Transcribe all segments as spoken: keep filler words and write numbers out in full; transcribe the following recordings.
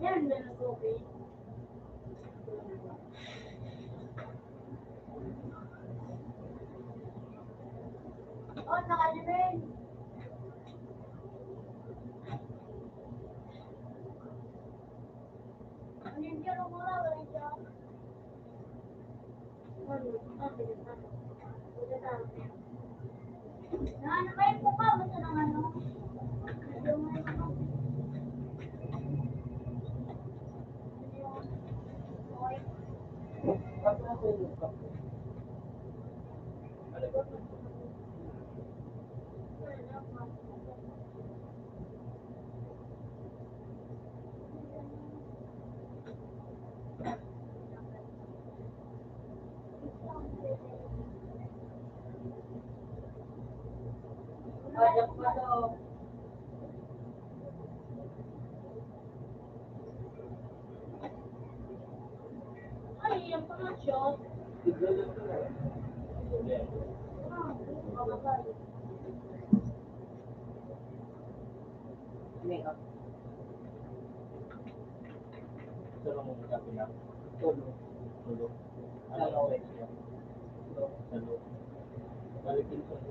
Yan, meron tubig. Tulong mo sabi na. Tulong. Tulong. Ano ang siya? Tulong. Tulong. Balik yung tulong.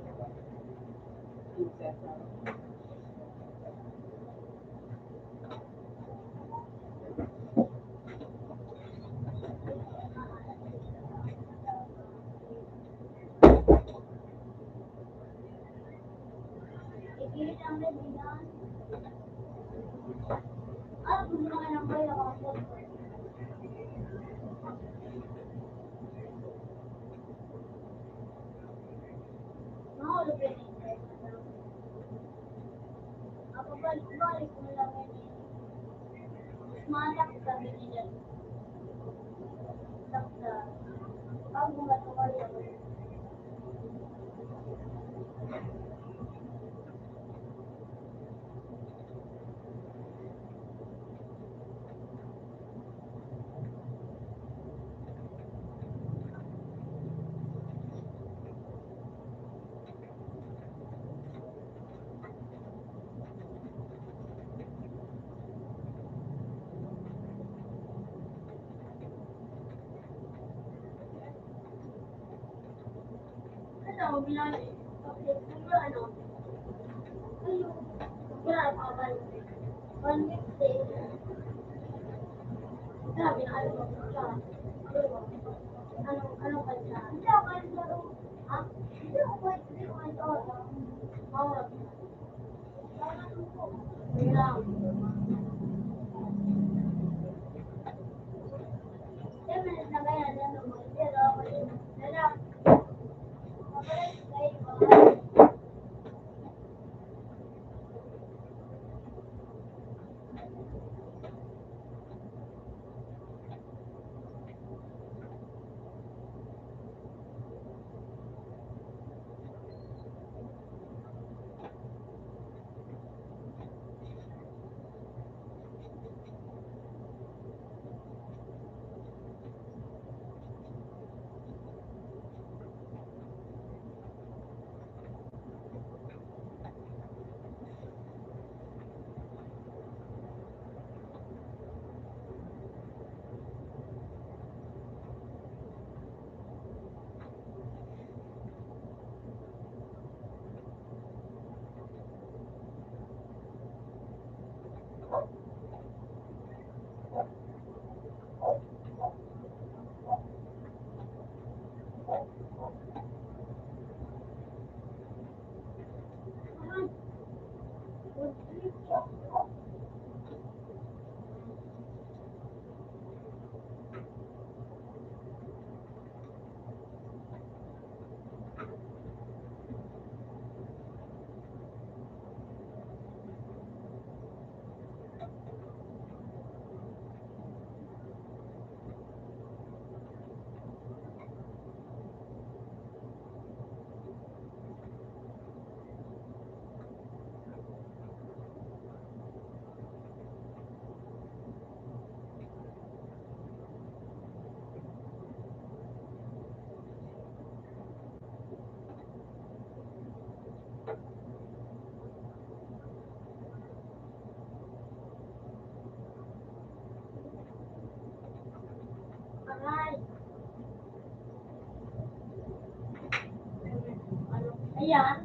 Ayan.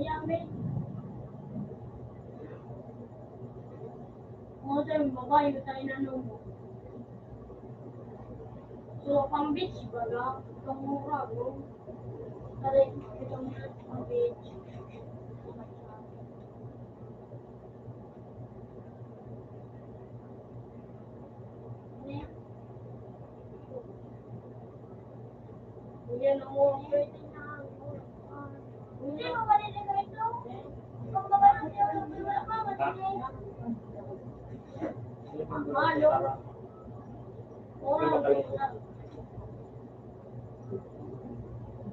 Yami. Mo sa yung babae, tayo na nung. So, pang beach ba na? Itong mura, no? Kaya, itong pang beach.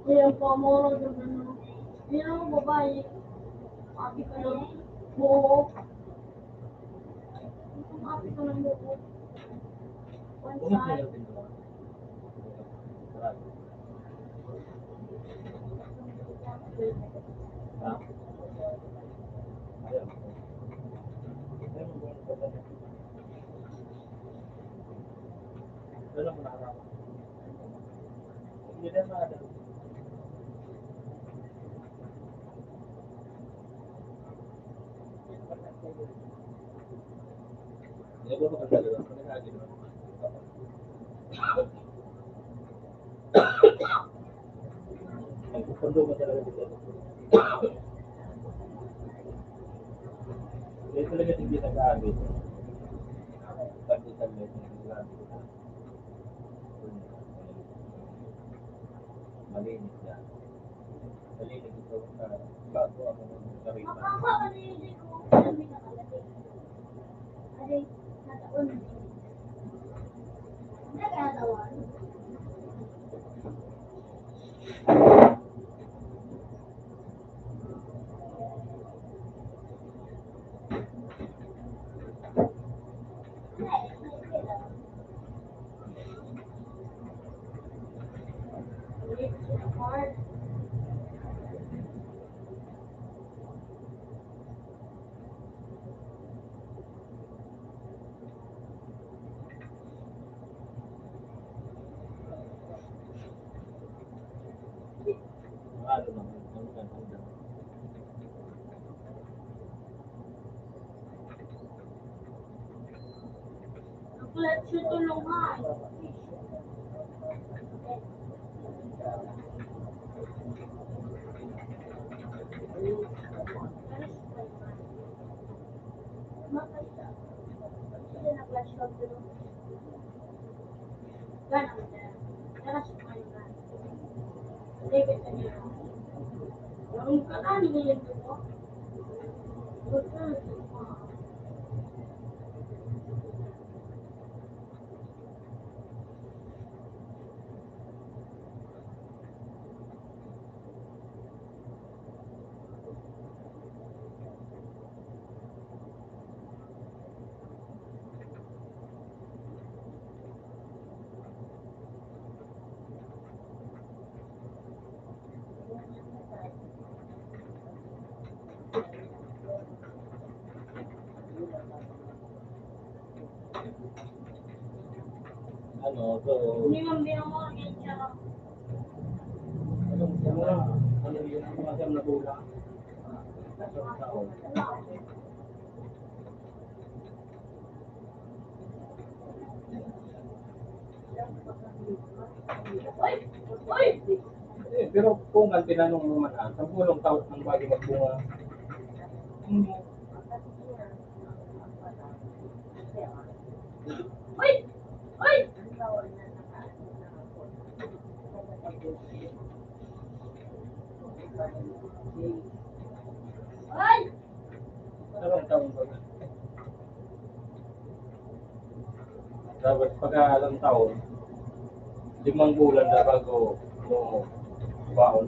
Kaya ang pamora ng ano, yun ang babae. Abi ka ng buhok. Abi ka ng buhok. One side. Nagpupundo mo talaga dito. Kaya talaga hindi nag-aabot. Pag-isang beses, nag-aabot. Malinis na. Malinis ito sa bago ako ng sarili. Ang clutch yung tulungan. Ano, so, hindi man binamortgage siya. Ano, ano, ano, ano, ano, ano, ano, ano, ano, Eh, pero kung ang tinanong mo man, ah, sampulong taon nang bago magbunga. Hmm. Ilang taon ba na? Dapat pagka ilang taon, limang bulan na bago mo baon.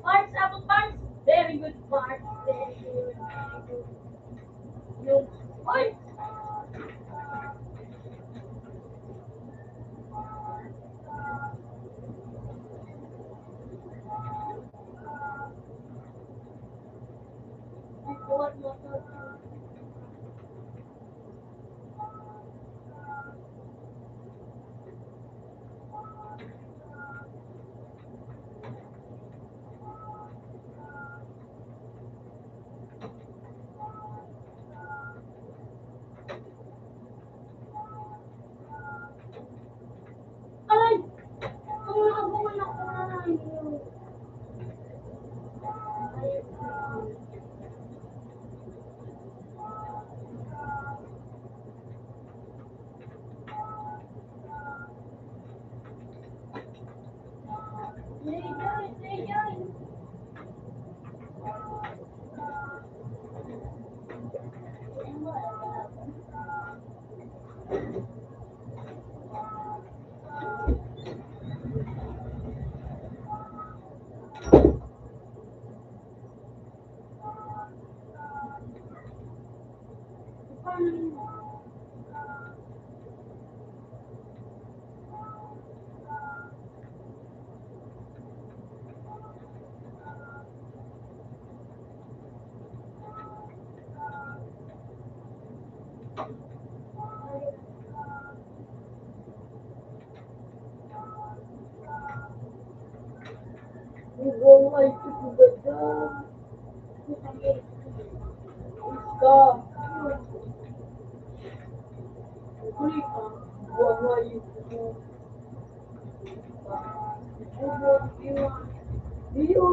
Parts, abang parts. Very good parts. Very good. Very good. Yung, oy! Aray! Ang mga bunga na kumain. Bubuang ay tutugadan. Iska. Bubuang ay tutugadan. Iyo.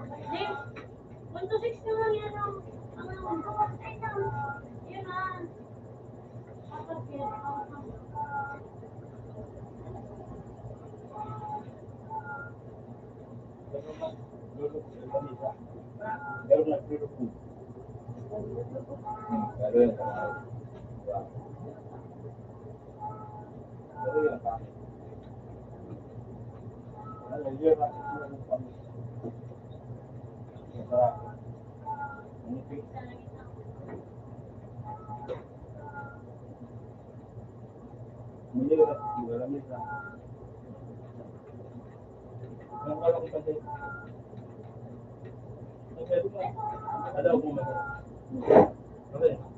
One to six na lang yan ang, ang, ang, yun na. Dapat yan.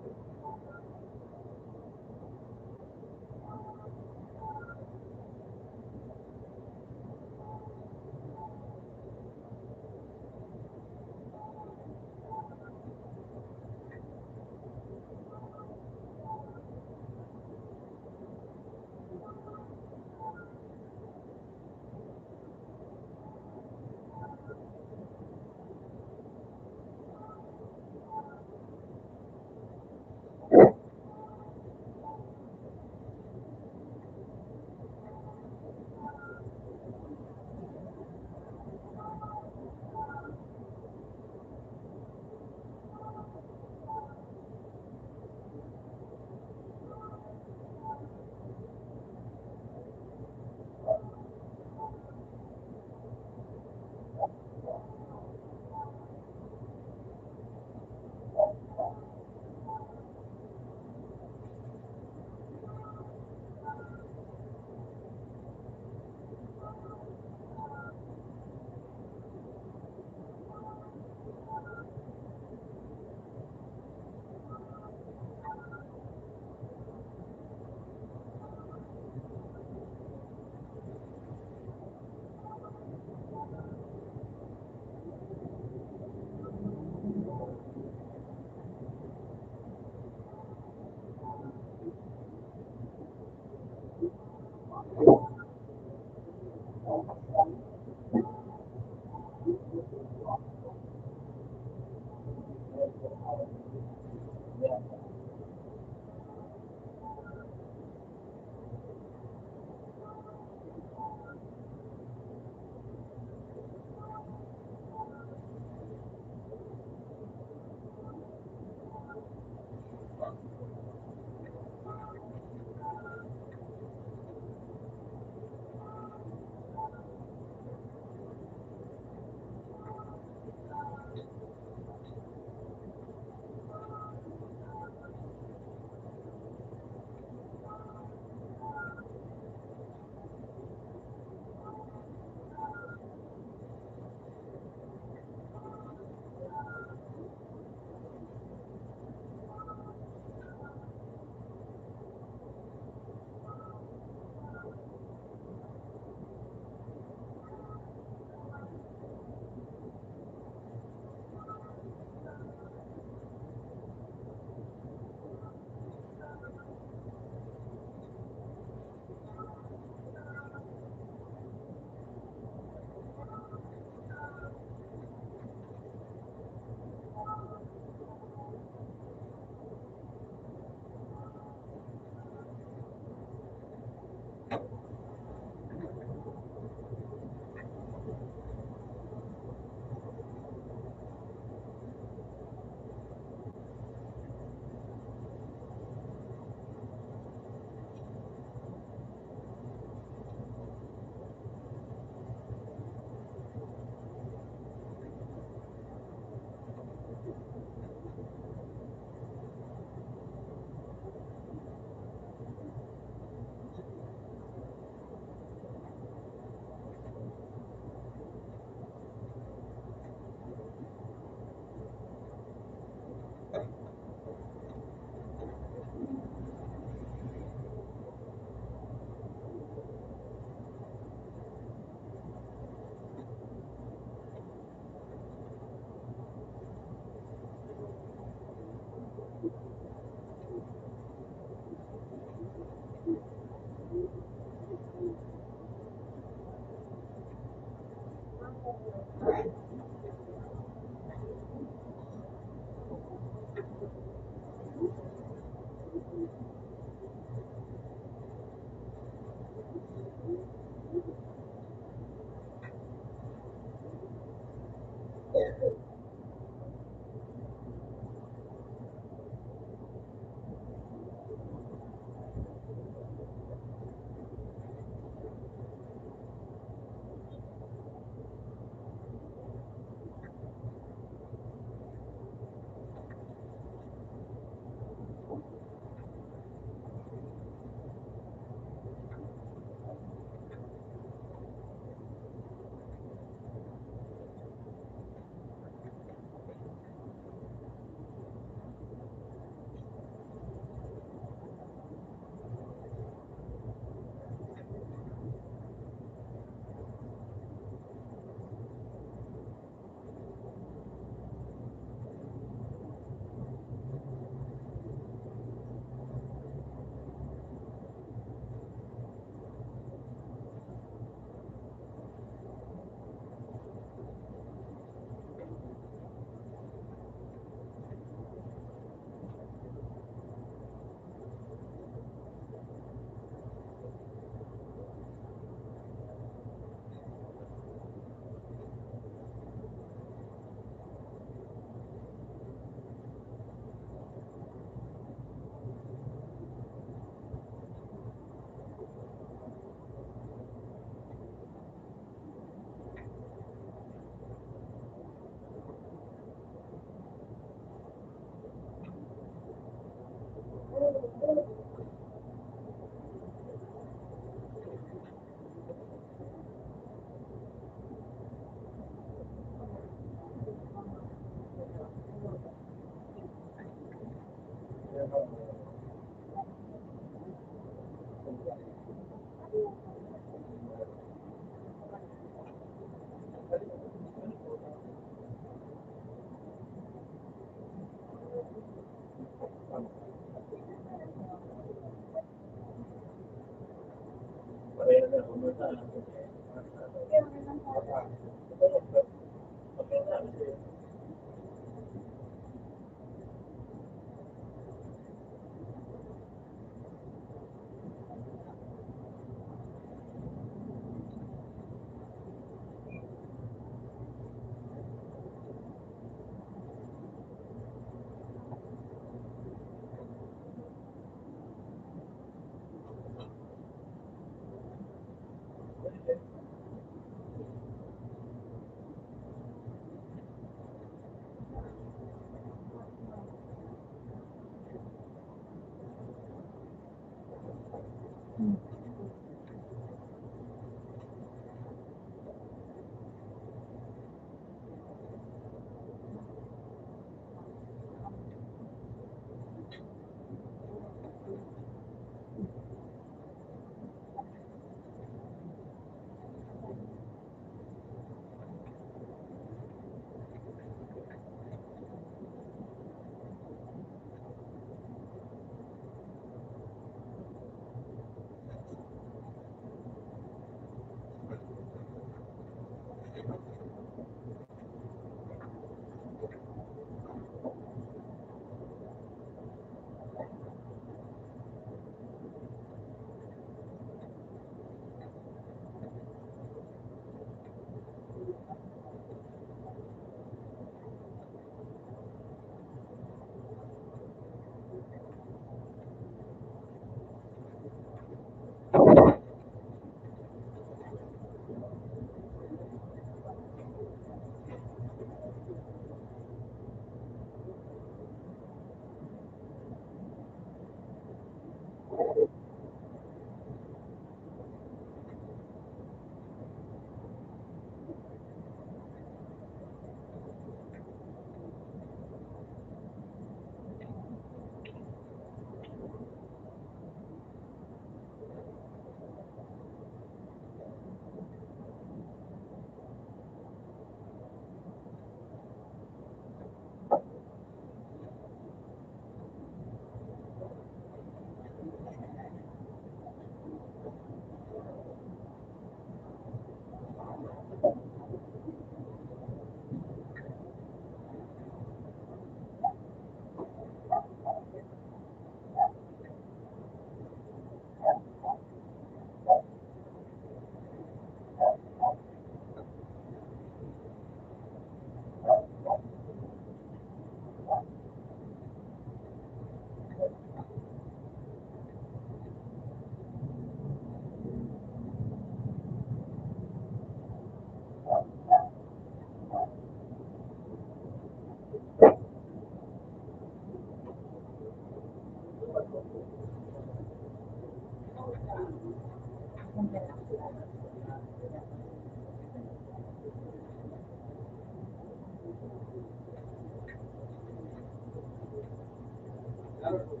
Anong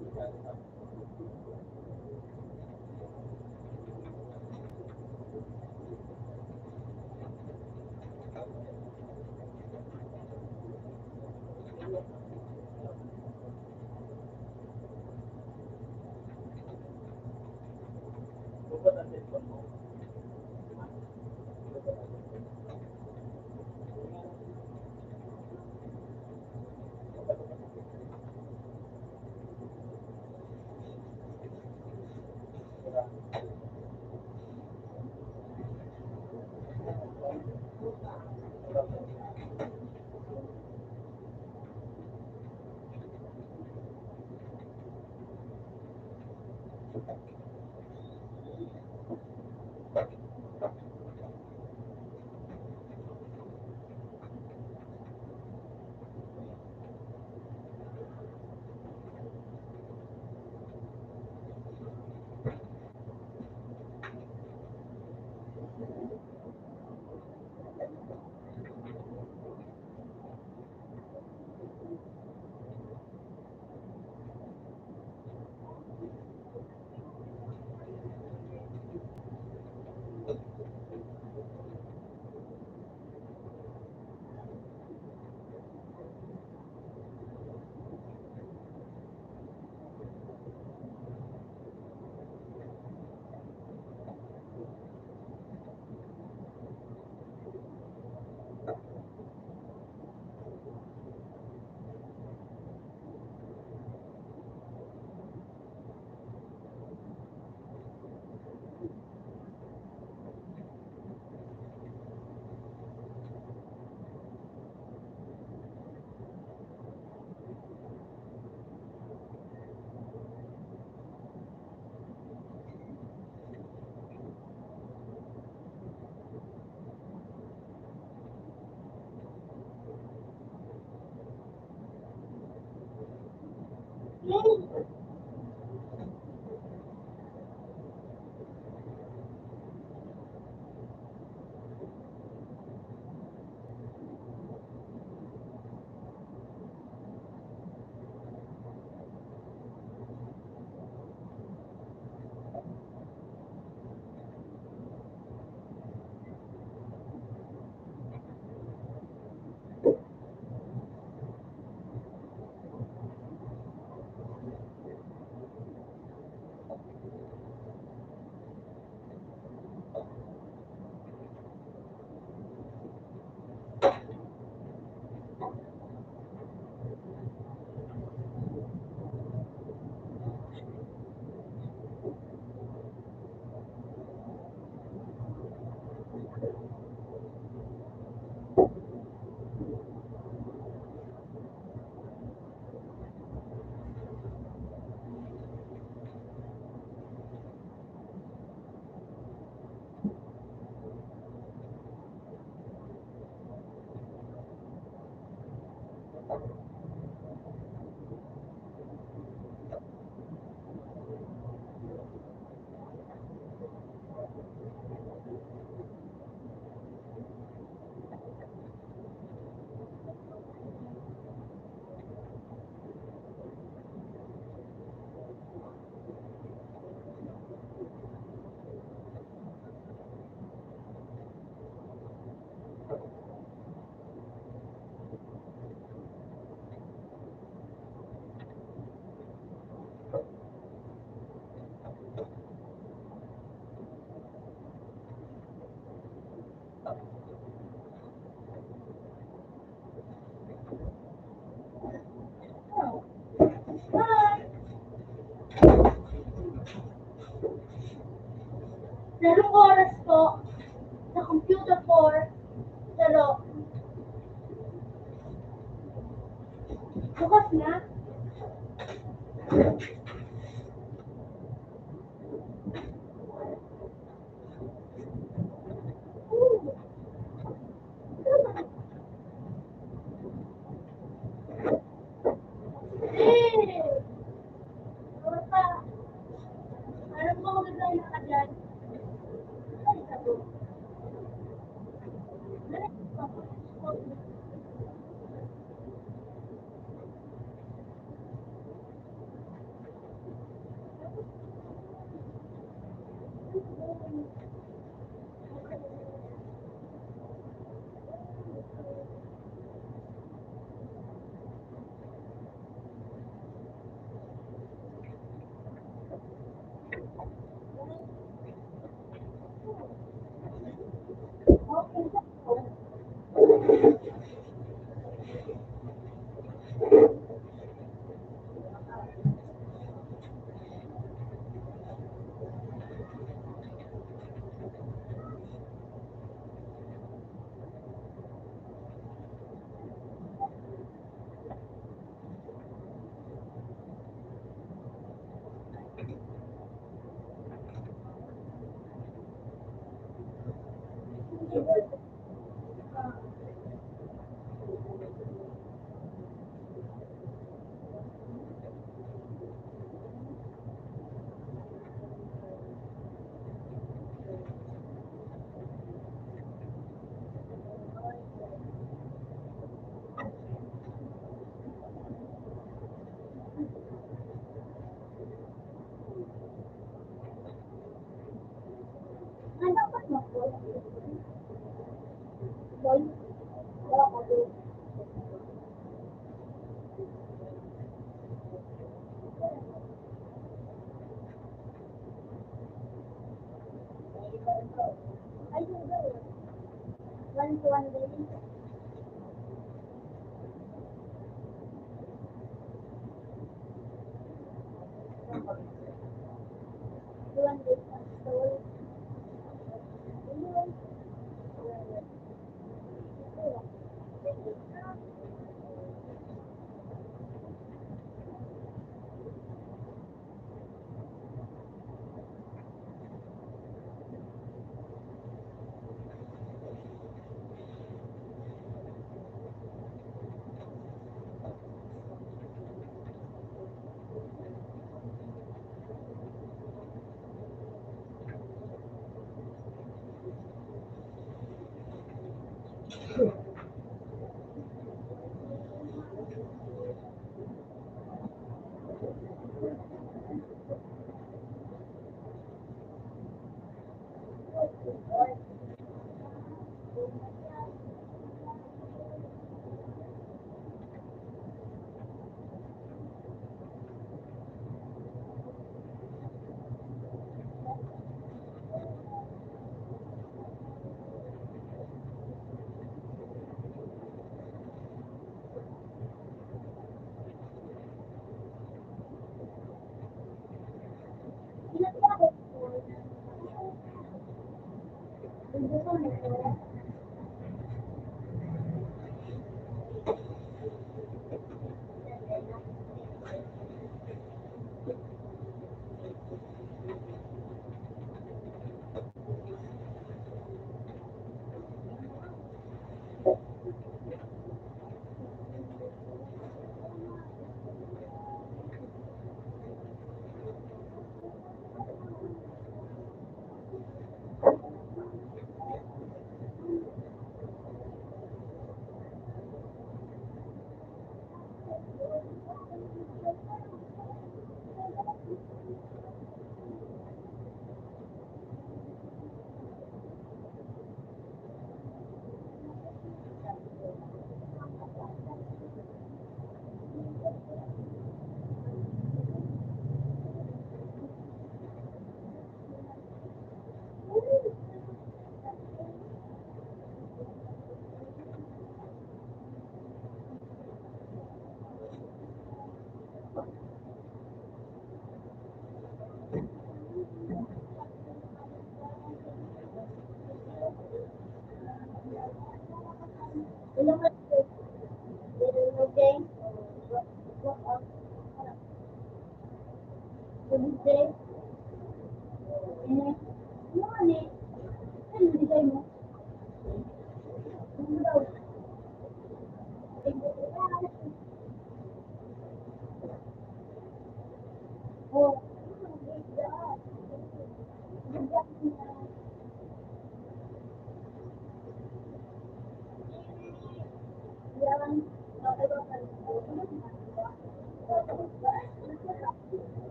oras po? Sa computer po? Pero, bukas na.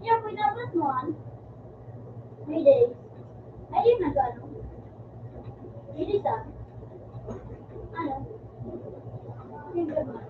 Yeah, pwede na ba mo, an? May day. Ay, yun na, ano? Yun isa. Ano? Yung gano'n.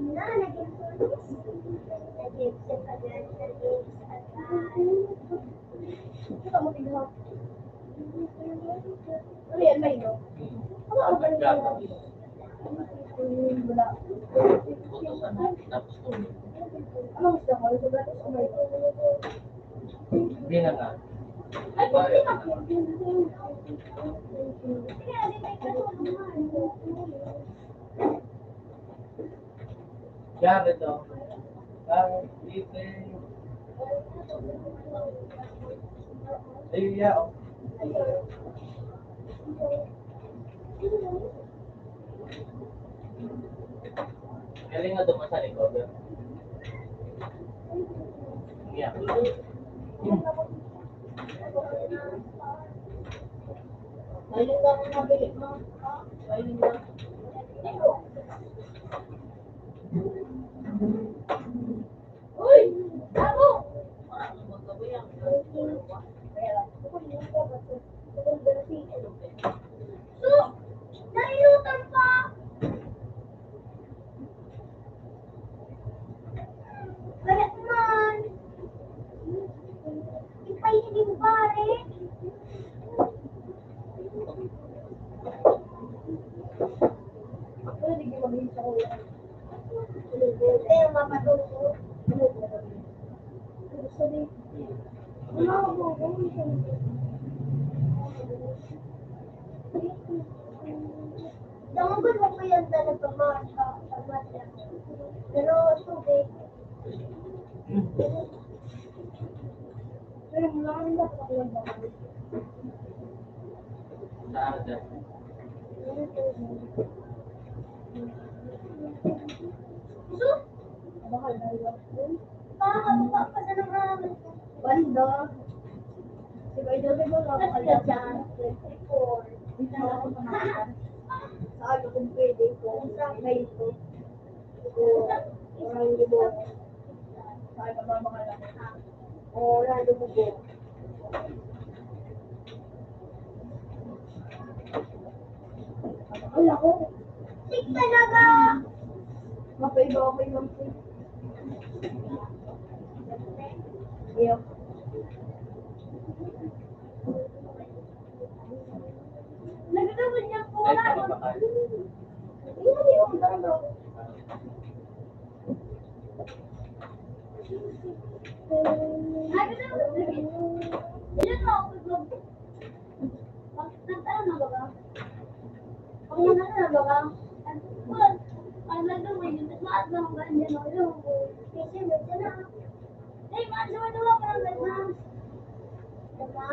na naging tulis. Naging sa pagkakita sa pagkakita. Ito mo tingnan. Ano yan, may no? Ano ang balik mo? Wala. Ano gusto ko? Ito ba? Ito ba? Hindi na nga. Ay, hindi na. Yan, ito. Parang ipin. Ayun, yeah, oh. Galing nga duman sa likod. Yeah. Ayun lang ang nabili mo. Ayun lang. Uy! Gabo! So, nailutan pa! Kaya naman! Ipay na din, pare! Pwede di mag-isa ko yan. Pero mapatulog ko. Ano ba? Ano ba? Ano ba? Dangan ko pa yan talaga, mga ka-, ka-, pero tubig. Pero wala kami dapat ang nagmamahal. Sa Arda. Gusto? Baka dalawa. Baka mababa pa sa nang araw. Banda. Si Kuya Jose mo, baka dyan. Twenty-four. Minsan ako sa mga. Sa ano kung pwede ko. Sa kayo ko. Ko, orang libog. Sa ano ba mga lang? O, orang libog. Ay, ako. Six talaga. Mapaiba ako yung six. Iyo. Nagkakaroon niya po. Ay, tama ba kayo? Hindi, hindi, hindi. Nagkakaroon niya po. Nagkaroon na ba ka? Ang mga na ba ka? Ang, ang nagdawin, mas maat lang ang ganyan, no? Yung, kasi medyo na. Hey, man, sa wala pa lang, man. Diba?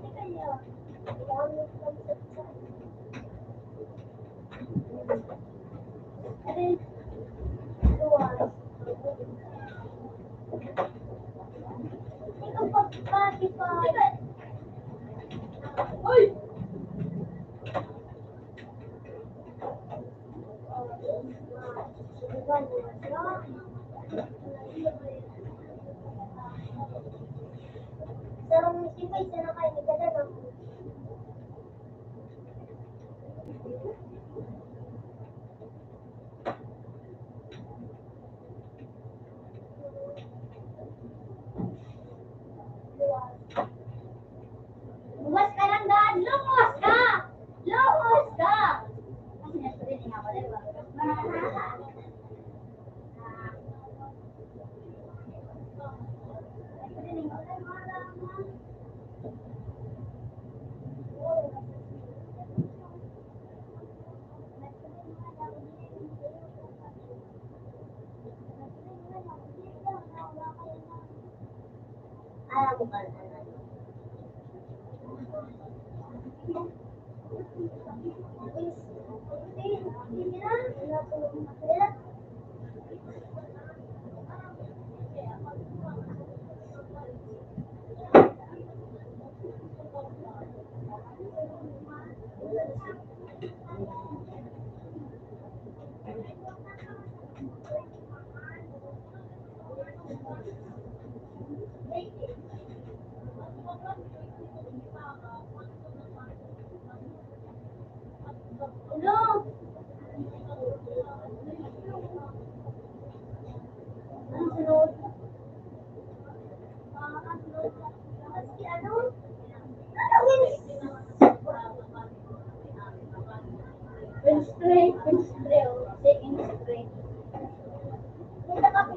Teka, yun. Sarong sipay, sarong kayo, nagdadala. Luwas ka lang, Dad! Luwas ka! Luwas ka! Kasi nasa rin nga pala, di ba? Ano? Ang sunod? Ah, ang sunod. Si ano? Ano, Wednesday? Wednesday, Wednesday, oh. Wednesday. May nakapag-,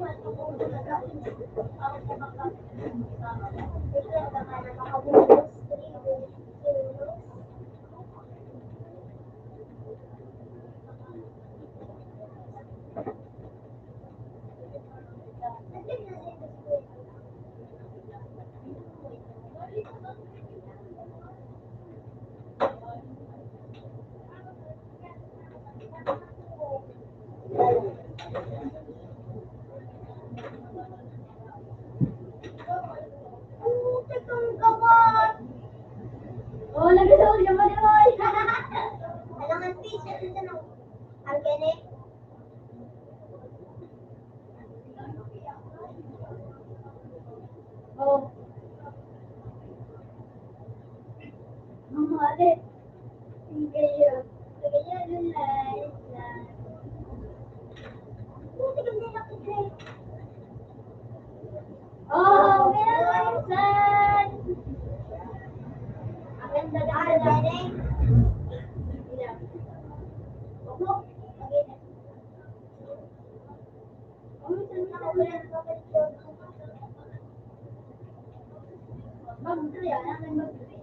Putik ang gawa. Oh, nagdadawal ka pa naman. Alangan, peace, ito na. Ang kene. Oh. Ang mali. Ang gayon. Ang gayon, ang nice, nice. Putik ang gawa, Pidre. Oh, meron, sir. Ang ganda, ganda. Opo. Mag-three, ah. Mag-three.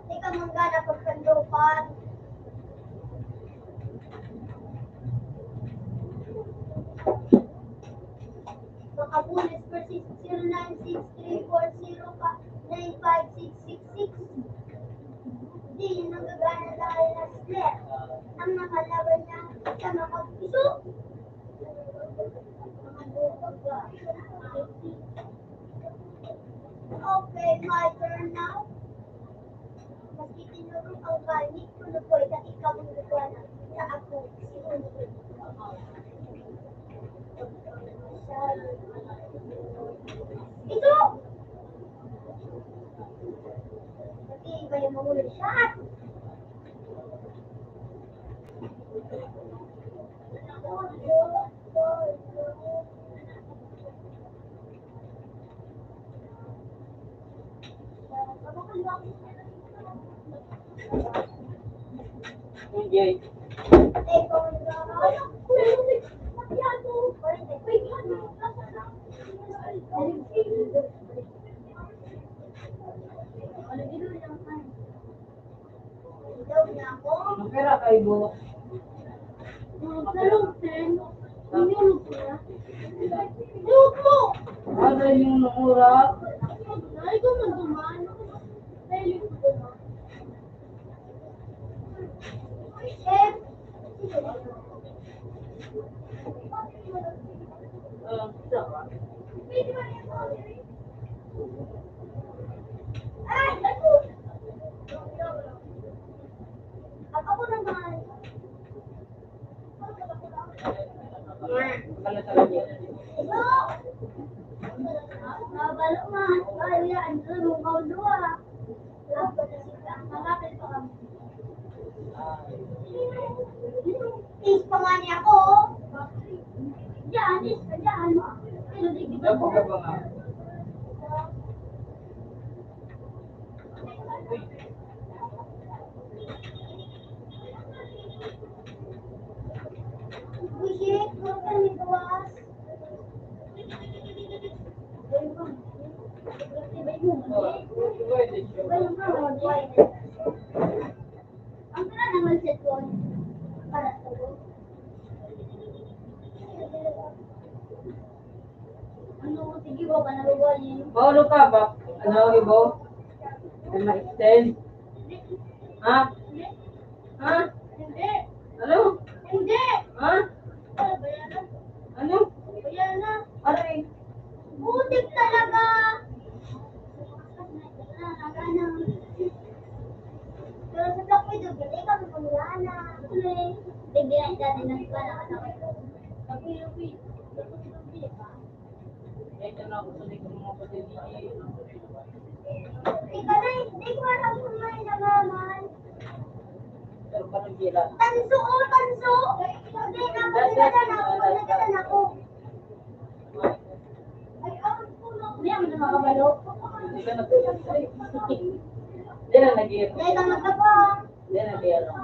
Di ka manggana pagkandokan. Makabulis versus zero nine six three four zero nine five six six six. Di nanggagana dahil na slip. Ang nakalaban niya sa makagpiso. Okay, my turn now. Maski tinurog ang balik, kung ako'y nakikabulugan na ako, si Unod. Ito! Pati iba yung mga shot. Enjoy. Ang pera kay Bo. Ano yung nakura? Ay, ko man duman. Ay, ako. Ako naman. Mabalo man. Ay, yan. Ano, mong kaundua? Is pa nga niya ako, oh. Diyan, is pa diyan. Pero di kita pa nga. Bullshit, huwag ka nagbawas. Ang pira naman sa tuon para sa ano, sige ba, panalugan yun? Paano ka ba? Ano, ibo? May ma-extend? Ha? Ha? Hindi. Ano? Hindi. Ha? Ano ba yan? Ano? Ayan na. Aray. Putik talaga. Pero sa Black Widow, hindi kami kung wala na. Hindi, hindi, hindi, hindi, hindi, hindi, hindi, hindi, Ikaw na, hindi ko alam kung may nalaman. Tanso, oh, tanso! Hindi na ako, nagdadala na ako, nagdadala na ako. Ay, ang puno. Hindi ako na makabalo. Hindi na nag-iirong. Hindi na nag-iirong. Hindi na nag-iirong.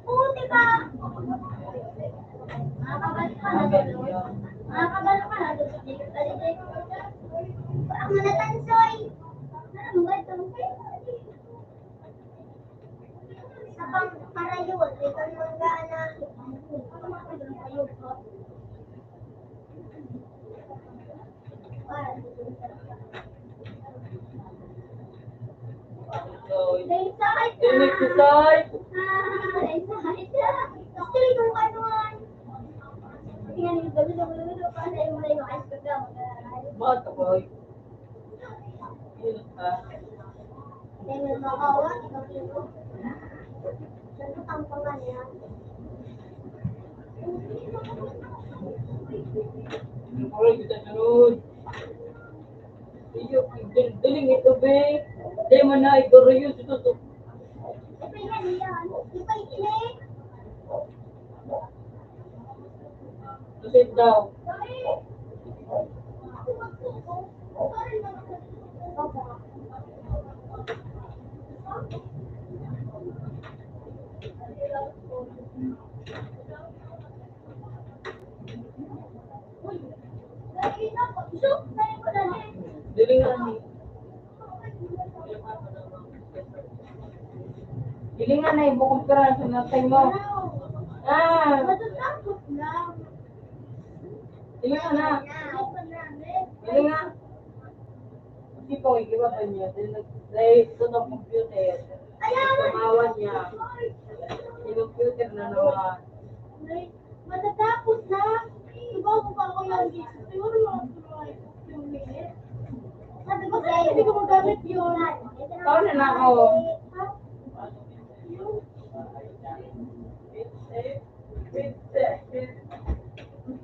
Puti ka! Makakabalo ka na, Lord. Makakabalo ka na, Lord. Ang mga tansoy. Ano ba ito? Sa pang-, parayon, ito yung mga na. Dinig ko, Tay. Bata, boy. Yun, ah. Oy, kita sunod. Iyo, dal-, daling ito, be. Di man na, igoro yun, sututok. Sit daw. Dili nga ni. Dili nga na, ibukod ka na sa natay mo. Ah. Matatapos lang. Dili nga na. Dili nga. Kasi kung igiba pa niya, dahil nag-, dahil ito ng computer. Kaya nga. Tumawa niya. Yung computer na naman. Matatapos na. Subaw ko pa ako yung dito. Siguro mga two minutes. Sabi ko, "Sir, hindi ko magamit yun." Taon na na ako. Ha? Yun.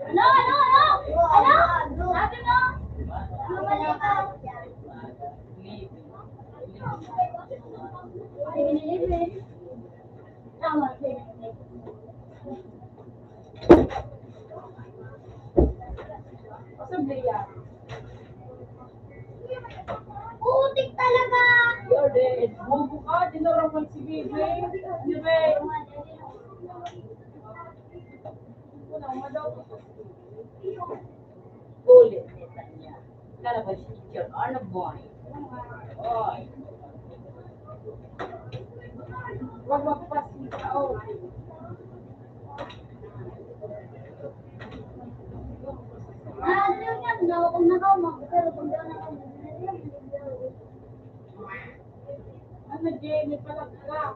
Ano, ano, ano? Ano? Sabi mo? Ano mali ka? Tama, sir. Putik talaga! You're dead. Bobo ka, dinurang mo si Bibi. Bibi. Ulit nito niya. Lalabas si Teacher Arnab, boy. Oy. Wag magpasita, oh. Ah, ano yun? Nawag ko na ka, mag-, pero kung doon ako, ano, Jay, may palagka.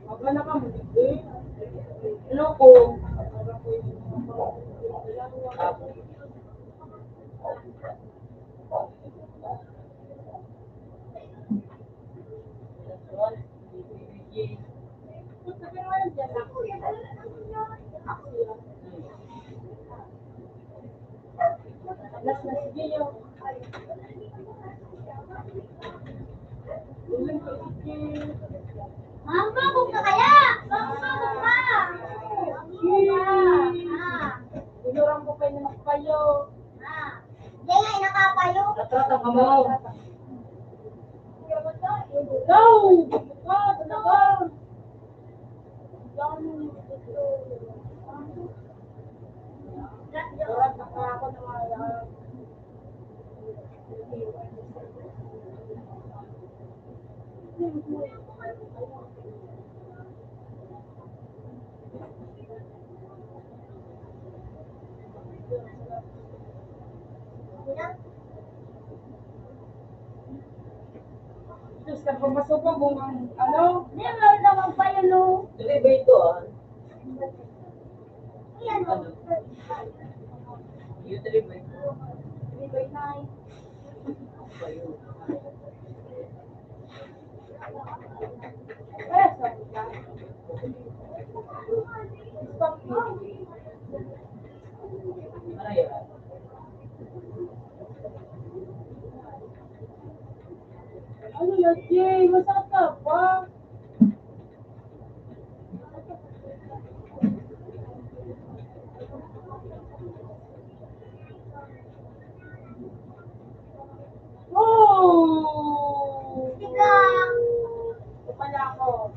Magana ka mo, eh. Loko. Mama, kung ka kaya! Mama, kung ka! Kung ka! Ah. Inurang ko pa yung payo. Ah. Di nga, inakapayo. Natrata ka mo. Ikaw! Ikaw! Ikaw! Ikaw! Diyos, kapag masubog ang ano? Hindi, meron naman pa yun, no? Deliver ito, ah. Ayan, oh. Ano? Yung deliver. Deliver na eh. Ano yan, Jay? Masakit ka pa? Oh! Tika! Wala ko.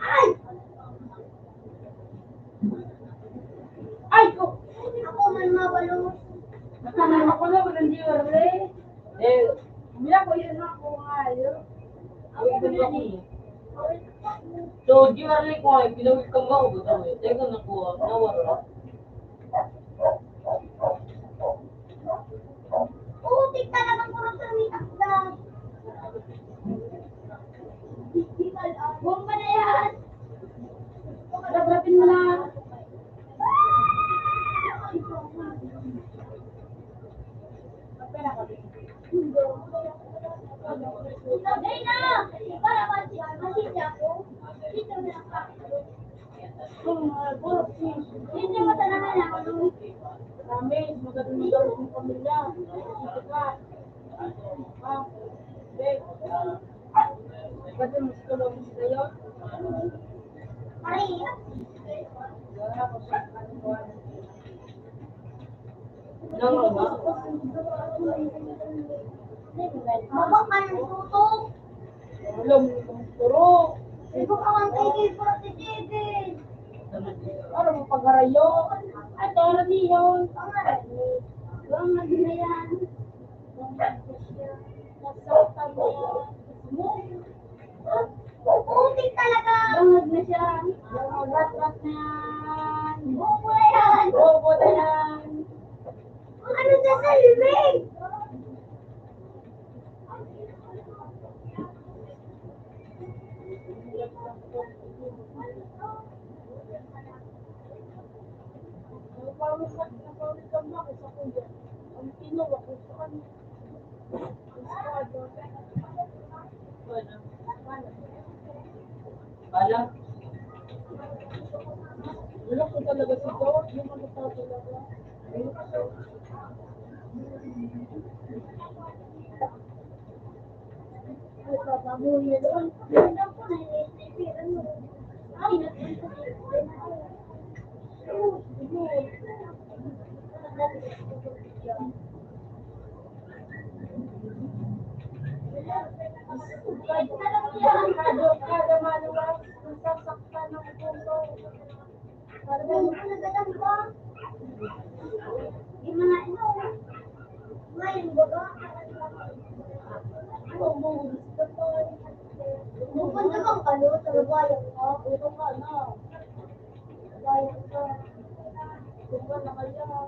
Ay! Ay, ko! Ako man mabalo. Ako na, walang G R eh. Eh, mira ko yun ako nga, yun. Ako na yun eh. So, G R ko ay pinawid ka ba? Teka, nakuha. Nawala. Putik talagang kurot ang itak na. Bomba na yan! Rabrapin mo na. Dali na! Para masi-, masisi ako. Dito na. Hindi mo talaga na ako. Promise, magandang magandang pamilya. Ito ka. Ah, babe. Pwede mo sa tulog sa'yo? Pare. Baba ka ng tutok. Alam mo, puro. Ikaw ang kay Gilbert si David. Ano mo pagharayo? Ay, tara niyo. Pangalan niyo. Ang naging na yan. Nasaktan niya. Putik talaga! Bangag na siya. Rat-rat na yan. Bobo na yan! Bobo na yan! Ano sa salibig? Napawisan, napawisan na ako sa kuya. Ang tinawa ko sa kanya. Bala. Wala ko talaga si George, yung ano pa talaga. Ay, papamuhin na doon. Ano lang po na, ano? Ay, nagpunta dito. Kada, kada maluwas, nasasaktan ang puso. Kada maluwas, nagdadamba. Yung mga ino, ngayon, baga, ano, mo, gusto ko. Pupunta kang ano, sa Labayan ka? Pupunta ka na.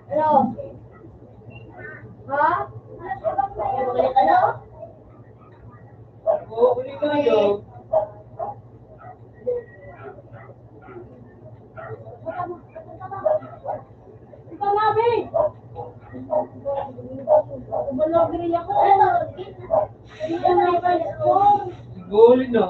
Hello? Ha? Ano? Oo, uli ka na daw. Ito na, Bi! Malagri ako. Ito na, Bi! Siguro na.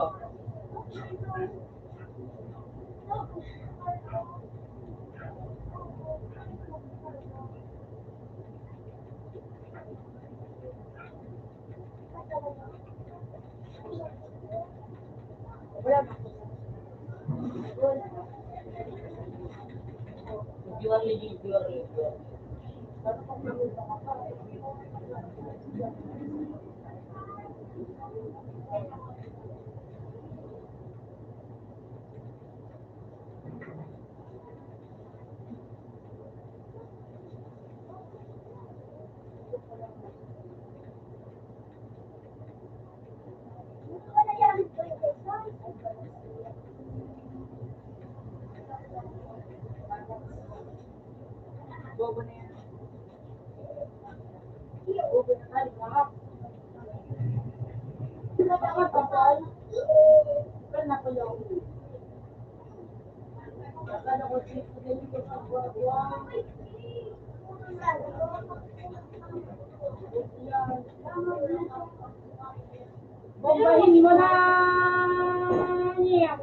Bombahin mo na niya.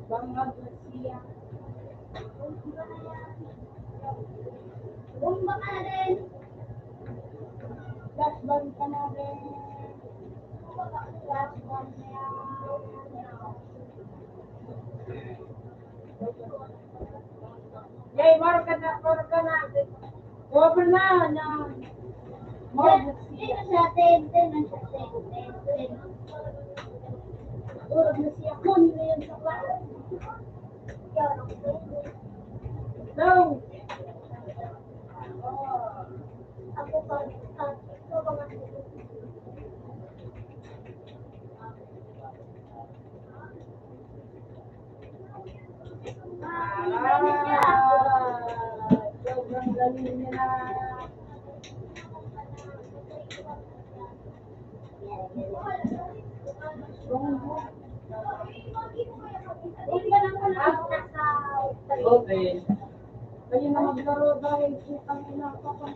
Bangag na siya. Bomba ka na din. Flashbang ka na din. Flashbang na yan. Yay, marka na, marka na. Over na, na. Marka na siya. Dito sa atin, dito na sa atin. Urog na siya. Kunin na yun sa klase. Go. Ako pa, pa, pa, pa, Ah, sobrang galing niya na. Okay. Kayo na maglaro dahil putang ina, papang-,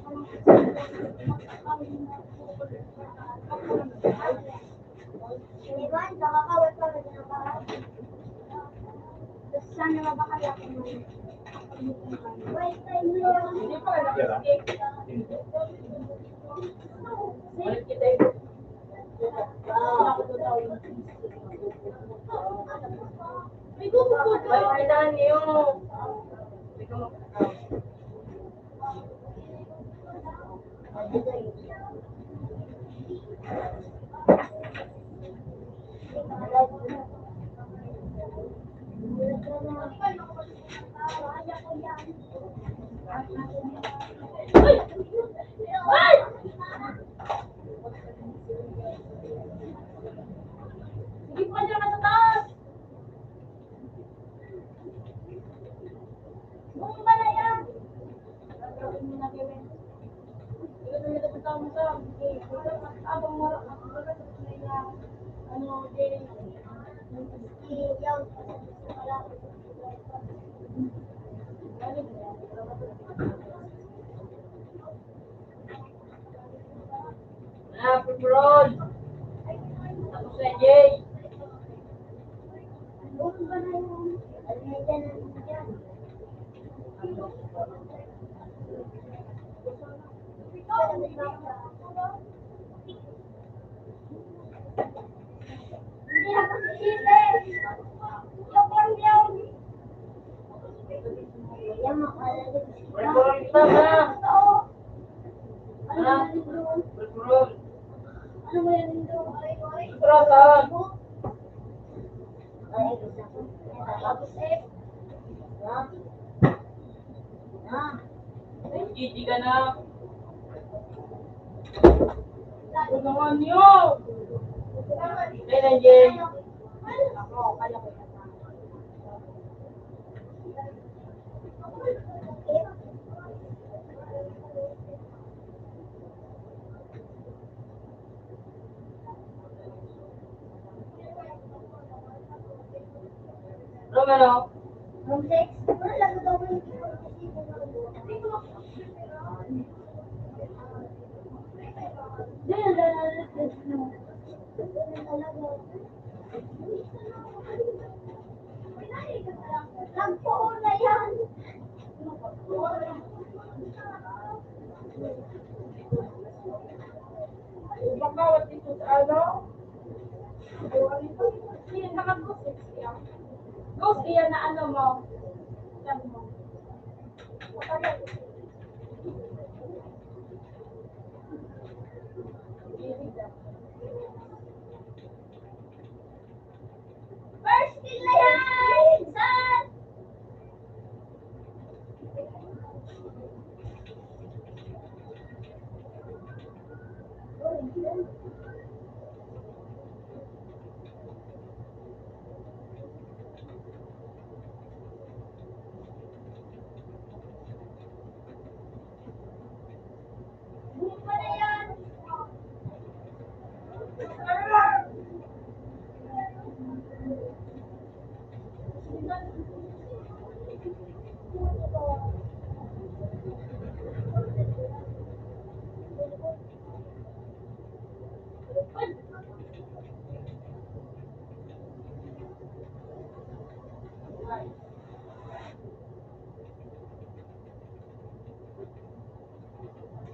Iwan, kakakawat pa rin ang bahay. Sana mabakal ako man. Balik kita ito. May gusto ko. Balik kita niyo. Sige pa dyan, sa taas! Bomba na yan! Gagawin mo na, gawin. Ito na yung tama sa, eh, abang mara-, ano, eh, Ah, Purol. Tapos na, Jay. Gigi ka na. Tulungan niyo! Kailan, Jen? Ako, kaya ko. Ano? Nagpuon na yan. Baka dito sa ano? Hindi, naka-two six yan. Two six yan na ano mo. Saan mo? First kill na yan! Saan?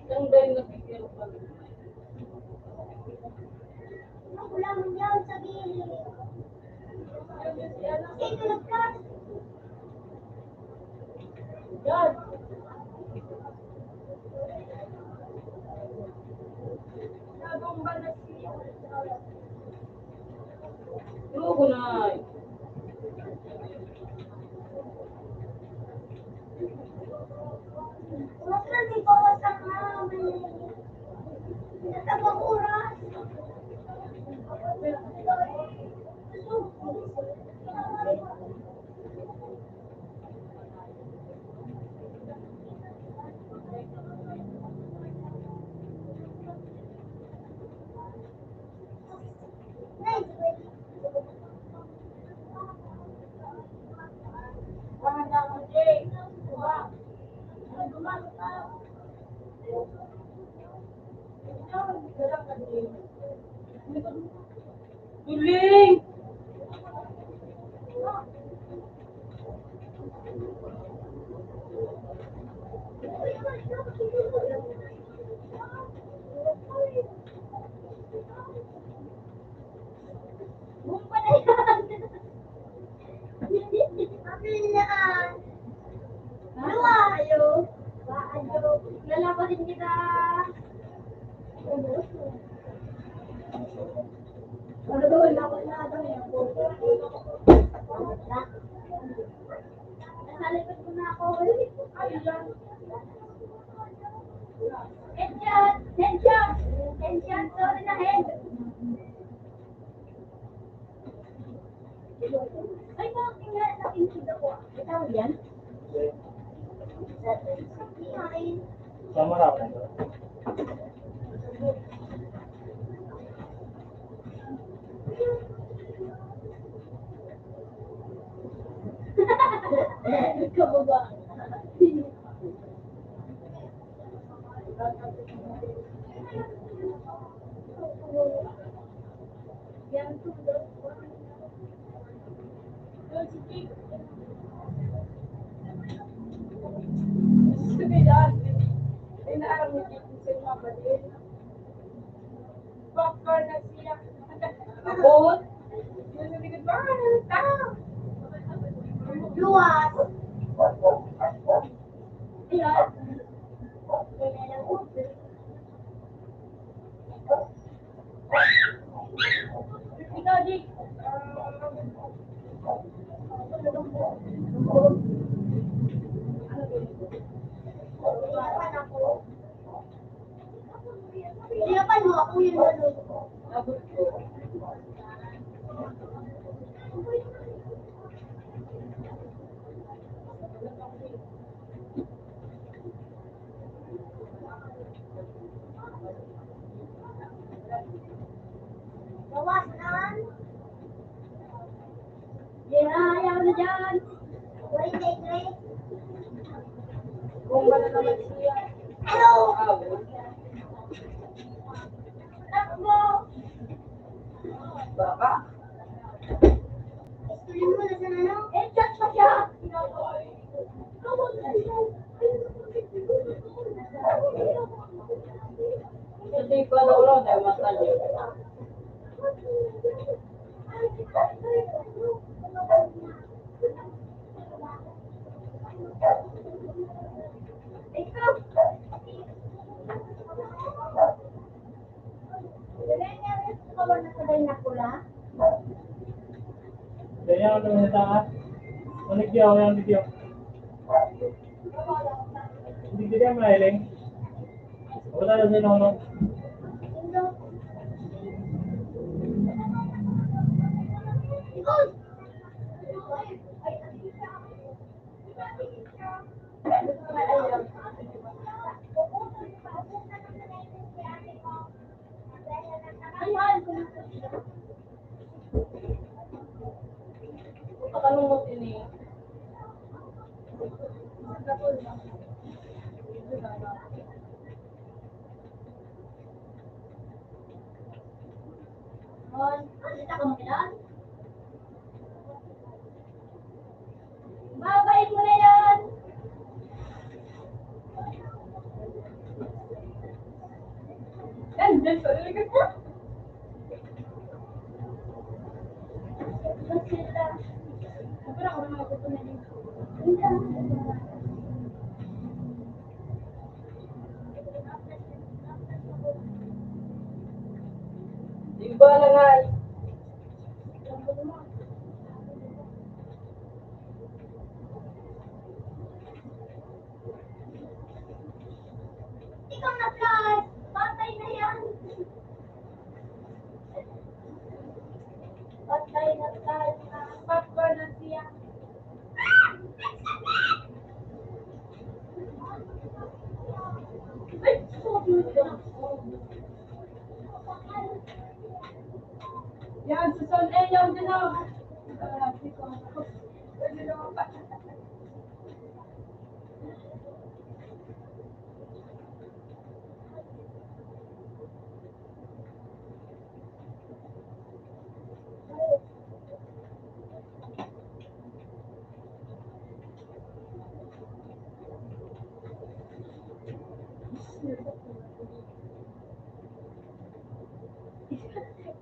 Ang dahil nagpipirok kami. Ang ulam niya sa gilid. Ito nagkas. Yan. Nabomba na siya. Lugo na. Galing! Bumpa na yan! Apil na! Luwa! Ayo! Ayo! Lalabahin kita! Ano ba? Wala ko na ito. Nasa likod ko na ako. Ay, yan. Headshot! Headshot! Headshot! Sorry na, head! Ay, bakit nga nakikinig ako? Ikaw yan? Sa marami. Kababa. Abot. Luwas. Kaya pa, no, ako yung ano. Hello! Baka? Gusto niyo muna sa ano? Eh, chat pa siya! Hindi pa daw lang, dahil mata niya. Kaya ano yung taas? Ano kaya ako yung video? Hindi kaya mahiling? Wala na si Nono. Pakalungkot ini. Mon, kita ka mo kinan? Babay mo na yan! Yan, yan, sa lilikod mo. Sobra ko na mga gusto na dito. Di ba na nga? Ikaw na, Fly! Patay na yan! Patay na tayo. Patay na siya. Ay, yan, Susan, eh, yung ginawa. Ah, di ko.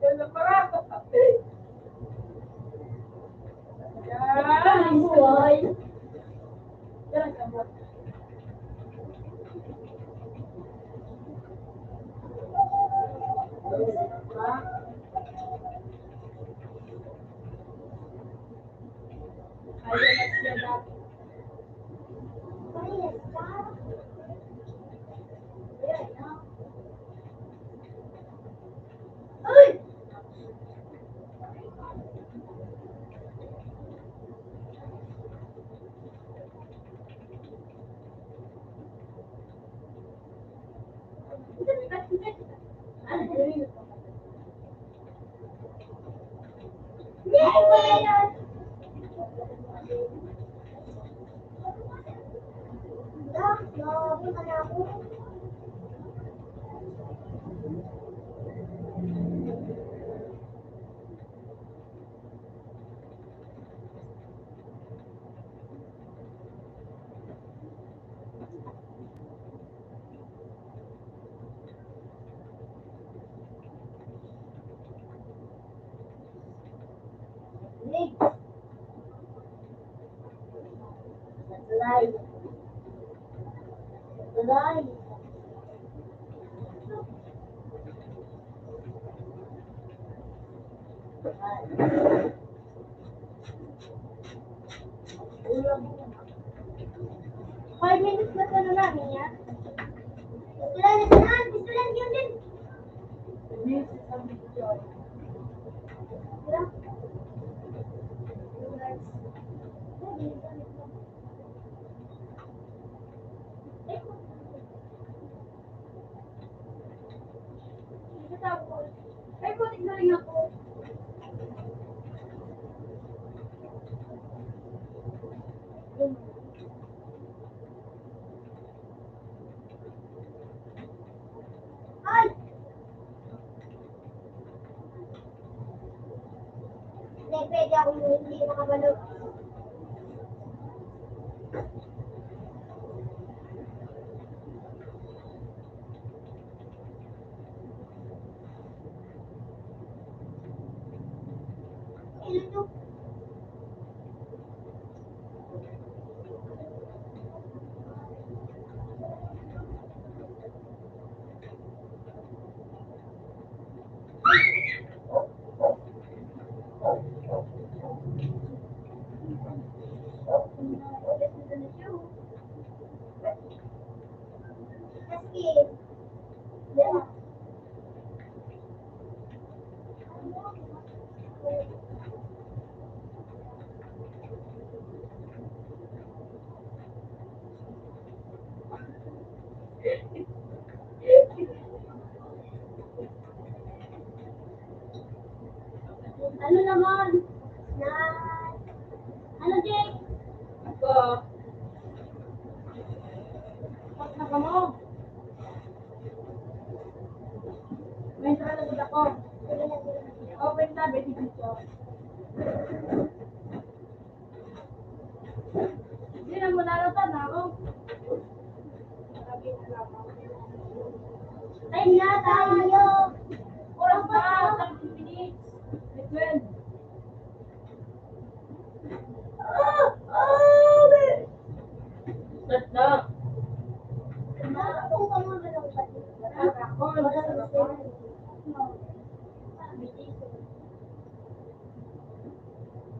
Yan ang para. Yan. Buhay. Yan ang gamot. Lie. Lie. Five minutes na ito na lang, niya. Pistola na saan? Pistola na yun din. Ano naman? Na, ano, Jake? Ako. Tapos na ka mo? May entrada gud ako. Open na, twenty-two. Hindi na mo naratan ako. Time na tayo. Oras pa, thirty minutes. May twelve. Ah! Ah! Start na.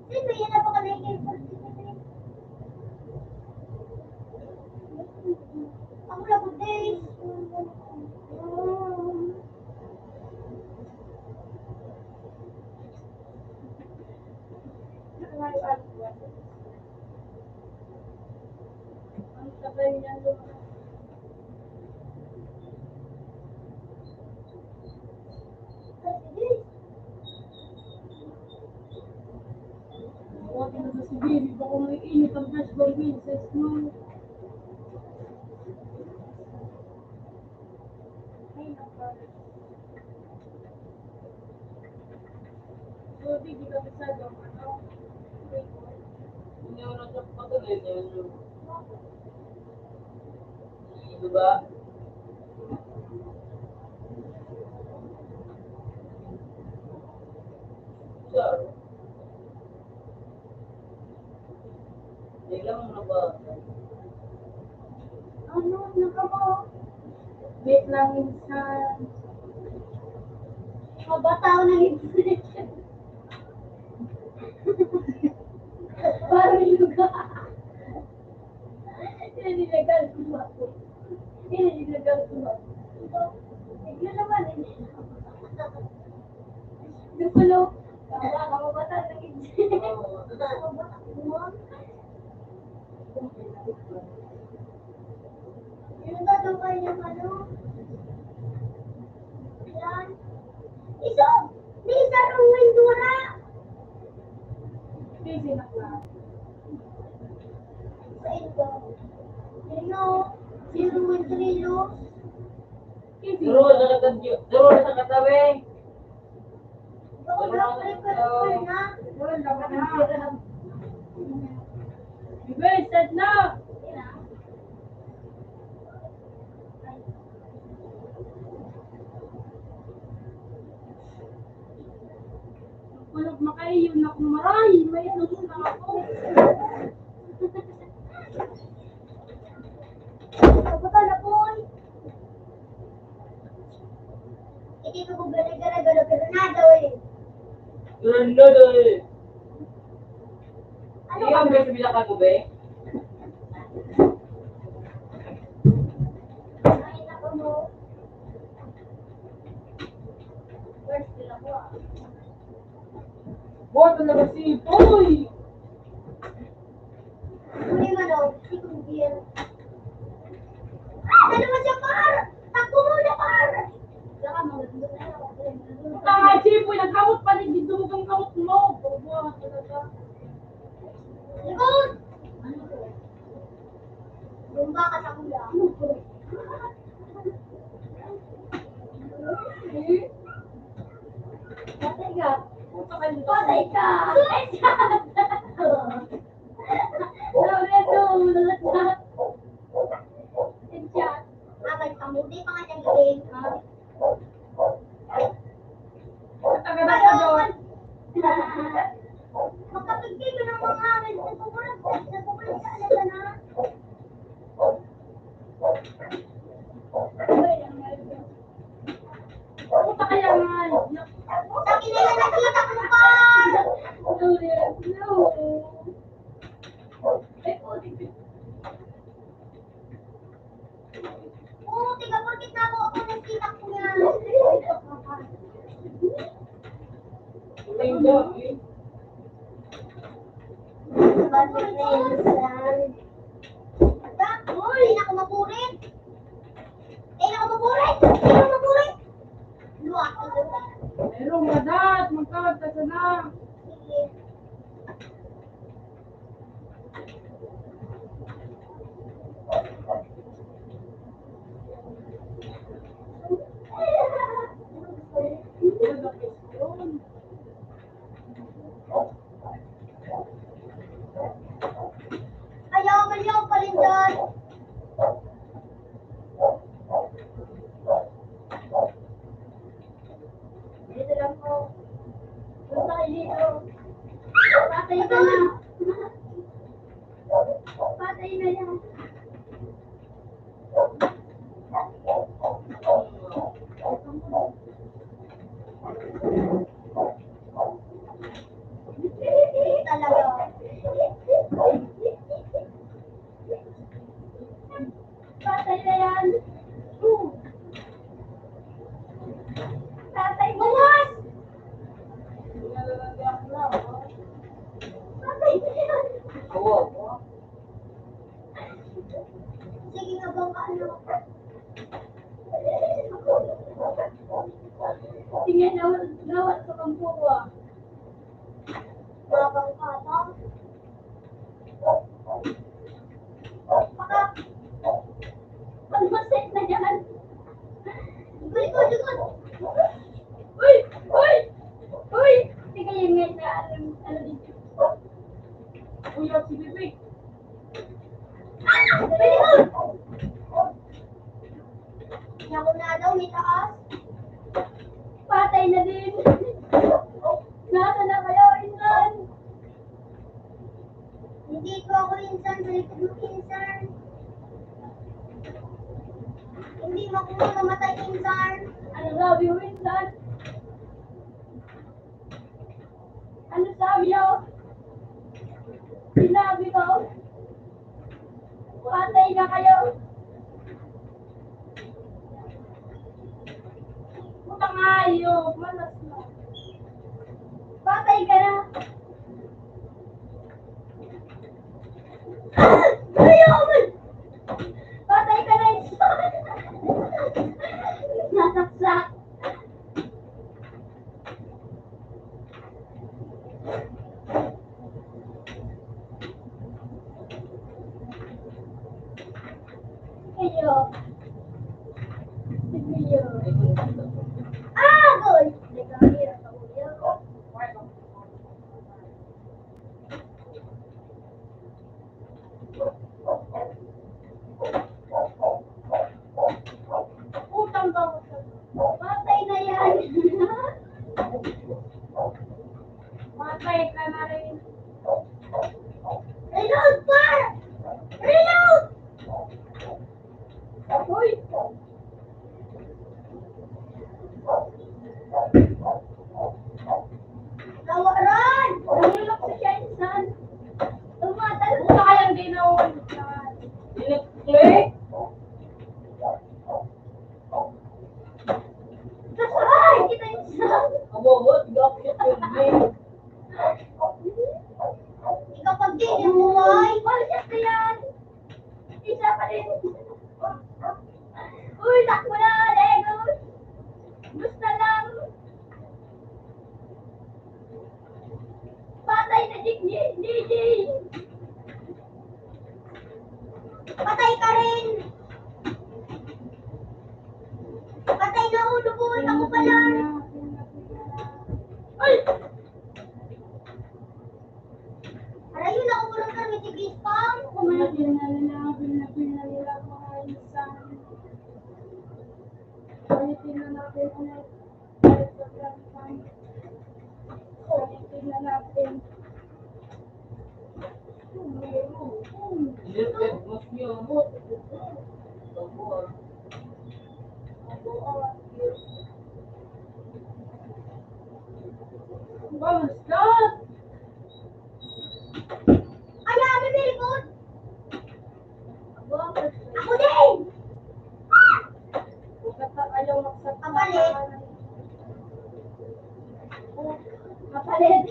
Sino yan? Napakalayo kayo. Ako na po, guys. Ang tagal niya. Huwag na sa sabihin, baka may init ang fresh barbecue sa snow. Ay, naku. So, di, di ka masyado, ano? Hindi, wala siya patuloy na yun. Di ba? Siya. Biglang ano ba? Ano, ano ka ba? Wait lang, minsan. Mabataw na yung parang yung Yan yung nagkakagulo. Yan yung nagkakagulo. Tignan naman, eh. Gusto lo. Baka mabasa sa kidney. Yung ba daw kanyang ano? Yan. Iso! May isa rong windura! Busy na ka. Sa ito. Sino? Sino yung trilo? Duro sa katadyo. Duro sa katabi. Ako na, prepare ko na. Duro na ka na. Reverse, start na. Kulog makaiyon na kung maray, may ano na ako. Kabutan na po, oy. Hindi ko kung gano'n-gano'n, pero nadaw eh. Gano'n-gano'n eh. Ano ba? Iyan, may sabi na ka, be? Ay, naku mo. First, sila ko ah. Buhat na naman si Boy! Huli man o, si Kuya. Ah, ano naman siya, par? Takbo muna, par! Saka mga Tanga, Chipoy, nagkamot pa rin, di dumugang kamot mo. Bobo ka talaga. Likod! Bumba ka sa kuya. Patay ka. Patay ka. Patay ka. Sorry, ito. Maburit! Ay, naku, maburit! Ay, naku, maburit! Luwak, maburit! Pero madat, magkawat ka sana. Sige. Ayaw man yung palindan. Dito lang po. Punta kayo dito. Patay ka na. Patay na yan. Talaga. Patay na yan. Patay na yan. Patay na yan. Sige nga, baka ano. Tingnan, nawal, nawal sa kampo ko, ah. Babang ka pa. Baka, pag-set na yan. Likod, likod. Uy! Uy! Uy! Tingnan yung net na ano, ano dito. Uy, si Bibi. Naku na daw, may taas. Patay na din. Nasaan na kayo, insan? Hindi ko ako insan, baliktad mo insan. Hindi mo ako mamatay insan. Ano sabi mo, insan? Ano sabi niyo? Sinabi ko, patay na kayo. Putang ayop, malas na. Patay ka na. Ayaw man! Patay ka na, Insan! Nasaksak! Iyo. Iyo. Agoy! Utang ka, utang. Patay na yan. Patay ka na rin. Reload pa! Reload! Uy! Tawaran! Nahulog si Jensen. Tumatalon. Puta ka lang, di nahulog. Click! Ay, kita yung sound. Abo, abo, di ako siya pwede. Ikaw pag di mo, ay. Balik na yan. Isa pa rin. Uy, takbo na, Lego. Gusto lang. Patay na, Jig-, Jig-, Jig-, Jig. Patay ka rin. Patay na, ulo ko. Ako pala. Ay! Aray, yun ako, walang karmi, tiglis pa. Pinapil na nila, pinapil na nila, mga insan. Palitin na natin, ano, palitin na natin. Palitin na natin. Meron. Meron. Basta! Ay, abi, very good! Ako din! Kapalit! Kapalit!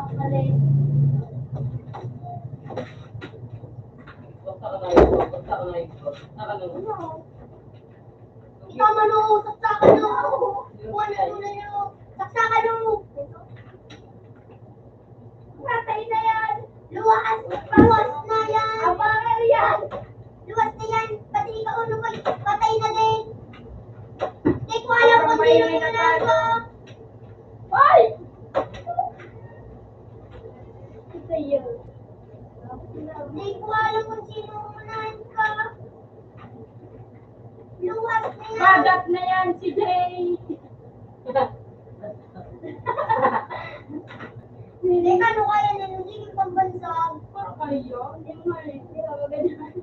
Kapalit! Ikaw, Mano, saksakan mo! Kuha na muna niyo! Saksakan mo! Patay na yan! Luwas! Luwas na yan! Abang na yan! Luwas na yan! Pati ikaw, ano ba? Patay na din! Di ko alam kung sino yung nanalo! Ay! Ito yun. Di ko alam kung sino unahin ka. Luwas na yan. Bagat na yan, si Jay. Hindi, ano kaya nila? Sige, pambansa. Para kayo? Hindi mo nga eh. Hindi ka ganyan.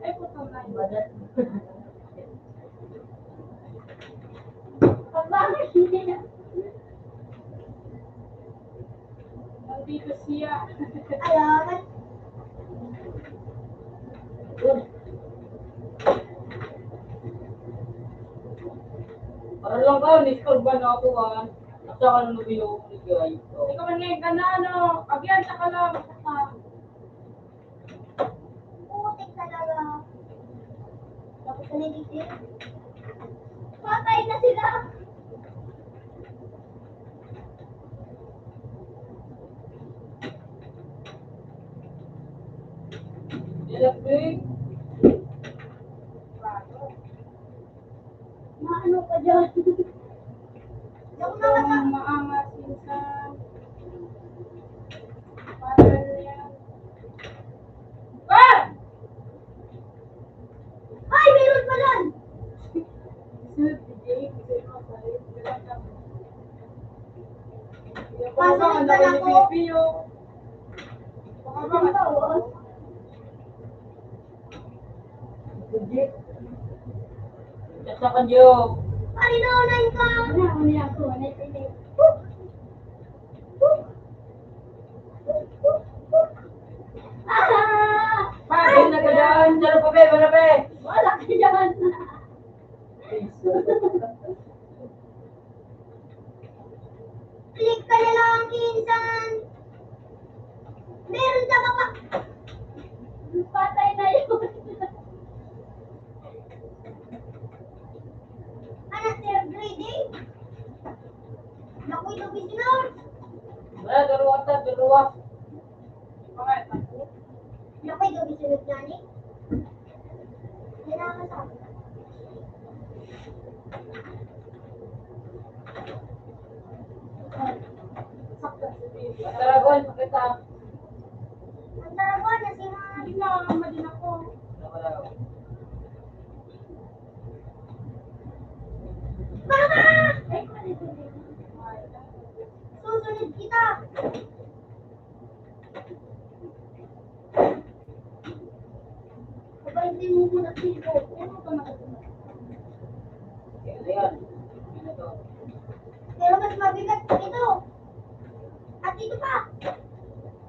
Ay, puto na. Bagat. Ang bakit niya? Nandito siya. Ayan. Para lang ka, niskorban na ako, ah. Nasa ka na nabiyo ko ni Guy. Ikaw man ngayon ka na, ano? Abiyan, saka lang. Putik talaga. Tapos na dito. Patay na sila! Electric. Maano ka dyan? Yung mga maangas minsan. Parang yan. Ah! Ay, meron pa lang! Sunod, bigay, bigay mo, balik. Pasunod pa lang ako. Baka ba? Sa kanyo. Parinonay ka! Ano, ano yan po? Ano yan po? Ah! Pagod na ka dyan. Dalo pa, be, wala, be. Wala ka dyan. Click ka na lang, insan. Meron sa baba. Patay na yun. Ano, third grade eh? Naku, ito, bisinor. Wala, dalawa ta, dalawa. Naku, ito, bisinor na ni. Kailangan sa Taragon, pakita. Ang taragon na si Mama. Hindi na, mali na po. Mama! Susunod kita. Aba, hindi mo muna siko. Ano ka na? Pero mas mabigat ito. At ito pa.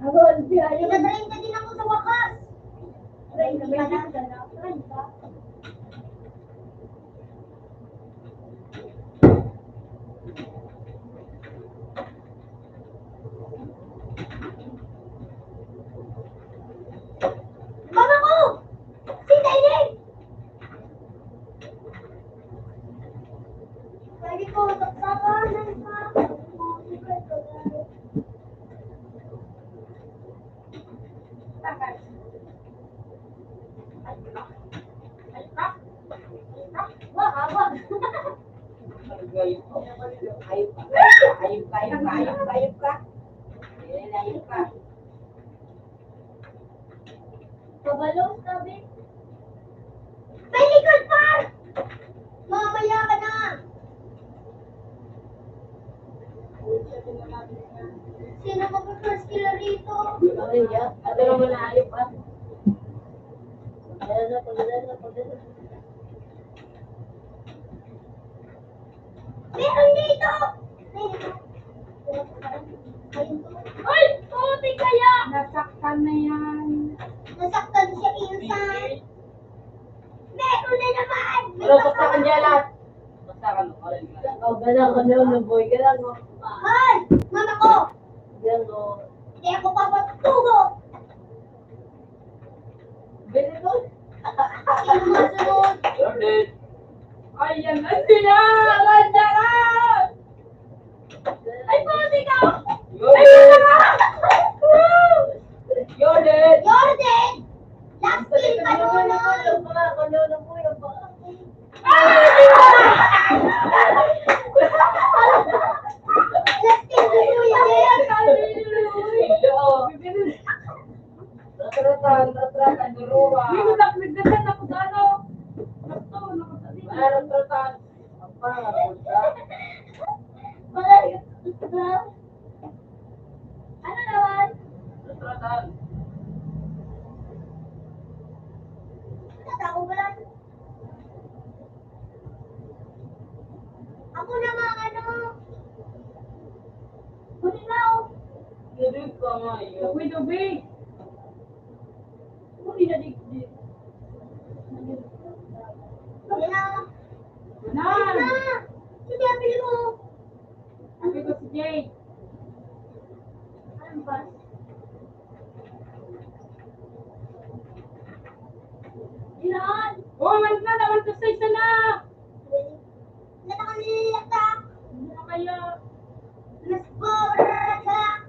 Ako, hindi, ayaw. Pinatrain ka din ako sa wakas. Train ka ba? Train ka. Mama ko! Sinda ini! Pwede ko, pagpapaanan pa. Ayop ka, ayop ka, ayop ka, ayop ka. Ayop ka, ayop ka, ayop ka. Ayun, ayop ka. Kabalo, sabi. May likod pa! Mamaya ka na! Sino magpa-first killer rito? Ano naman na ayop, ah? Ayan na, pagdala na, pagdala na. Meron dito! Ay, puti kaya! Nasaktan na yan. Nasaktan siya, insan. Meron na naman! Pero saksakan niya lahat. Saksakan mo, orange. Oh, gano'n, gano'n, boy. Gano'n, oh. Hoy! Mama ko! Gano'n, oh. Kaya ako papatubo. Very good. Yung mga sunod. You're dead. Ayan, nandun na! Ayan na! Ay, puti ka! You're dead! You're dead! You're dead! Last kill, Panunoy! Yung mga, Panunoy, yung mga. Last kill, Panunoy! Hello! Ratratan, ratratan, duruwa. Hindi mo nagdagdagan ako sa ano? Sakto, nakasali. Wala ratratan. Ang pangarap ka. Wala yun. Ano naman? Ratratan. Tatawa ko lang. Ako na mga ano. Buti na ako. Hindi ka nga yun. Ako'y tubig. Huli na digdi. Wala. Wala. Wala. Sige, pili mo. Sabi ko si Jay. Ano ba? Ilan? Oh, man na, naman to sa isa na. Wala ka nililata. Ano kaya? Mas power ka.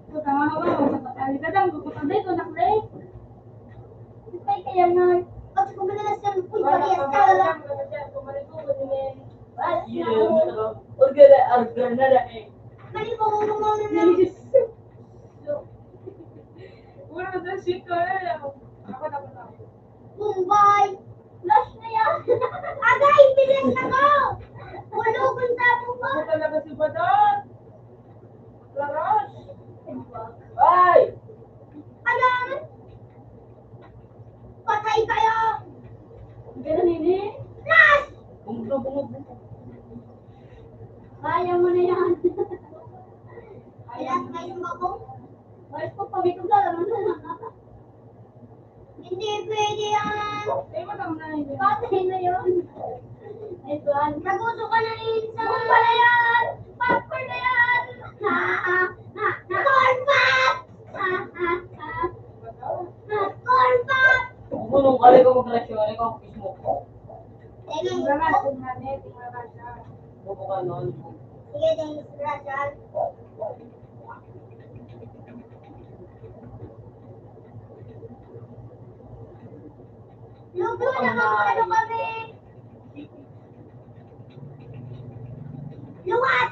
Ito, tama ka ba? Ay, dadang, kukutang dito, nakle. Ito kaya nga. Pag kumina na siya, uy, pag-ias ka, wala. Organa, organa na eh. Mali po, kung gumawa na lang. Wala na siya, eh. Ako na pala. Bombay! Flash na yan! Agay! Bilis na ko! Hulugon sa mo pa! Ako talaga si Badot! Laros! Ay! Ayan! Patay kayo! Ganun ini? Flash! Bumdo, bumdo, bumdo. Kaya mo na yan. Kaya mo na yan. Mas pag pabitog ka, alam mo na. Hindi pwede yan. Patay na yun. Ito, ah. Nagusto ka na rin sa... Bomba na yan! Popcorn na yan! Ha, ha, ha, ha. Corn pop! Ha, ha, ha. Ha, corn pop! Gulong ka rin kung magrasyon, ikaw, Facebook ko. Sige. Tingnan natin, tingnan natin. Bubukan nun. Sige, thanks, Rachel. Luto na, ano kami? Luwas!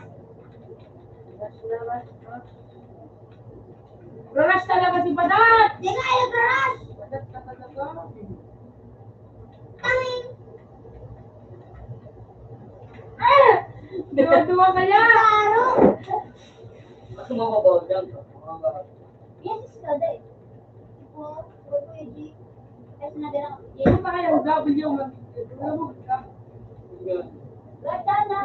Rush talaga si Badat! Di nga, eh, rush! Badat ka talaga. Tangin! Ah! Duwa-duwa kaya! Klaro! Mas mababa dyan. Yes, ka, day. Ito, ito, ito, Ay, sinabi na. Ito pa kaya ang W, mag-, mag-, Gata na.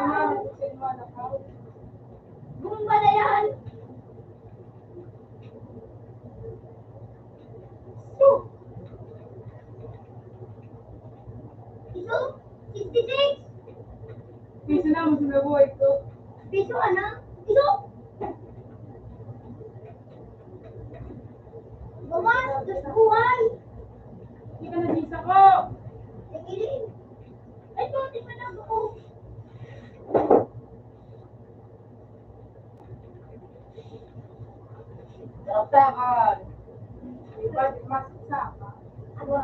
Gumba na yan. Iso? Iso? Sixty-six? Piso na, mas nabuhay ko. Piso, ano? Iso? Bawas, Diyos ko, ay! Hindi ka nag-isa ko. Sige, Lin. Ay, ito, tingnan lang ako. Dapat, ah, iba, mas isa pa. Ano?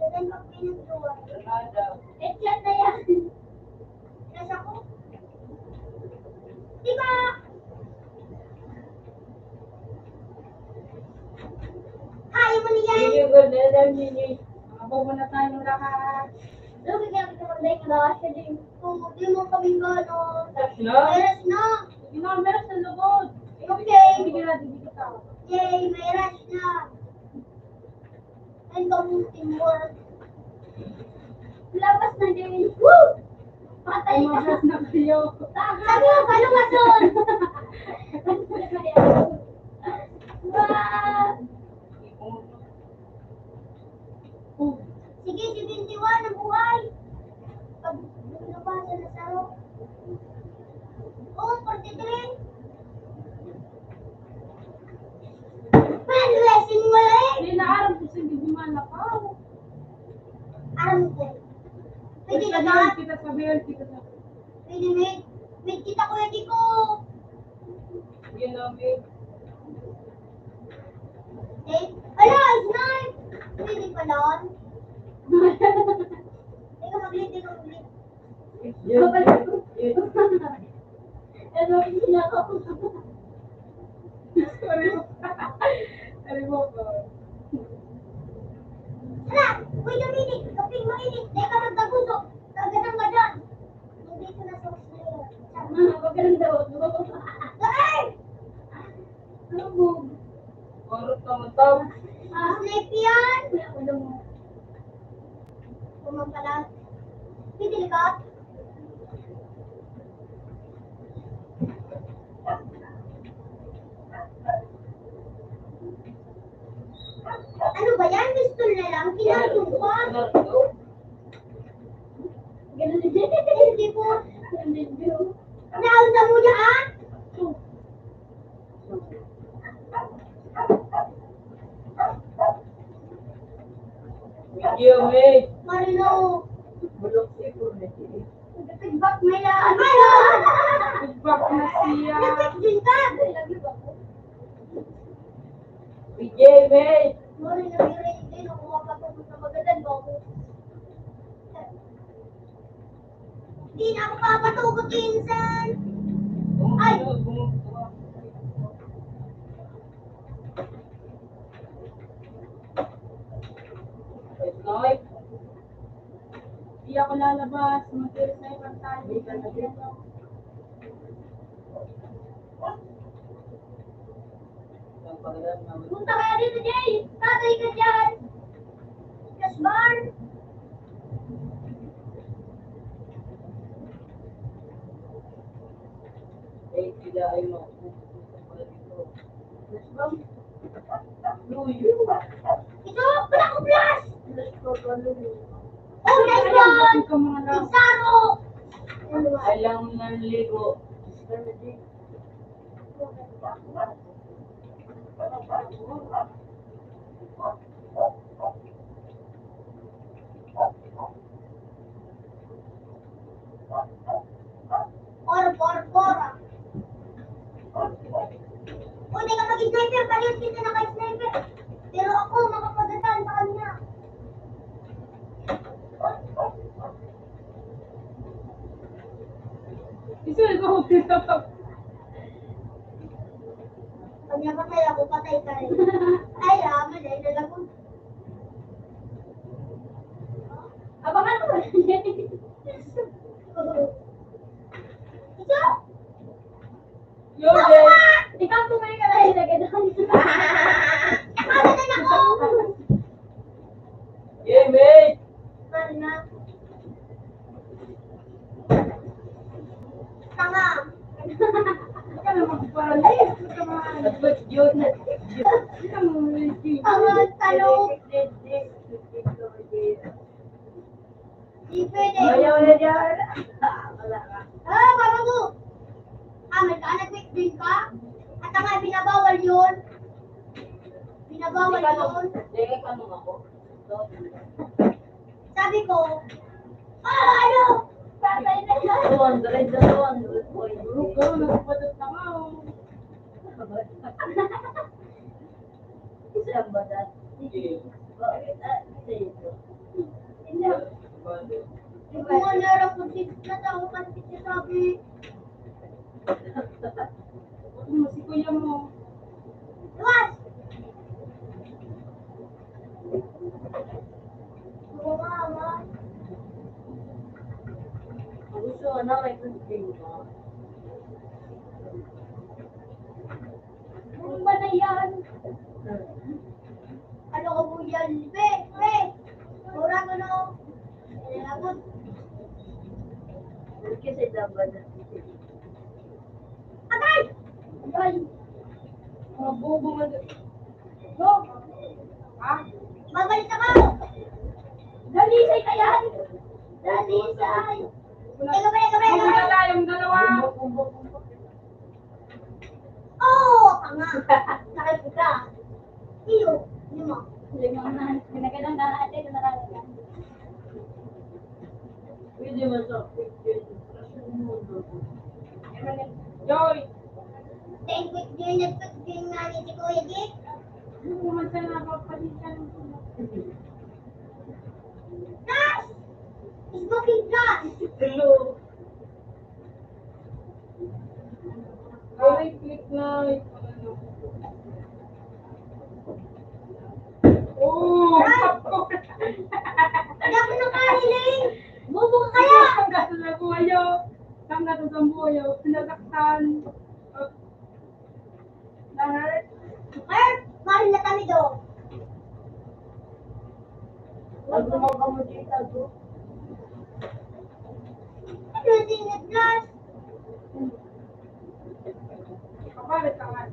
Ganun pag pinagluwa. Headshot na yan. Nasa ko. Diba? Kaya mo na yan. Hindi ko na lang yun eh. Makabawa na tayo lahat. Lugi kaya kita pag-like na lahat siya din. Oo, di mo kami gano'n. Meron na. Hindi na, meron sa lugod. Okay. Hindi na, hindi kita. Yay, meron na. Ang kamuting world. Labas na din. Woo! Patay ka. Lumabas na kayo. Sabi ko, paluwason! Wow! Sige, seventy-one. Why? Pag binabasa na saro. Oh, forty-three. Pag blessing mo eh. Hindi na aram kung saan di man nakaw. Aram ko. Pwede na ba? Kita sa bayan, kita sa Pwede, mate. Mate, kita ko, hindi ko. Yun lang, mate. Eh, ala, snipe! Pwede pa nun. Teka, mag-lead, teka, mag-lead. Yun, yun, yun. Ano, hindi na ako. Sorry. Sorry po. Ala, uy, Dominic, kaping mainit, teka, magtaguso. Taga ng madan. Hindi ko na sa Mga magandang daw. Ay! Lubog. Marot ka mo, tao. Ah, snake yan. Wala ko lang. Kumang pala. Pidili ka? Ano ba yan? Pistol na lang? Kinatong pa? Ganun din. Hindi po. Nausa mo dyan? Video, eh. Marino. Bulok si Purne. Feedback na yan. Feedback na siya. Nagpit din ka. Video, eh. Marino, yung rin din. Ako mapatungkol na magadan ba ako? Di na ako papatugot, insan. Ay! Di ako lalabas. Mag-resign tayo. Punta kaya dito, Jay! Tatay ka dyan! Kasban! Eh, sila ay makukuha pala dito. Kasban? Luyo. Ito, wala ko plus! Oh, nice one! Pizarro! Alam ng ligo. Por, por, por. Pwede ka mag-sniper, parehas kita naka-sniper. Pero ako, makapagatan sa kanya. Isa, ikaw, Pag napatay ako, patay ka rin. Ay, ah, mali na lang. Abangan mo. Ikaw? Yo, Jay. Ikaw, tumay ka na yung nagadan. Ako na ako. Yay, mate. Pare na. Tanga. Ikaw na magparali. Ikaw na. Ikaw na. Tanga, talong. Di pwede. Ayaw na dyan. Ah, wala ka. Ah, baba mo. Ah, may ka, nag-quit din ka? At ang nga, binabawal yun. Binabawal yun. Hindi ka tanong ako. Sabi ko, ah, ano? Patay na siya. Two hundred na two hundred. Bro, nagpadat na nga, oh. Saan ba dati? Bakit? Ah, sa ito. Hindi. Yung mga narapod dito na tao, kasi sinasabi. Ano, si kuya mo. Luwas! Oo nga, ama. Gusto na, may kunting mo. Bomba na yan. Ano ka po yan? Pe, pe! Mura ko, no? Kailangan. Kasi dapat na. Agay! Agay! Mga bobo nga. Go! Ha? Babalik ako! Dali, say ka yan! Teka, teka, teka, teka. Yung dalawa. Oo, tanga. Nakalimutan ka. Iyo, lima. Lima na. Pinagandang daan, ate, ito na lang. Pwede man sa picture. Joy! Thank you, Joy. Nagpag-join nga ni si Kuya Dick. Hindi ko man siya napapalitan. Guys! Smoking gun! Hello! Ay, click na. Oh! Hindi ako nakahiling! Bobo ka kaya! Ang gato na buhay, oh. Ang gato ng buhay, oh. Sinasaktan. Lahat. Ay, mahal na kami do. Ang gumagawa mo dito, do. Ano yung siniglas? Kapalit ka nga.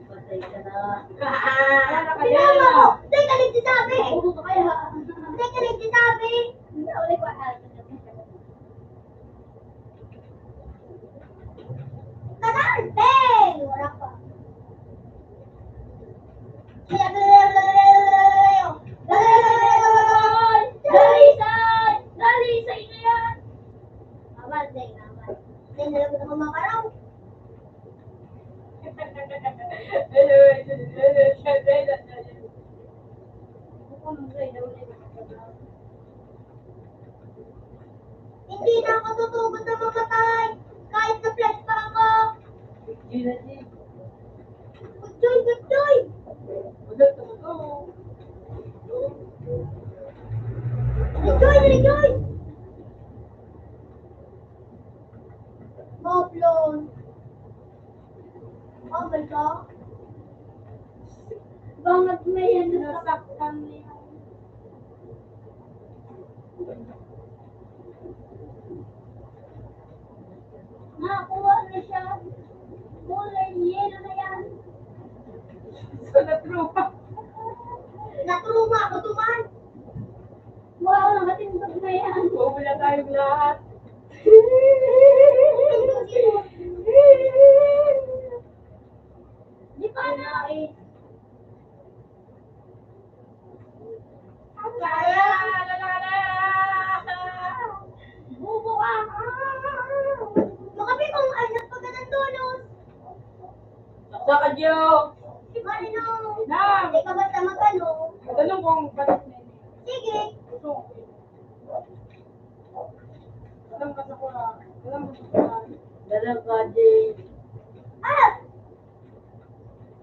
Patay ka na. Ginawa mo! Teka, nagsasabi! Teka, nagsasabi! Hindi, ulit ko, ah. Kanan! Bang! Wala pa. Dalisay! Dalisay na yan! Awan, dahil naman. Dahil na lang ako makaraw. Hindi na ako tutugon na mamatay, kahit na flash pa ako. Hindi na, Jay. Good joy, good joy. Ulit na to. Good joy, good joy. Moblon. Oh my God. Bangag na yan. Nasaktan na yan. Nakakuha na siya. Kulay yellow na yan. So, natruma. Natruma ako, tuman. Wow, nakatindog na yan. Mawala tayong lahat. Di pa na. Kaya, lalala. Bubo ka. Makapi kong ay nagpagandang tonos. Sa kadyo. Marino. Na. Ikaw basta magano. Matanong kung bakit na yun. Sige. Gusto ko. Alam ka sa kuha. Alam ka sa kuha. Dala ka, Jay. Ah!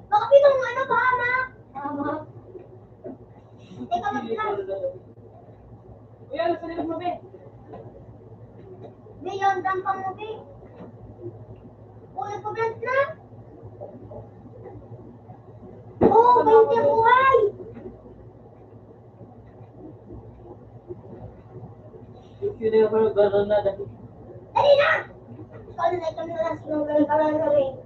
Baka pitong ano ba, ama? Tama. Teka, mag-plan. Kuya, ano sa nilog mo, be? Be, yun, dampang mo, be. Uy, nagpa-plan na? Oo, bainte ang buhay. Yun na yung parang gano'n na dati. Dali na! Ikaw na, ikaw na lang, sinunod ka lang na rin.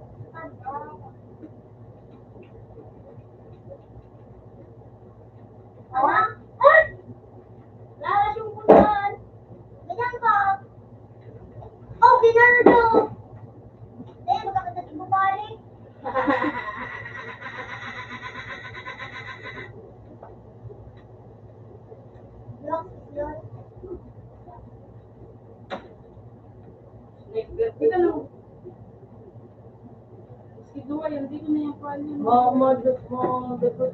Tama? Ay! Lalas yung puntahan. Ganyan ka. Oh, ginano to? Eh, magkakatatig mo pare. Lost is lost. Ito lang. Sige, duwa yan. Dito na yung kuwan yun. Mama, Diyos mo, Diyos mo.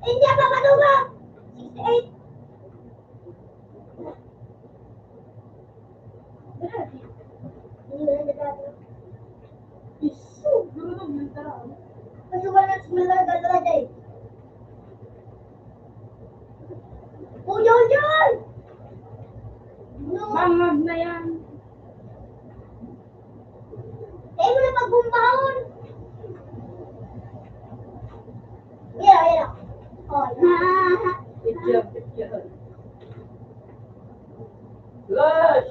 Hindi ako matulog! Sixty-eight. Isu, guru ng bintara. Kasi wala sa mga gagawin. Uy, uy, uy! Bangag na yan. Kayo mo na pagbumbahon. Mira, mira. Oh, na. Good job, good job. Flush!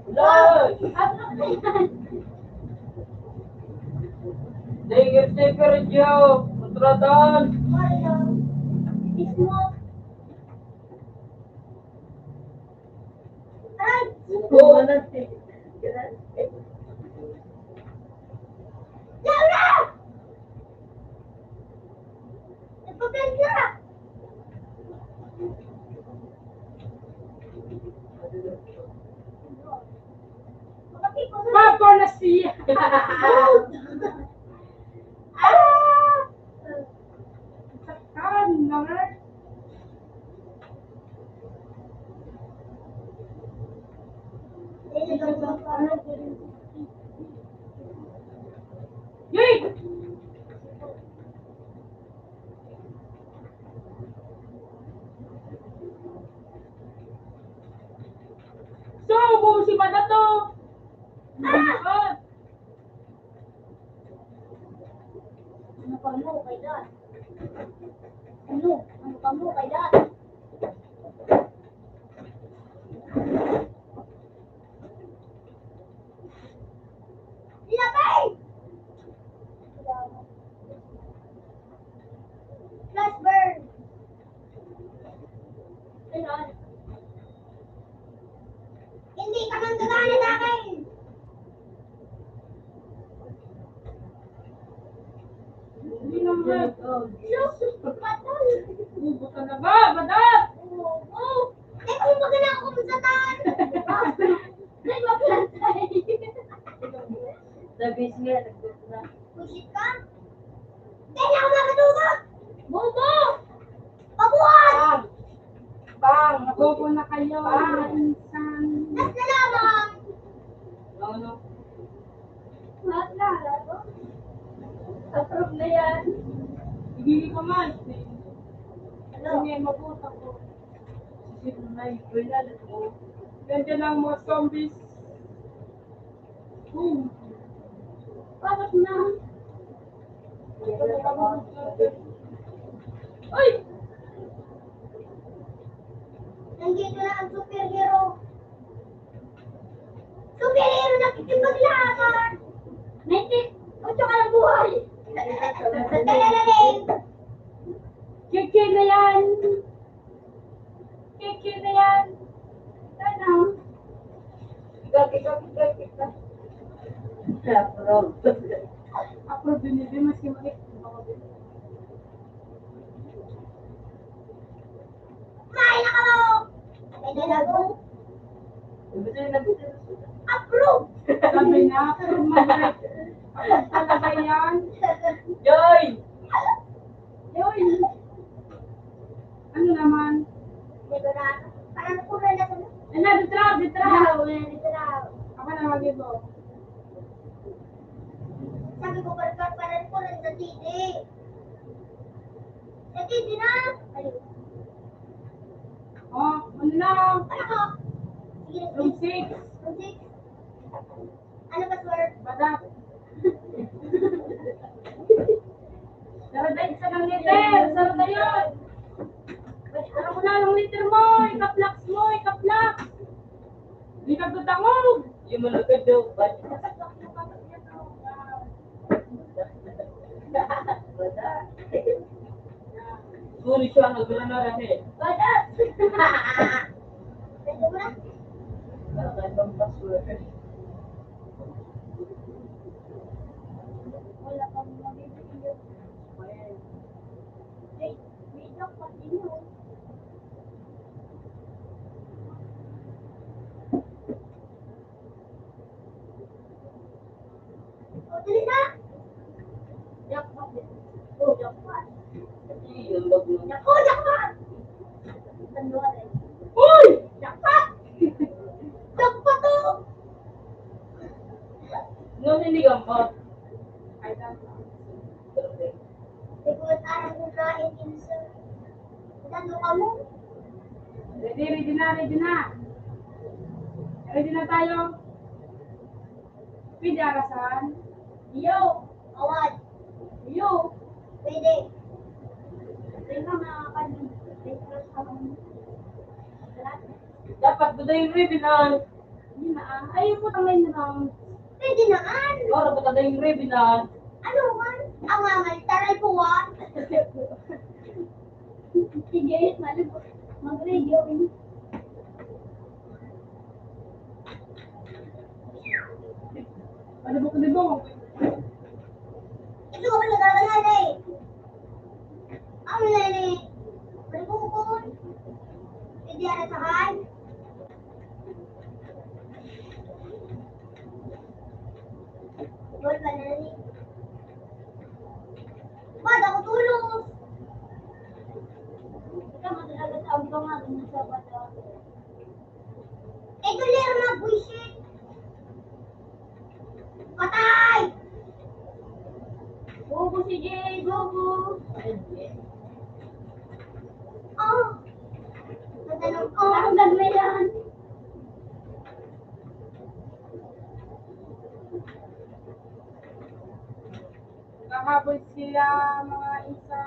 Flush! Dahil caretaker niya, kontratahan. Papa na siya. Ah! Saktan, Lord. Yay! So, busi pa na to. Ah! Ano pa mo kay dad? Ano? Ano pa mo kay dad? Ilapay! Flash burn! Ganon. Hindi ka manggagana sa akin! Hindi naman. Sus, patay! Ubo ka na ba, Badat? Oo. Eh, kung baga na ako kung satan! Ay, mapatay! Sabi siya, nagdot na. Bullshit ka? Kaya ako makatulog! Bobo! Pabuhan! Bang! Bang! Bobo na kayo, Bang! Mga insan. Last na lamang! No, no. Lahat na, lahat, oh. Approve na yan. Hindi ka man. Ano? Hindi, mabuta ko. Sisip na yung granada ko. Yan dyan ang mga zombies. Boom! Bakit na? Uy! Nandito na ang superhero. Superhero na kikipaglaban! Ninety-eight ka lang buhay! Kaya na rin! Kiki na yan! Kiki na yan. Ano? Ikaw, ikaw, ikaw, ikaw. Approve. Approve din, hindi mas yung makikita ko din. May nakalo! May nalago! Approve! Sabi na, approve, mag-, approve talaga yan. Joy! Joy! Ano naman? Dito na. Parang kulay na ito. Ano, dito na, dito na. Ano, wala dito na. Ako na mag-ibo. Sabi ko, parang, parang kulay sa T V. Sa T V na. Ayun. Oh, ano na? Ano ko? Sige, room six. Room six. Ano password? Badat. Sarada isa ng letter. Sarada yun. Sarada mo na ng letter mo. Ikaplaks mo. Ikaplaks. Di ka tutangog. Yung malagad daw. Badat. Badat. Sorry siya, nagranara siya eh. Badat! Pwede mo na? Wala kang password. Wala kang mabibigyan. Hey, may jackpot din yun. O, dali na! Jackpot. O, jackpot. Jackpot, jackpot! Uy! Jackpot! Jackpot to! No, hindi jackpot. Ay, jackpot. Hindi ko alam kung kain din sa... Ano ka mo? Ready, ready na, ready na. Ready na tayo. Pwede arasan? Iyo. Awad. Iyo. Pwede. Pwede na, mga kan-, pwede na sa mga... Dapat today, ready na. Hindi na, ah. Ayaw po, tangay na lang. Pwede na, an. Ora ba tayo yung ready na? Ano man? Ang mga malitaray po, ah. Sige, malibot. Mag-radio. Malibot, malibot. Ito ka pala gagawin, eh. Ang nene. Malibot ko. Hindi, ano, sahan? Wala na ni. Ba't ako tulos? Ikaw, matalaga sa abang nga, dun sa bata. Ito, Ler, mga buwisit. Patay! Bobo si Jay, bobo. Oh! Natanong ko. Ang ganda yan. Naghahabol sila, mga isa.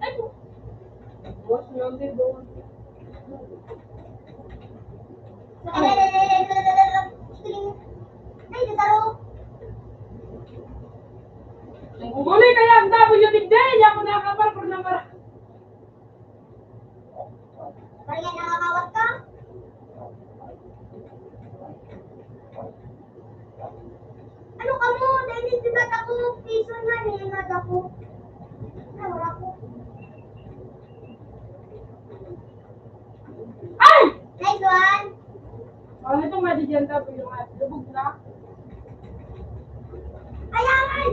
Ay! Boss, number, boss. Ay, tataro. Ang gulay kaya ang W T D, hindi ako nakakapal, pero naman. Kaya nakakawat ka? Ano ka mo? Dahil hindi ba ako piso na, nilingad ako? Ay, wala ko. Ay! Nice one! Ano itong madidiyan ka? Yung lubog na? Ayan!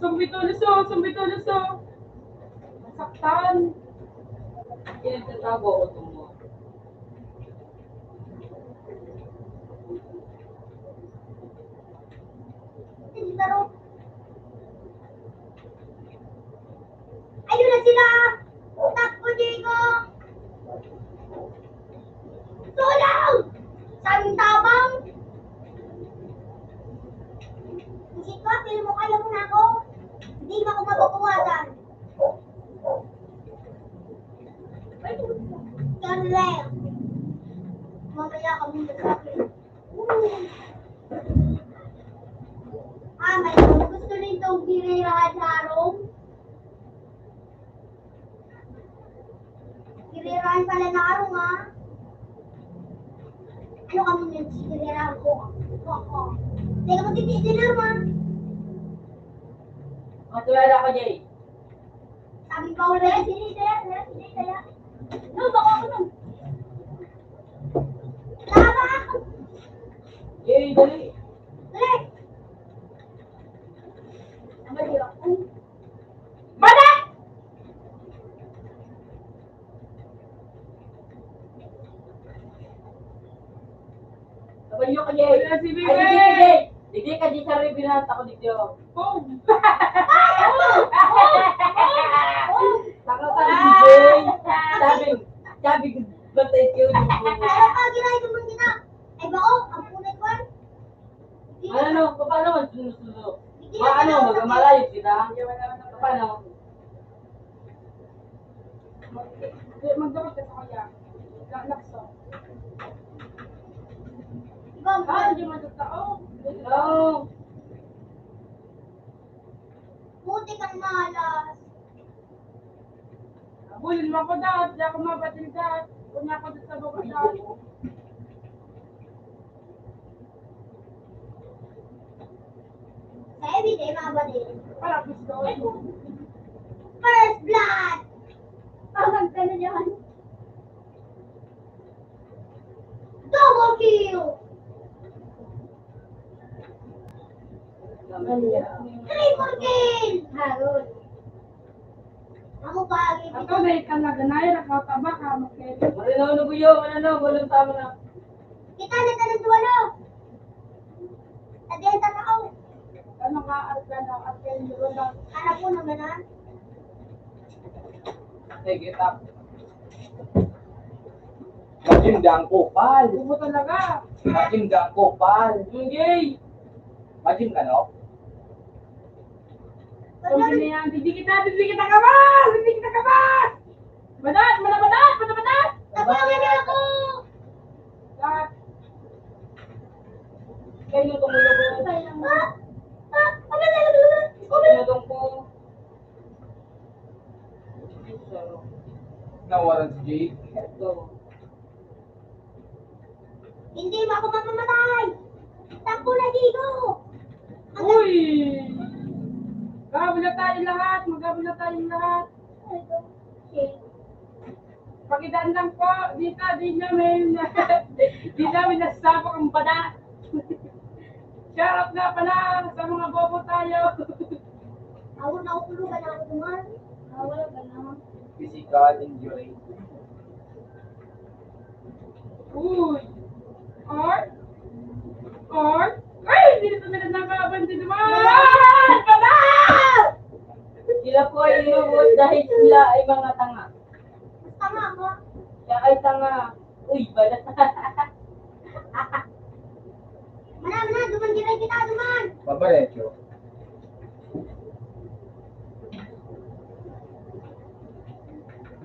Sumbituloso, sumbituloso. Masaktan. Pinagtatago ako itong mga. Ayun na sila! Takbo, Diego! Tulong! Saan tabang? Isip ko, feel mo kaya mo na ako. Hindi mo ako mababawasan. Kaya lang. Mamaya ka muna sa akin. Ah, may gusto rin itong ginirahan sa harong. Ginirahan pala na harong, ah. Ano kami nagsiginirahan ko? Teka, magtitiis din harong, ah. Matulala ko, Jay. Sabi pa ulit. Kaya, sige, kaya, kaya, sige, kaya. No, baka ako nun. Tama! Yay, dali. Dali! Ang mahirap. Balik! Kabayo ka, Jay. Wala si Ay, Bibi. Hindi, hindi, hindi. Hindi ka, di ka rin binata ko dito. Oh. Takot ka, Jay. Sabi, sabi, batay ko. Pero pag ginagawa mo kita, ay ba, oh, ang punit ko, eh. Ano, no? Paano man sinusunod? Hindi Ba, na ano, pinapatay. Magmamalayo kita? Paano? Hindi, magdamag ka sa kanya. Lalakso. Ikaw, ah, hindi man totoo. Oo. Buti kang malas. Abulin mo ako, Dad. Di ako mabatil, Dad. Kunya ako dito sa baba, Dad. Sa everyday, mga bading. Para gusto ko. First blood! Tawag ka na dyan. Double kill! Triple kill! Harod. Ako pa, Ako, may kanaganay, nakataba ka, magkaya. Marinaw na buyo, ano, no, walang tama na. Kita na, tanan duwa, no? Tabihan ta ako. Ano ka, at ano, at kayo, wala. Harap mo naman, ha? Sige, tap. Maging dang kupal. Ubo talaga. Maging dang kupal. Hindi. Maging ano? Sabi na yan, hindi kita, hindi kita kamas! Hindi kita kamas! Badat! Badat! Badat! Badat! Tabangan niya ako! Lahat. Kayo na tumulong ko. Ah! Ah! Ano na naman? Tumulong ko. Nawaran si Jade. Ito. Hindi mo ako mamamatay! Takbo na, Digo! Uy! Magkabula tayo lahat! Magkabula tayo lahat! Pakidaan lang po dito, di namin, di namin nasasabak ang badat. Shout out nga pala sa mga bobo tayo. Ako na, ulo ka na ako naman. Ah, wala ka na. Physical injury. Uy! Or? Or? Ay! Hindi na talaga nakabandi naman! Ay! Baba! Sila po ay inuubos dahil sila ay mga tanga. Tanga mo? Siya ay tanga. Uy, bala. Mana, mana, duman, diray kita, duman. Pabarecho.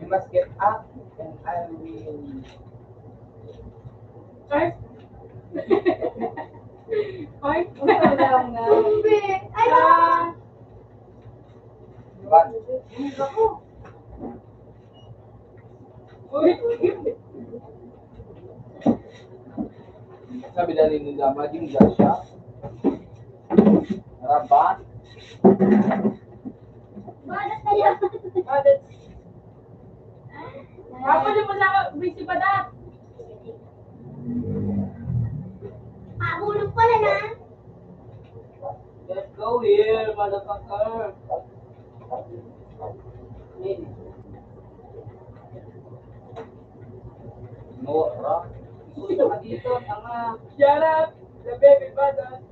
You must get up and I will. Ay. Ay. Ay, wala na. Tumbi. Ay, ah. Diba? Uy. Sabi na ni nila, maging gasya. Rabat. Badat kayo. Badat. Ako din mo sa busy pa da. Mahulog pala na. Let's go here, motherfucker. Mora. Gusto ka dito, tanga. Shout out, the baby brother.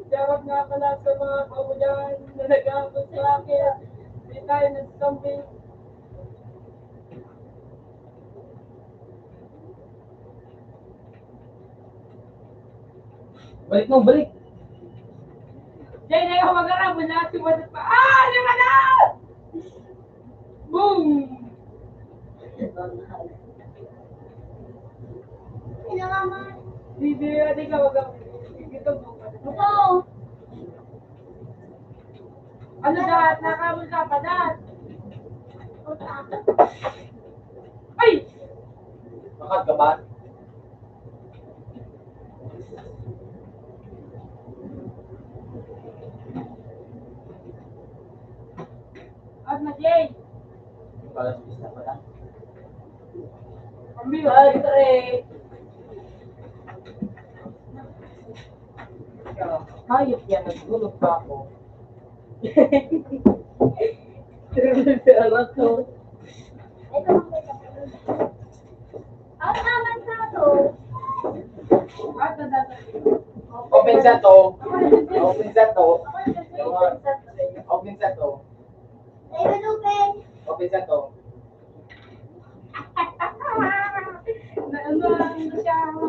Shout out nga pala sa mga kababayan na nag-aabot sa akin. Hindi tayo nagsasamping. Balik mo, balik. Diyan na yung mag-arabo na, sumagot pa. Ah, di ba na? Boom! Ina, mama. Hindi, hindi ka mag-, hindi ka mag-, Ito. Ano, dad? Nakabol ka pa, dad? Ay! Makagabat. At na, Jay. Para sa pista pa lang. Kami, Padre. Hayop yan, nagulog pa ako. Pero nagkalat to. Ito ang may kapatid. Ang naman sa to. Open sa to. Open sa to. Open sa to. Open sa to. Open sa to. Na ano ang siya, ang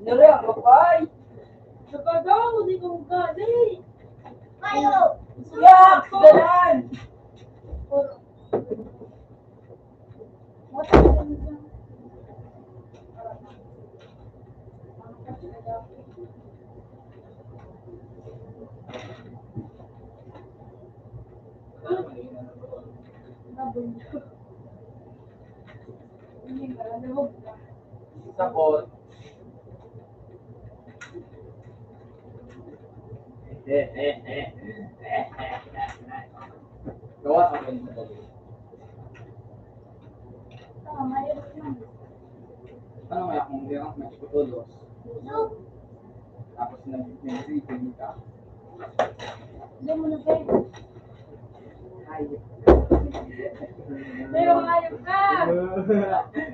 Nari, ang kapay. Nakagaw, di ko gali. Ayo. Yak, dalan. Sapot. Gawa sa akin sa gabi. Ano kaya kung hindi ako nagputulos? Tapos nag-, nag-, ka. Hindi mo na pwede. Hayop. Pero hayop ka!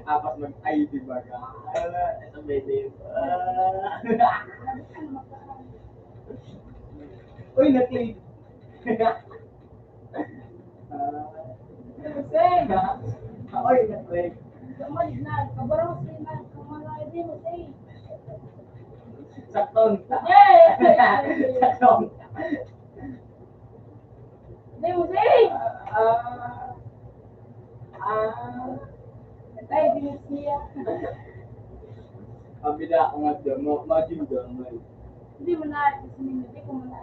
Tapos mag-I D ba ka? Ah, ito may name. Ah. Uy, na-click. Ah. Sing! Oy, na-break. Gamay na, kabarang sing na, kamangay di mo, sing. Sakton ta. Yay! Sakton ta. Di mo, sing! Ah, ah. Tay, di mo siya. Abi na ako nga dyan, ma-, ma-gym dyan, may. Hindi mo na, hindi ko mo na.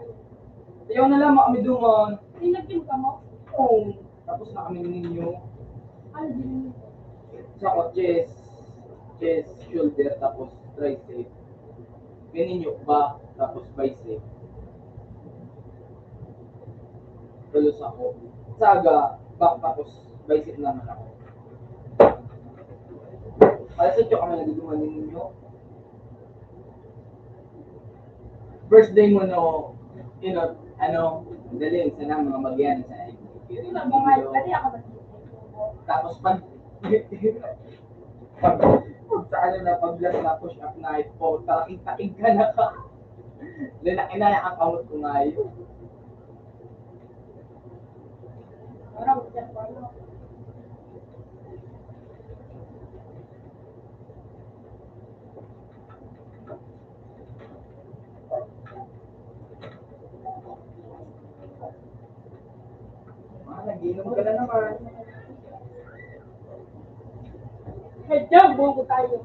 Ayaw na lang, makamiduman. Tinagin ka mo? Oo. Tapos na kami ninyo. Ano din? Sa ko, chest, chest, shoulder, tapos tricep. May ninyo ba, tapos bicep. Tulos ako. Saga, back, tapos bicep naman ako. Alas otso kami nagduduman ninyo. First day mo, no, you know, ano, dali, sana mga magyan, sana. Hindi na, mga, pati ako nag-, tapos pag, pag, pag sa ano na, pag last na push up na, ito, takig-takig ka na ka. Lalaki na yung account ko ngayon. Parang, ah, nag-inom ka na naman. Hey, Joe, buko tayo.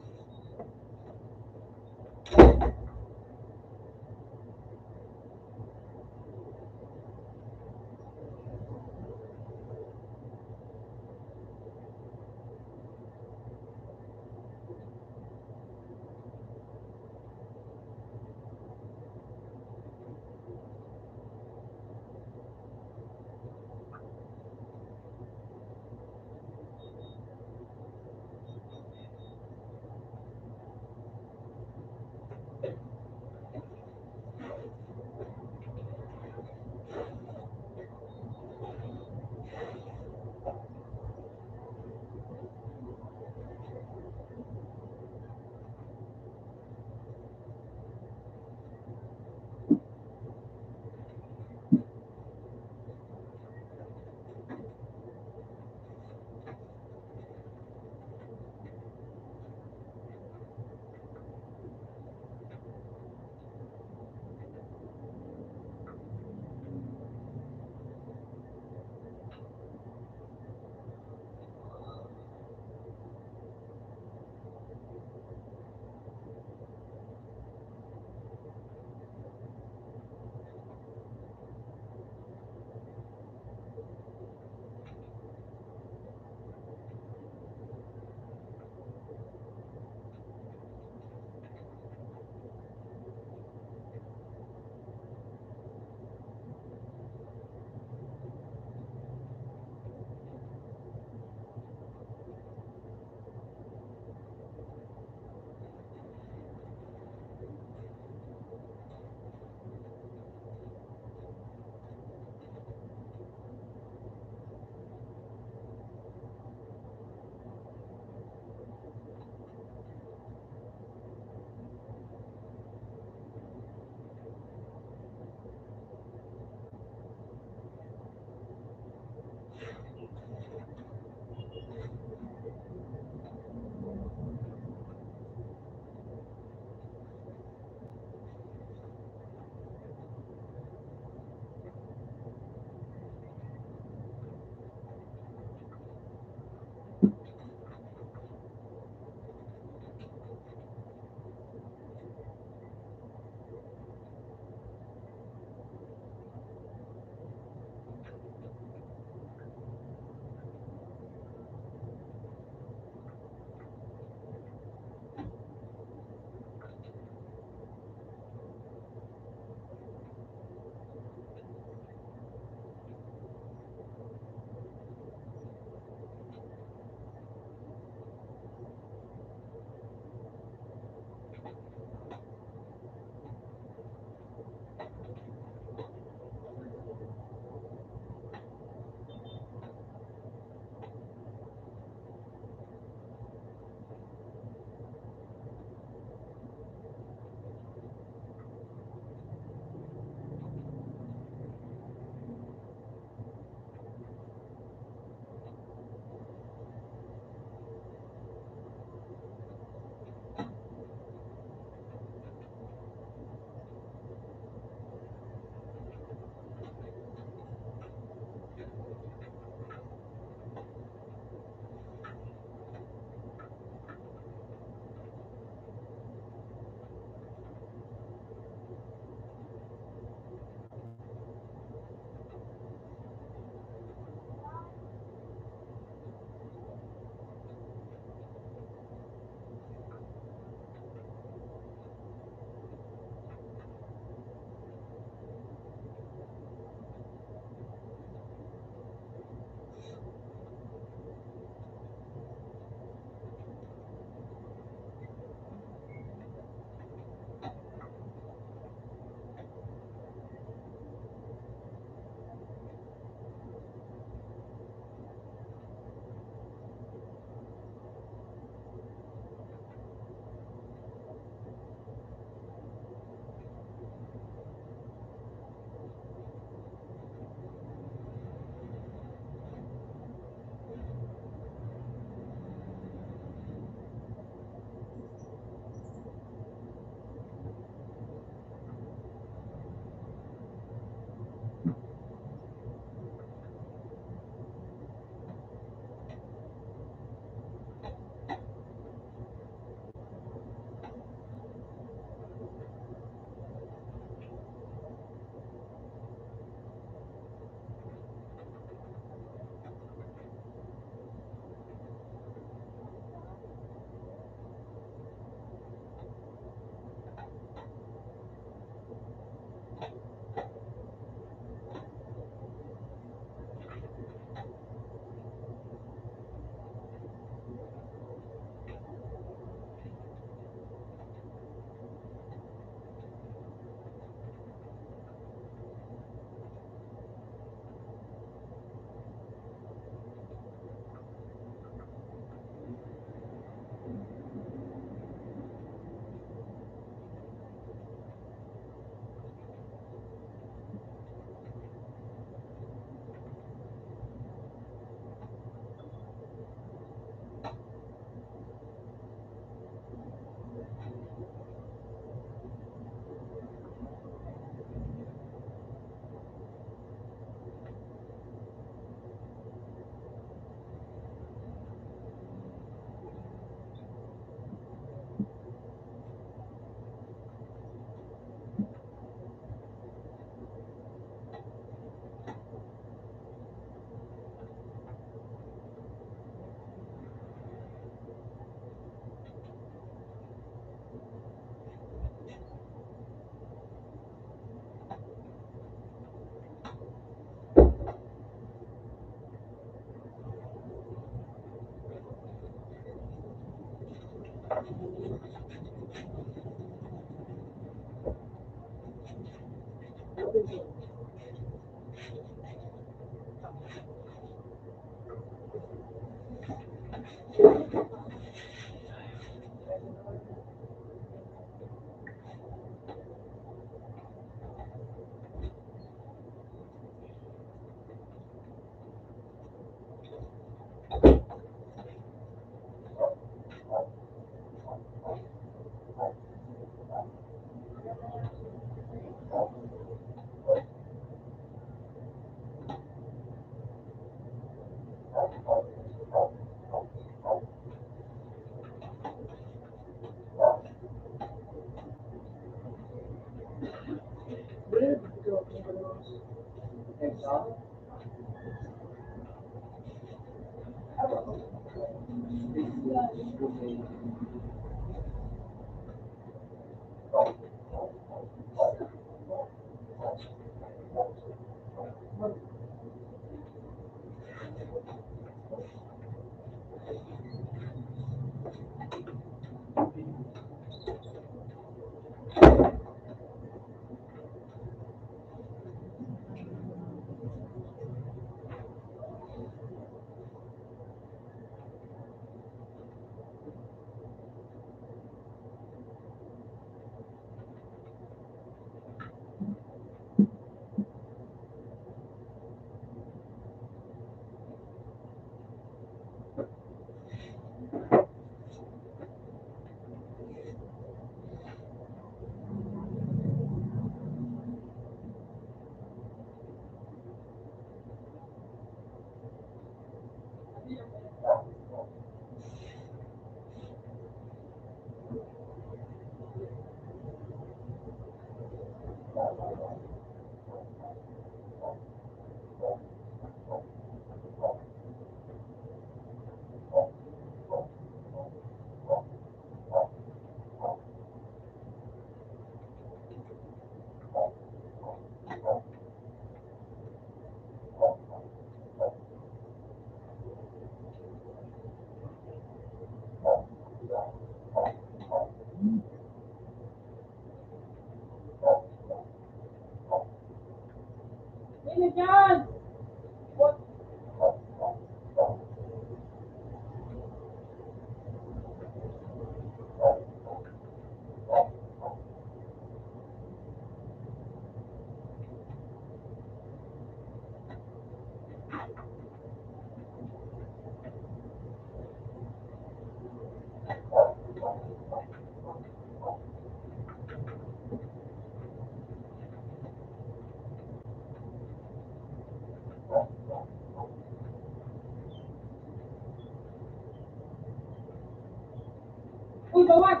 Uy, gawas!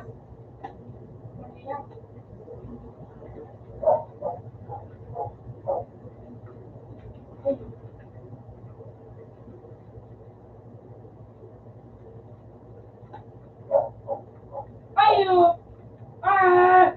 Ayo! Ah!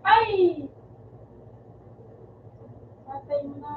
Ay! Patay mo na.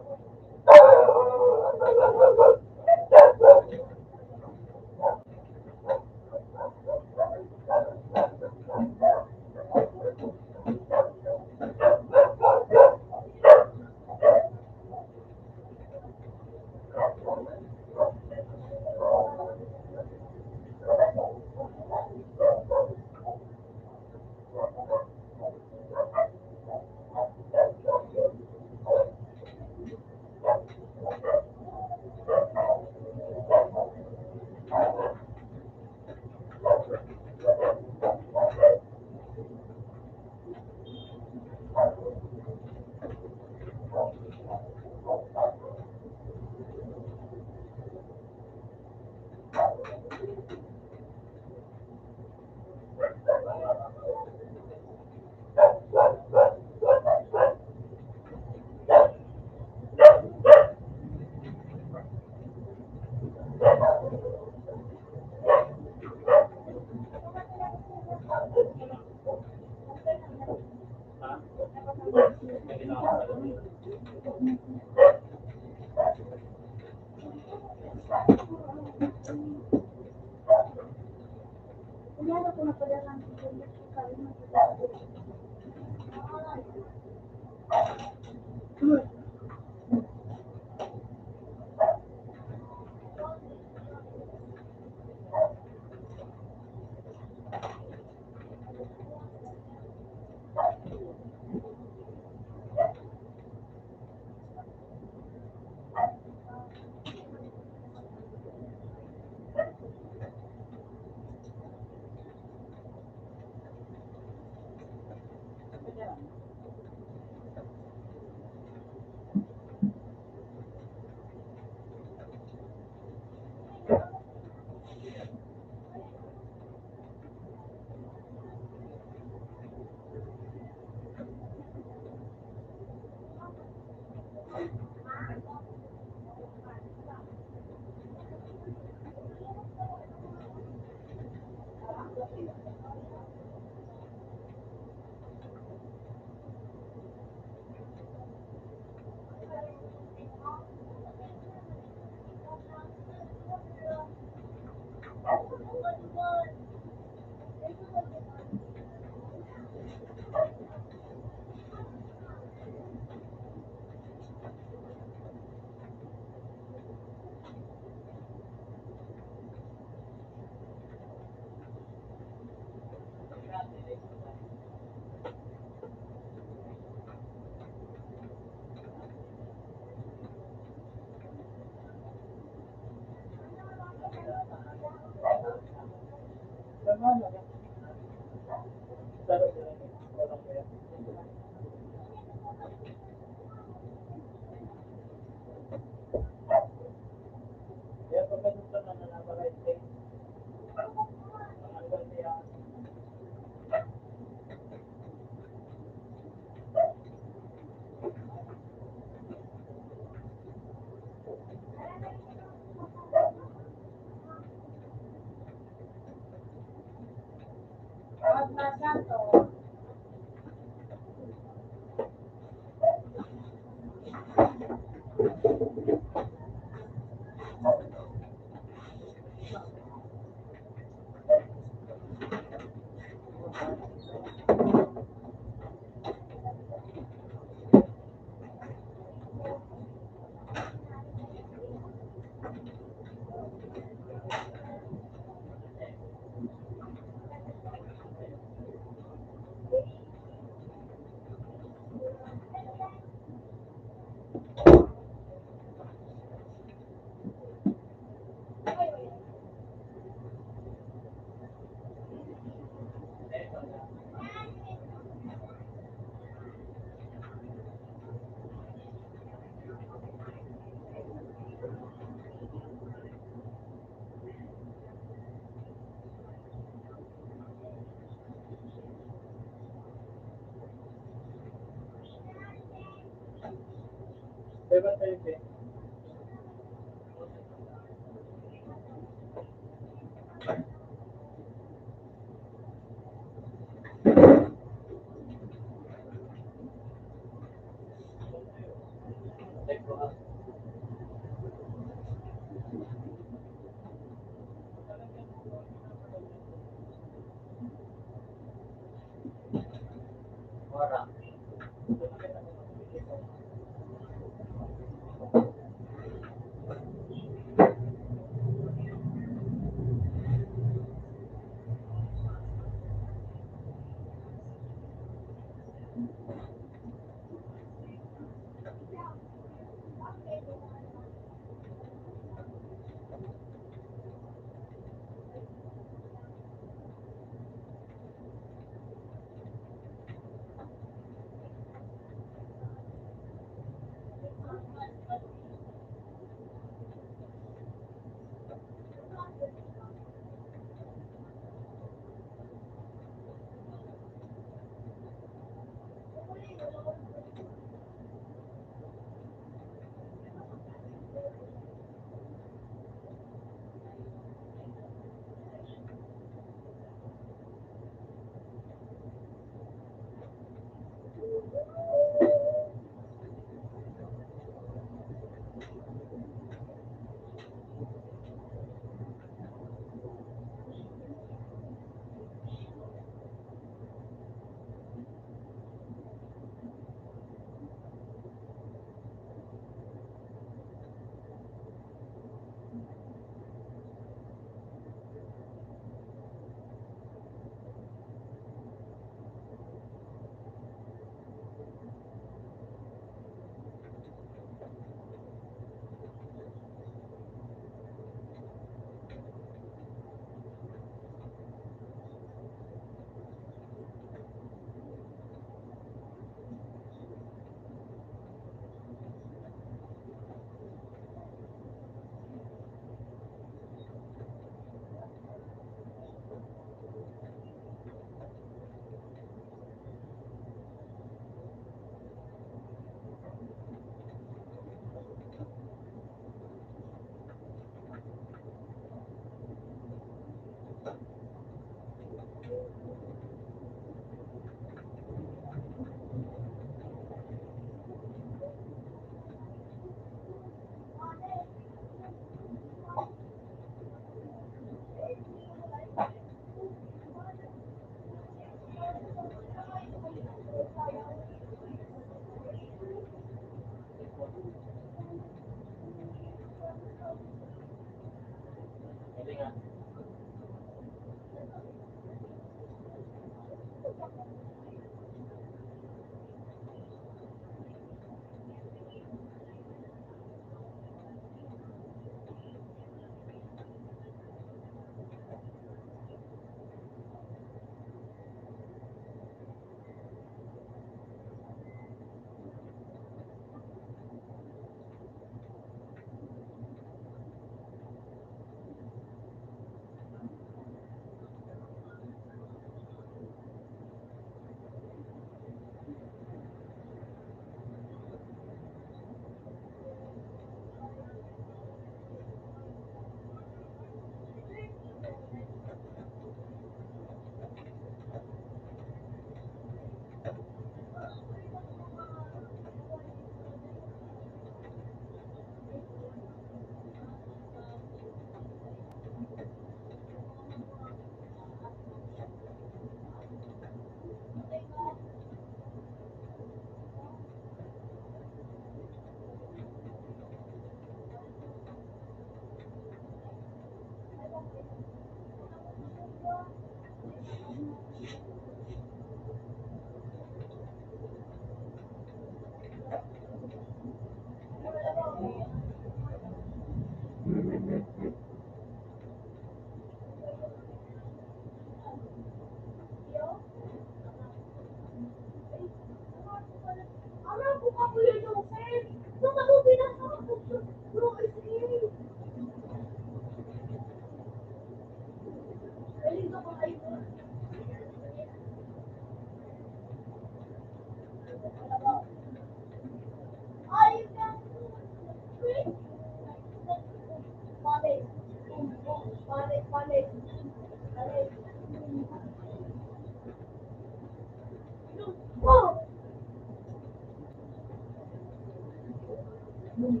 Ano?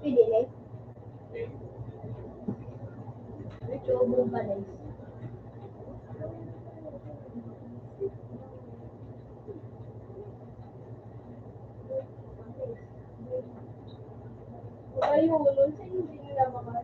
Pwede na eh. Medyo urbanized. Wala yung ulo sa hindi nila mga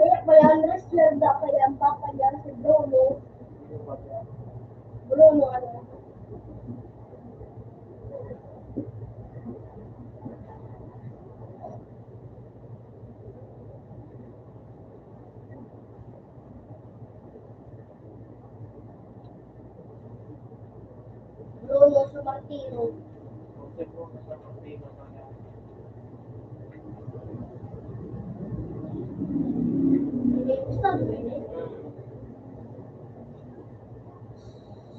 Kaya pala ang wrestler na kaya ang papa niya si Bruno. Bruno, ano? Bruno sa Martino.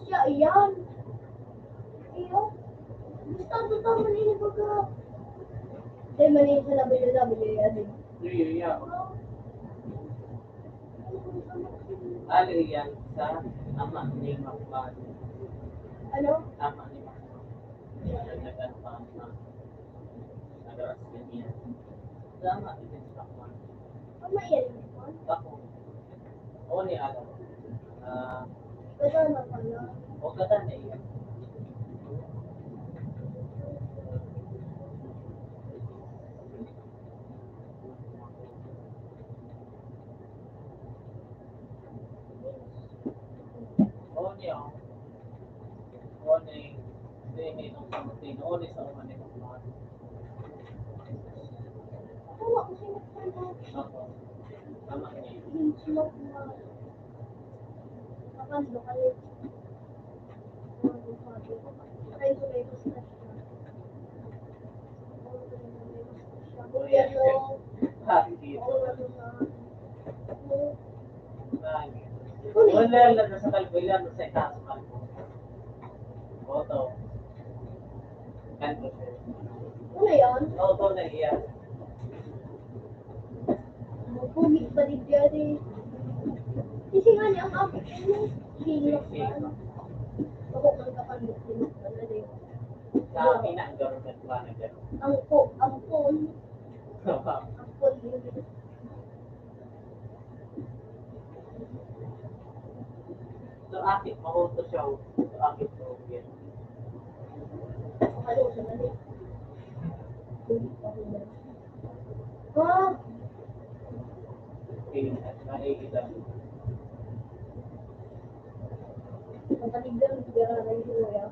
Siya iyan. Iyo. Basta, basta, mali na baga. Dahil mali sa labi-labi, ano yun? Iya, iya. Ali yan sa ama ni Makman. Ano? Ama ni Makman. Nagano pa ang mga nagaras niya. Tama, ito sa Makman. Ama yan, Makman? Bako. Oo, ni Alan. Ah, Ganda na pala. O, ganda na iya. Oni, oh. Oni, dili nung pangutino, oni sa uman ni Panginoon. Opo. Tama niya. Wala lang sa kalbo, ilan sa itaas sa kalbo. Boto. Kalbo, sir. Ano yan? Oo, na iya. Magpugig pa din dyan eh. Kasi nga niya, ang abot niya, hinlok na. Ako, magkapandok din pala eh. Sa akin, ang garo-, ang garo-, ang po, ang po. Ang po, yun. So, akit, mahuto siya, oh. So, akit, oh, yan. Ah. Okay, at makikita. Kapatid lang, siguro na yun, kuya.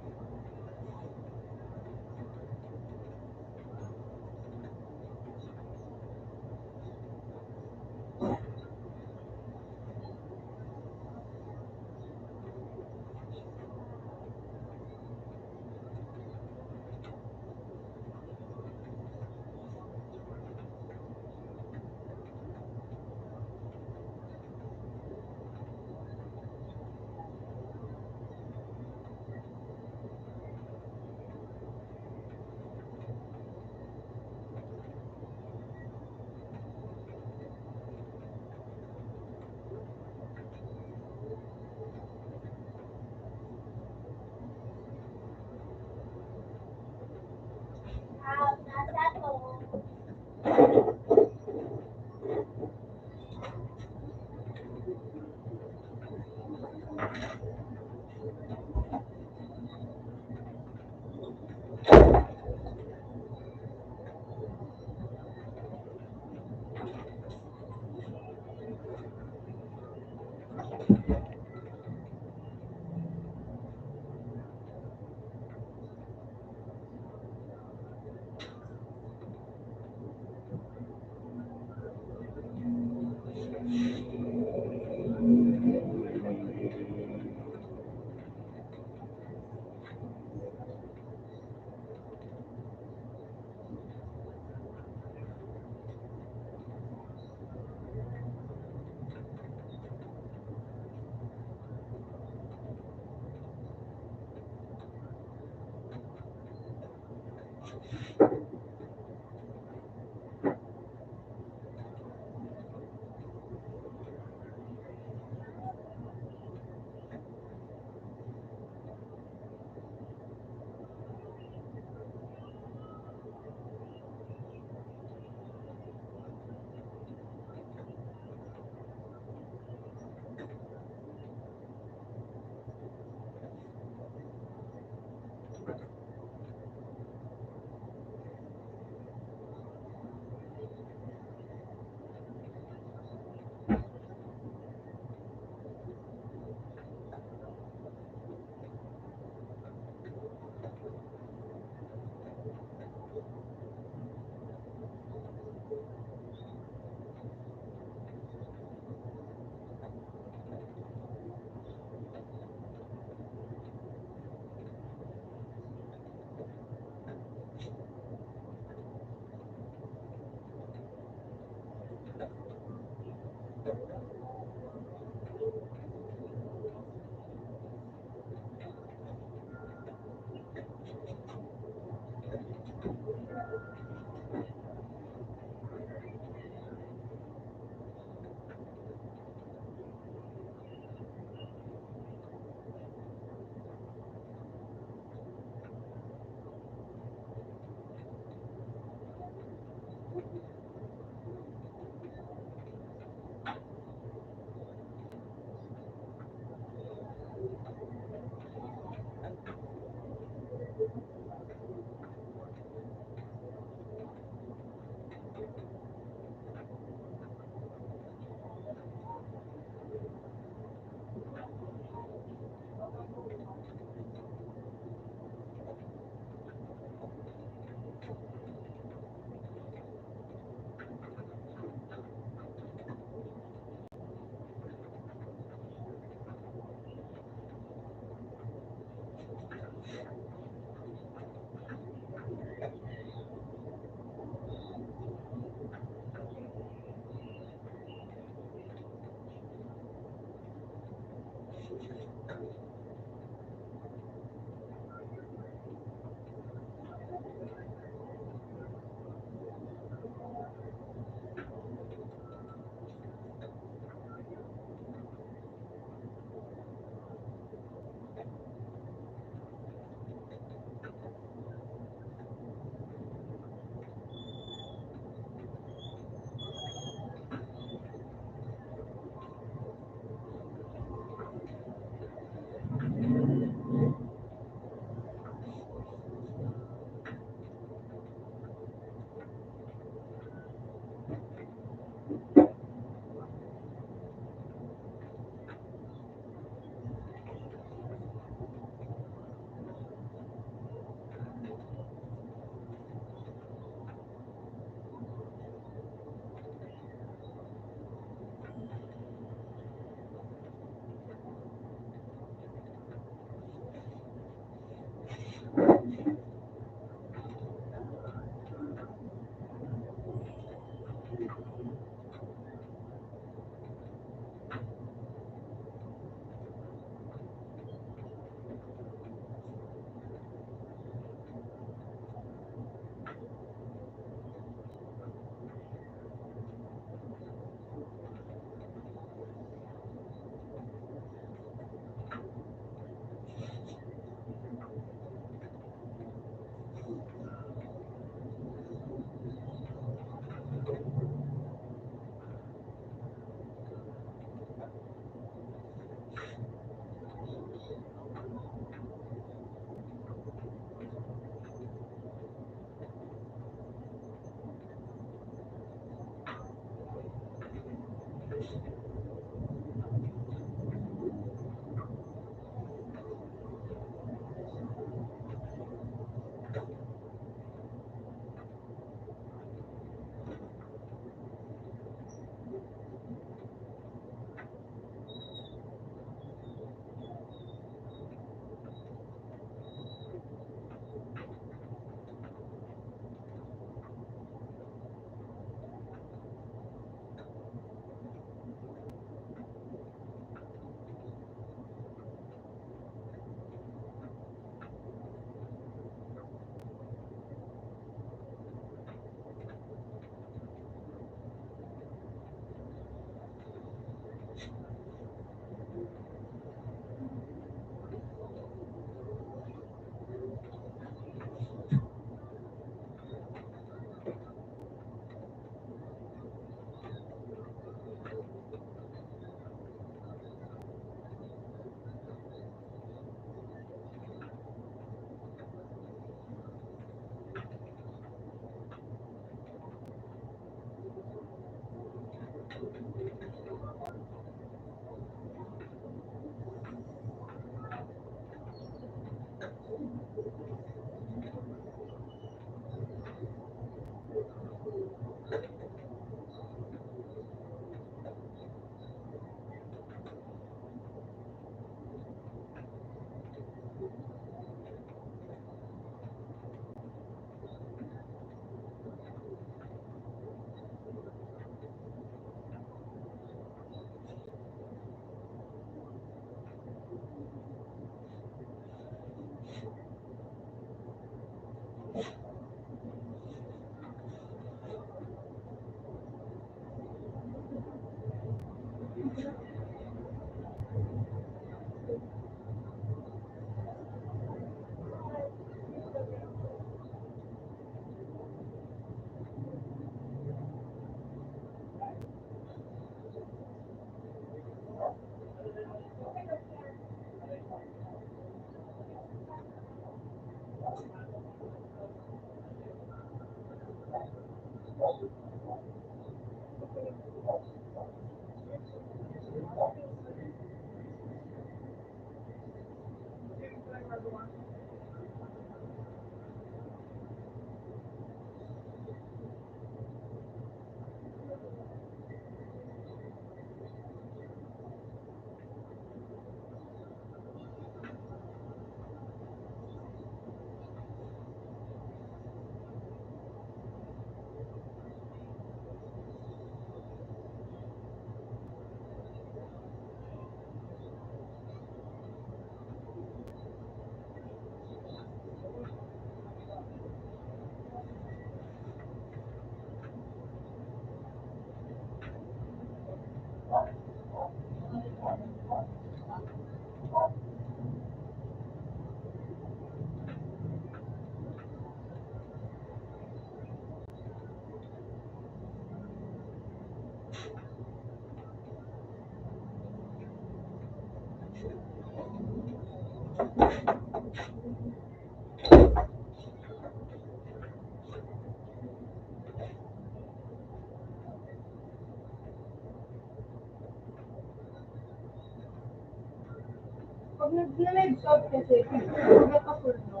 Pag nag-live shot kasi, nagkakasulno.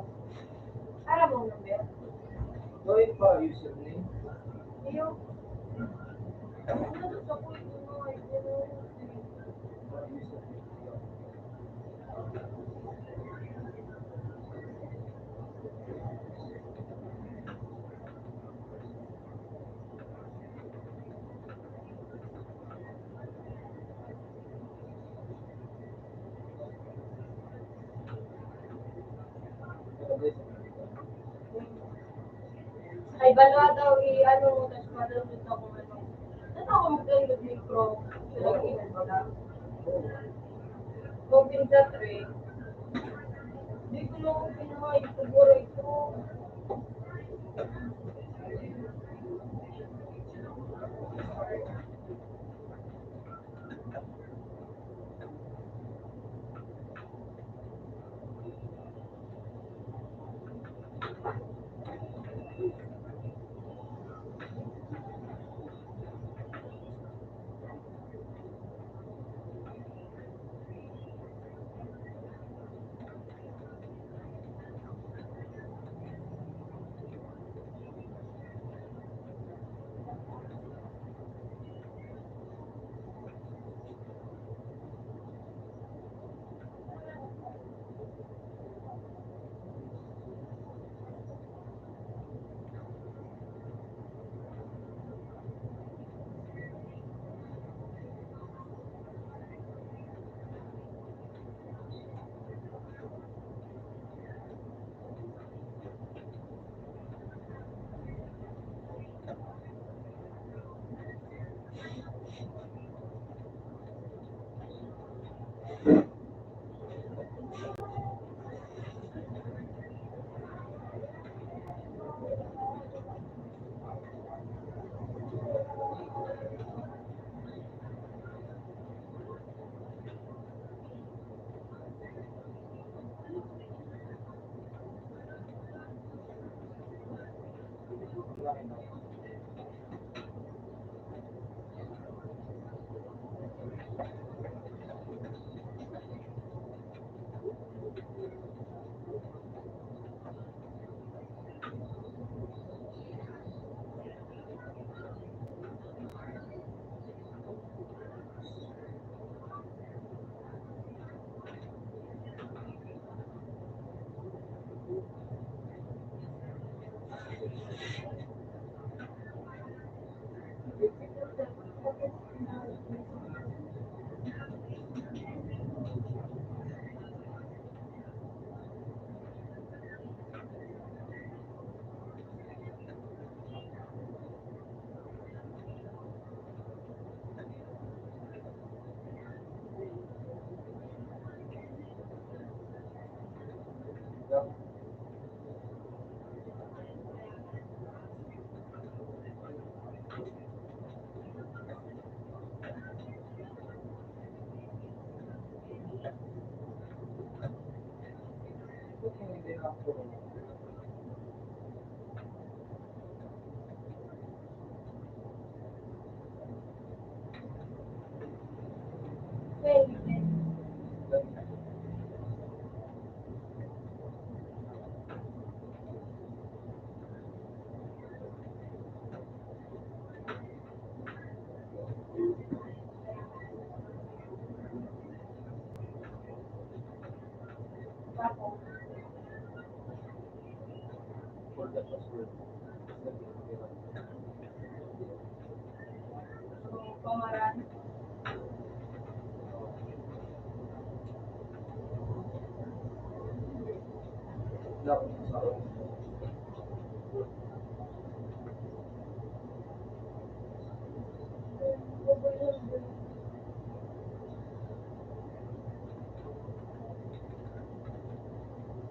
Para mong number? Ito yung pa username. Iyo. Ano sa po ito, no? Ito, no? Ay, balwa daw, i-ano mo, tas madalot ako, ano. Saan ako mag-download ng Pro? Sa login ko lang. Open sa three. Di ko na open na nga, siguro ito.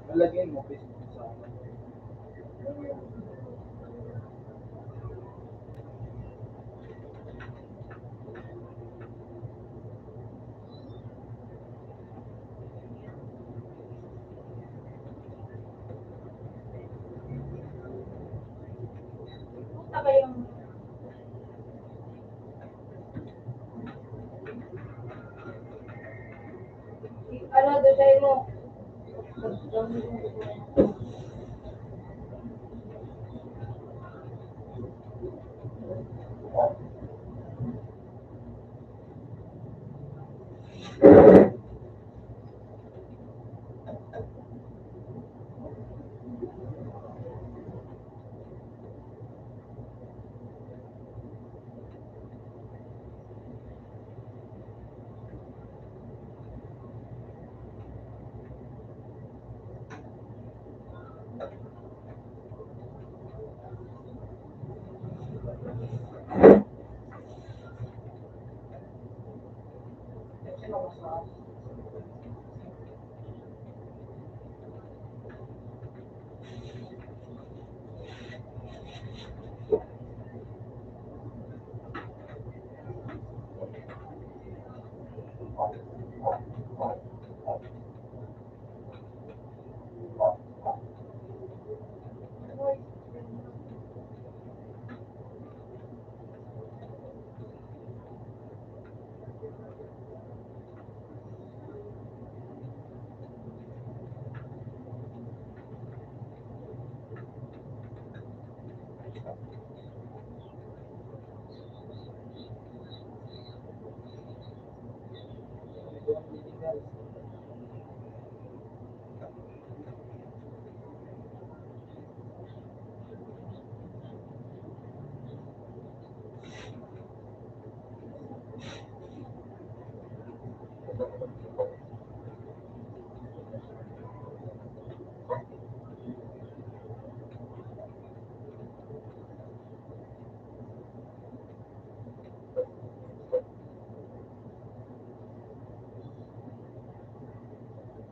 Lalagyan mo, Facebook sa akin. Ano, dugay mo?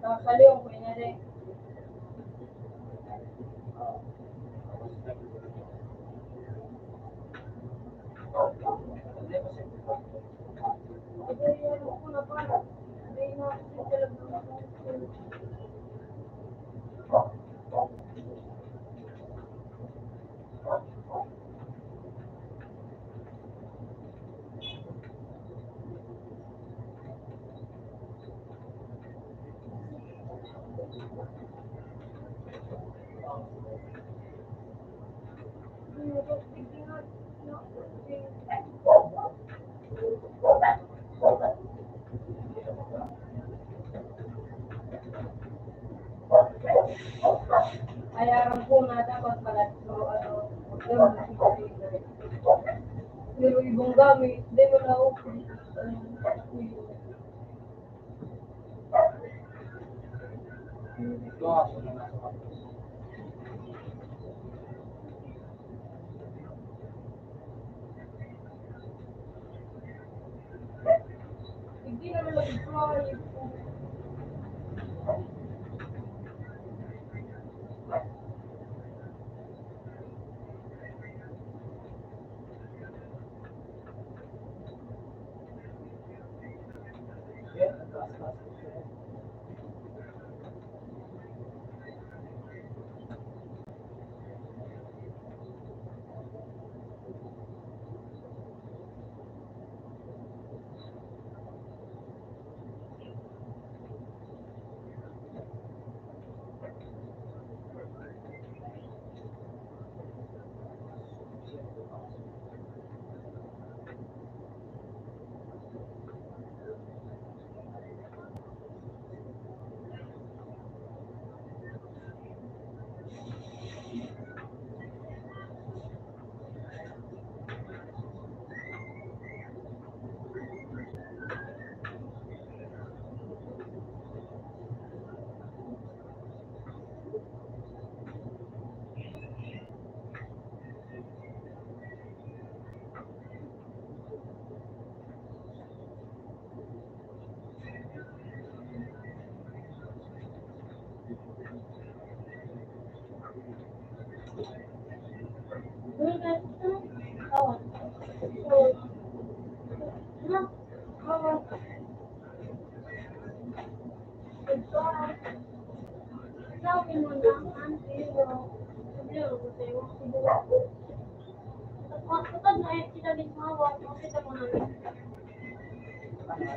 Nakakaliw ko na rin. Kaya aram ko na dapat pala, so, ano, pero ibang gamit, di mo na okay. Hindi naman nag-try.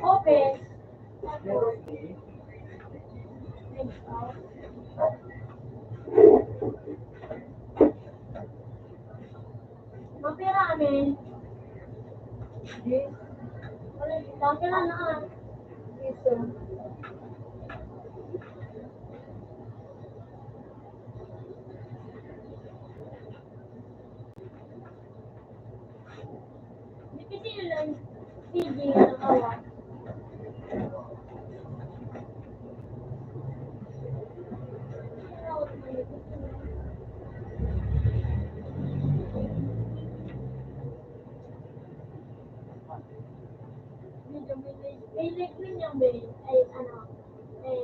Open. Mapira amin. Wala, dami na na. Dito. Dipiti lang, sige, nakawa. Medyo may, may liquid yung may, ay, ano, may,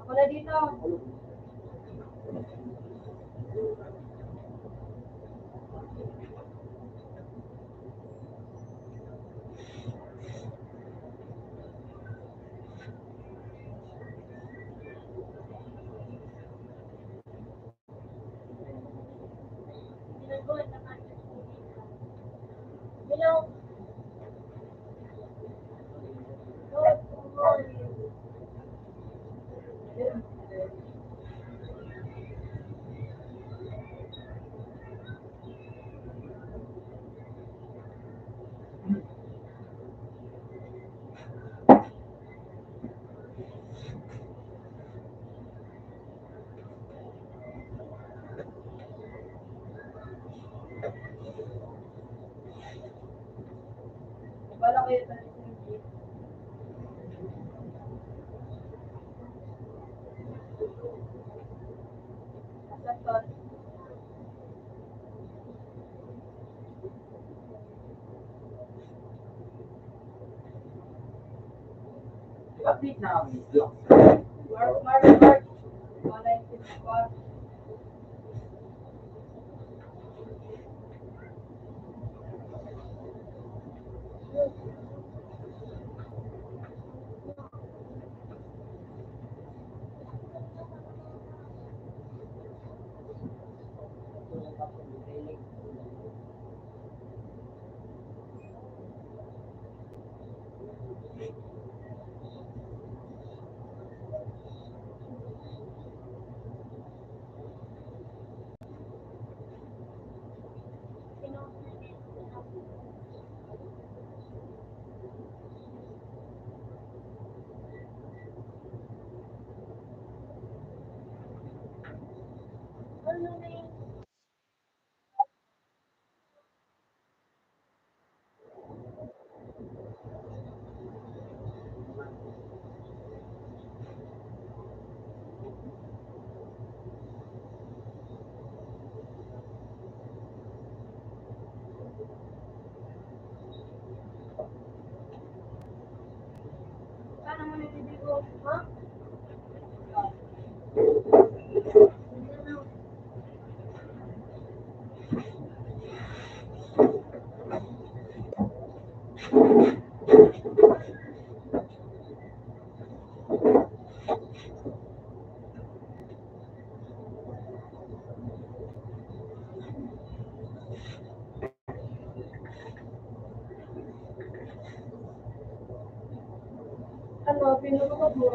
Ako na dito. Ano, pinuno ko po.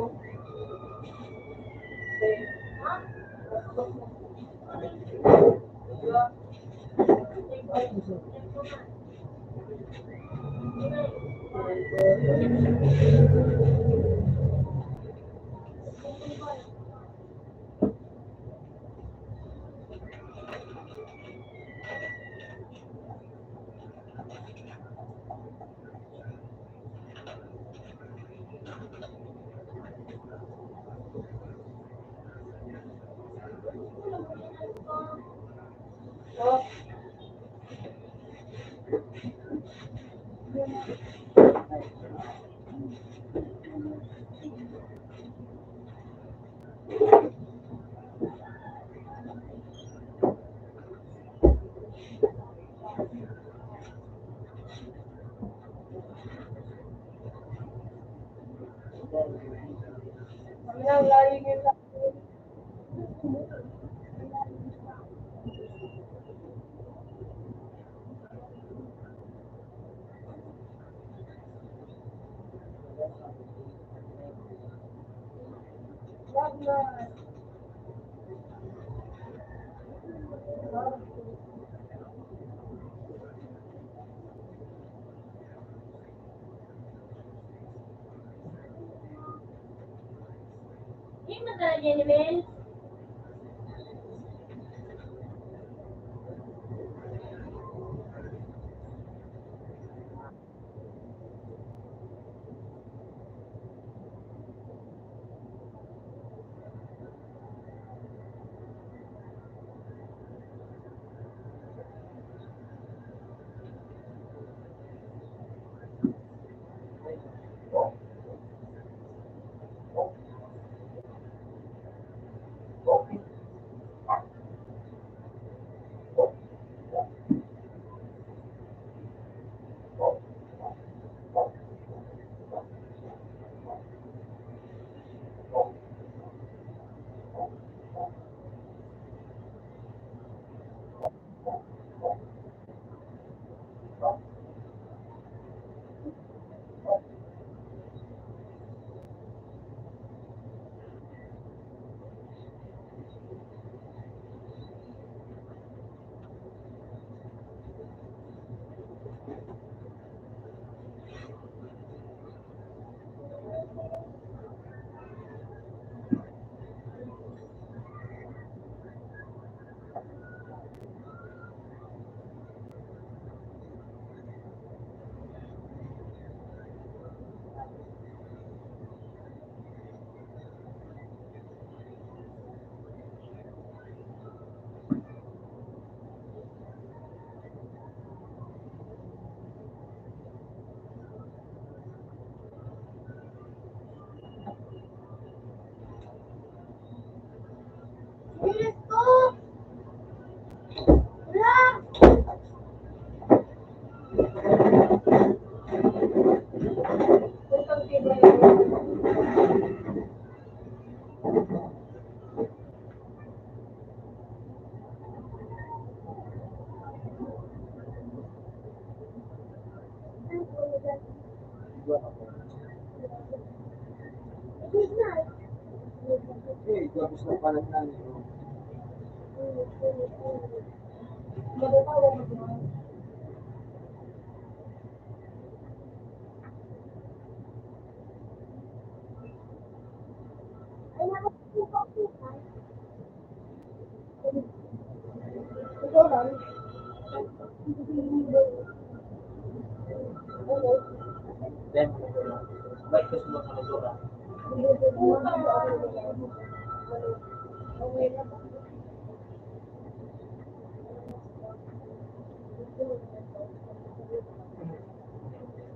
Gusto pa rin namin.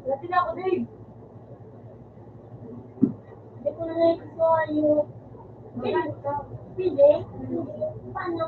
Dati na ako, Dave. Hindi ko na naisip ko yung pili. Pili? Paano?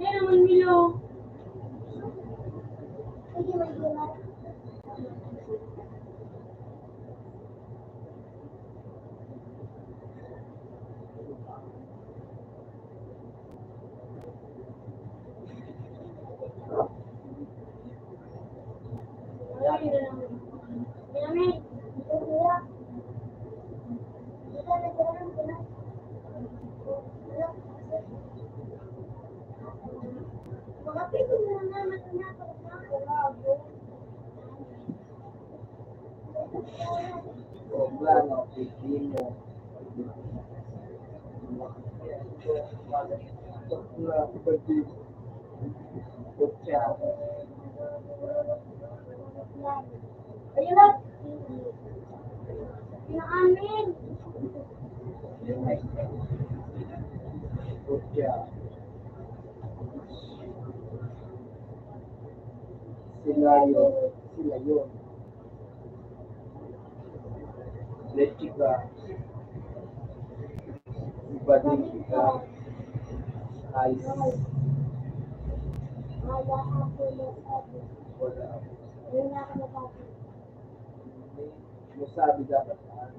Hindi naman, Milo. Plano, pipino. Kutsa. Ayun na. Pinaamin. Kutsa. Sila yun. Sila yun. Leche ka. Ibalik ka. Ice. Wala. Masabi dapat na.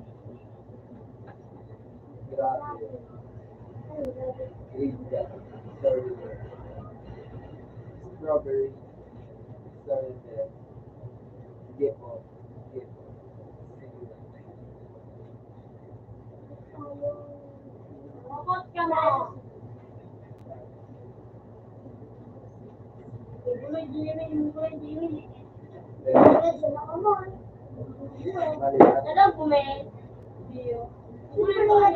Grabe. Grade ka. Sorry. Strawberry. Sorry. Sige po. Sige po. Sige. Robot ka na. Gulay, gulay, gulay, gulay. Gulay, gulay, gulay. Alam ko, may. Gulay, gulay.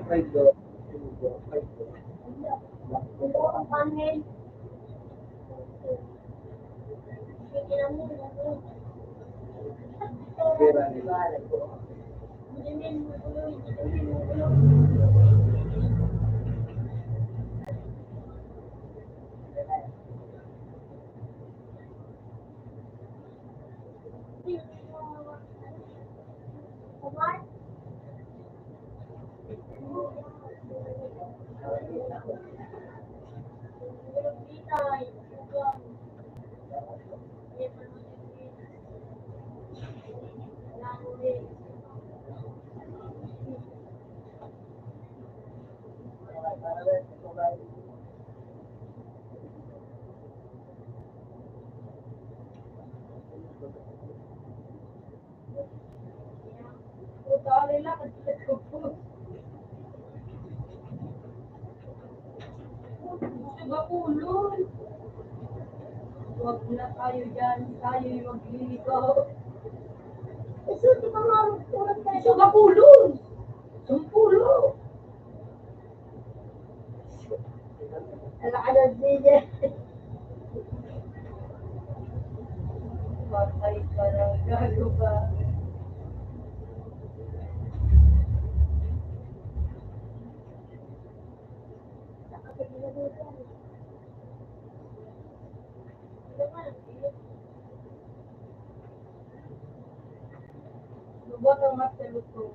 Fried dough. Fried dough. Fried dough. Ang panin. Gusto ba ulol? Huwag na tayo dyan. Tayo'y magliligaw. So, di ba nga, oras na siya, gapulon. Sumpulo. Ala, ala, sige. Patay ka na, gago ka. Lubot ang mas kaluto.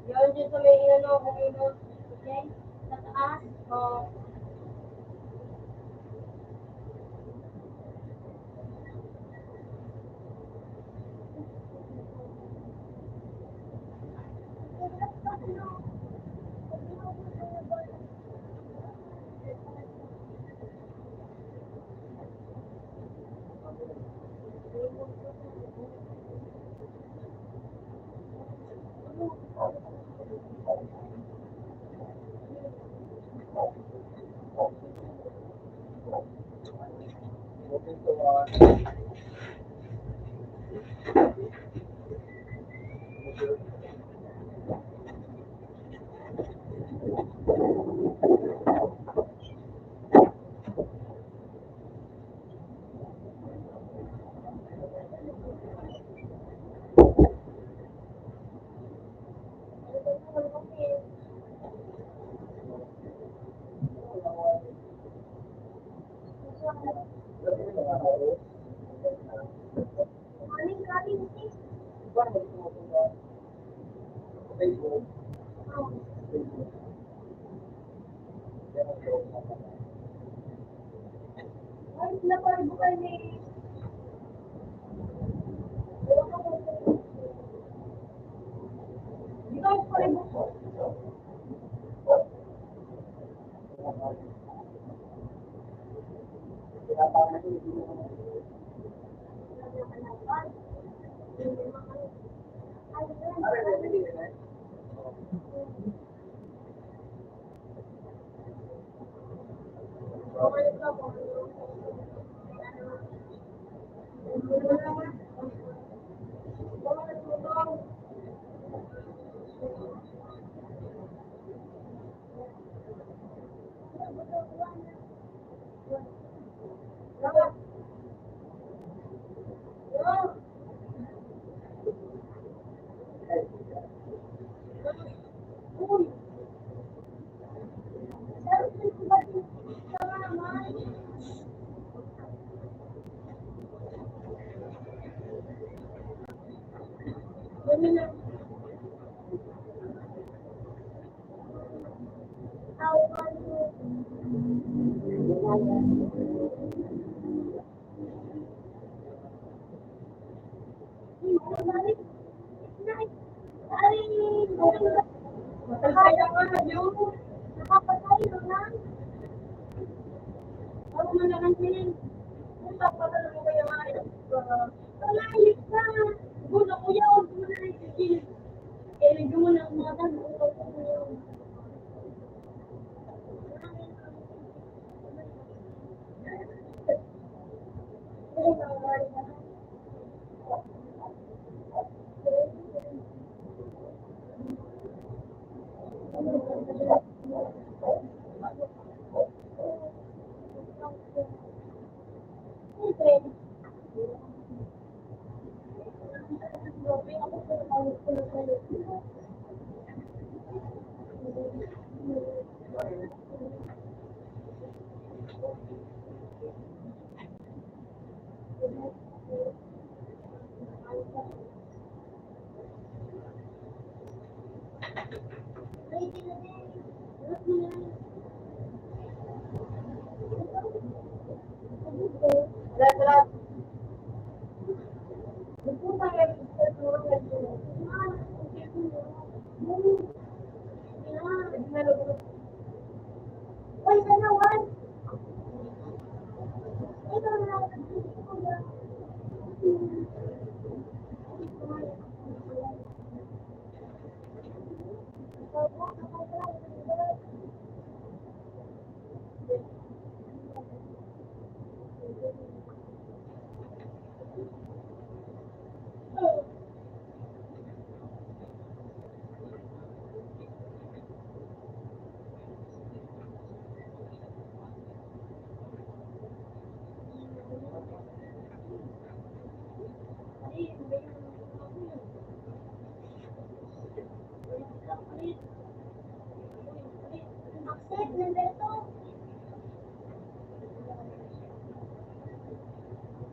Yun, yun sa may inano, kanina. Okay? Sa taas, o.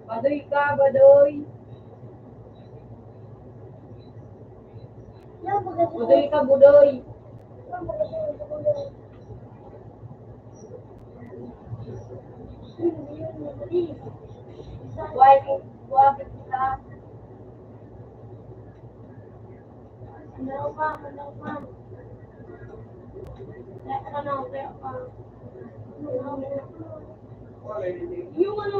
Badoy ka, badoy. Budoy ka, budoy. Buhay ko, buhay kita. Yung ano,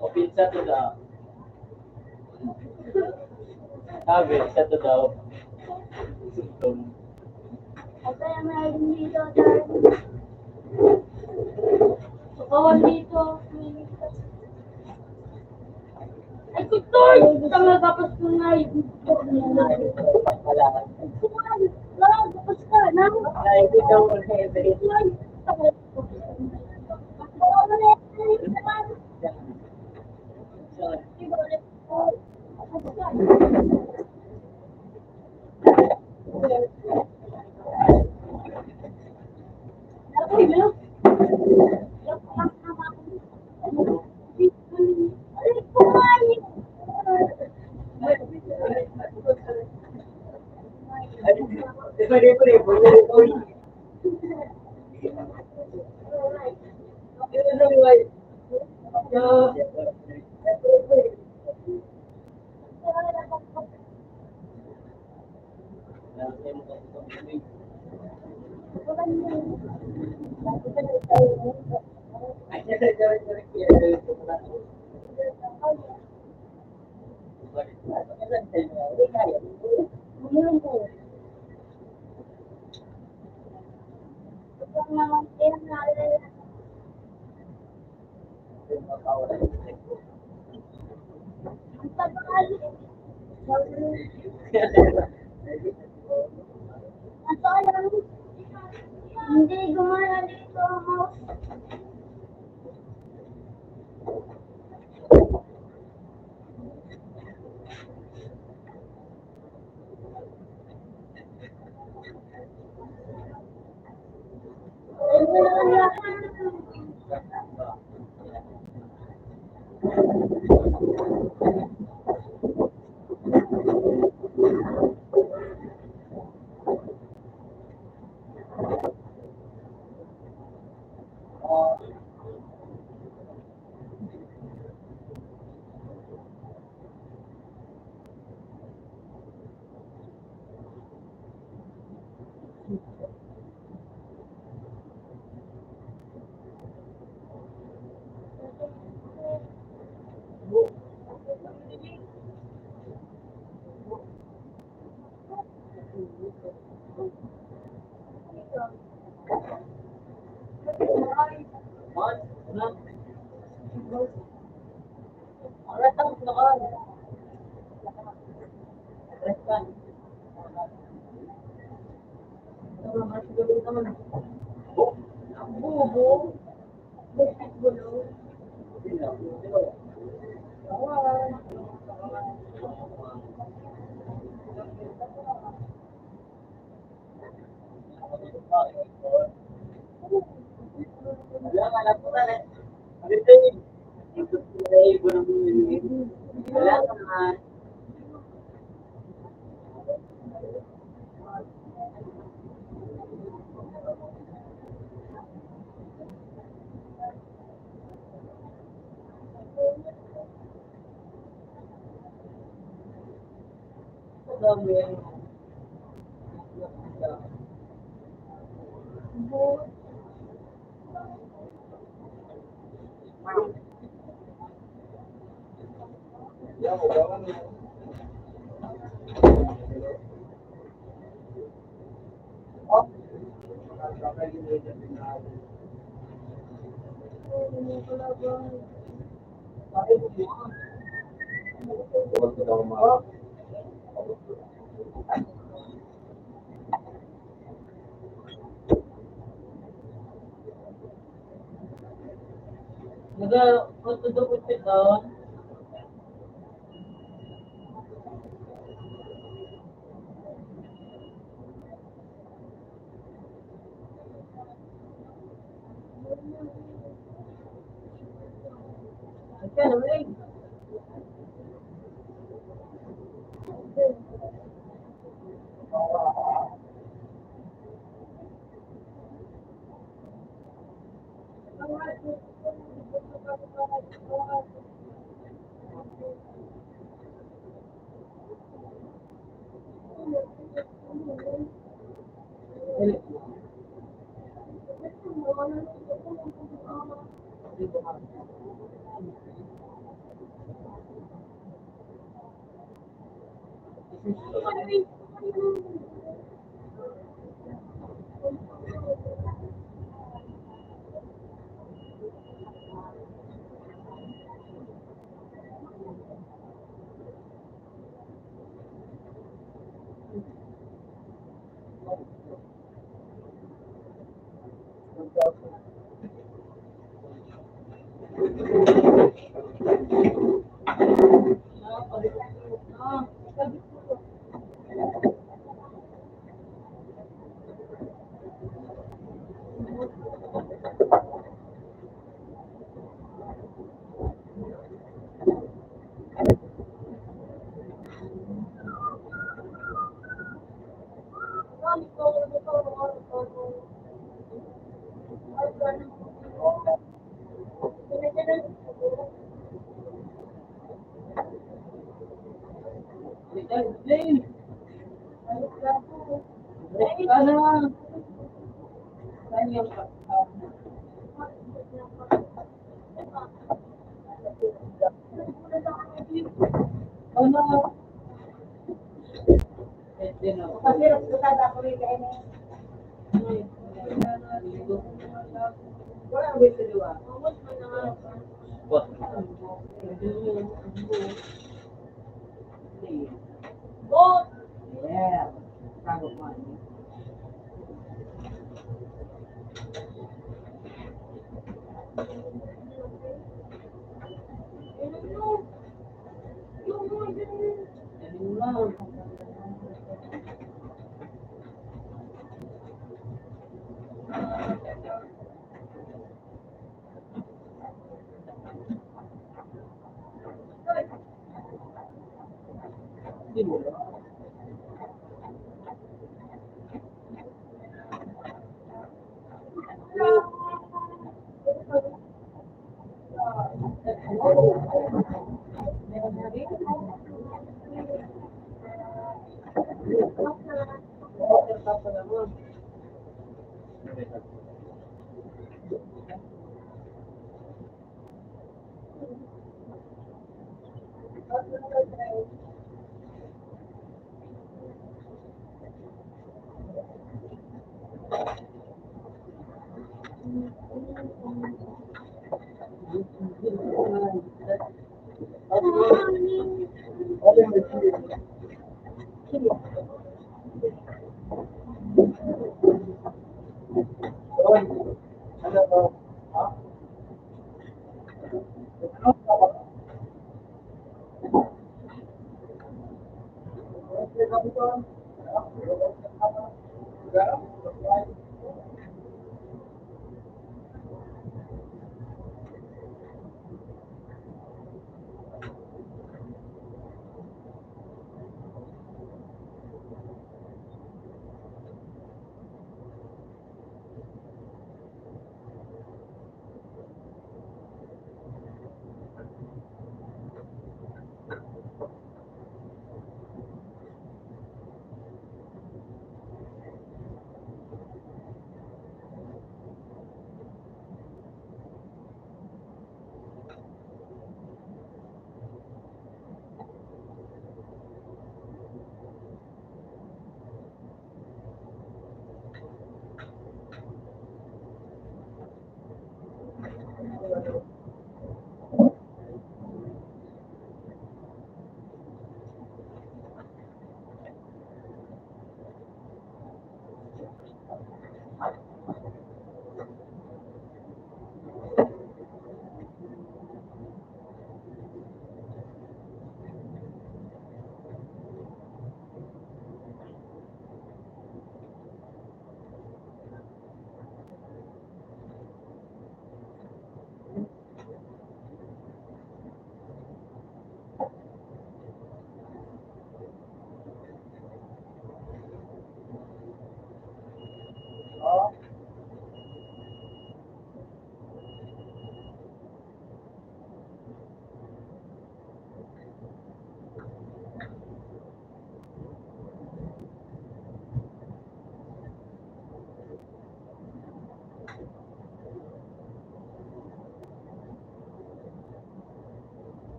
Opinsa to daw. Sabi, sa to daw. Sugtong. Kawan dito. Ay, kutoy! Tama, tapos ko na yun. Wala. Wala, tapos ka na. Ay, ikaw, heavy. Hindi gumana dito ang mouse. Naga, what to do with it down?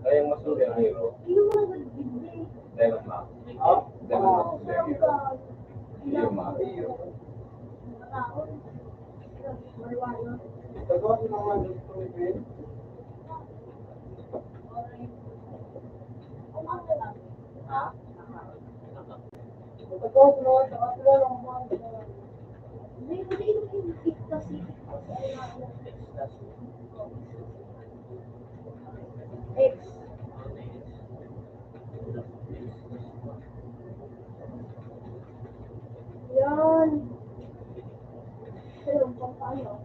Kayang masuri ang iro. Dahil ang ma-, dahil ang masuri ang iro. Iyo, ma-, iyo. Yan. Pero, paano?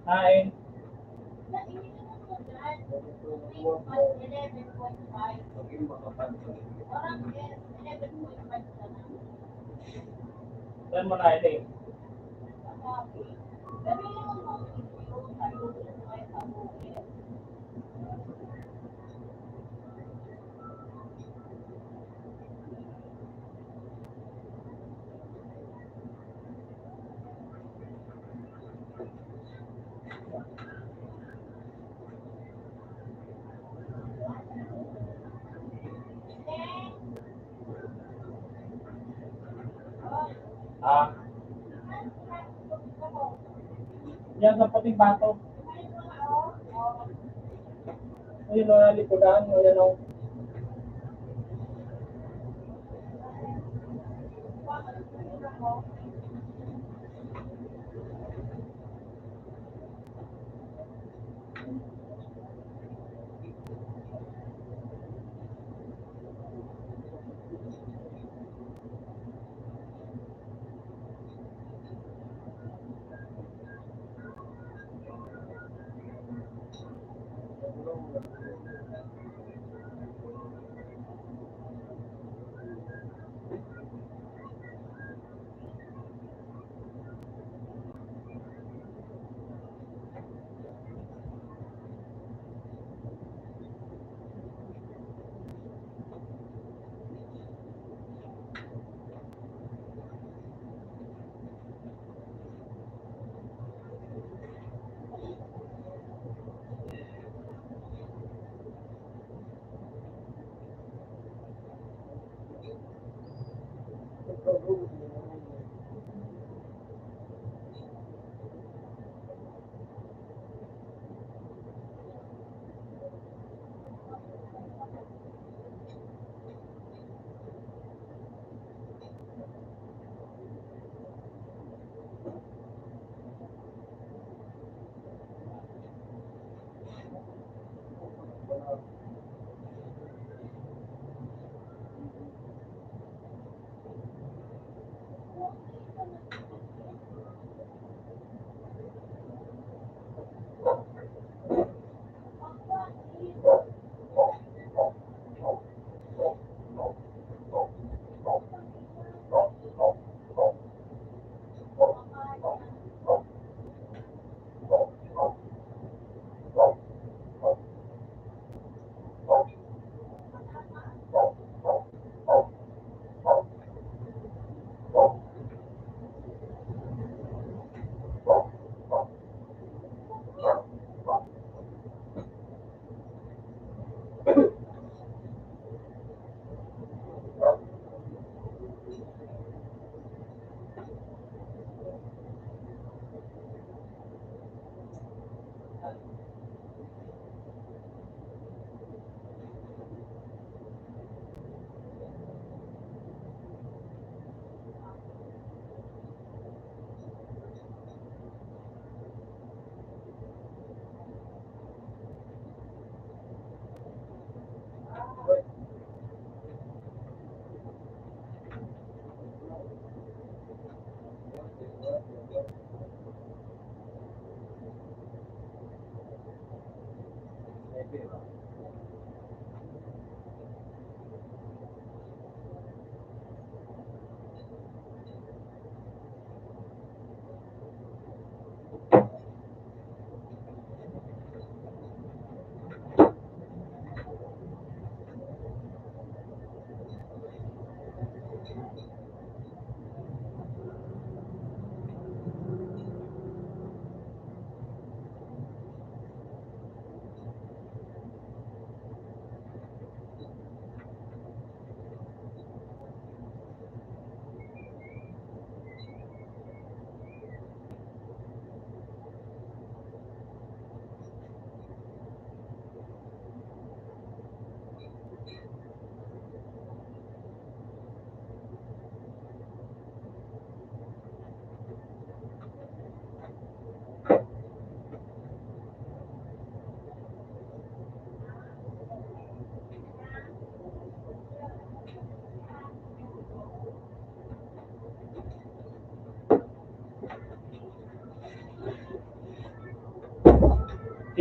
Haen. Saan mo na ito eh? Ah. Yan sa puting bato. Ayun, oh, nalikodan. Ayan, oh.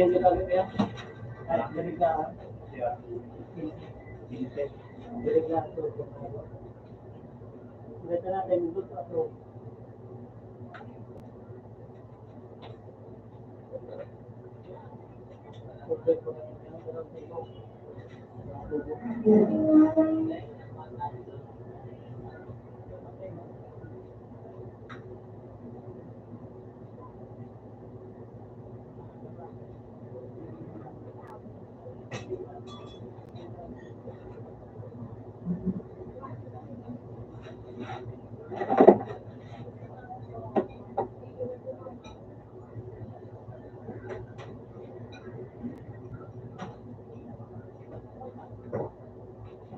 Yung kita niya, ah, delikado. Delikado. Delikado.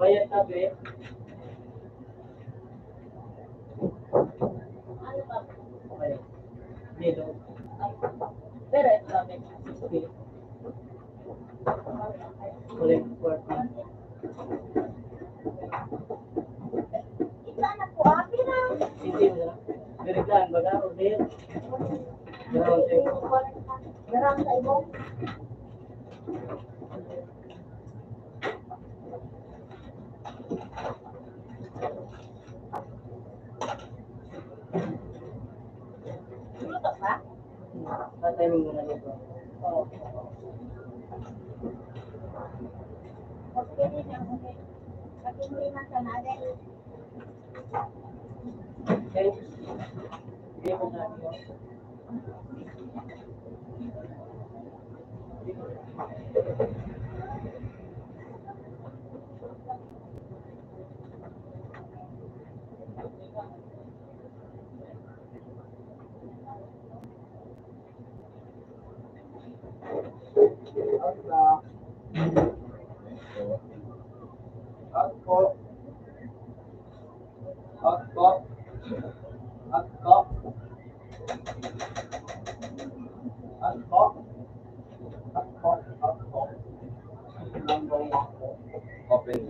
Bayad ka, be? Ano ba? Bayad. Dito. Pero ito ba, be? Sixty. Collect forty. Ito, anak ko, ah, pira? Hindi na. Dirigan, baga, o, be? Garang sa ibong. Garang sa ibong. Luluto pa? Patay mo muna dito. Oo. Okay, okay. Pag-inuwi man ka na, dahil Ako. Ako. Ako. Ako. Ako. Ako. Number one. Open.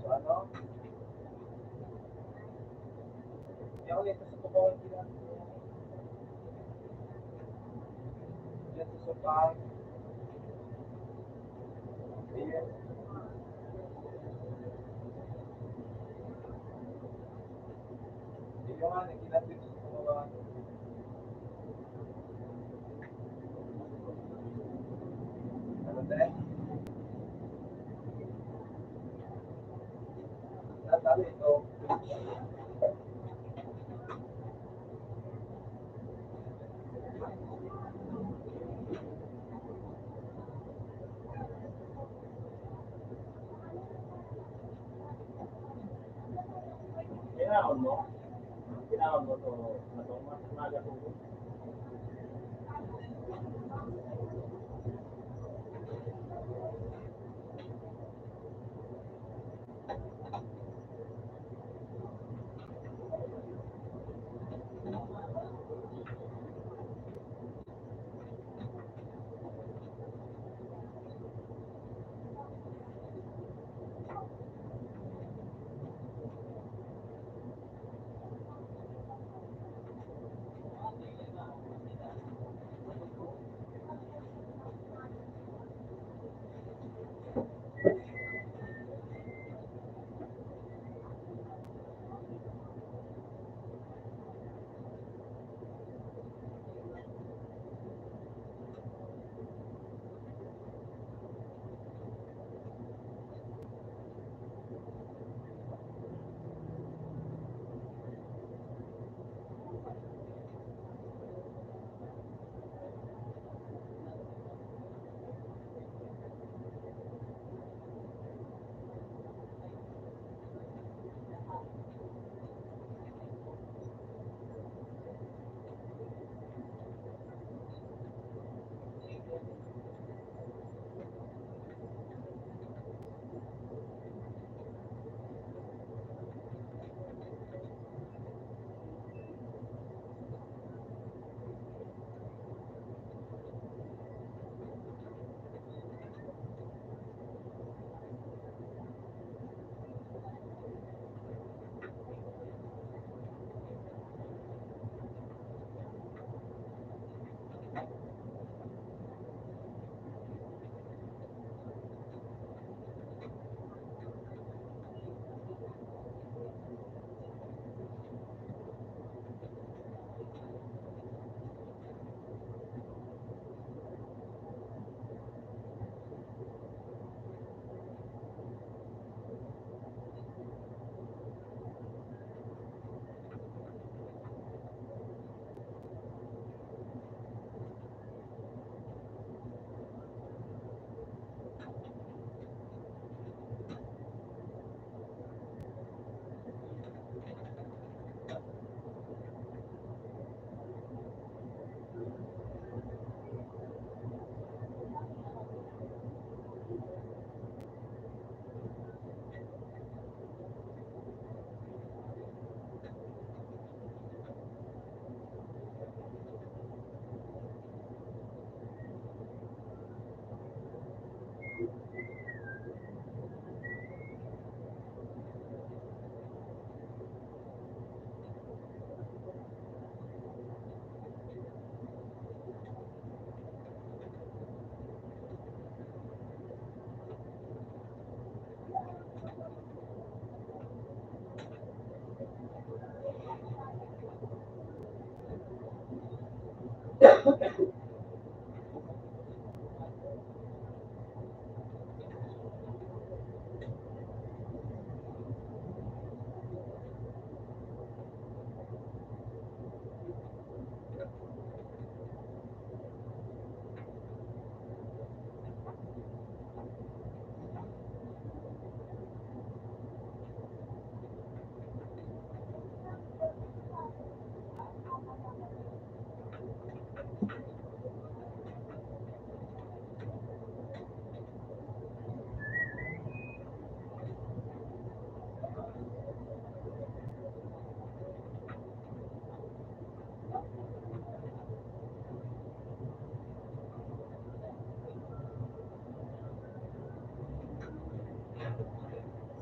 So, ano? Hindi ako nito sa Pagawang Kina. Dito sa Pag-, Ayan. Hindi ko nga, nagkinat dito sa Pagawang. Ano, te? Tatalo ito. Kailangan mo? Kailangan mo to, matong mas maaga ko.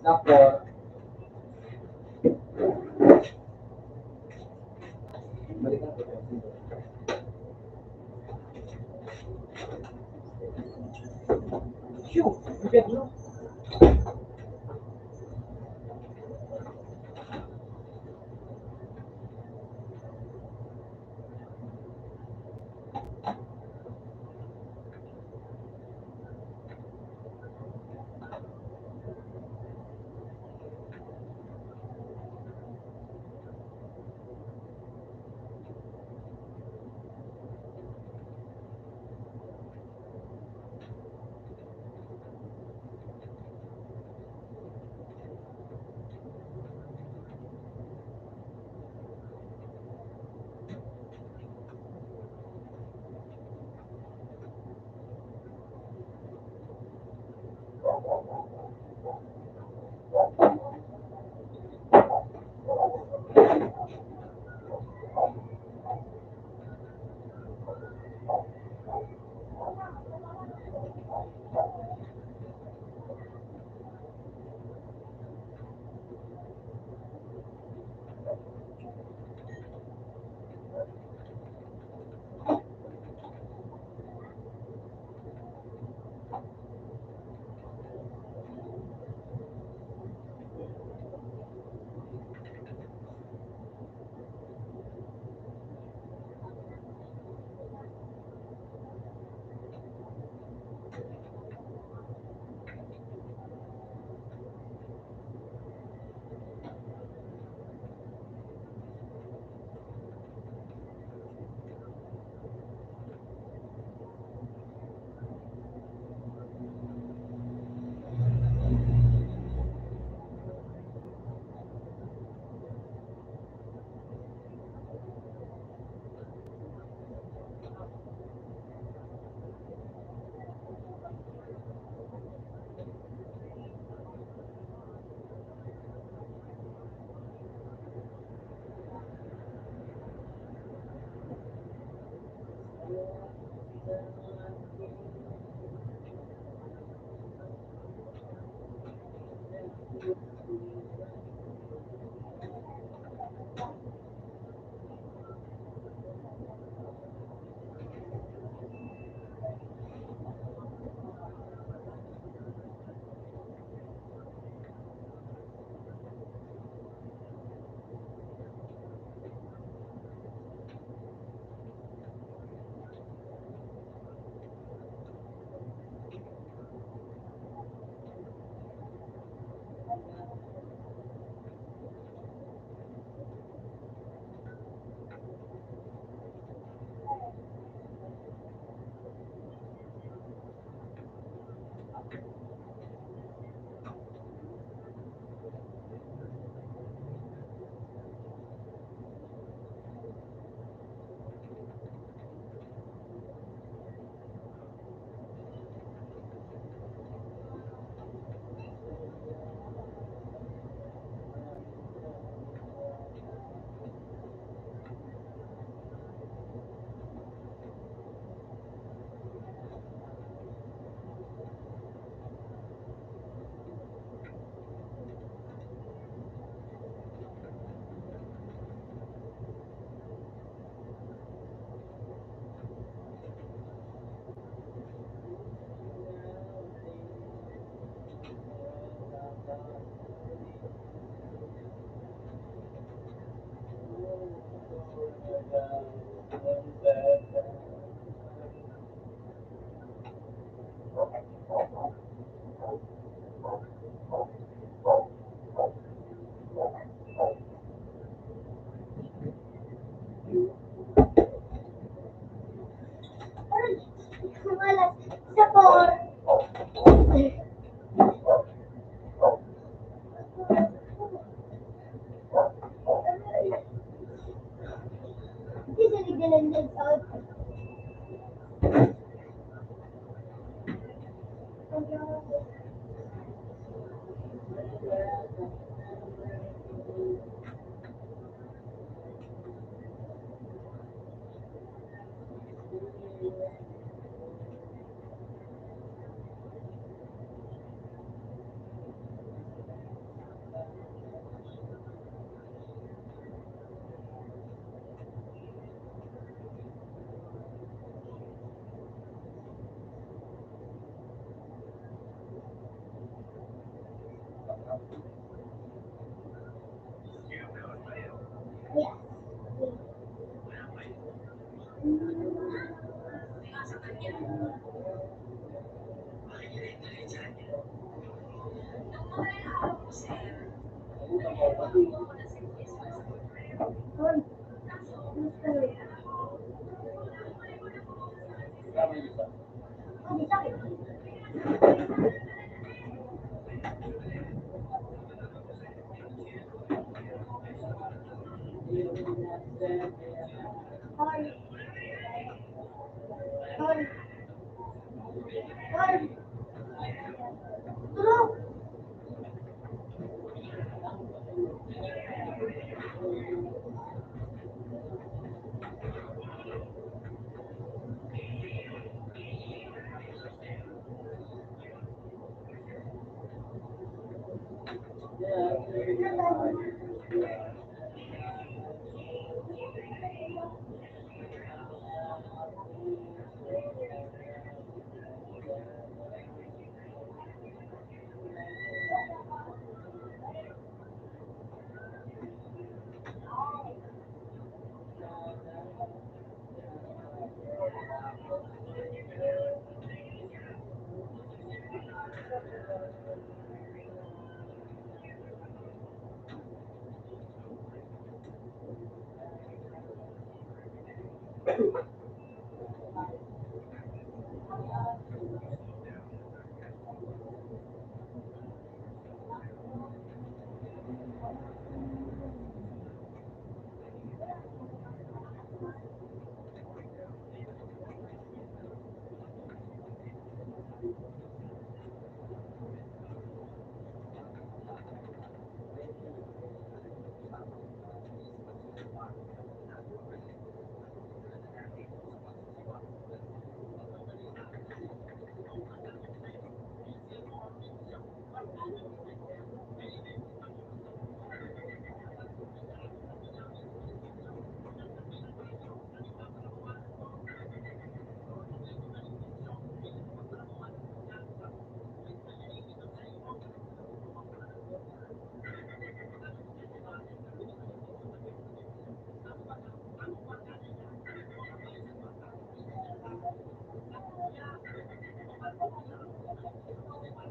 Doctor. Phew! Ang bigat, no? Wala. Sa por.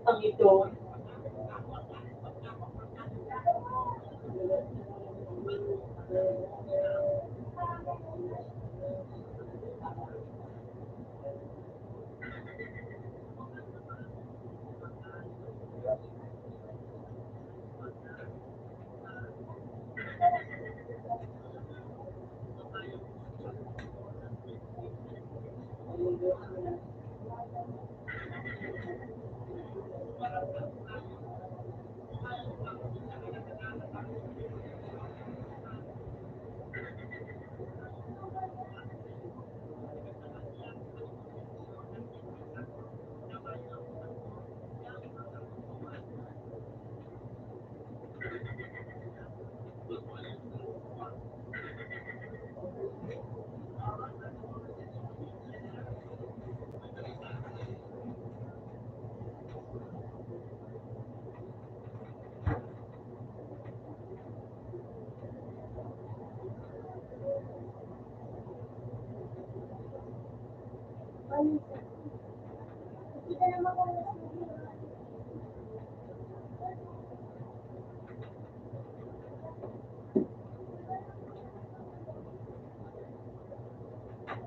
Ang ito.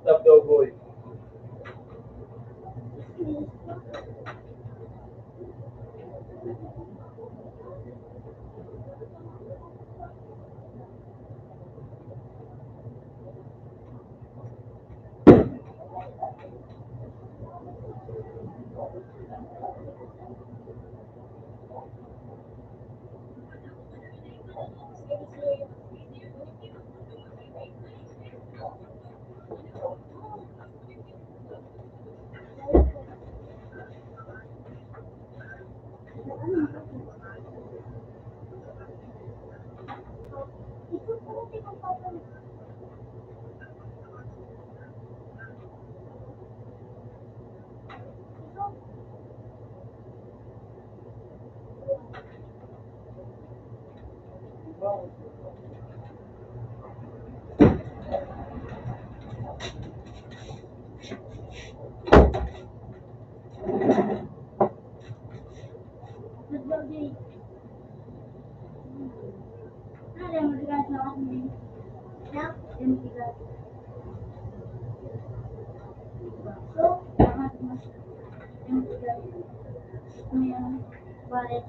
Tapdoboy. Yan, yan, bigat. So, dapat mas, yan, bigat. Yan, baret.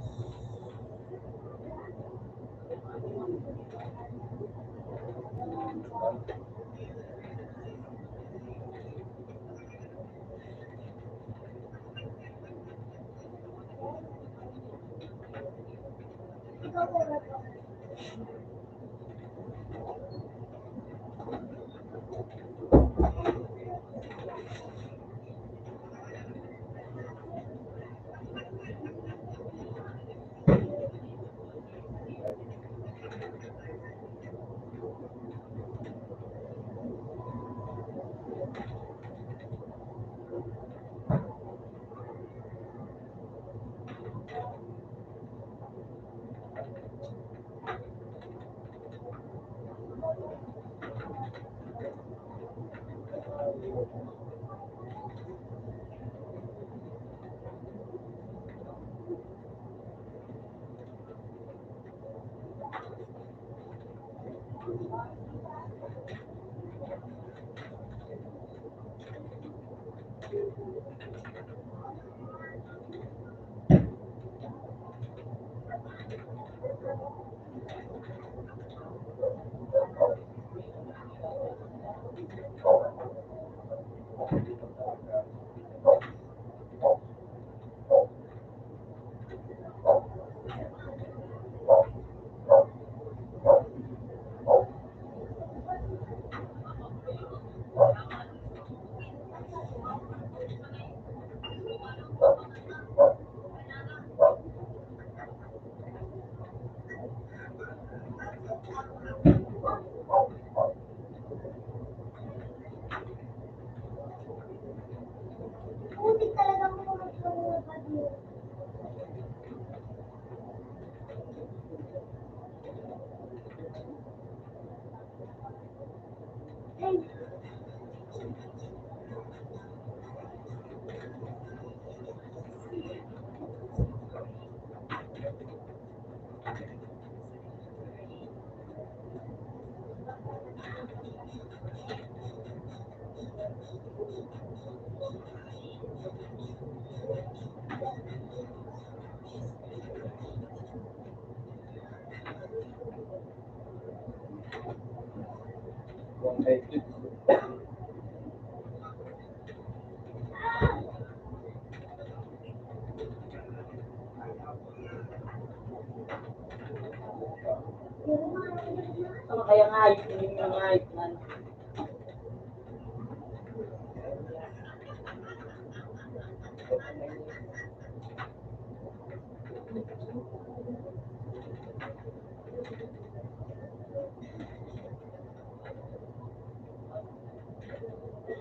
Ano kaya nga, yung mga,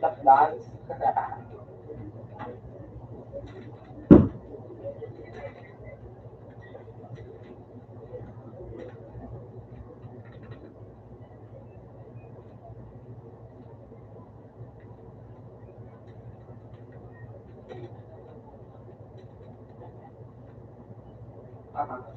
Takdan. Aha.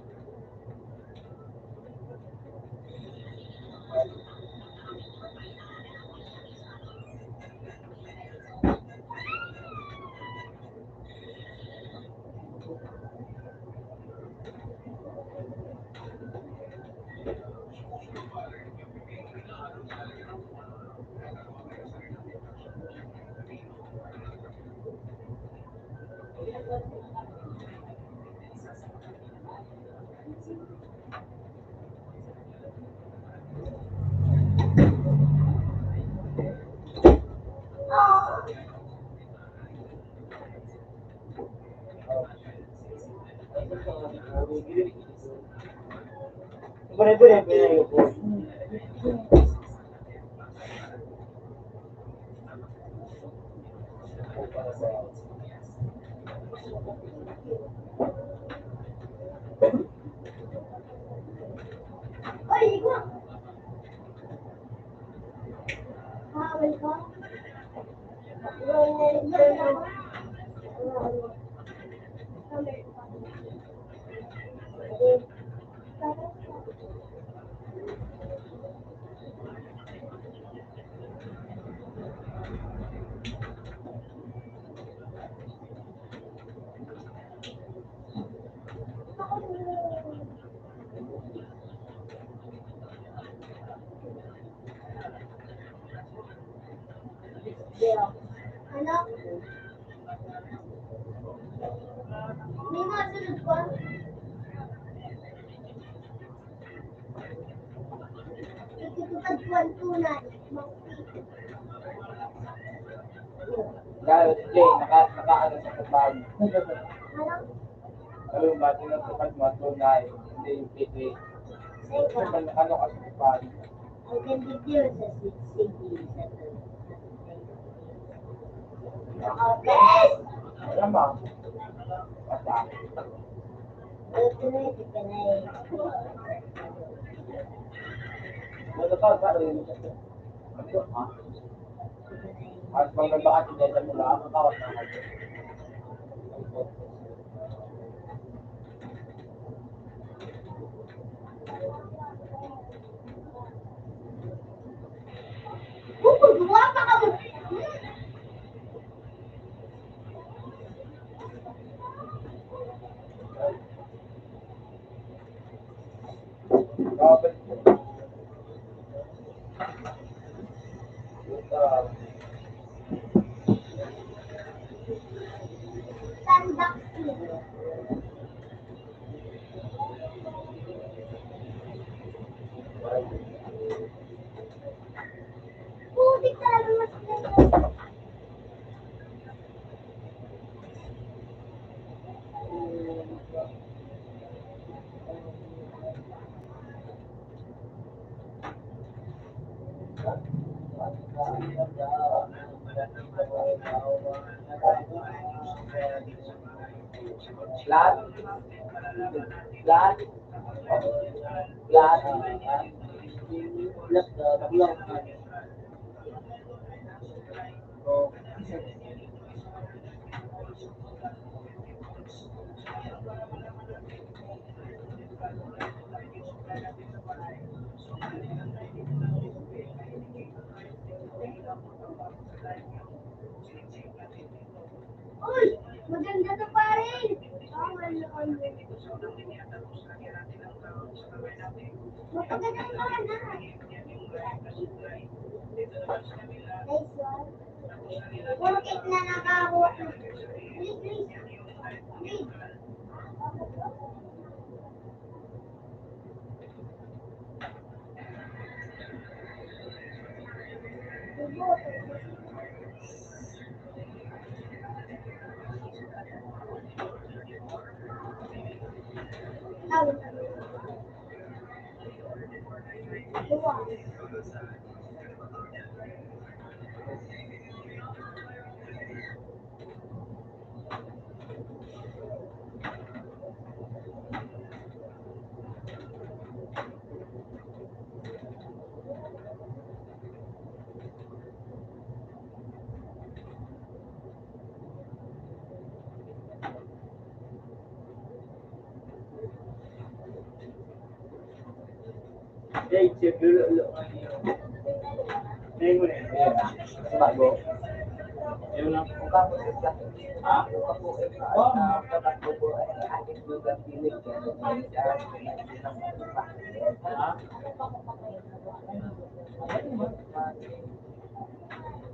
Yeah. Ano? May mga sunod pa? Itutupad ko ang tunay. Dahil, Jay, naka, naka, ano sa kapal. Ano? Ano yung bati ng kapal mo, tunay? Hindi yung fake. Ano, ano ka sa kapal? Ang ganda yun sa si-, sige, sa tunay. Alam mo? Basta. Ano ka, pare? Ano ka? At pag nagbakas, hindi ka mula, ang tawag na. Uy, guwapa ka mo. Putik talaga mas Flat. Flat. Flat. Flat. Uy, maganda to, pare. Mapaganda ang mga na. Nice one. Puro cake na nakakuha. Please, please. Please.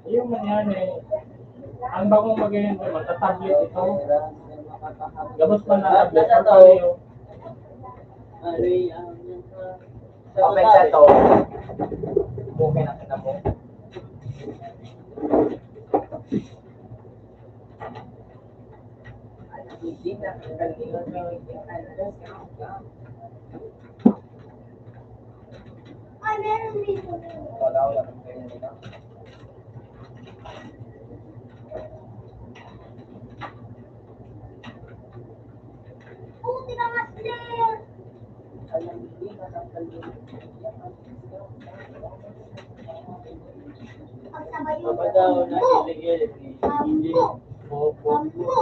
Yung man yan eh. Ang bagong mag-inom, matatablet ito. Gabos pa na tablet. Ang paliyo. Okay sa ito. Okay na kita po. Ay, meron dito. Puti ka, Master! Pagsabayan. Papadao na Bambu! Bambu! Bambu!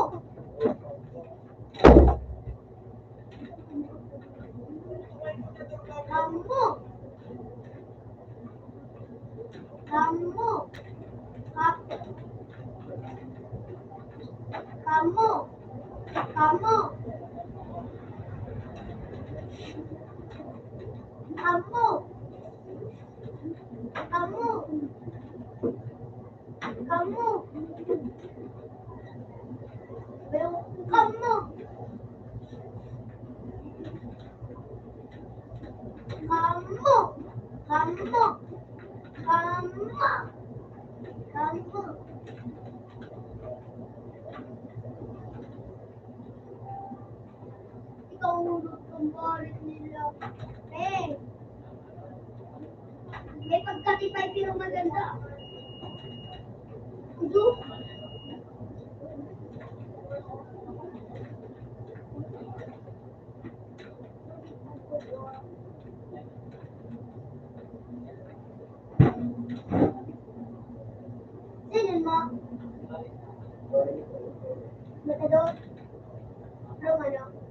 Bambu! Kamo. Ka-, kamo. Kamo. Kamo. Kamo. Ikaw ang kumbarit nila. Eh, may pagkatipay pero maganda. Udo. Sino mo? Matador? Romano?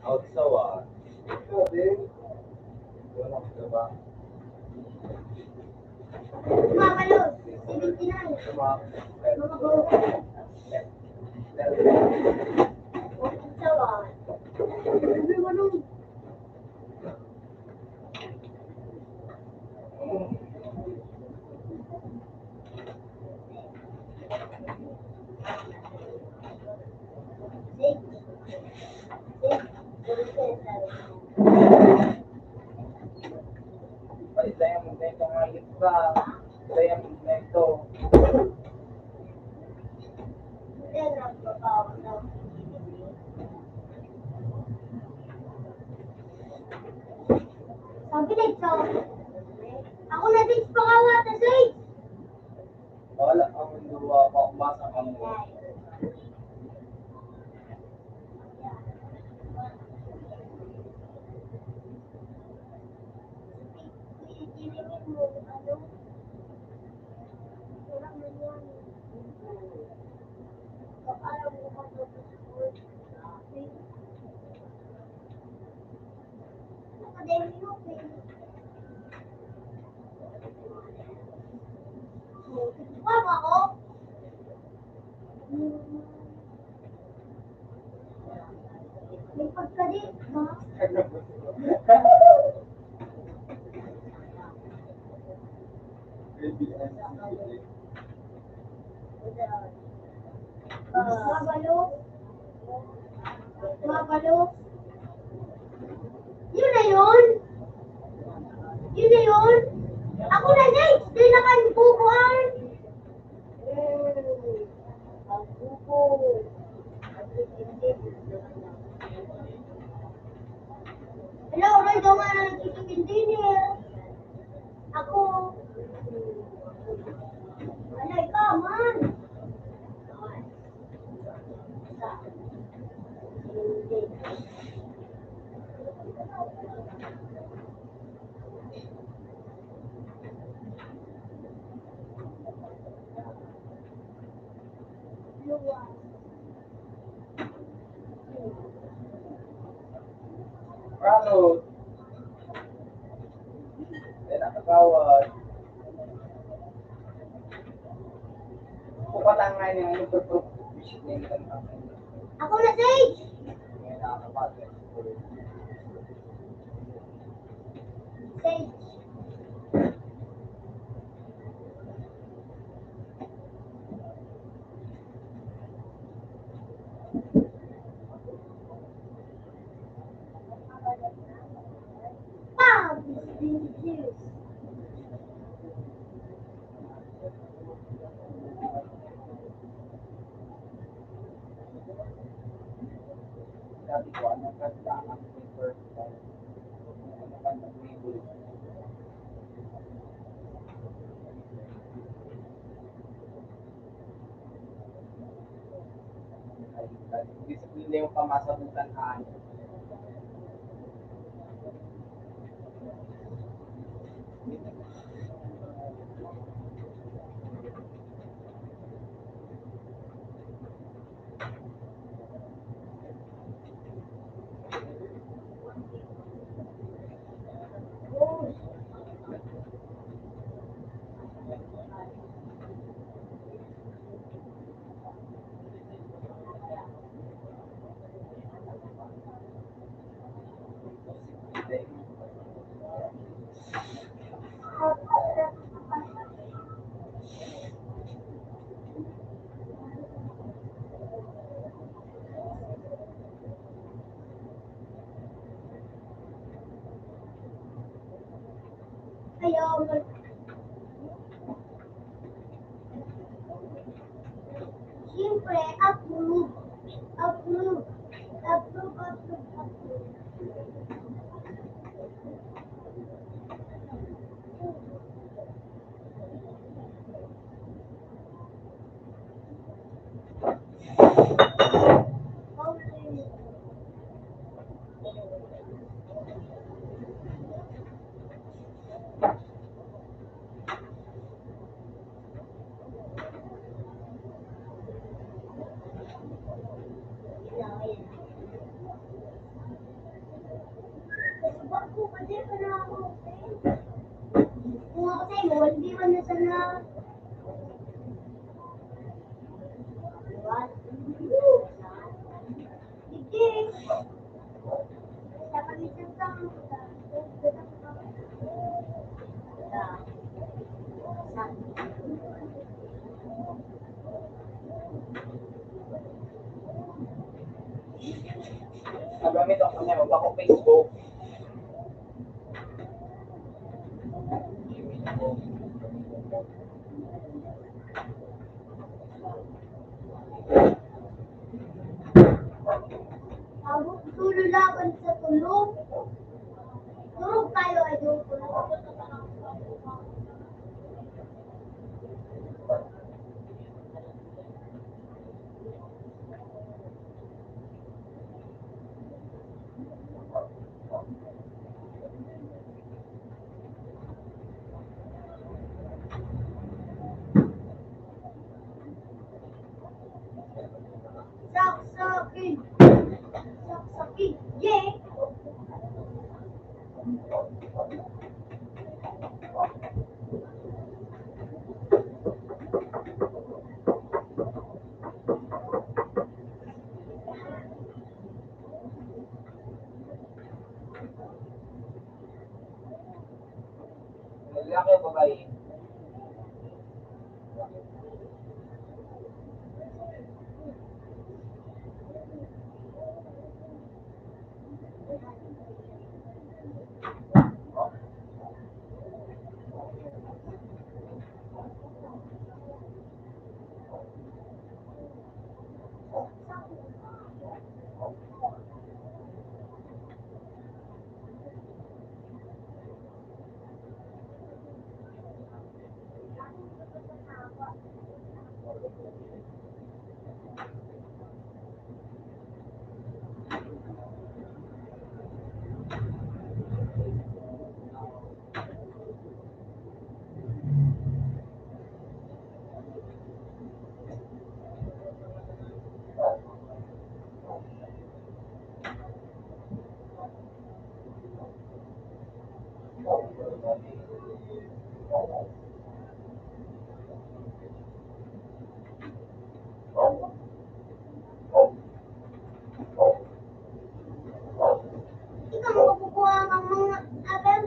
Out sa one. Ikaw din. Wala ka ba? Mamalos, seventy-nine. Mga bobo. Out sa one. Sabi na ito. Ako na din pakawata, Sage. Wala akong duwa, paumasa ka mo. May pagkadi, ma. Mabalo. Mabalo. Yun na yun. Yun na yun. Ako na, Sage. Di na kan bubuan. Ang bubo. Hello, may gawa na nagtitipid din eh. Ako. Alay ka, man. Bravo. Yan ang kagawad. Kupatan nga niya, ano, pagpro-, Ako na, Sage! Yan ang kapatid. Sage. Pam! Sabi ko, ano, kanta ang first time? Ano, kanta ang favorite? Disiplina yung pamasabutan, ay. Siyempre, approve. Approve. Approve, approve, approve. Kung ako sa'yo, one v one na sana. Diba? Sige. Sa pag-isang taon, Nagamit ako niya, magbako Facebook. Ang dulo laban sa tulog. Tulog tayo, idol. Saksakin. Saksakin. Yeah. Lalaki o babae? Ikaw, makukuha ang mga apel.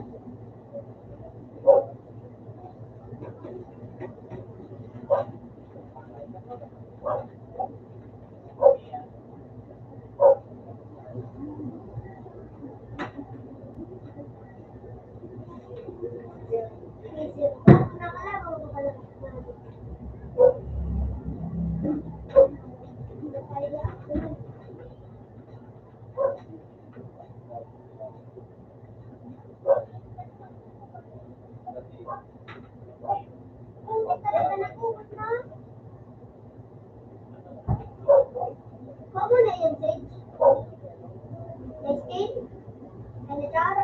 Kamo na yan, Sage. Justin? Ano, Char?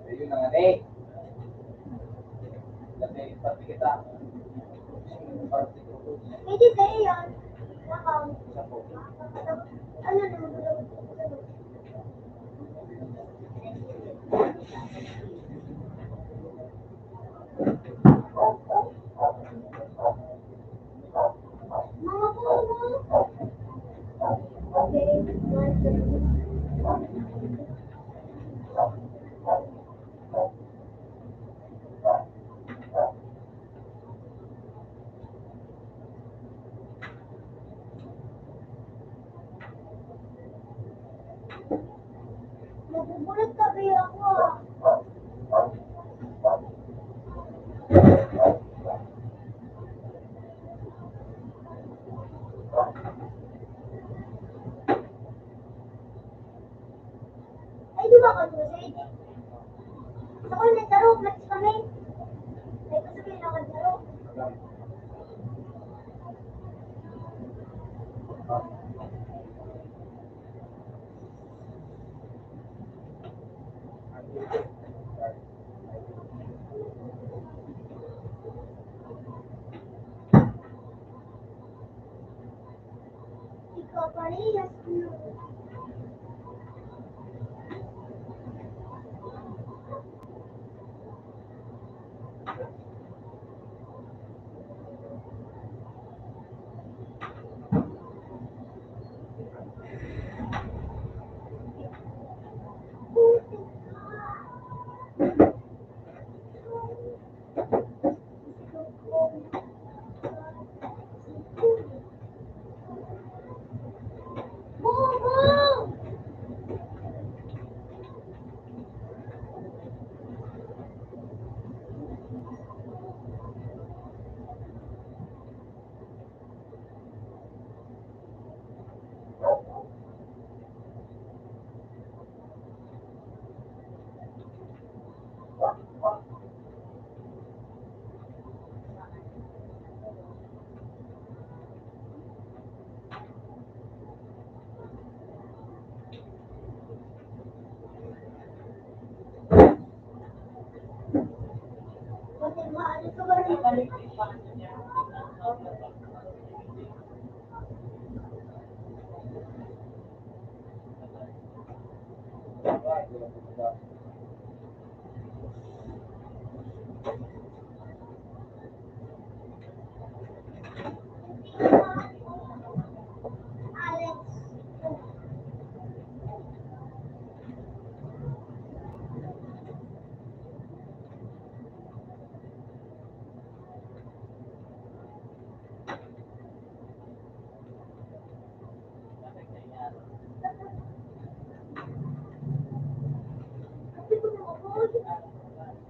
Ayun na nga, eh. Dati, pati kita. Pwede sa'yo yun. Nakaw. Ano naman? Ako, nagtaro, matis kami. May gusto kayo na magtaro? Ikaw, parehas mo.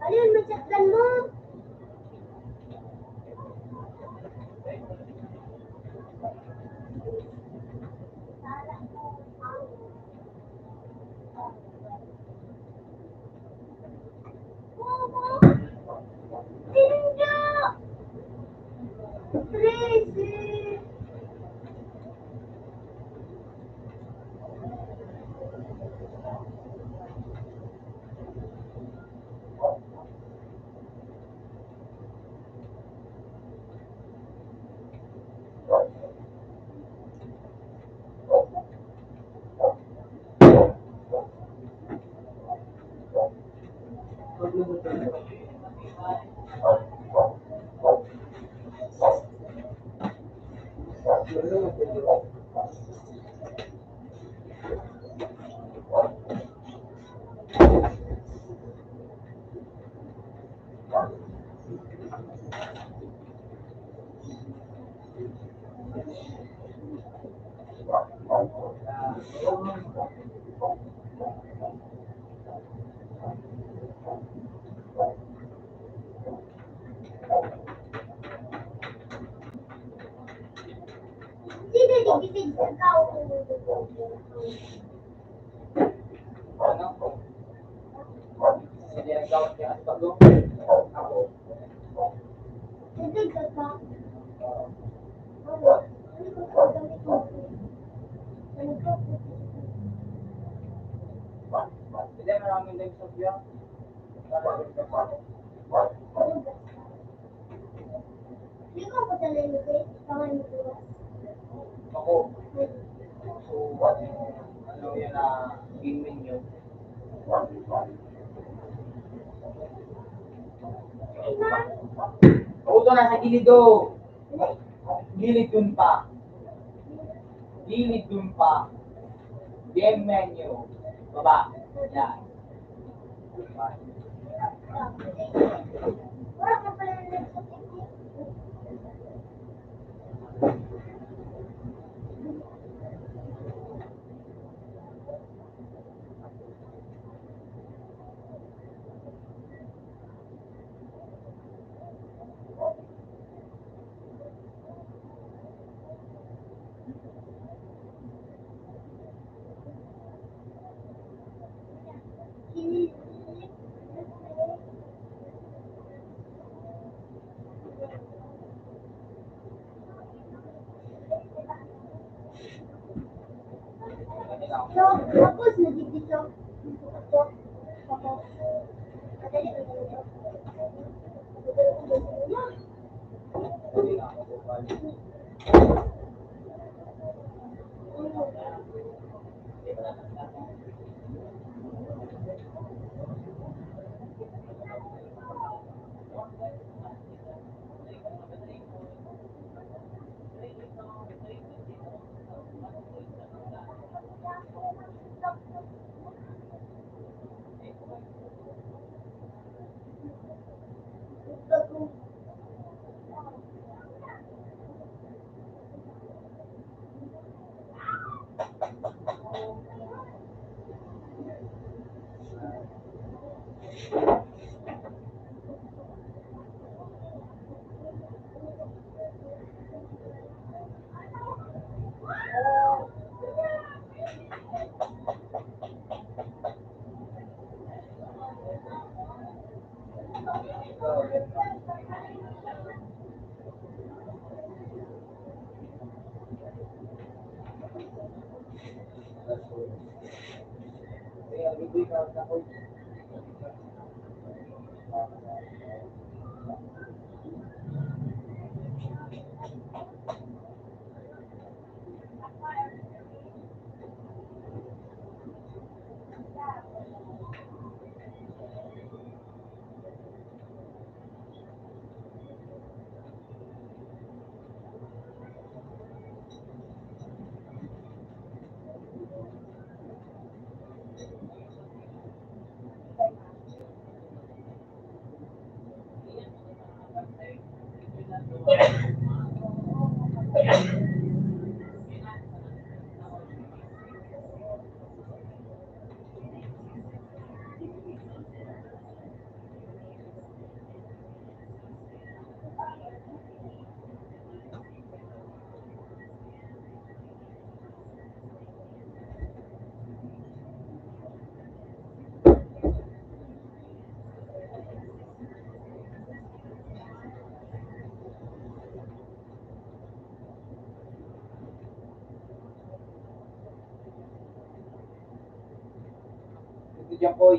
Alin, masaktan mo? Ako. So, ano yan na gaming yun? Ako to, nasa gilid, oh. Gilid dun pa. Gilid dun pa. Game menu. Baba. Yan. Ito dyan, Koy.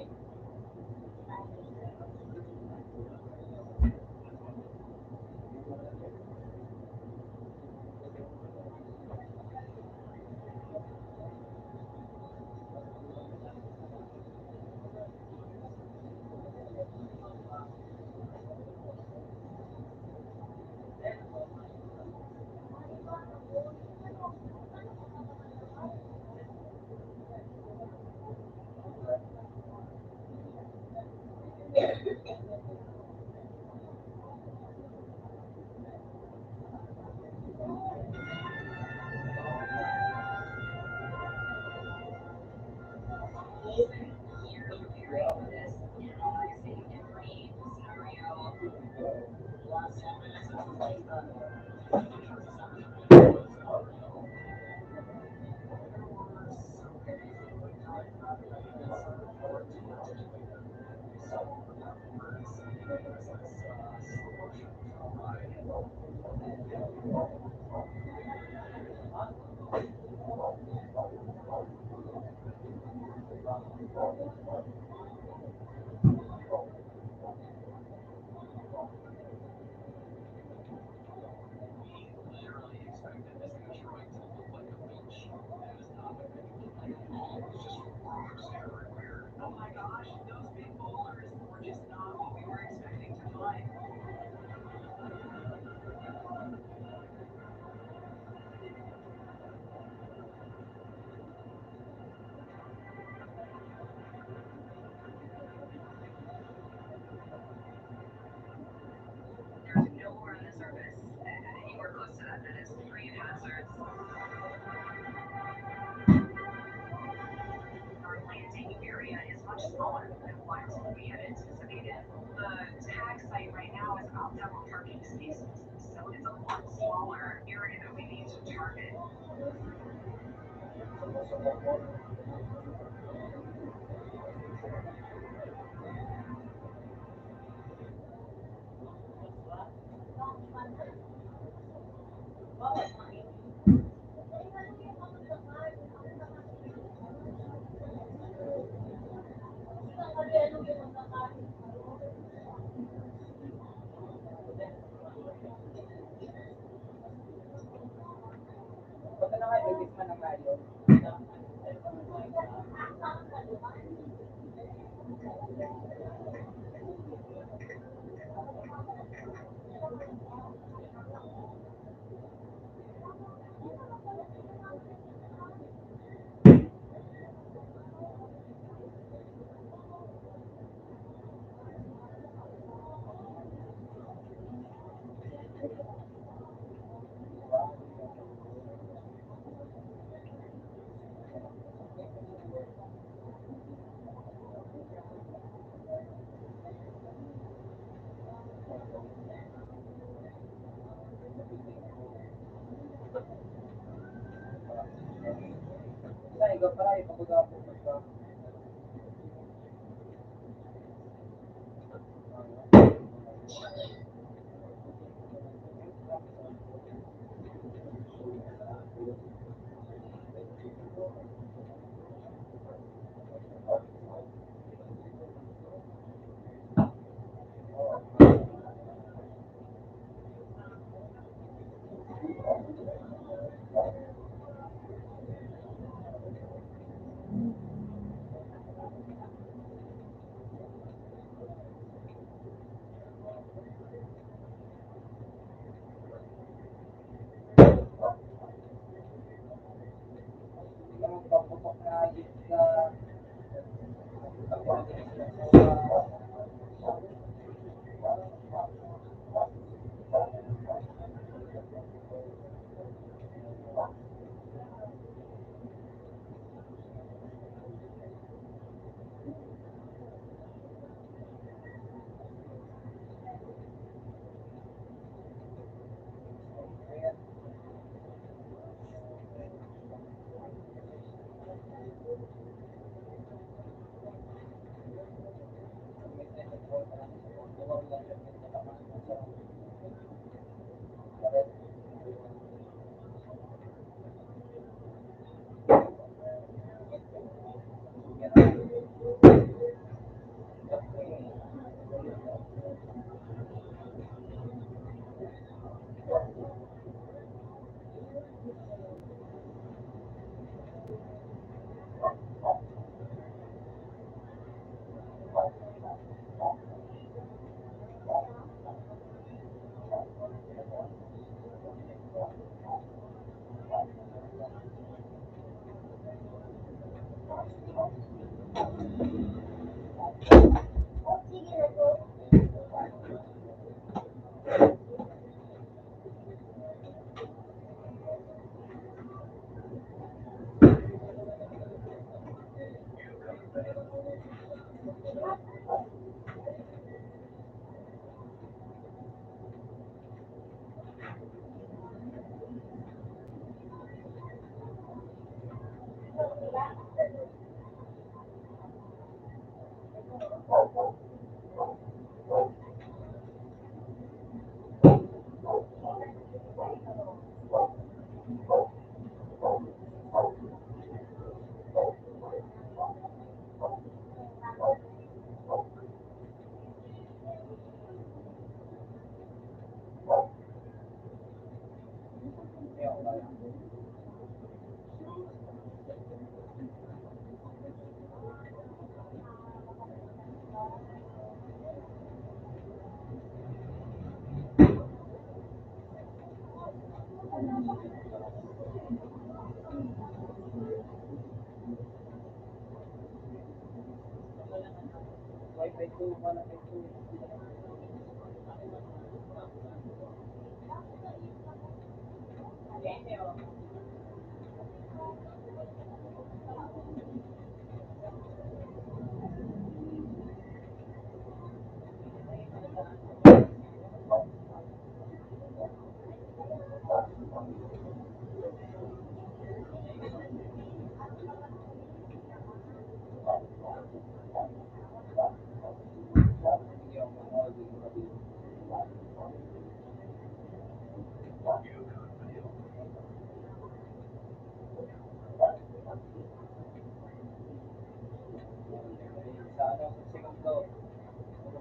Sa ano, sa segundo,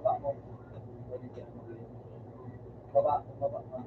baba mo. Pwede dyan. Baba, baba pa.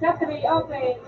Sa three, okay.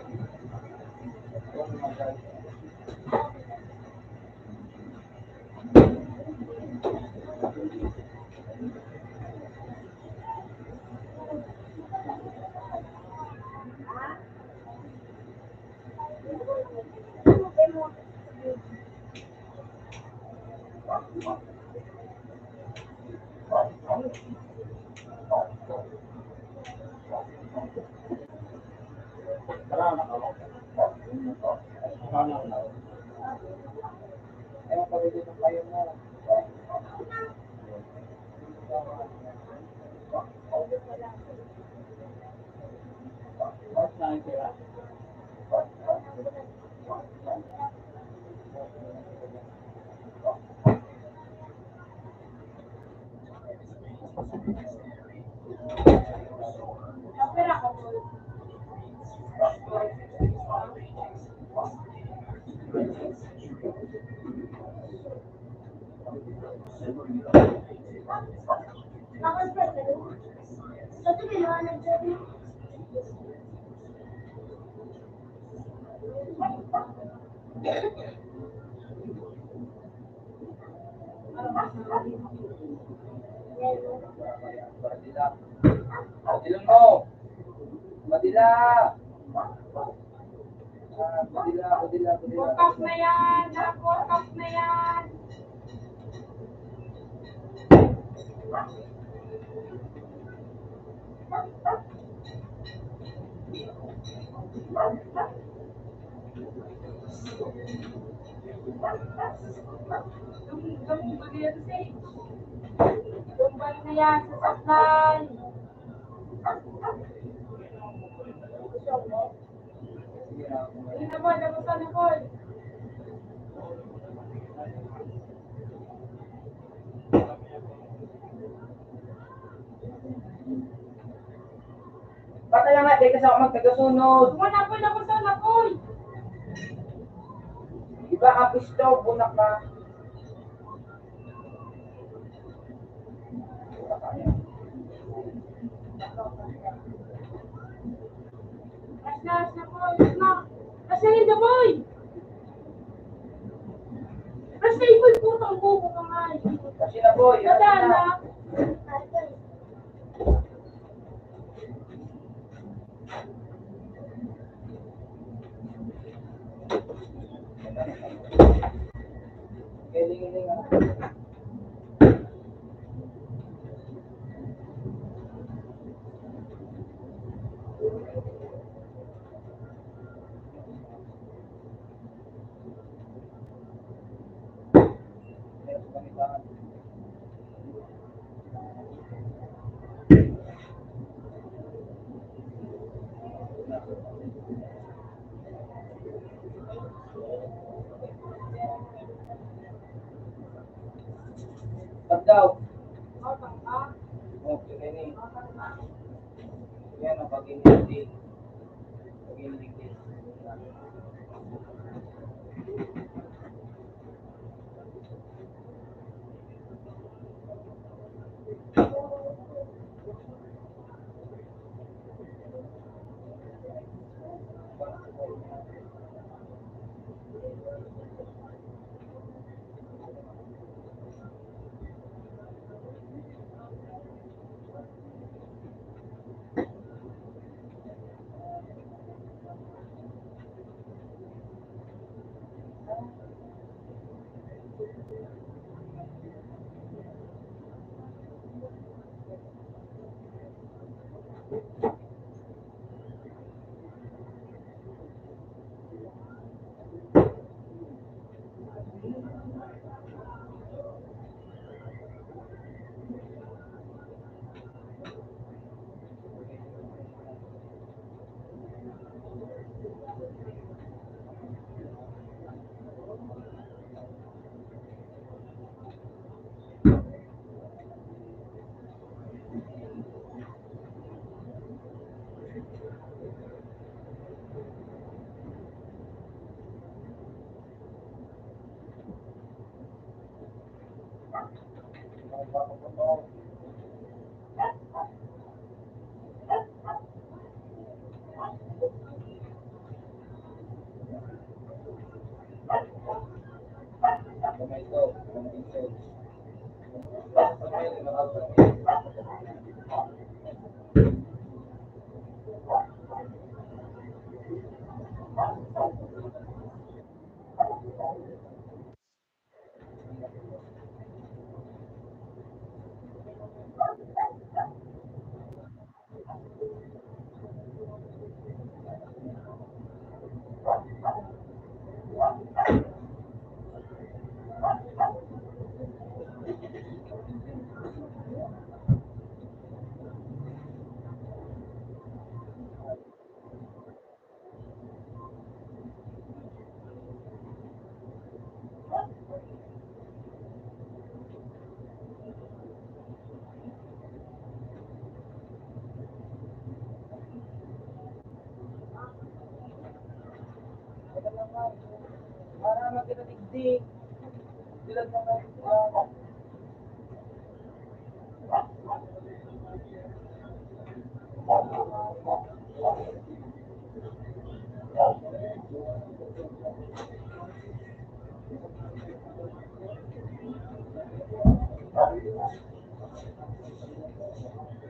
Ilong mo. Madila. Ah, madila, madila, madila. Four cups na yan. Mga four cups na yan. Tumbang na yan sa supply. Hindi na po, dagusan na po. Patay nga, di ka sa magtagasunod. Wala po, dagusan na po. Iba ang pisto, bunak na. Rush na, rush na, boy. Rush na. Rush na, yun, boy. Rush na, ikaw, putang bobo ka nga, eh. Rush na, boy. Rush na. Tadhana. Pagdaw. Okay, ini. Yan ang pag-inigdi. Pag-inigdi.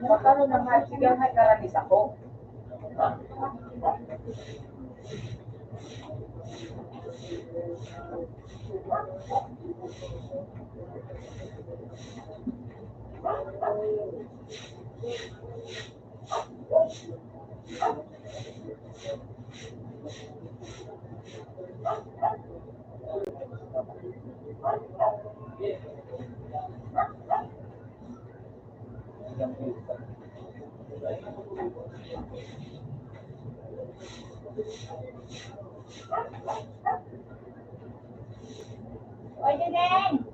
Magkano na nga? Sige, may karanis ako. Oy, Dudeng!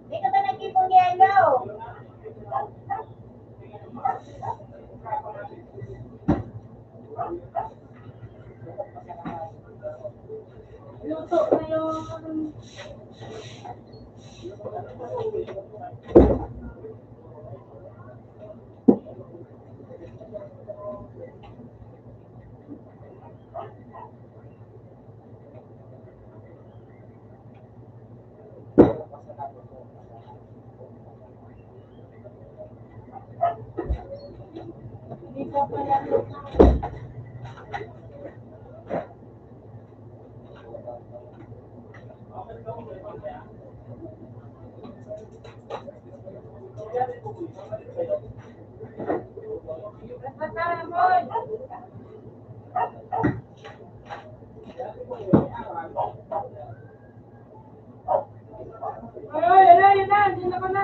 Di ka ba nag-ipong yelo? Luto na yun. Ay, ay, ay, yun na, yun na ko na.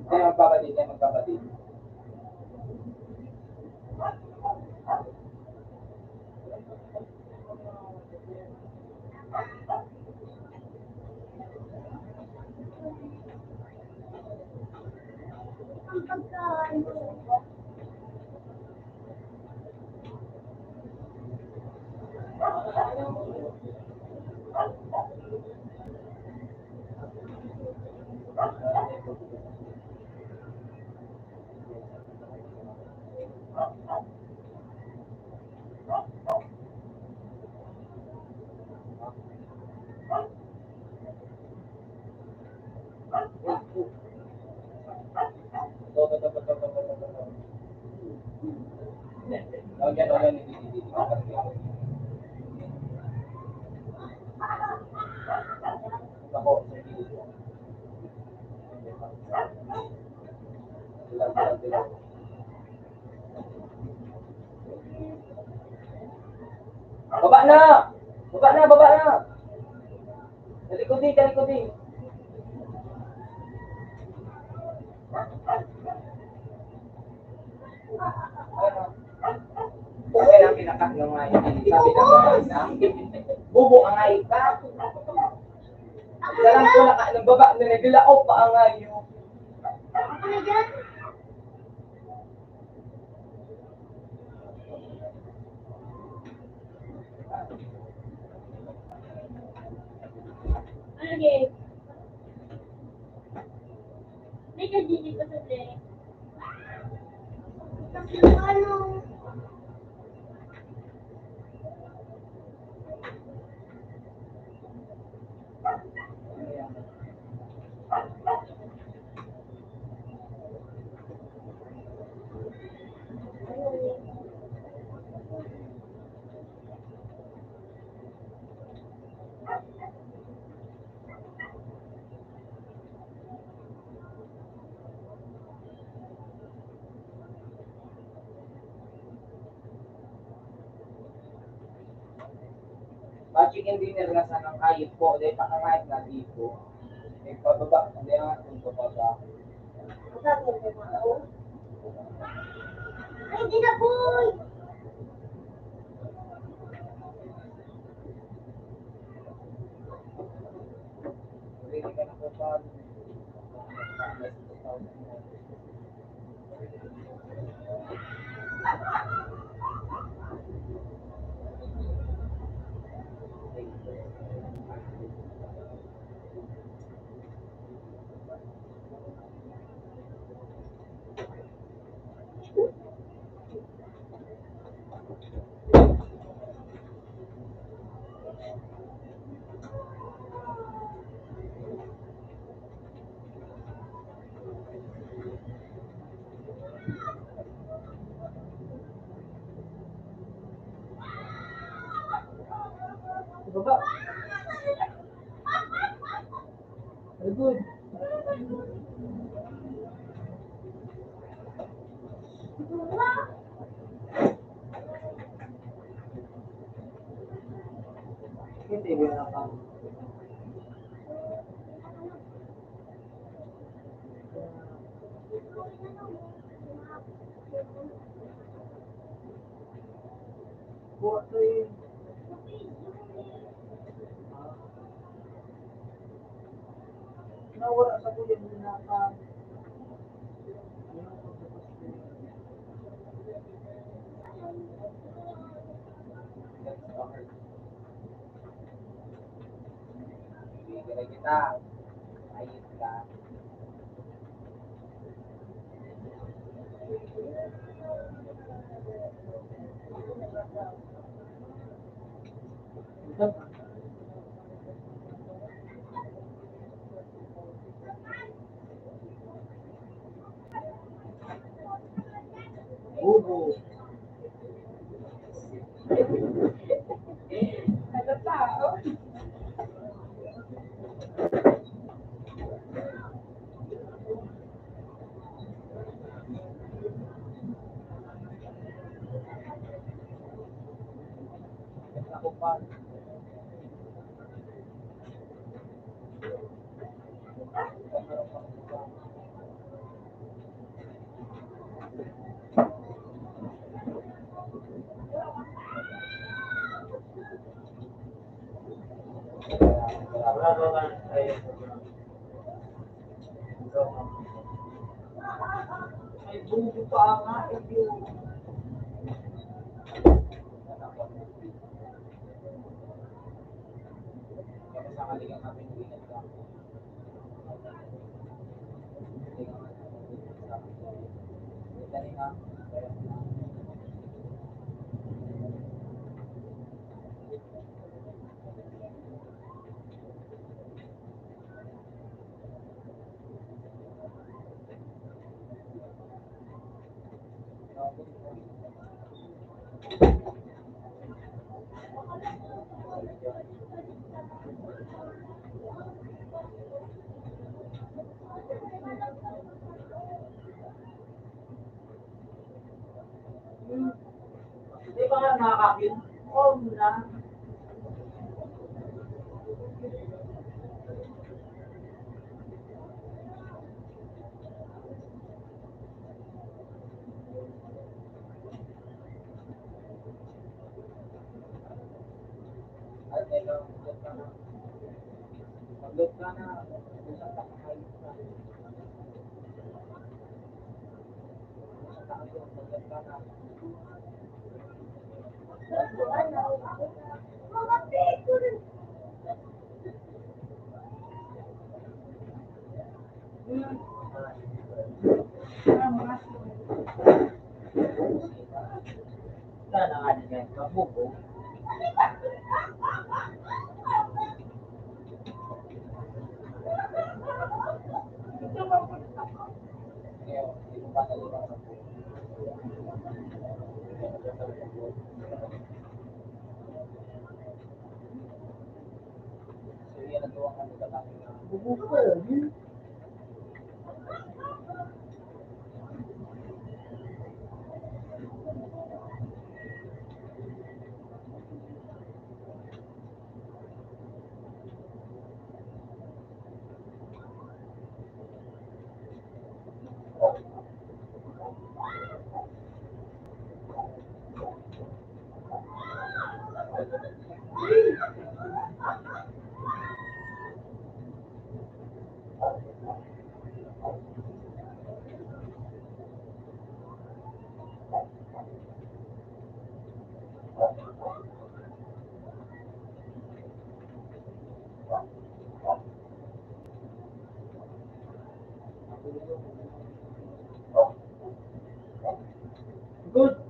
Di, magkapatid, di, magkapatid. Baba na! Baba na, baba na! Talikodi, talikodi! Okay lang, pinaka-, yung nga, yung sabi ng mga isa, bubo ang ay ka. Dalang ko naka-, nang baba na naglaok pa ang ayo. Okay. May kadili pa sa Dre. Kasi ano? Chicken dinner na sana ang kayod po, dahil pakangayod na dito. May pababa, hindi nga kung pababa. Ay, di na, boy! Ready ka na po pa. Baba. Very good. Hindi, wala pa. Buhat ko eh. Nawala sa kuya, hindi na pa. Bibigyan kita. Ayun ka. Bubo. Ano tao? Ay, bubo pa nga, eh, yun. Di ba nga nakakapin? Oo na. Good.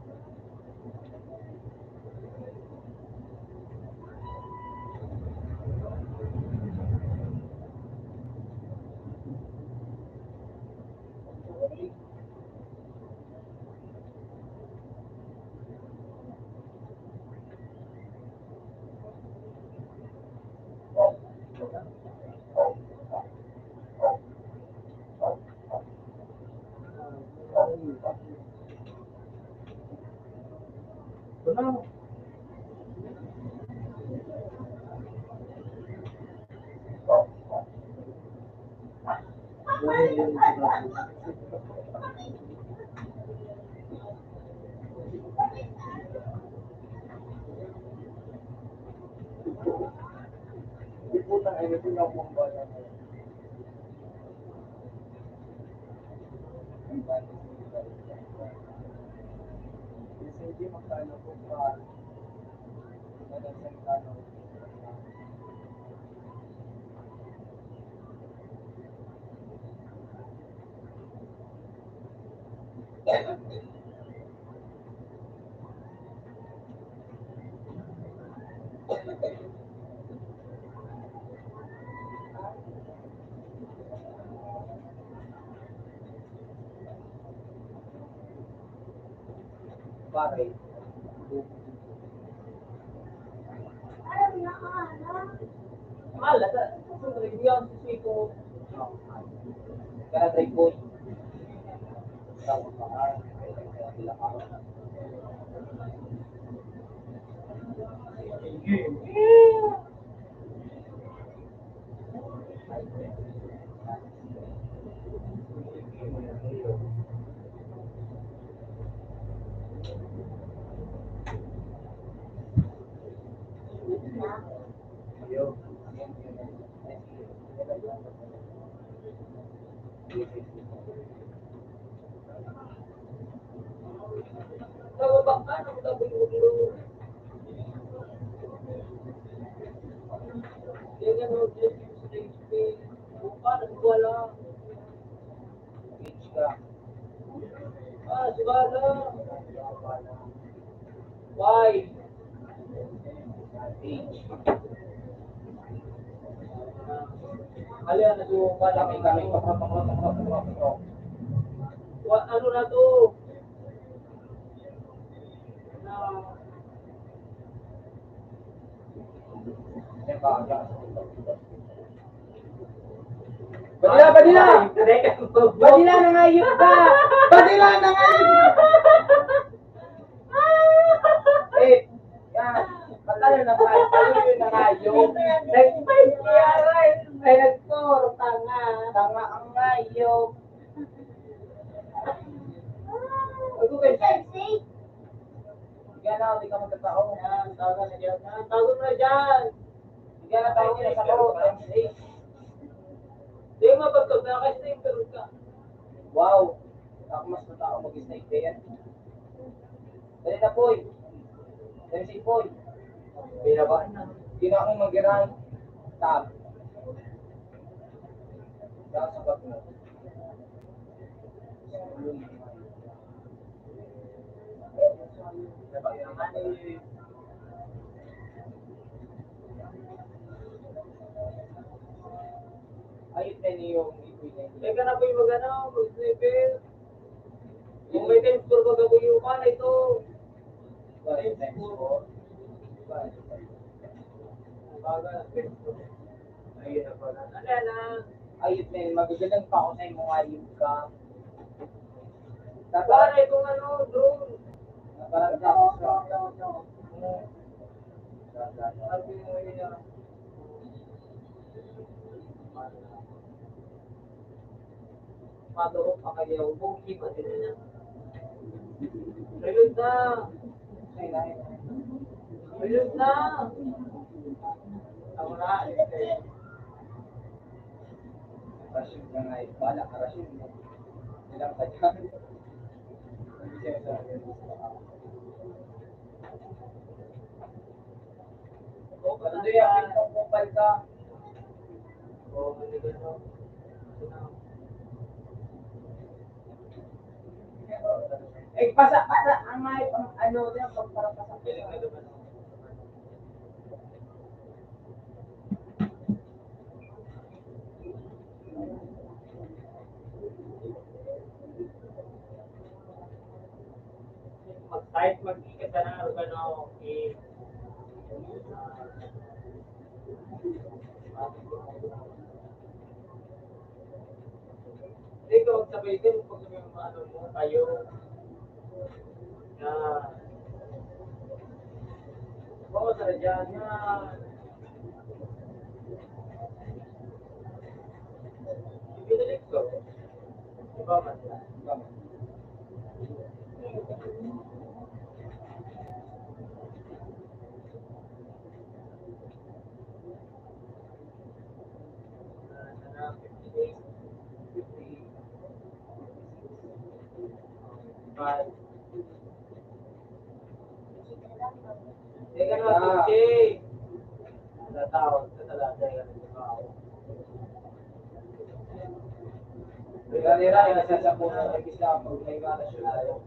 Pare. Mahal na sa, sa, sa, sa, sa, sa, sa, sa, sa, Ah, si Bala. Why? Age. Hali na, so, Bala, may kami. Wa-, ano na to? Na, Badila, badila! Badila, nangayop ka! Badila, nangayop ka! Sige na, di ka magkatao. Yan, tago na dyan. Tago na dyan. Sige na, tago na sa ko. Di mo pagkabla, kasi yung perus ka. Wow. Ako mas matao mag-sniper. Dali na, Poy. Dali si Poy. Binabaan na. Hindi na akong mag-run. Tab. Kaya sagot mo. Ayun na yung ipinag- Teka na po yung mag-ano, mag-sniper. Kung may times four ka gawin yung pala ito. Times four. Baga, times four. Ayun na pala. Ano na? Ayun na yun. Magagalang pa ako sa imong ayun ka. Dapat Pare, kung ano, drone. Parang tapos sa Sabi mo yun, ah. Madurog pa kayo. Buki pa din na. Reload na. Reload na. Ako na. Rashid na nga eh. Bala ka, Rashid. Ilang ka dyan? Ano yan? Pagpapal ka. Eh, pasa, pasa. Ang may, ang ano niya, pagparapasa. Mag-type, mag-ikata ng organo, eh. Ikaw, sabay din, pag may mga ano mo, kayo. Na, oo, sa radyan na, ibinalik ko. Iba man, iba man. Teka na, okay. Natawag ka talaga, eh. Teka, nira, eh, nasa sa puno, nag-isa, pag may mga nasyonal.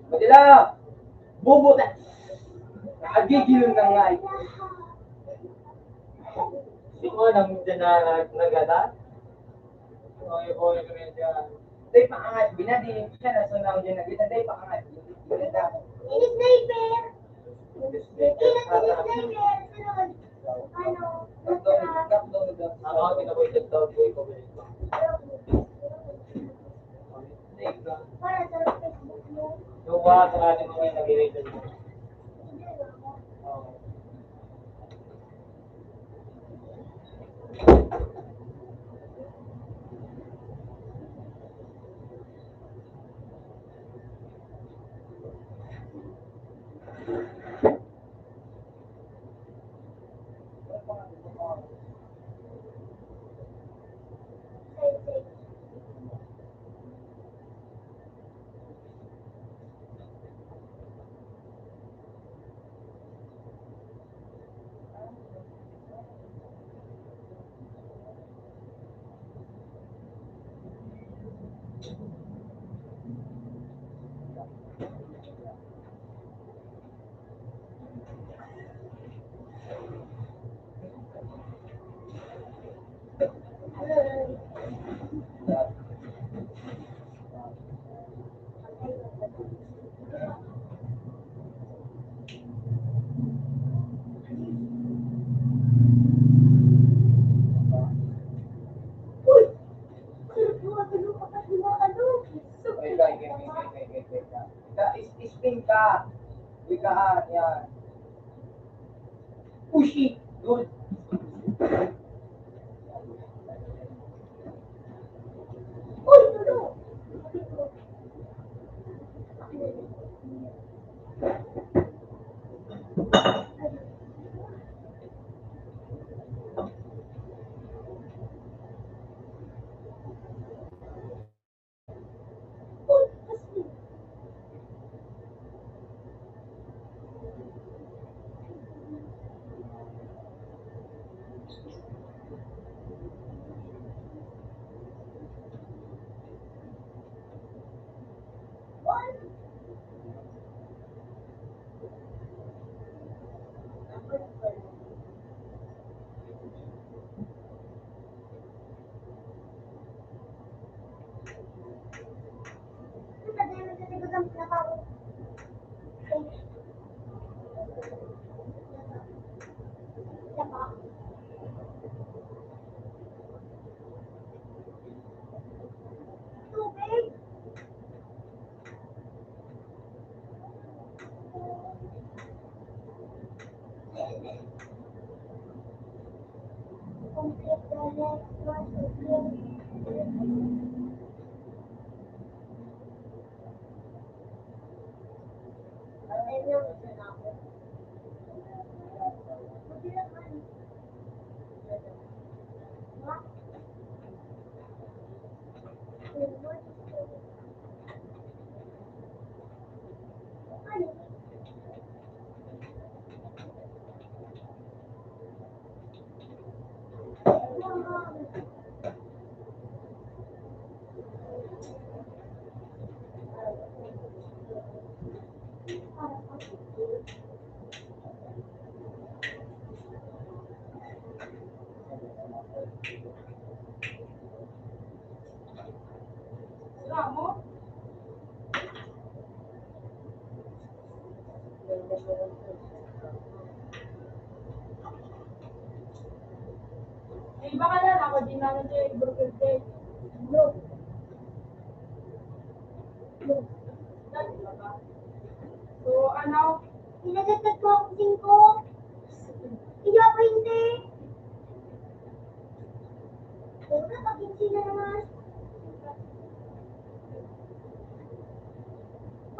Madila! Bubuta! Nagigil na nga eh. Yung anong dyan na nagada? Oy, oy, kaya dyan. Tay, paangat, binadi. Siya na, so, na, dyan na, dyan, tay, paangat. Ini sniper! Ini sniper! Sunod! Ano? Ako, tinaboy sa tao ko, ikaw ba ito? Para sa Facebook mo. Yung mga sa ating mga nag-i-record mo. Oo. Uy! Ano, ano, ano, ano? Wait, wait, wait, wait, wait, wait, wait. Ka-, is-, spin ka. Ika, yan. Ushi. Good. Uy, ano? Ay, baka lang ako, di na lang siya yung burger day. No. No. So, ano? Pinagagad ko ako singko. Hindi ako hindi. Pero kapag hindi na naman.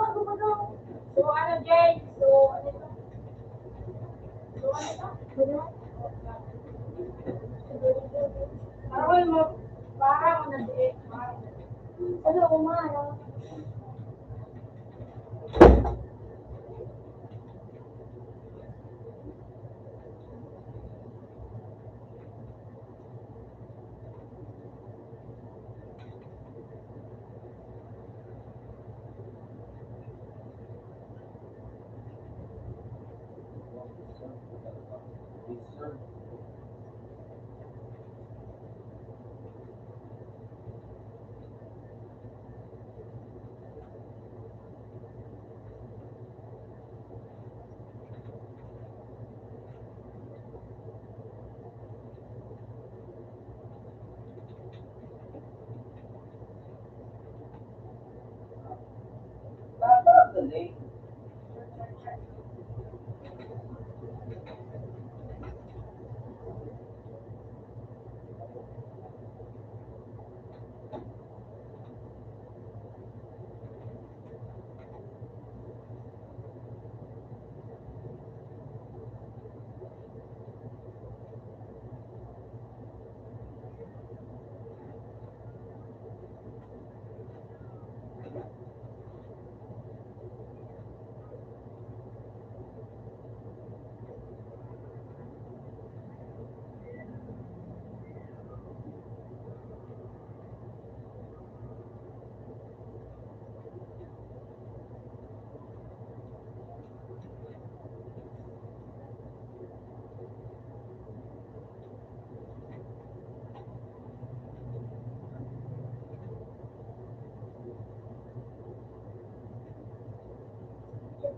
Bago, bago. So, ano, Jay? So, ano ito? So, ano ito? Parang mo, parang mo na di, parang. Ano, umano?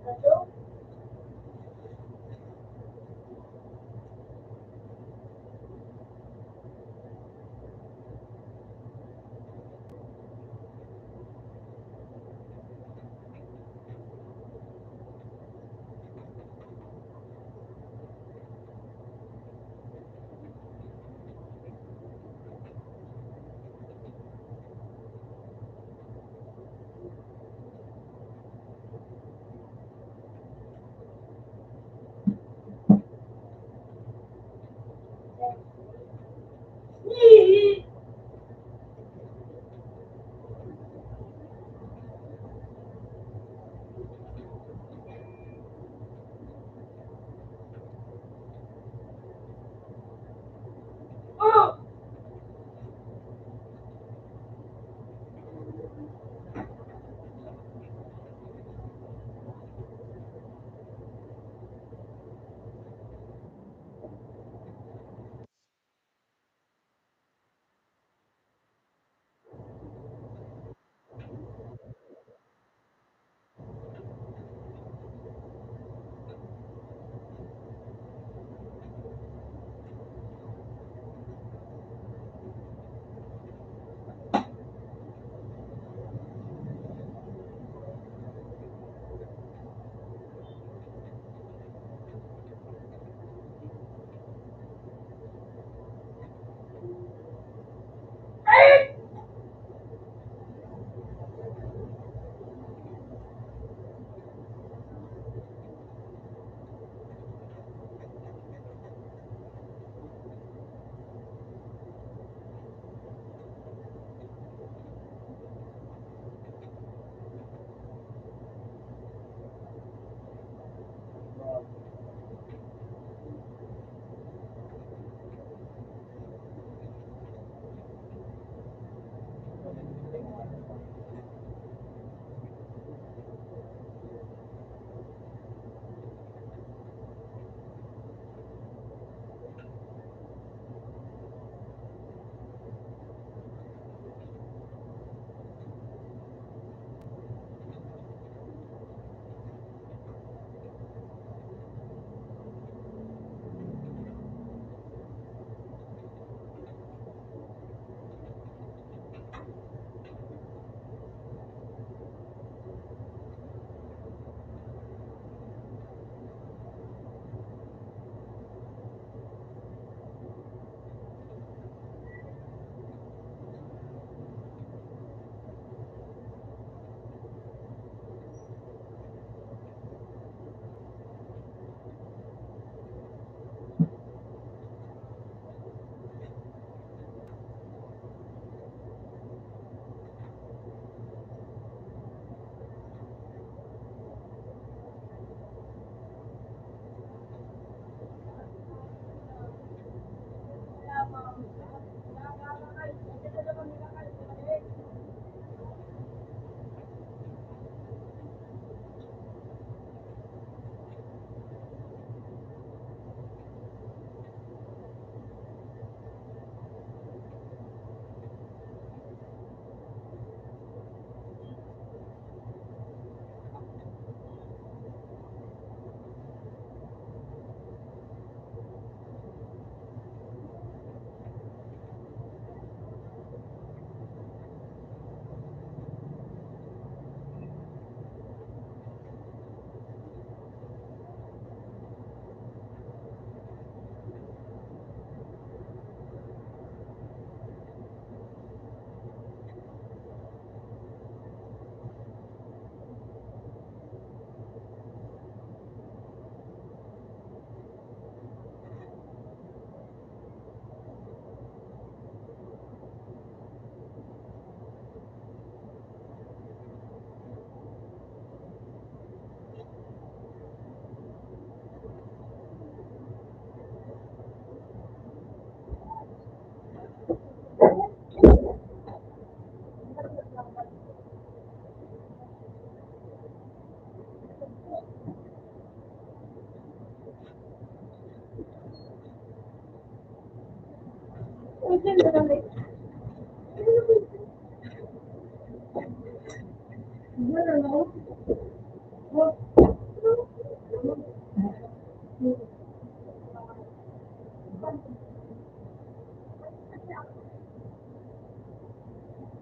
Ano, no?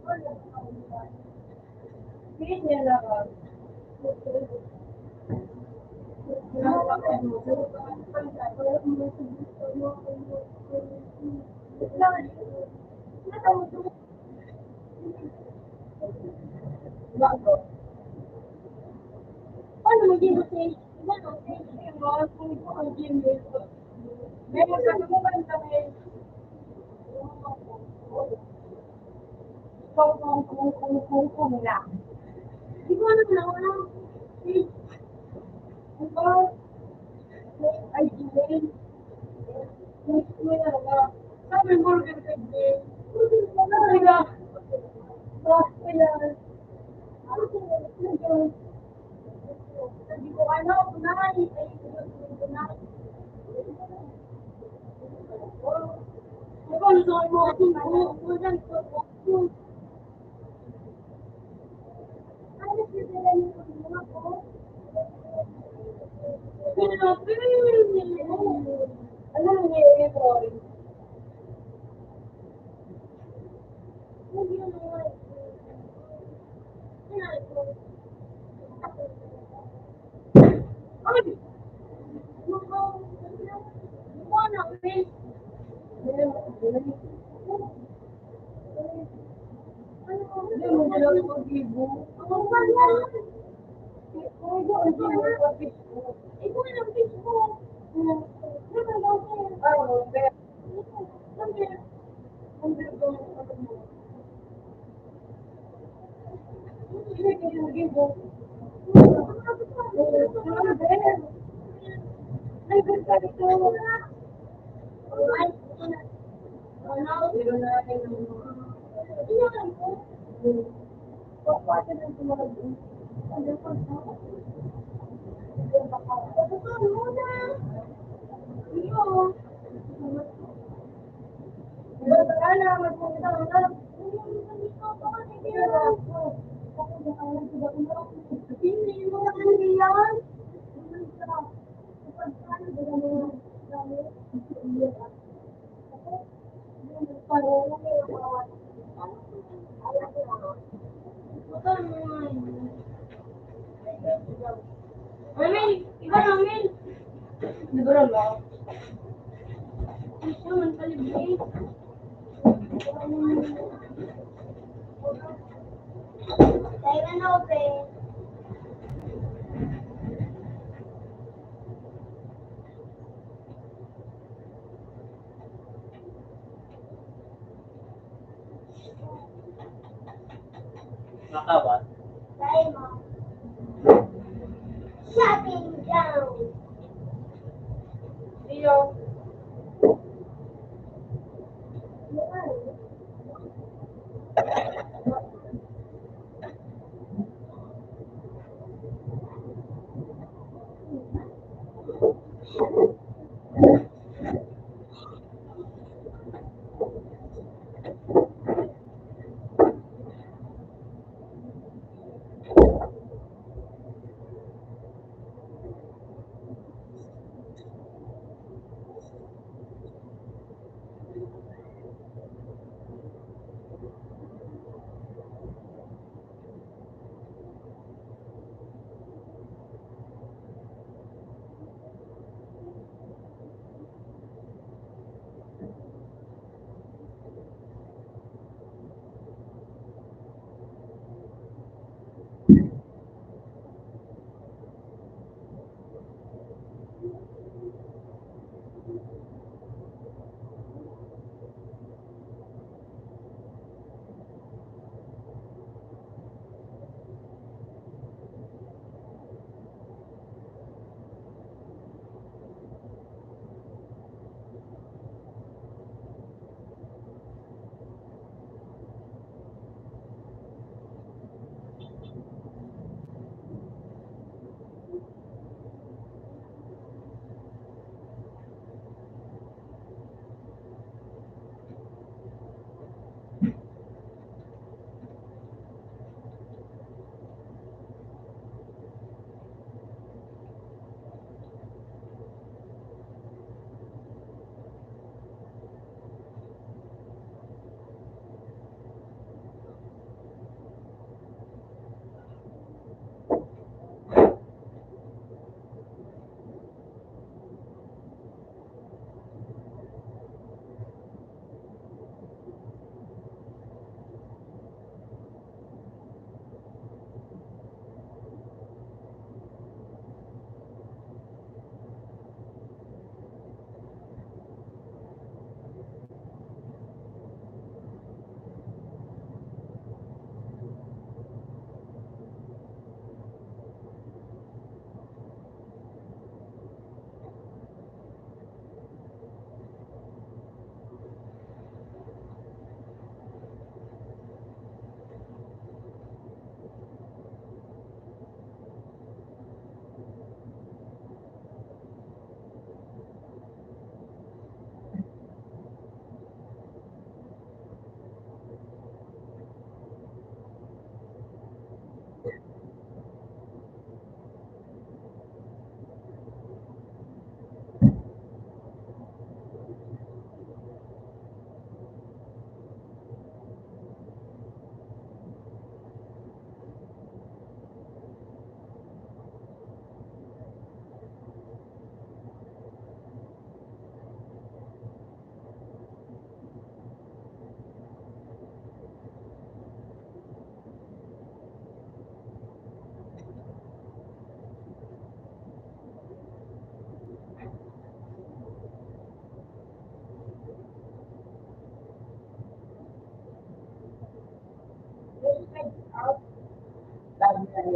Paano maging rotation? Iba rotation yung mga kung ito ang gym nito. Meron ka naman kami. Kung, kung, kung, kung, kung, kung lang. Di ko alam na wala. Di ba? Ay, di rin. Di ko alam na. Sabi mo, rin, rin, rin. Ano ba? Ba, kaya, ano ba? Sabi ko, ano, kunay, ay, kunay. Ako, gusto ko mo, ako, ako, ako, ako. Ano nangyayari, Troy? Amin, iba namin. Libro mo. Gusto man palibre. Tayo na open. Makawan. Shutting down. Iyo.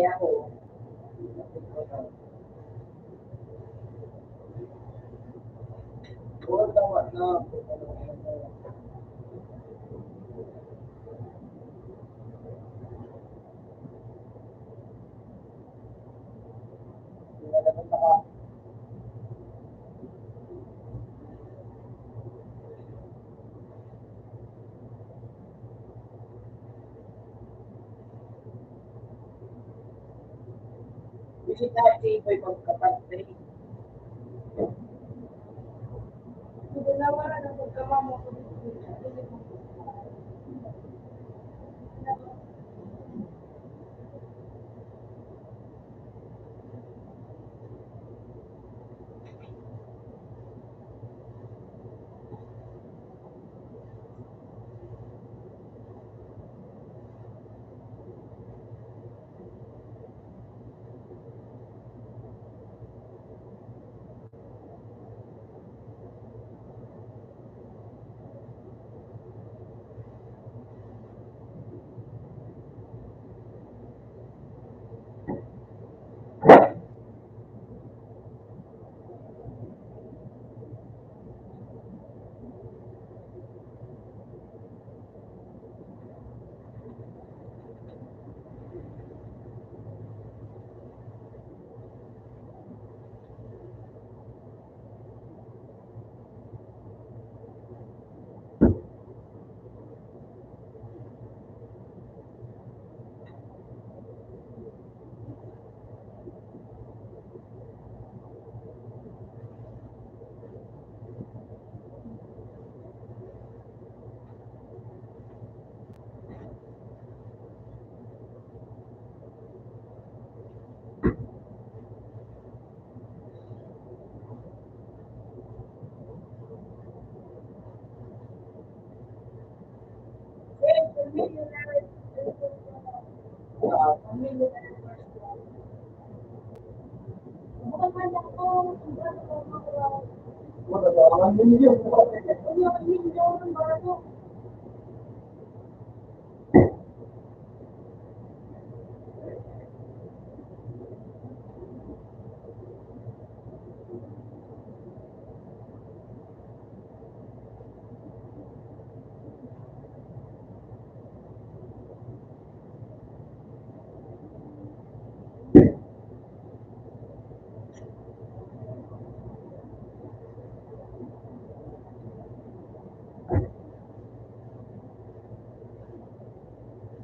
Yaho. Bisita si Boy magkapatid.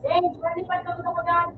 James, pwede pa ito ko dyan.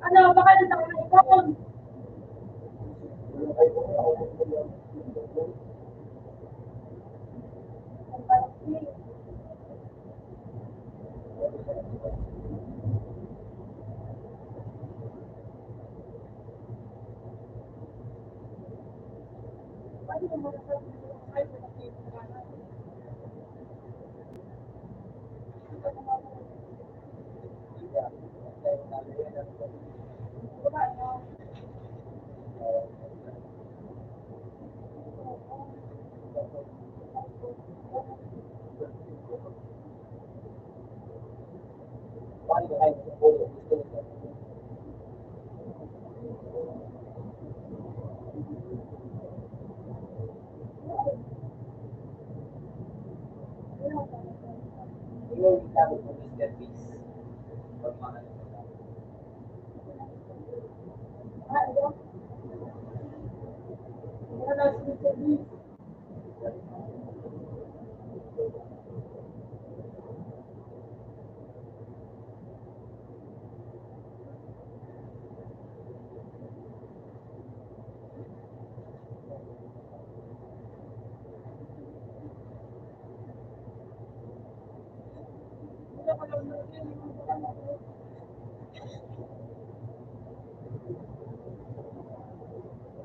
Ano, baka nagkakaroon.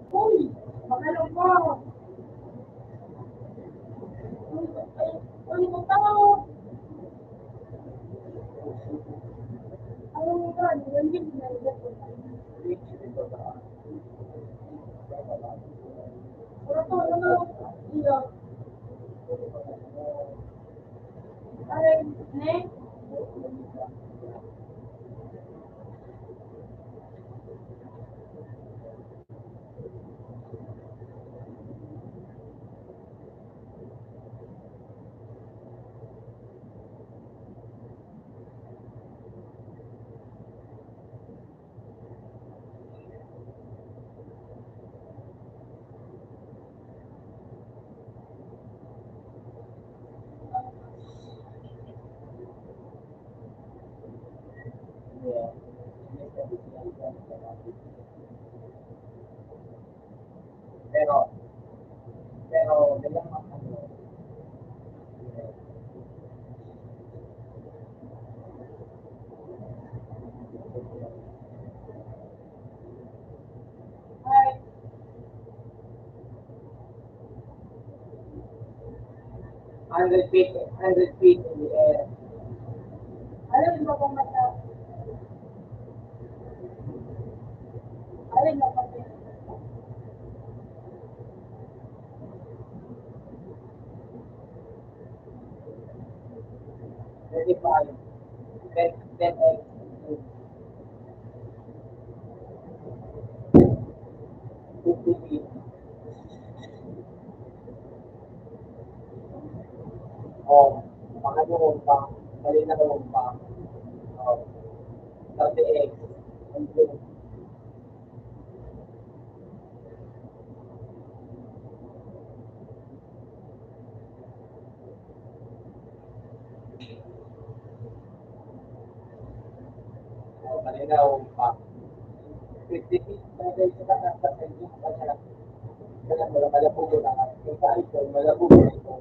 Uy, magano mo? Uy, magtao. Ano mo ba? Hindi mo na. Pero, pero, may mga ano, hundred feet, hundred feet in the air. Alam mo ba kung mata-, Thirty-five. Ten, ten X. Fifty-eight. Oh, baka doon pa. Dali na doon pa. Oh, thirty X. Malinaw pa. Fifty feet na kayo sa taas, sa inyo, sa taas. Kaya wala, malabog na. Yung sa ito, malabog na ito.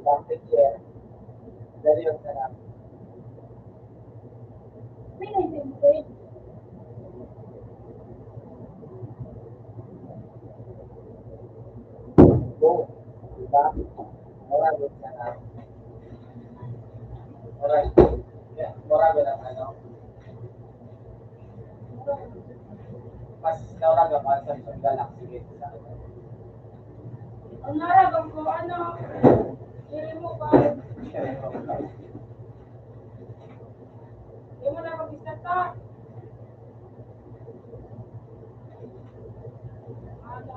Bakit siya? Dali ang sarap. Oo. Diba? Maraming sarap. Alright. Yeah, maraming ang ano. Mas nauraga pa sa isang galaxy kaysa sa akin. Ang naragang ko, ano, diri mo pa. Di mo na mag-istorta. Ano?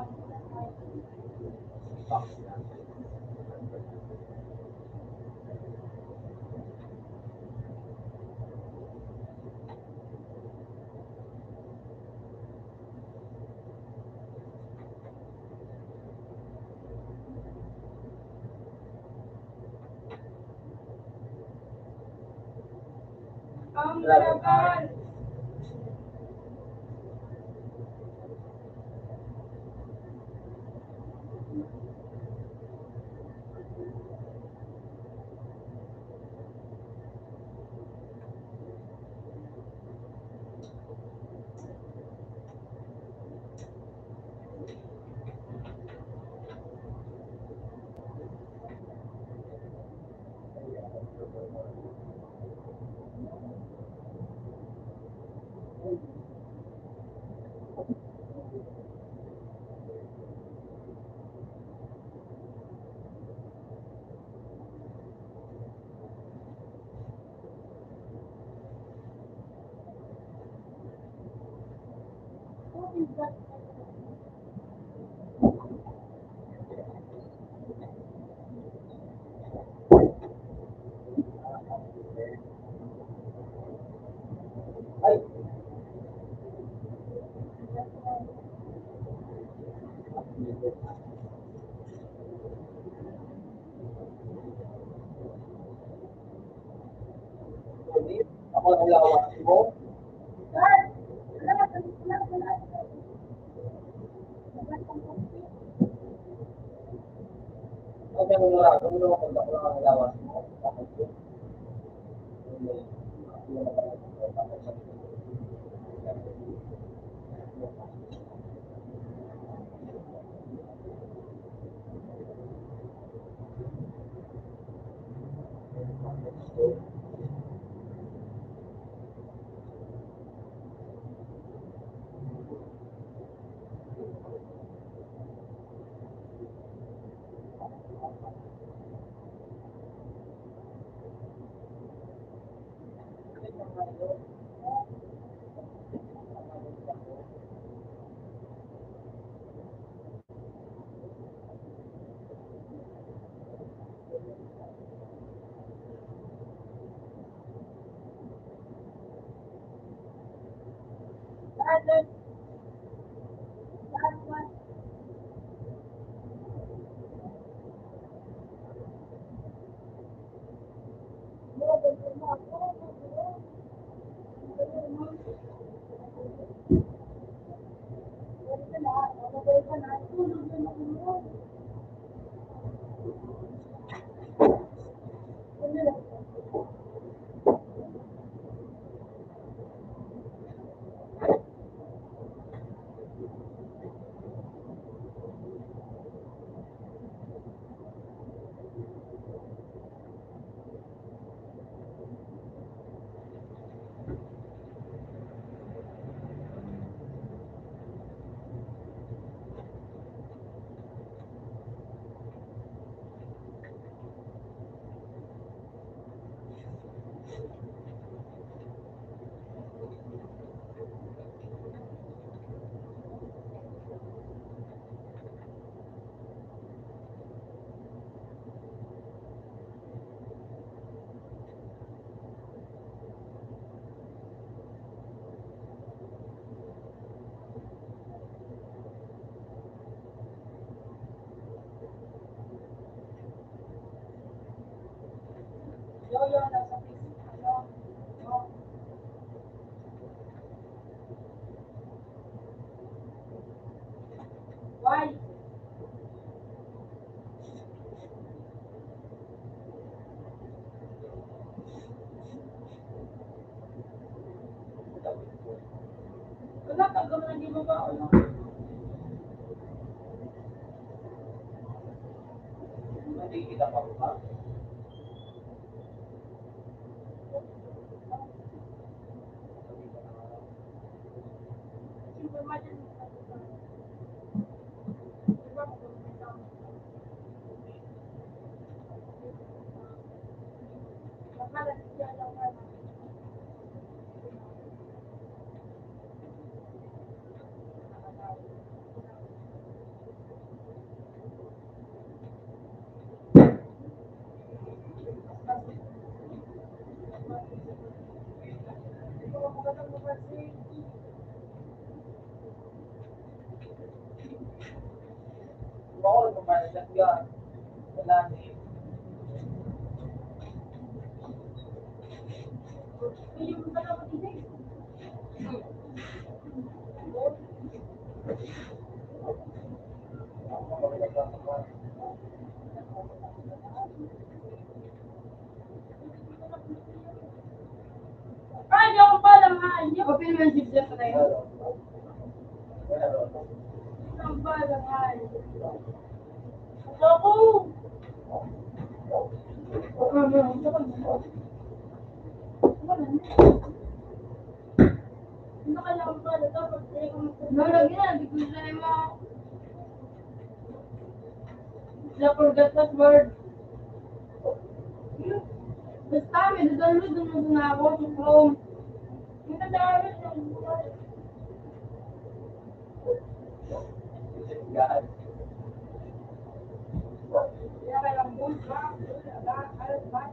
Ang laban. Ako ang lawas mo. Ang nangungurakot mo, kung ako ang lawas mo. Why? Wala ka, gawin ang ginagawa ko lang. Hindi kita pa ba? Ay, di ako pa lang, ha? Hindi ako pinansin sa tayo. Ang balang, ha? Ako. Ano ka lang pala, dapat di ko magsasabi. No, lagi na, di ko sa imo. Sa forgot password. Basta, may download na ako sa Chrome. Yung nag-aaral yung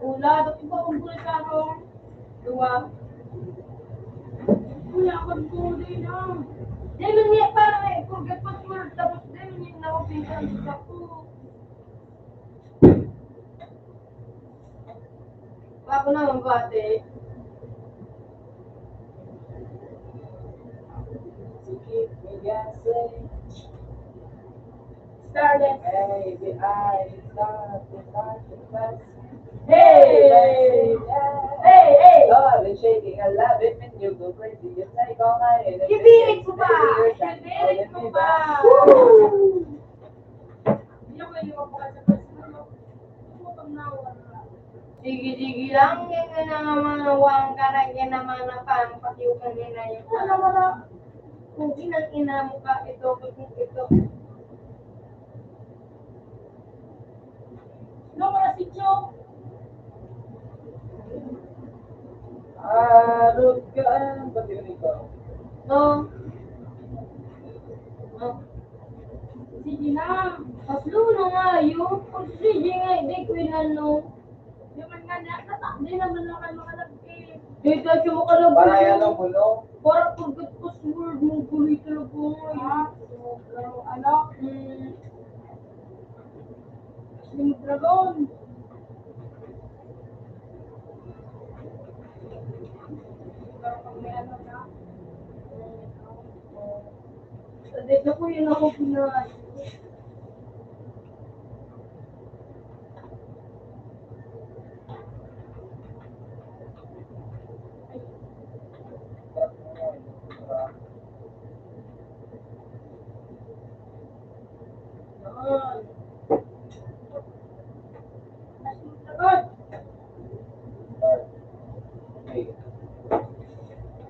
Wala, dati ba kung gulit ako? Duwa. Wala akong gulit, ah. Di man niya parang eh, forgot password, tapos di man niya na-open sa ako. Ako naman, pati. Sige, sige, sige. Starlet. Baby, I start to start to press. Hey! Hey! Hey! Oh, I've been shaking a lot, been you go crazy. You take all my energy. Kibirit ko ba? Kibirit ko ba? Woo! Hindi ako yung magpakasabay sa mga gutom na wala. Sige-sige lang, yan na nga mga wangka na yan na mga pangpatiw ka nila yun. Wala, wala. Kung inang ina mo ka, ito, kung ito. No, mga sityo. Arog ka, ang pati rin ikaw. No. No. Sige na. Paslo na nga yun. Pag sige nga, hindi ko inano. Di man nga niya, kata, di naman naman makalagkit. Di ka siya makalagkit. Para yan ang ulo. Para pagkat password mo, guloy talaga. Ah, so, pero ano? Hmm. Yung dragon. Pero pag may ano na, sa dito ko yun ako pinag-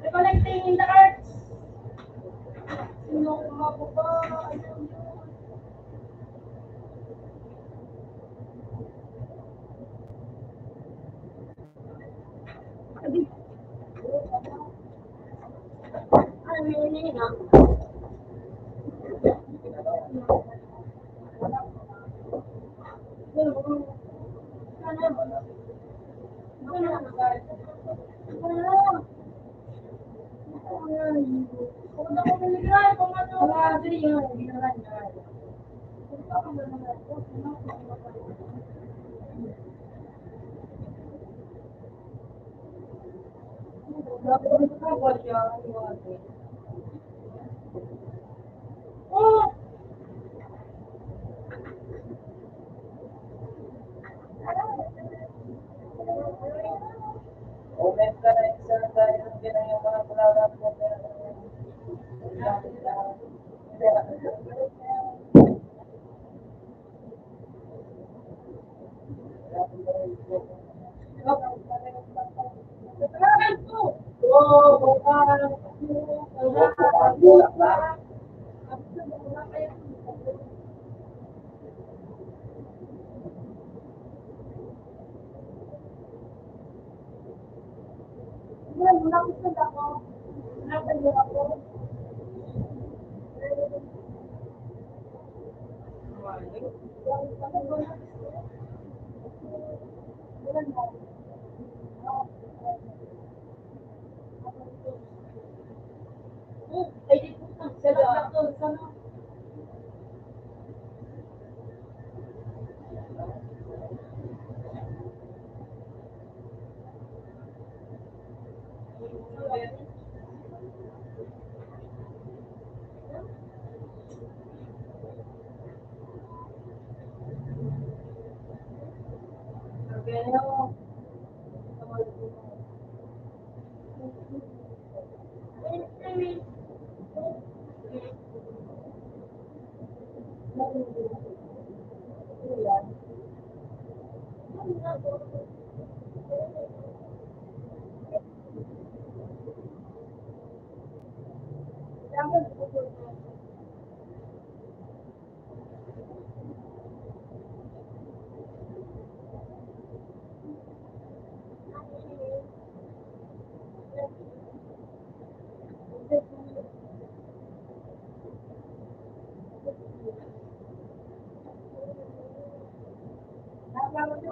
Reconnecting in the arts. Sino kumababa? Ano yun?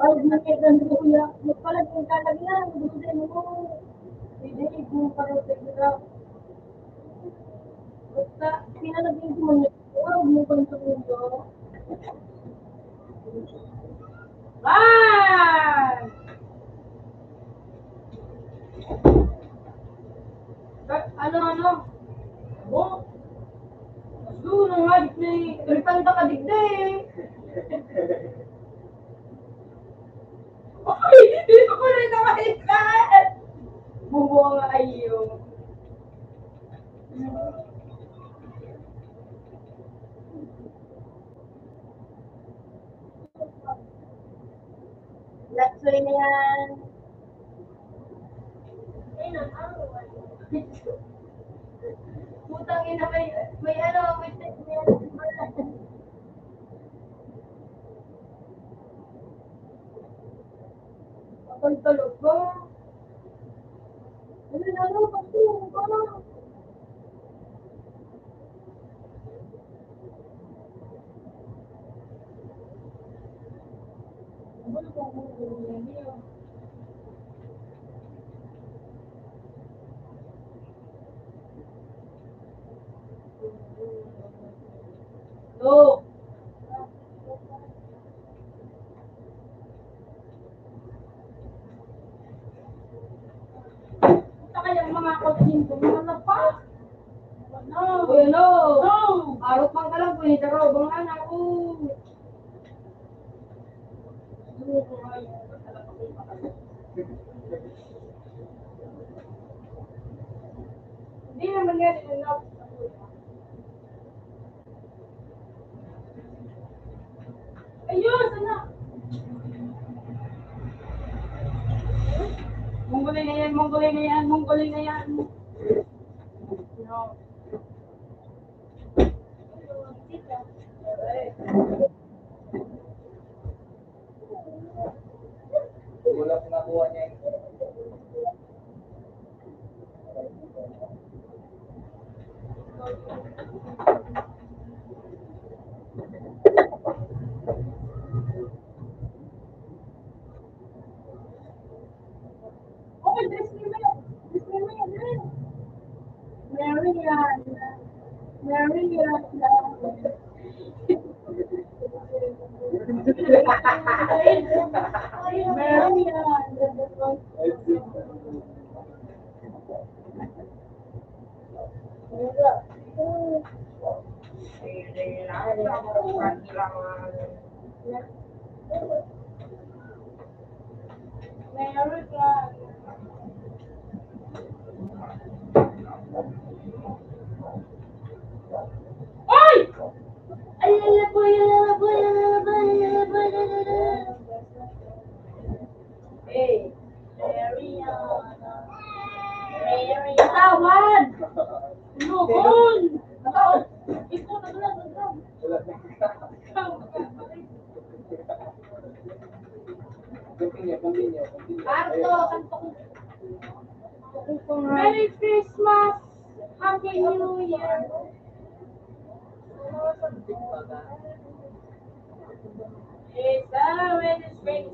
Ay, hindi ka ganito, kuya. Magpalag yung talag na, hindi mo. Hindi, hindi mo pa rin pwede ka. Basta, pinalagay ko man yun. Huwag mo ganito, kuya. Ay! Ano, ano? Oh? Mas dulo nga, di, di, di, ka digdi. Uy, hindi ko rin naman ikan. Bubo nga ayo. Latsoy na yan. Putang ina, may, may ano, may, may, Patay talaga. Ano na, ano, patay ka. Two. Sa kayang mga kotse ko, mga lapas. No. Uy, ano? No. Arot man ka lang, pwede ka raw, bang anak ko. Hindi naman yan, enough. Ayun, sana. Mongoloid na yan, Mongoloid na yan, Mongoloid na yan. No. Wala ko nakuha niya. Oh, this is it. This is it. Marian. Marian. Marian. Ay! Ay, lalaboy, lalaboy, lalaboy, lalaboy, lalaboy. Eh, Mariana. Mariana. Tawad! Lubon! Tawad! Ikaw na lang, ikaw. Continue, continue, continue. Arto, kanto ko. Merry Christmas! Happy New Year! It's always, it's always, it's always.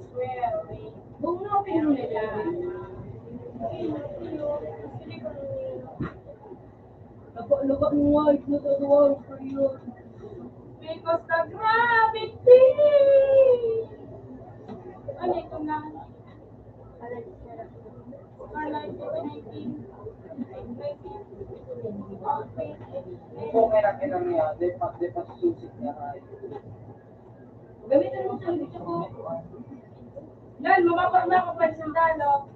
Bunga ko nila. Lupa, lupa mo, ay, lupa, lupa, lupa, lupa. Because the gravity. Ano ito nga? Kung meron ka lang niya, di pa, di pa susik niya, ay. Gamitin mo sa gusto ko. Yan, mababa na ako, presentado.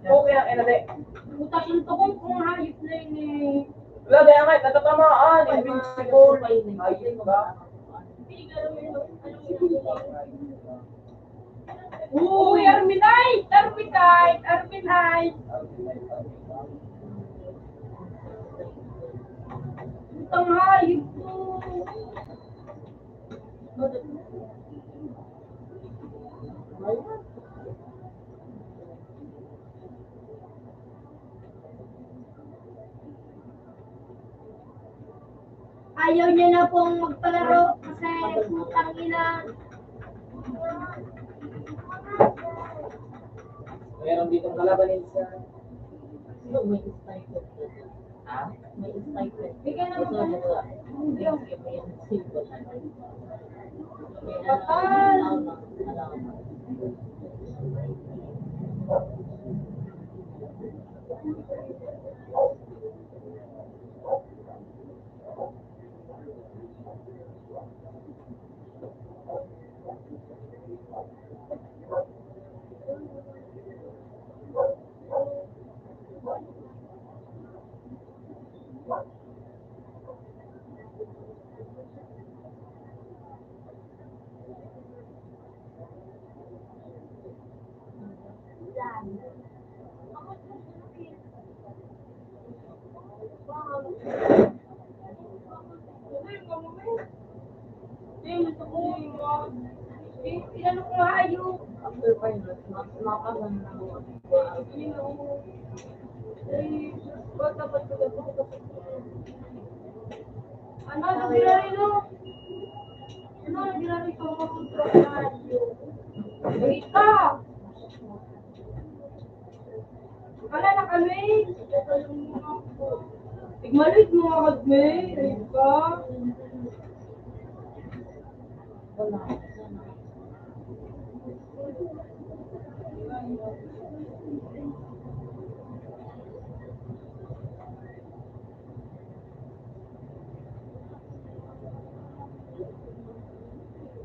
Okay, ang ina, de. Utak ng tukong kung hayop na yun eh. Wala, di, angay, natatamaan, invincible. Hayop ba? Uy, Arminite! Arminite! Arminite! Putang hayop ko! Ayaw niya na pong magpalaro kasi putang ina. Meron ditong kalaban sa... May sniper. Ha? May sniper. Bigyan naman ka na. Patay! Inano ko nga, ayo. After five years, mas makakaganda mo. Ano, ano, ginari, no? Ano, ginari ko, mga kontra, ayo. Ika! Wala na kami. Igmalit mo nga kami, Rika.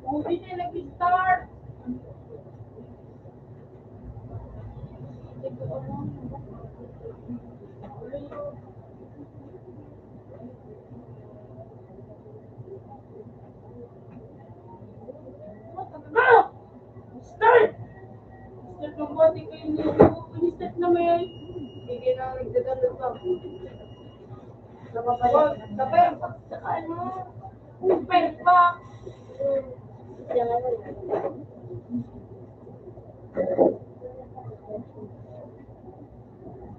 Buti na nag-start. Start! Start ng bote kayo niyo. Start na may. Hindi na nagdadalo pa. Sabay, sabay, saka ano, super pa.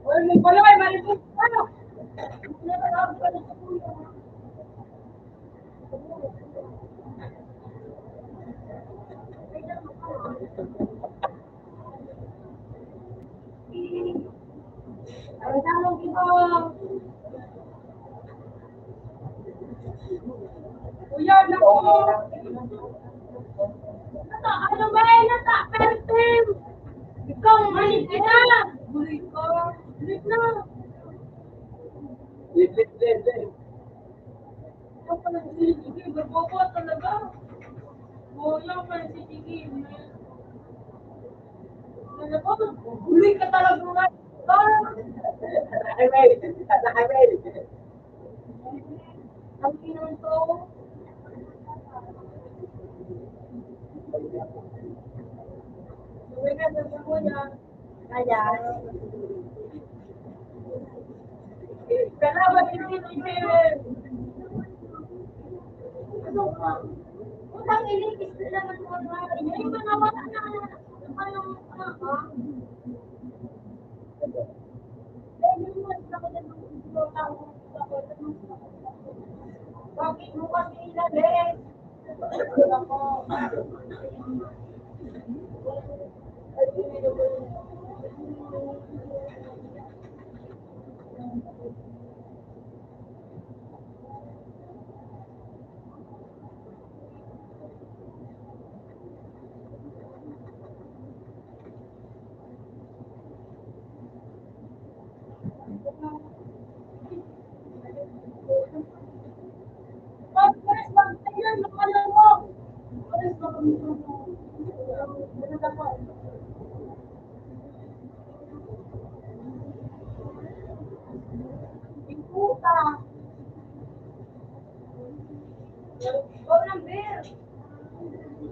Uy, may balay, malipot pa. Ang tanong ko, Kuya, naku! Ano ba yan? Nasa pertem? Ikaw, manig ka na! Buhay ko. Buhay na. Lit, lit, lit, lit. Ikaw pala, sige, sige, babawa talaga. Boyang pala, sige, sige. Ano ba? Buhay ka talaga nga. Highway! Nasa highway! Ang pinunto. Uwi na sa Samuya. Kaya. Salamat, hindi ko i-share. Ano pa? Utang ilikis na naman mga, yung mga wala na, ano pa yung, ano pa? Bakit mo kasi inalis? Phone number.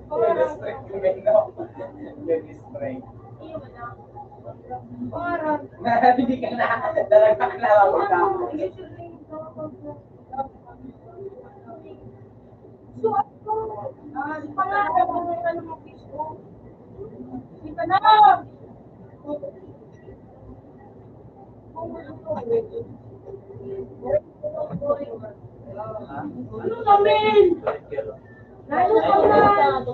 Nag-strike kami, no? Nag-strike. Hindi ka na, talaga na ako na. So, ako, ah, pangalan mo, ano mo, Facebook? Hindi ka na. Ano namin? Lalo ka na.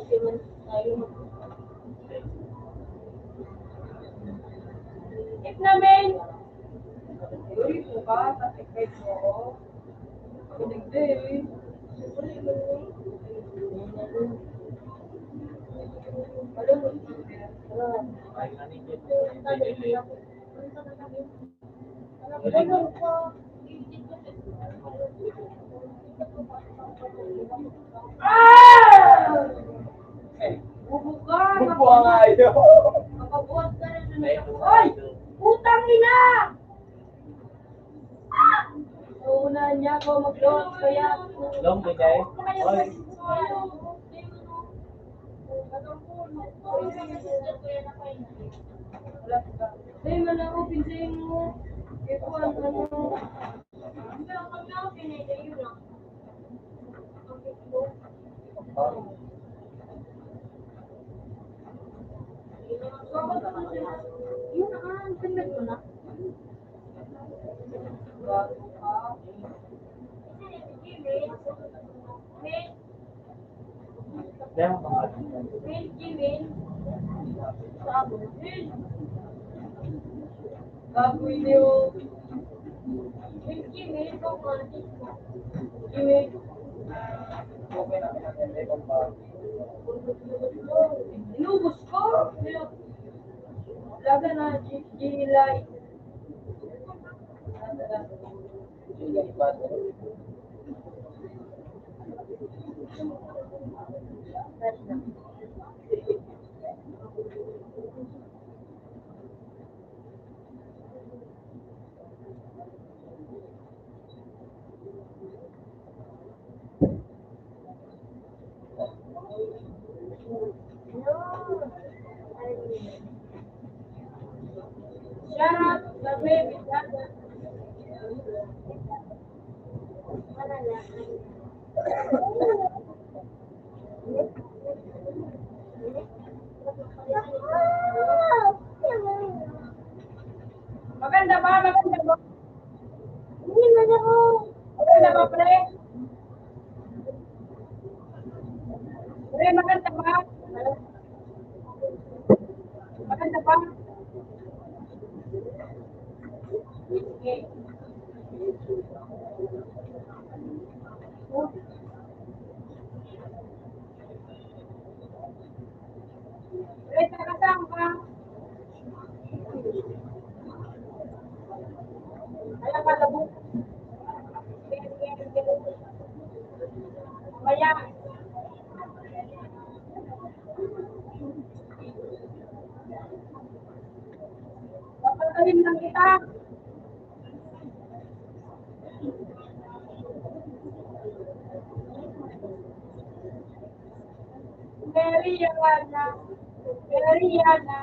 It namin. Uy, buka, tatikay ko. Hindi, eh. Bubuka, bubuka nga yun. Makabuhat ka na sa mga, ay! Putang ina! Uunahan niya ako mag-lock, kaya... Long, bigay. Oy. Ay, man ako, pinsayin mo. Ito ang ano. Yun na, ang ganda ko na. Bago yun. Inubos ko. Laga na, G-, G L I. Shout out, the baby brother. Maganda ba? Maganda ba? Hindi, maganda ko. Maganda ba, pre? Pre, maganda ba? Maganda ba? Okay. Talim lang kita. Mary Yana. Mary Yana.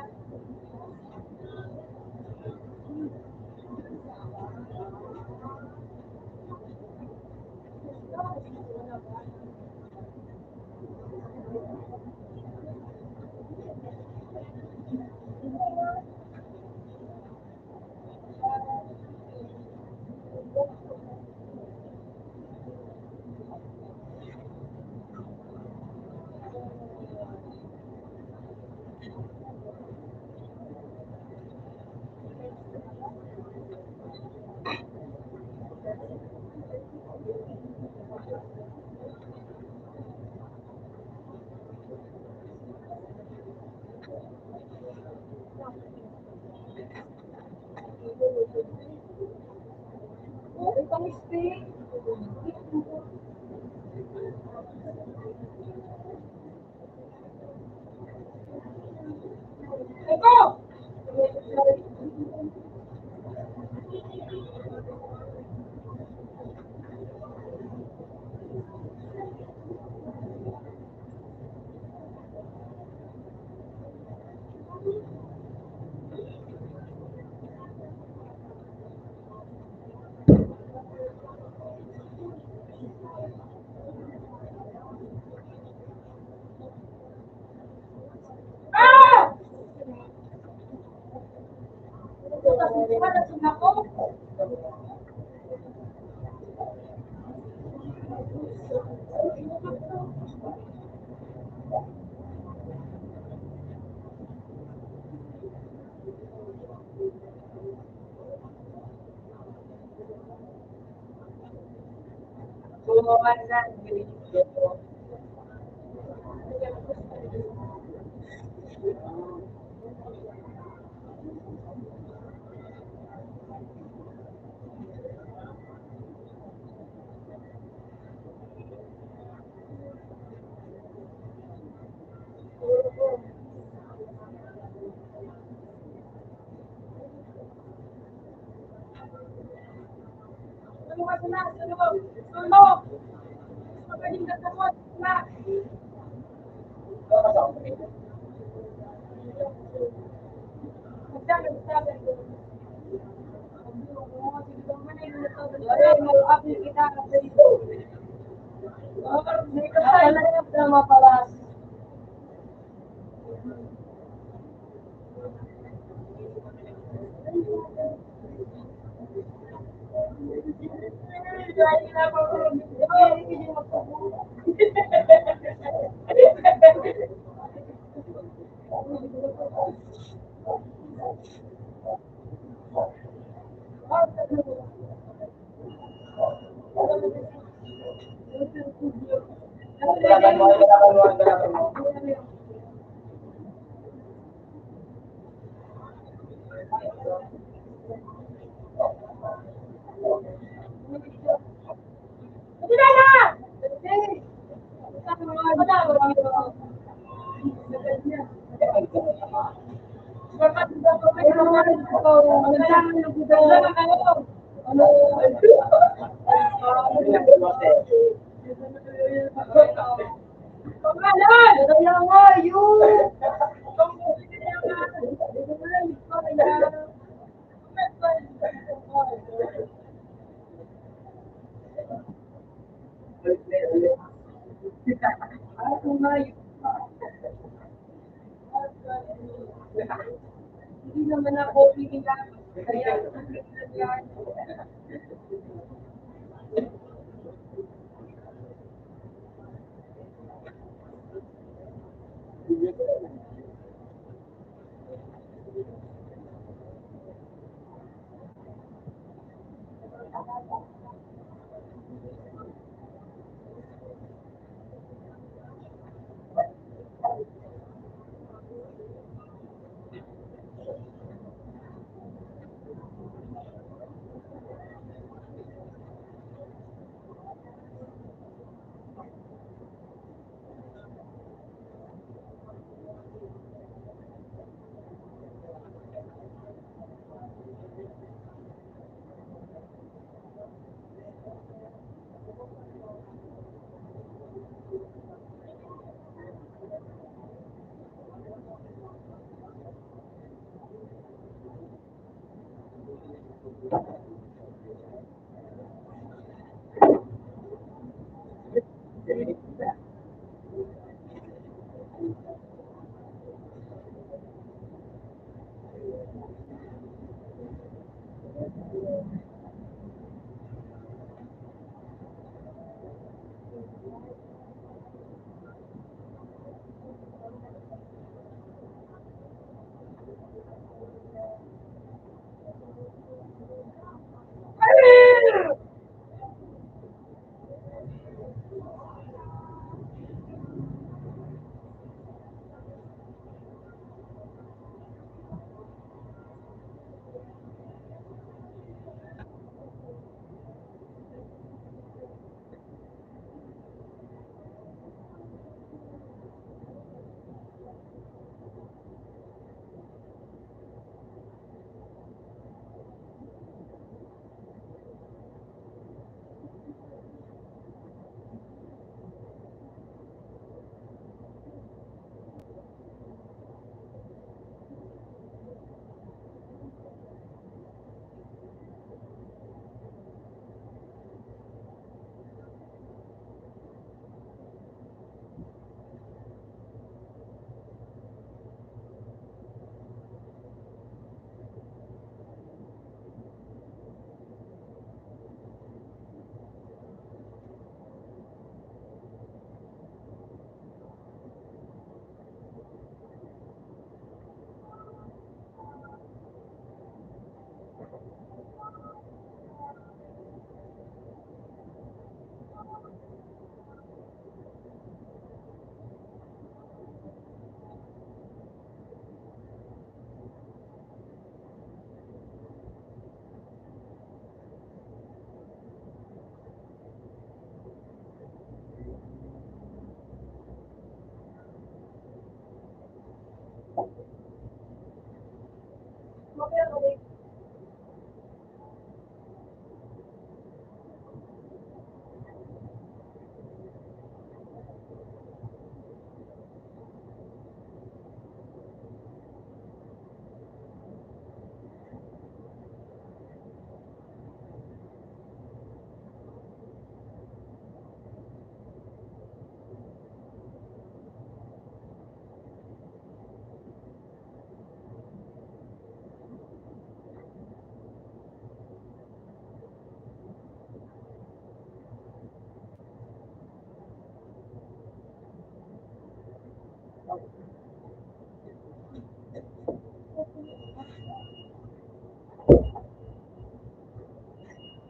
Hindi naman ako pinilang. Kaya,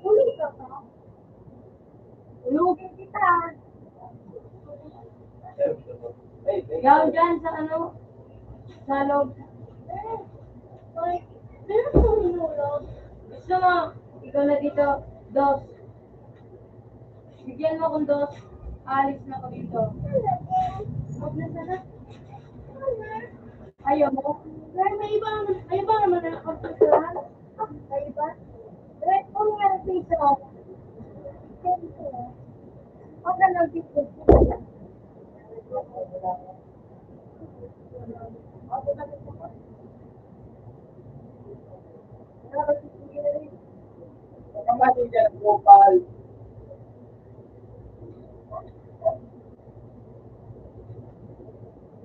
Uli ka pa. Ulugin kita. Ikaw dyan sa ano, sa loob. Pero kung inulog. Gusto mo, ikaw na dito, dos. Bigyan mo akong dos. Alis na ako dito. Huwag na sana. Ayaw mo? Pero may iba, may iba naman na kapatid. May iba? Pero kung nga dito, huwag na lang dito.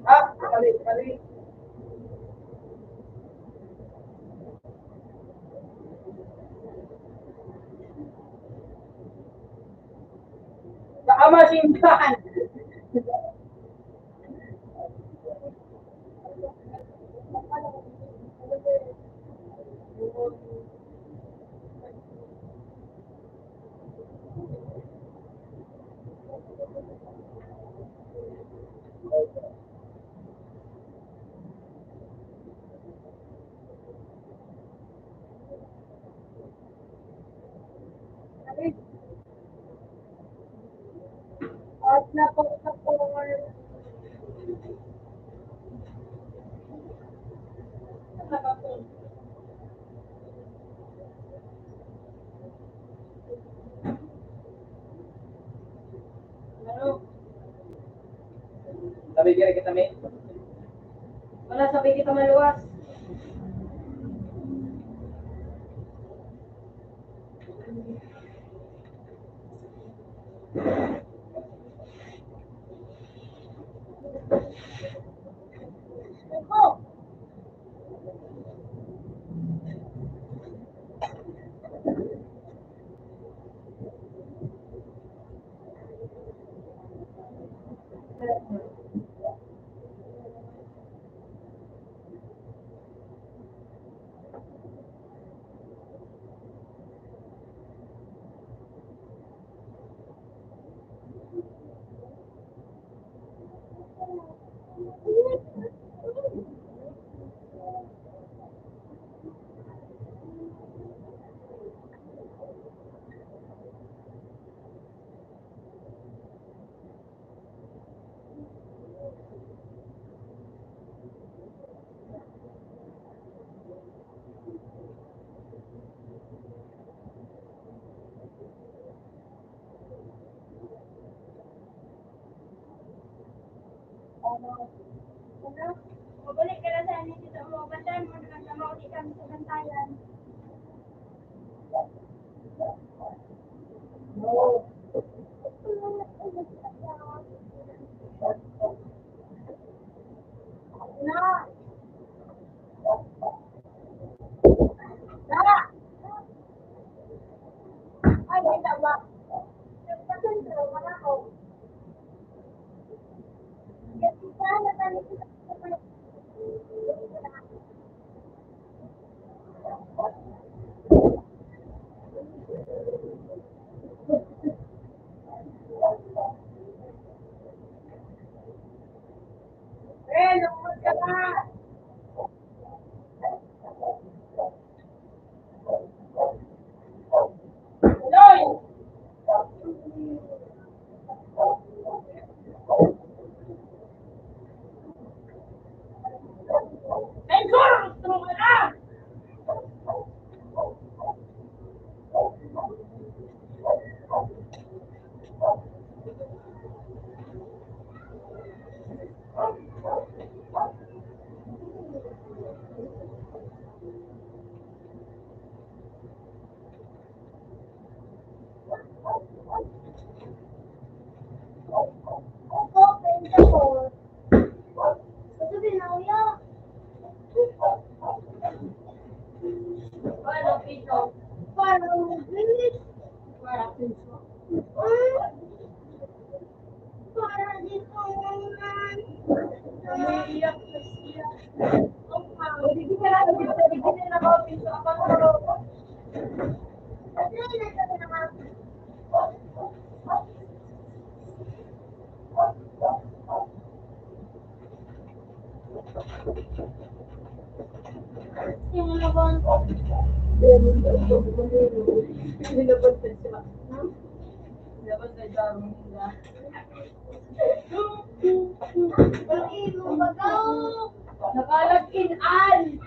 Ah, mali, mali. Tama, simbahan. At napagkapon. Ano? Sabi kaya kita, may? Wala, sabi kita maluwas. Ano? Mabalik ka na sa amin dito, mga bantayan mo, naman sa mga di kami sa bantayan. Nakalag in an.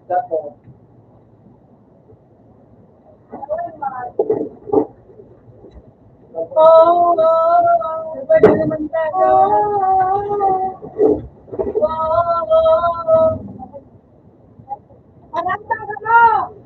Dato. Oh, oh, oh. Pwede naman tayo. Oh, oh, oh. Parang tayo. Parang tayo.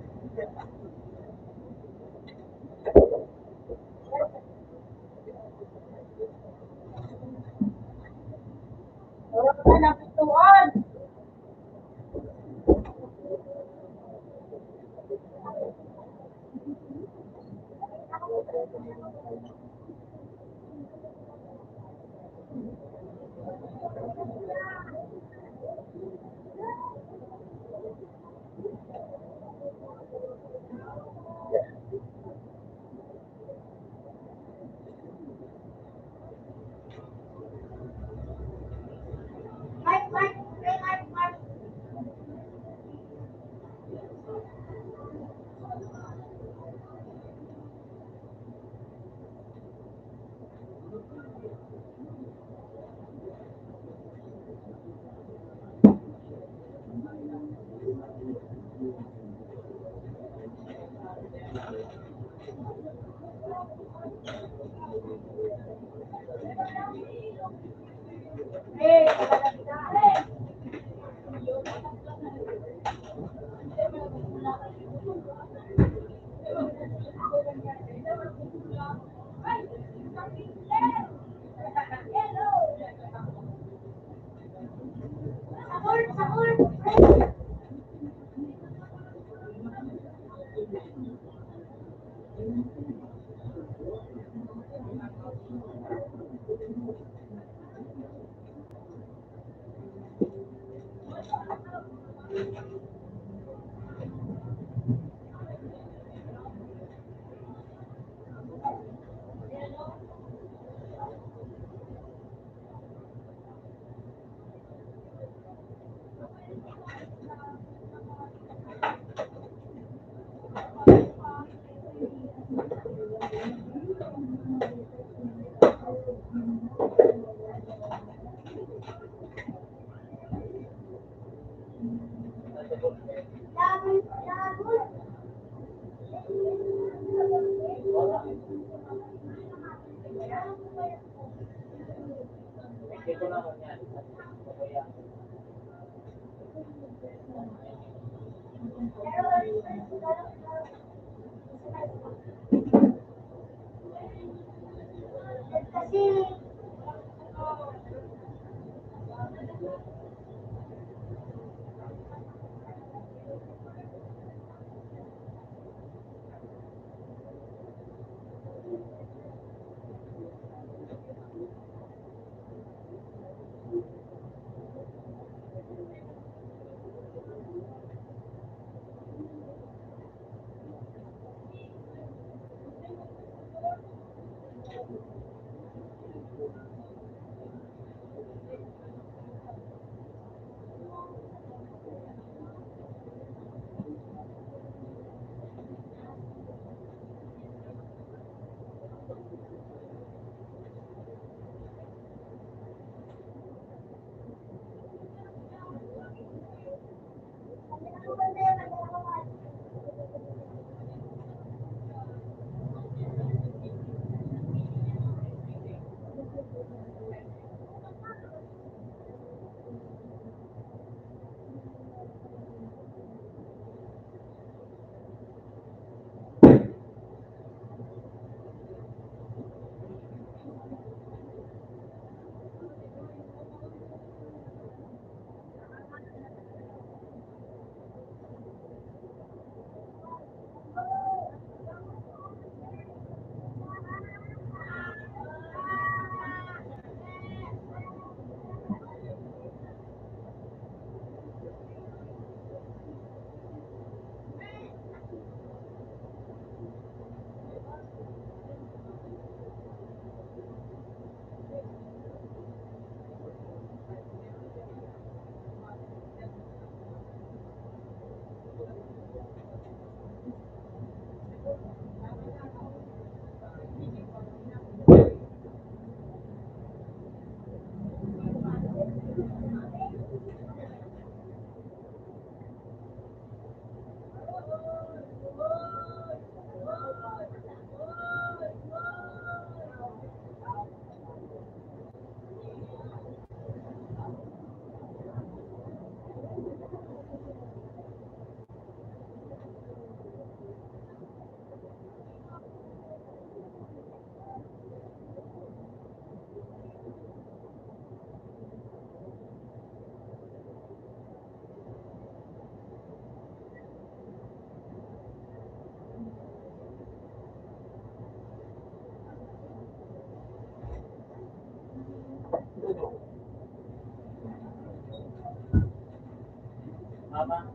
Tama.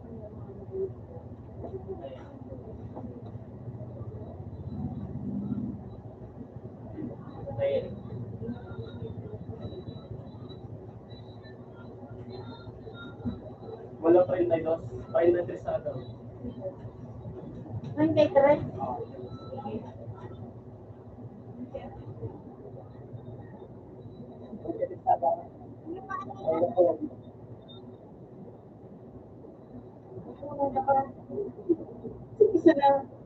Ayan. Ayan. Wala, treinta y dos. Treinta y tres sa ano? Treinta y tres. Isa na.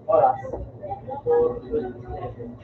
Oras, four twenty-seven.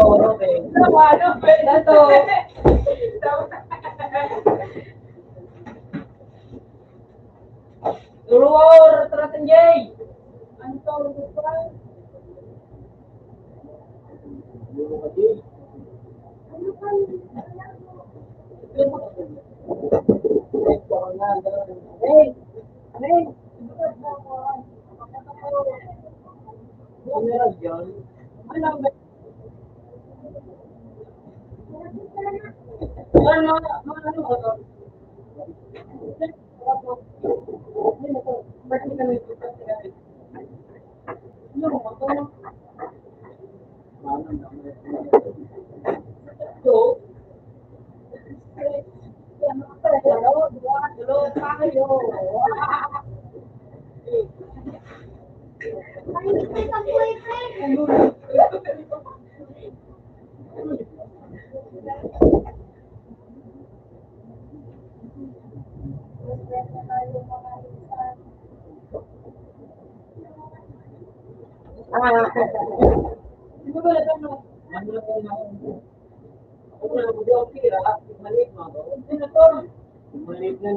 Ano, ano, ano, ano? Turuor, Tratengye! Ano to? Hey! Hey! Ano yan?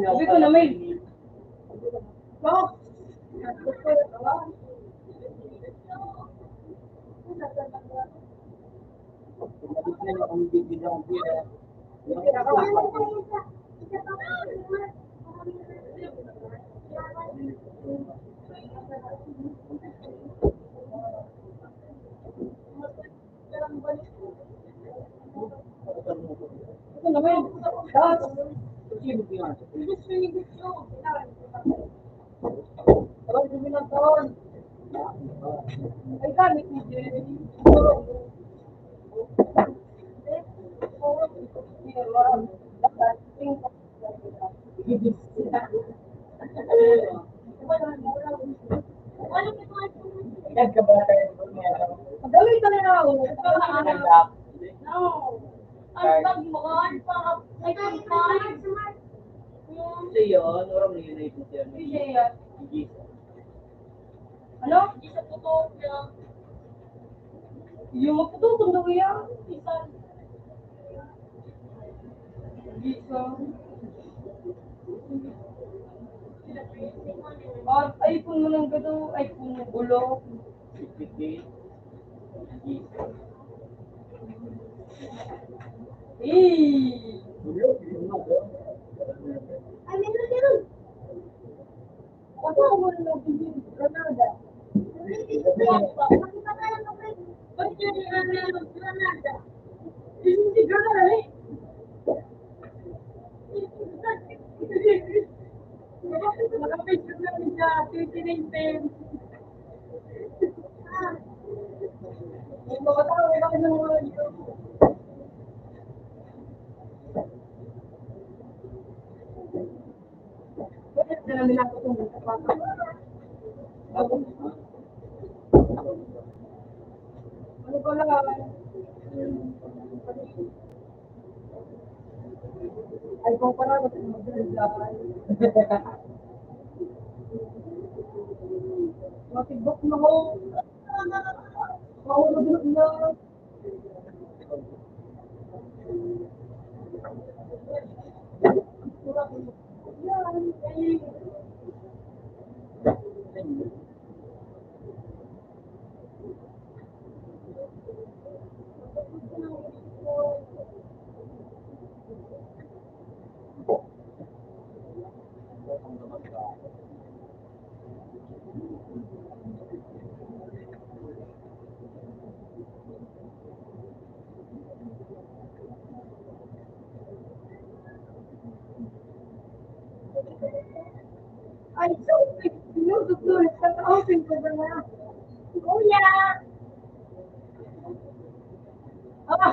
Sabi ko na may. Madali ka na raw. No. Ang pagmuhan, pa, may pagmuhan. Siya yun, orang yun ay siya. Siya yun. Ano? Hindi sa puto niya. Yung magputo, kung daw yan. Isa. Bisa. At ay, kung manang gado, ay, kung gulo. Eh. Ay, meron, meron. Ako, ako na lang, Granada. Ba't yun yung Granada? Hindi Granada, eh. Nakapit ko na rin sa twenty nineteen. Yung mga tao, iba ng mga Ano pala? Ay, kung parang gusto mo, matibok na ho. Mahulog na. Ay, so, no, doktor, sa open ko ba na? Kuya! Ah!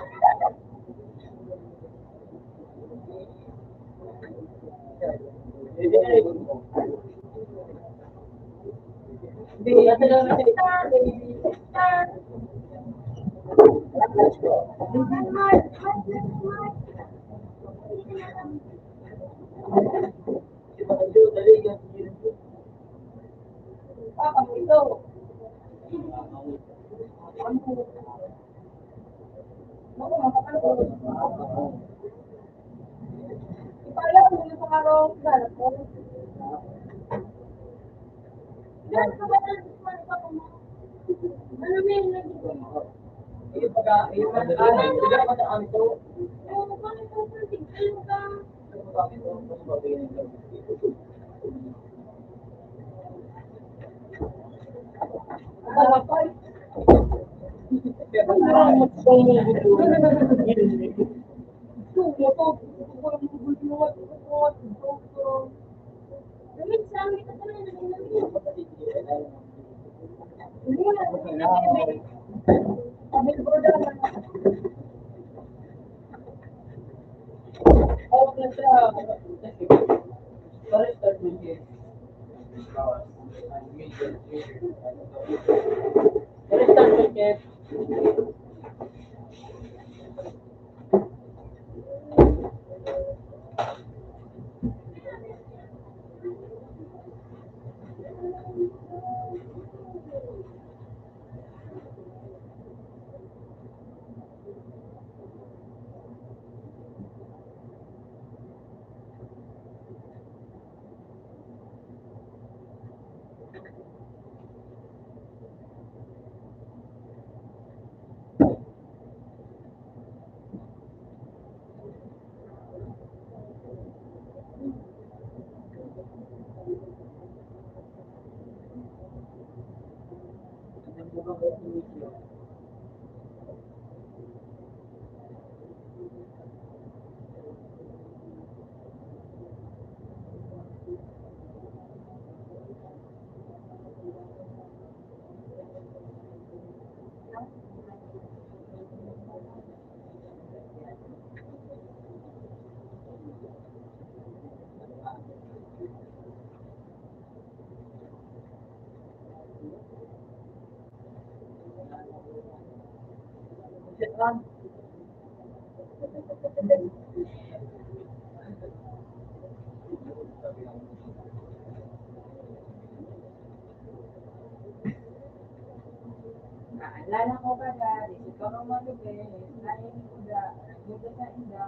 Naalala ko pa dati, sa pamamalubi, nahiling ko da, nagpunta sa inda,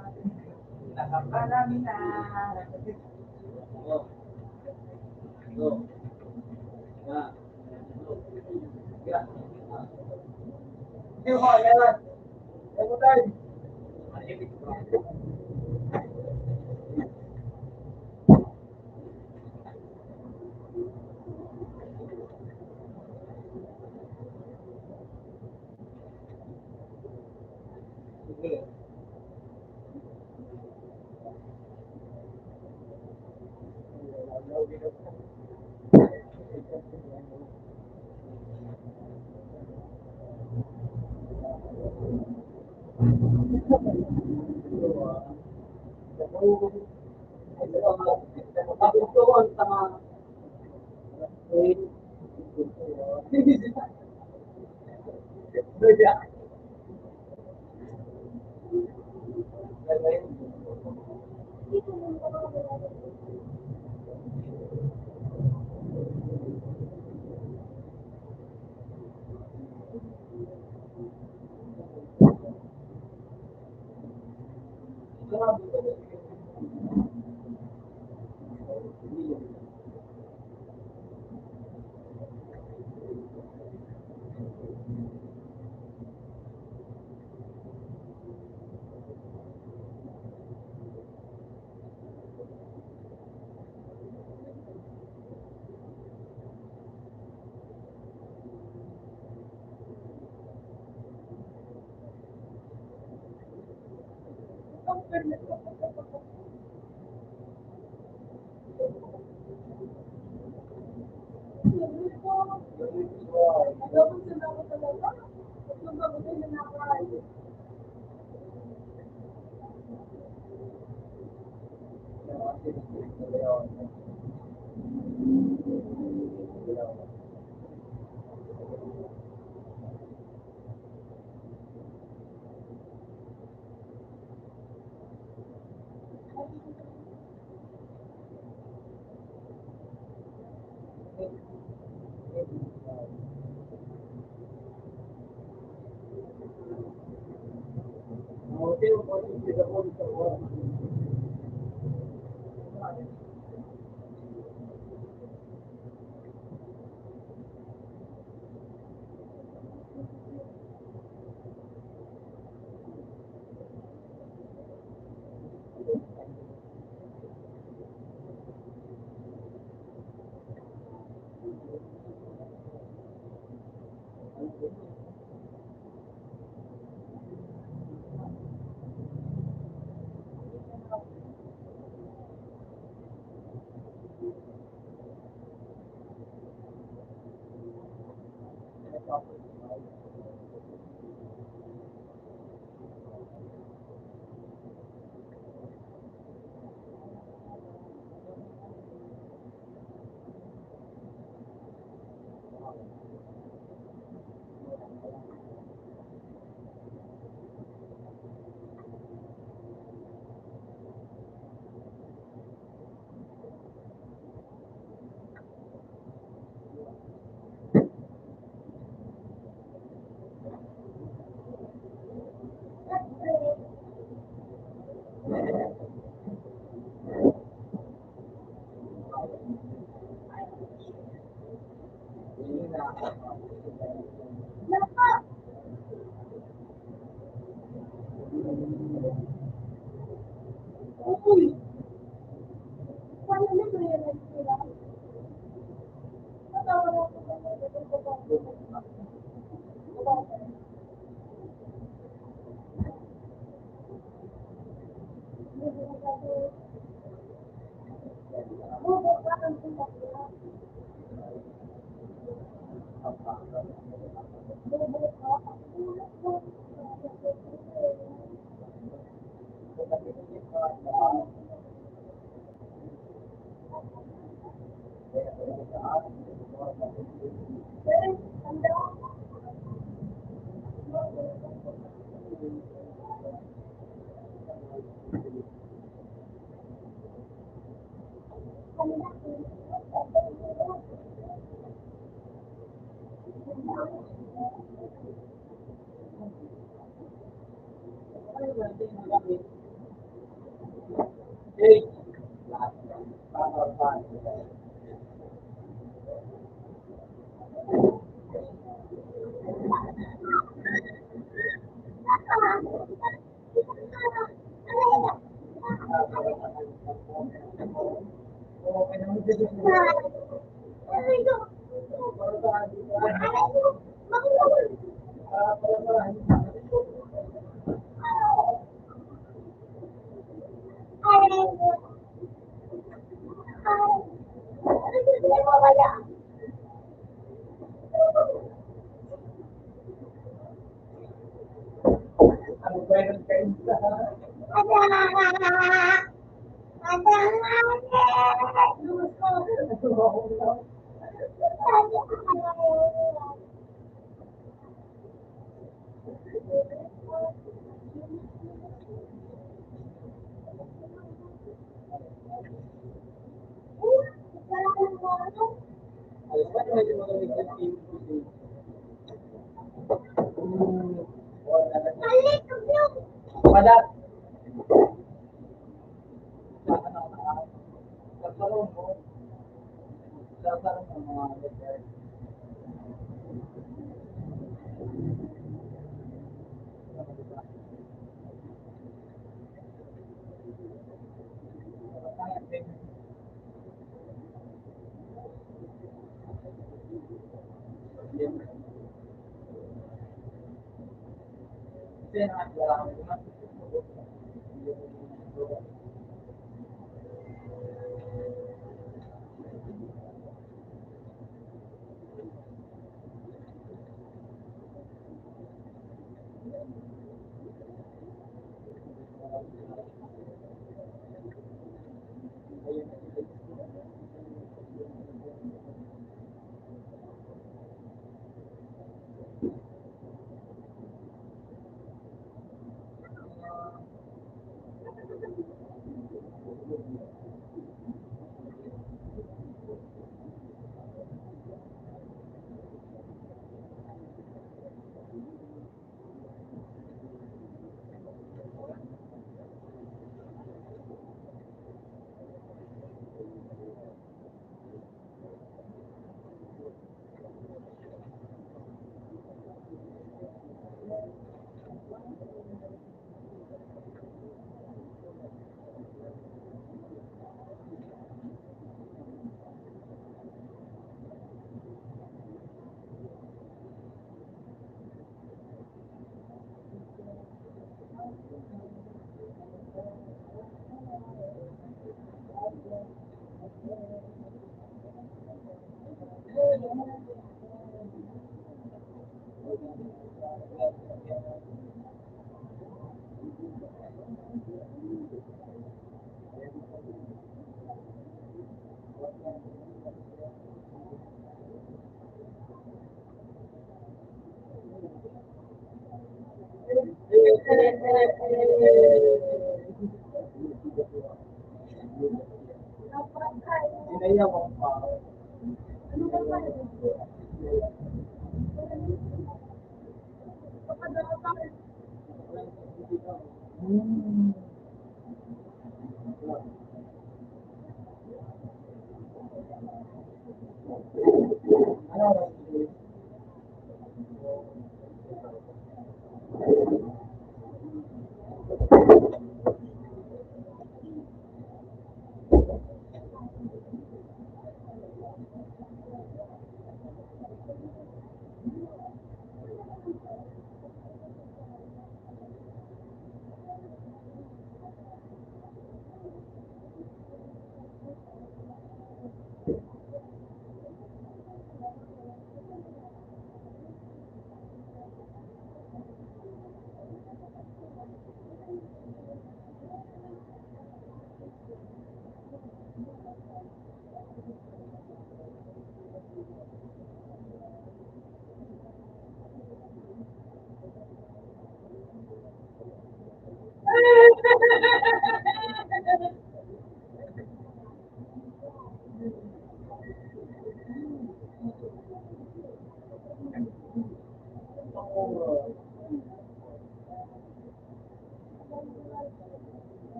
nakaparami na.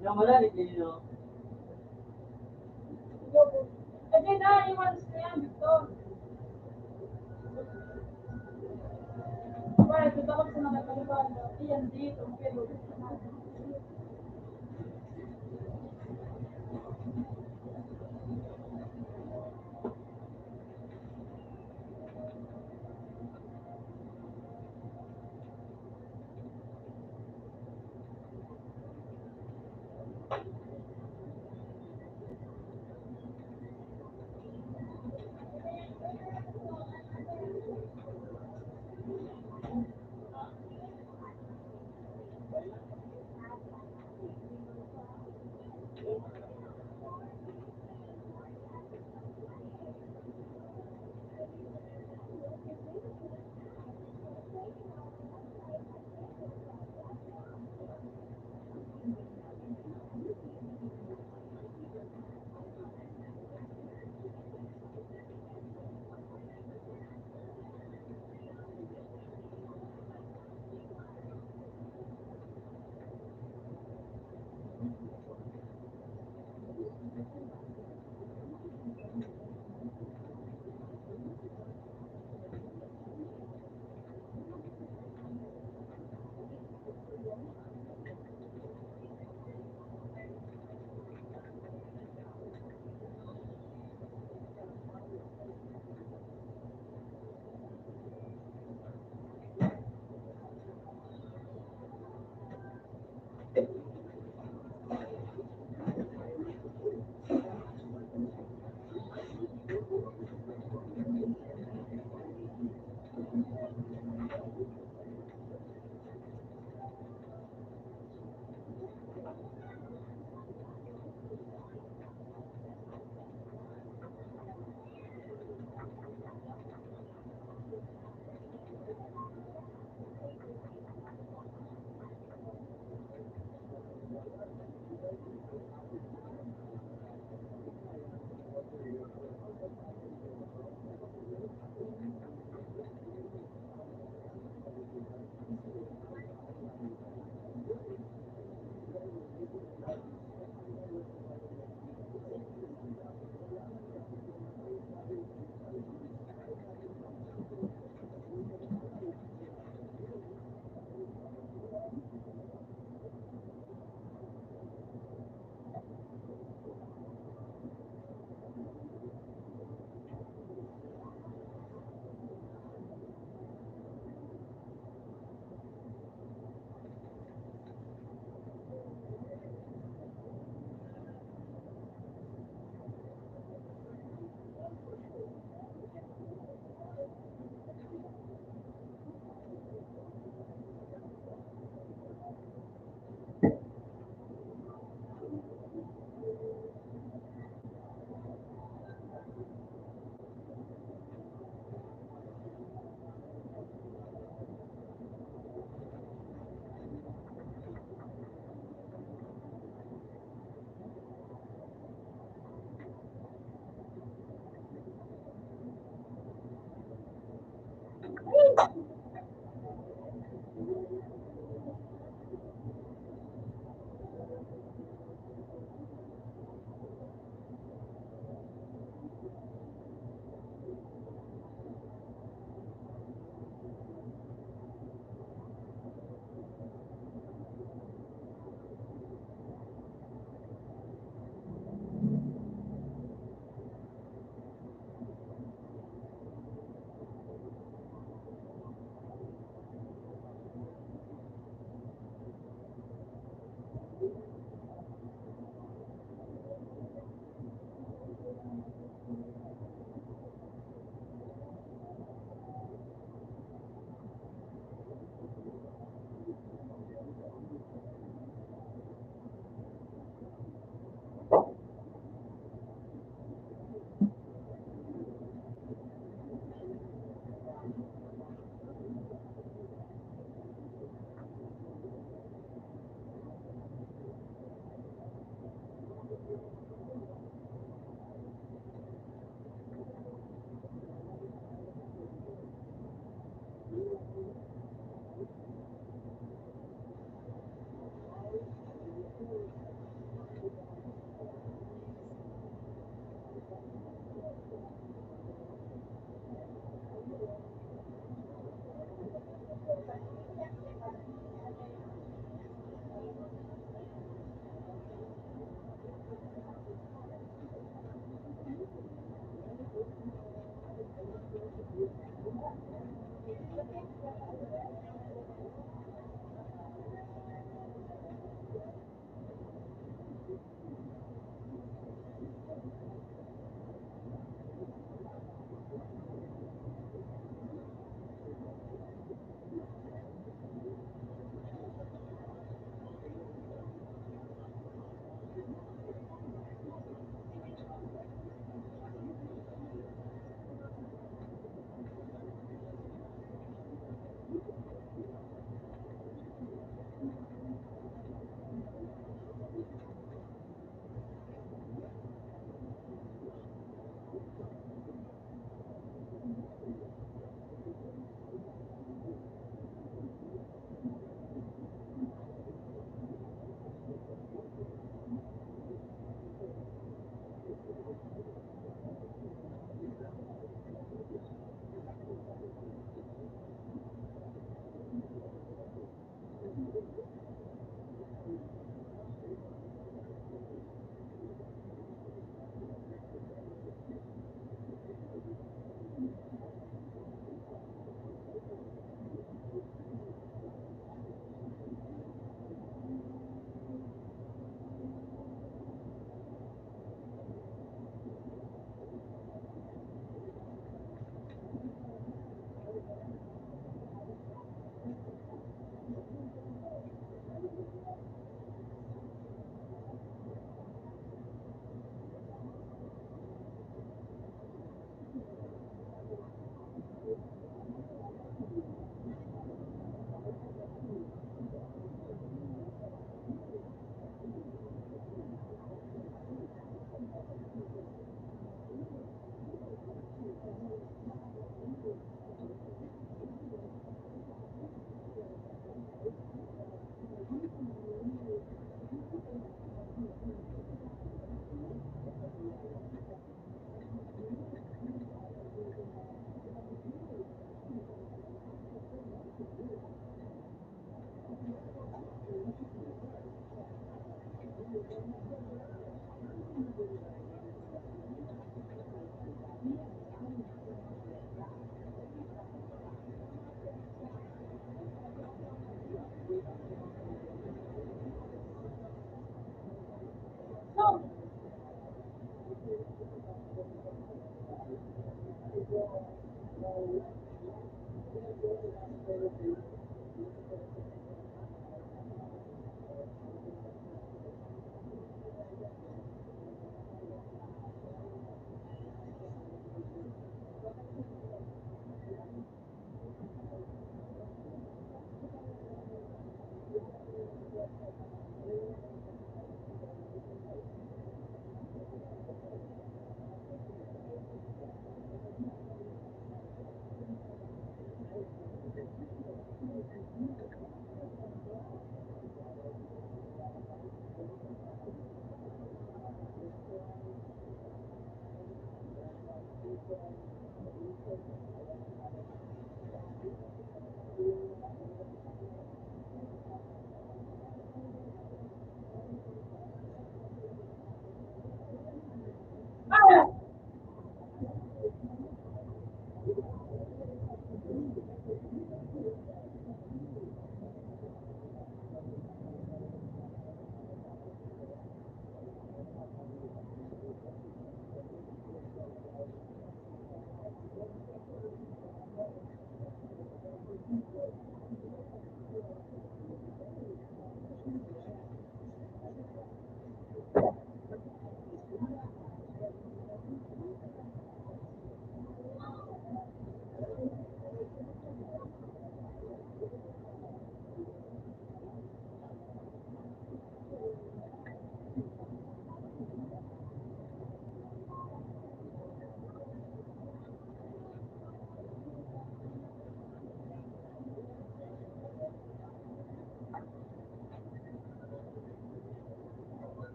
Namalalit ninyo. Pwede na, iwan sa yan, Victor. Pwede ba kung sa mga taliban, iyan dito, pero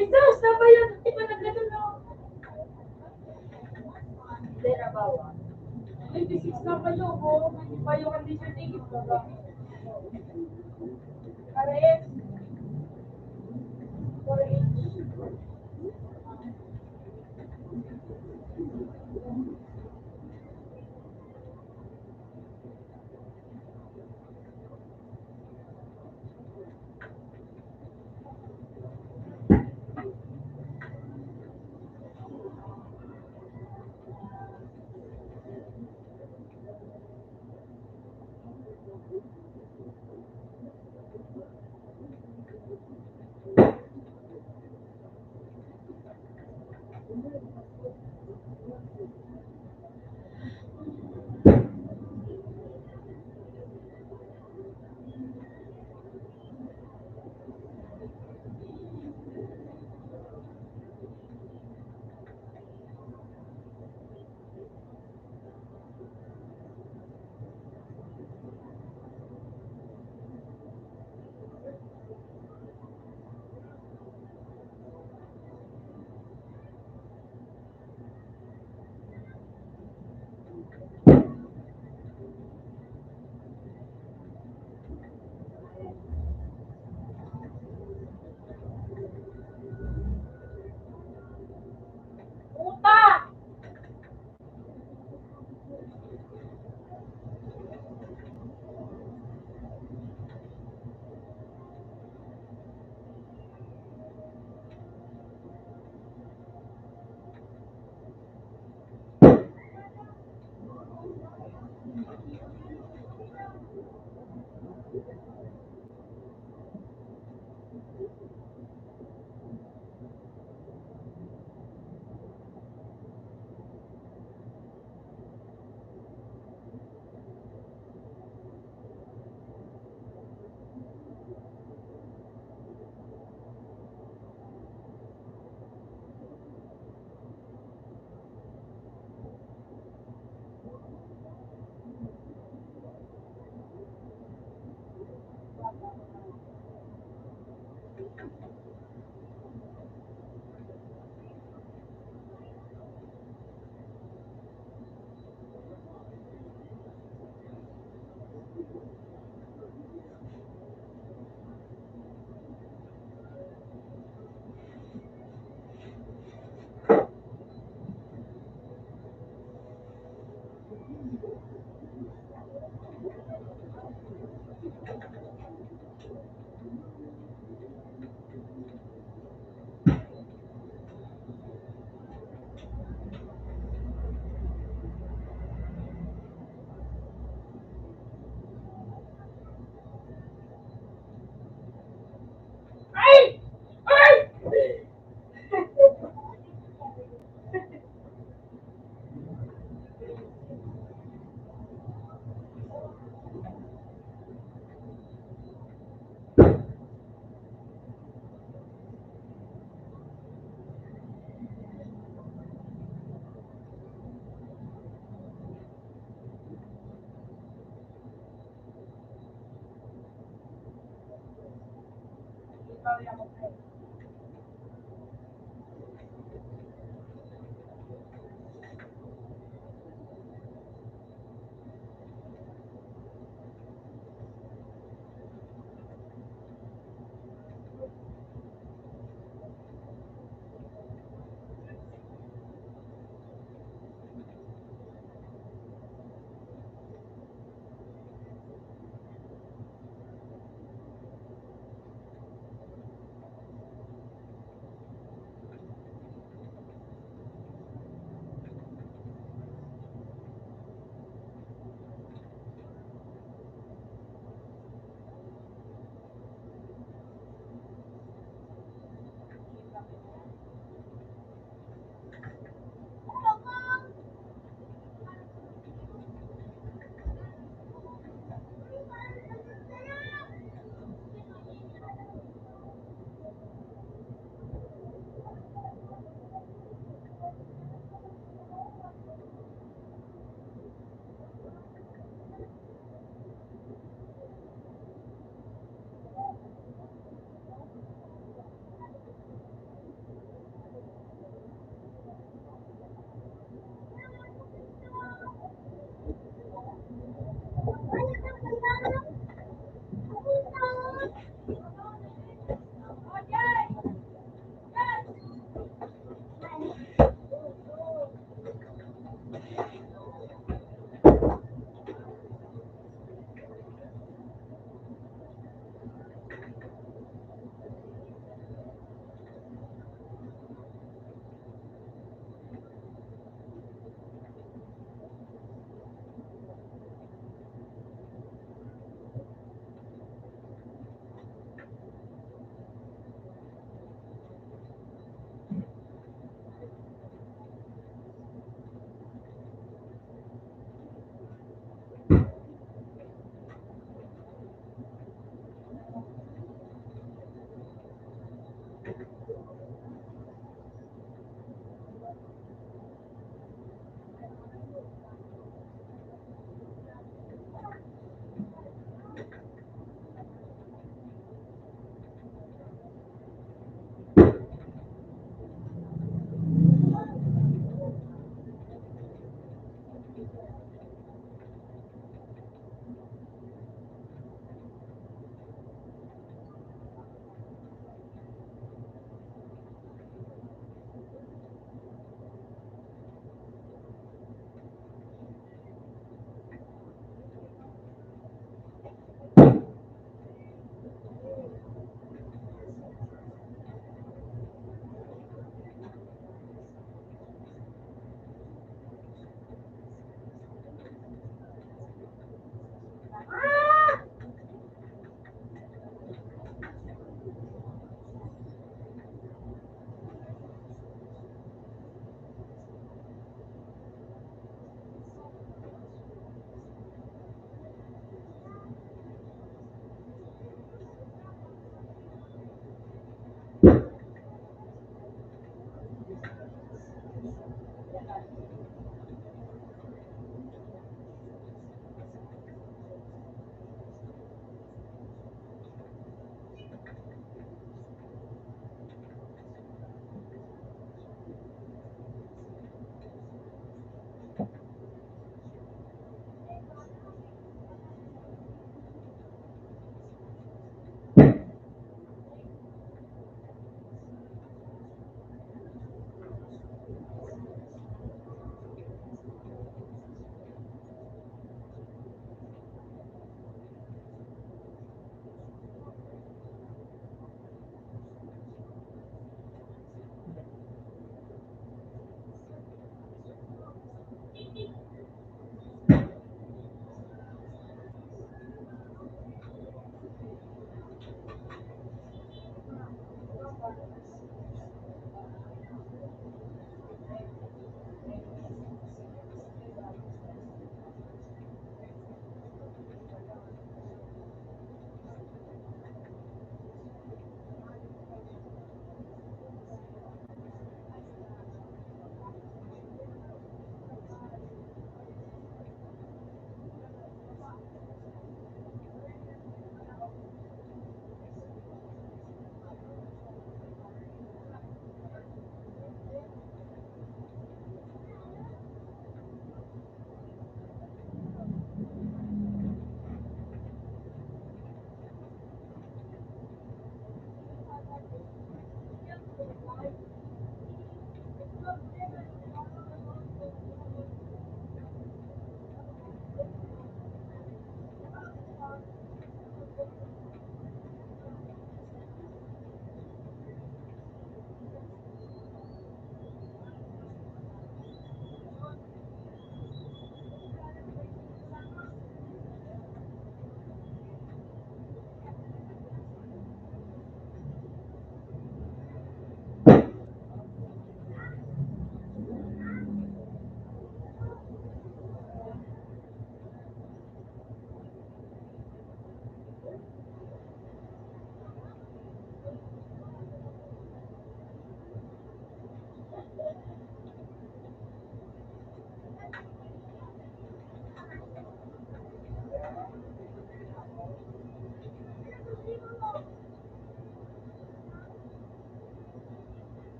Exhaust na ba yun? Di ba nagano, no? Hindi na bawa. Twenty-six na kayo, oh. Hindi pa yung condition, tigil pa ba? Pares. Four H. Puta!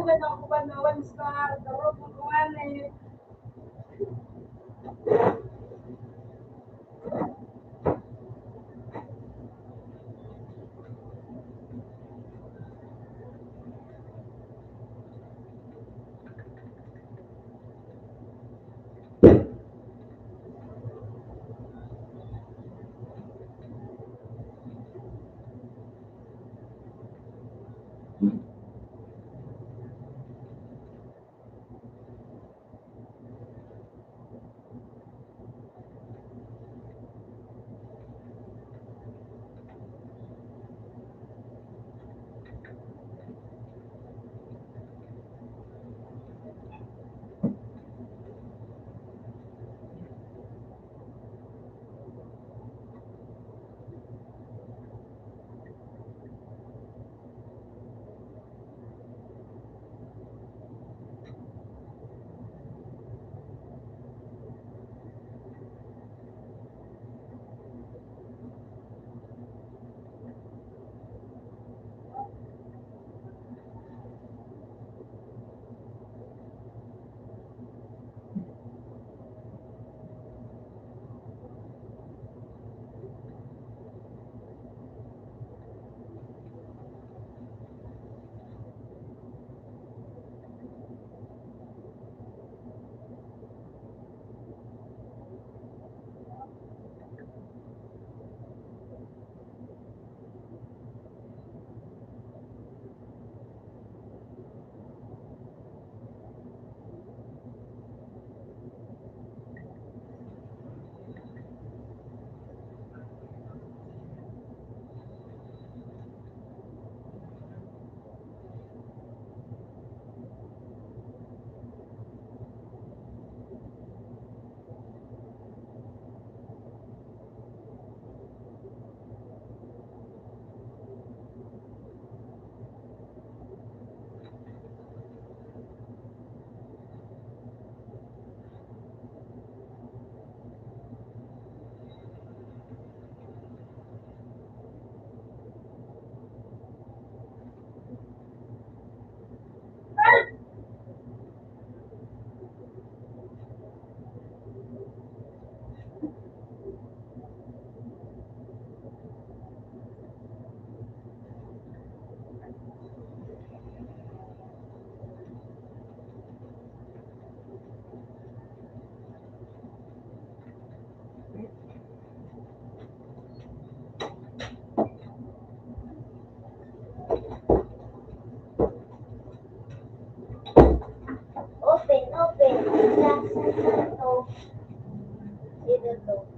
Wala ko ba nawan sa darog ko nga eh. Open, open. Sa, sa, sa, to. Dito to.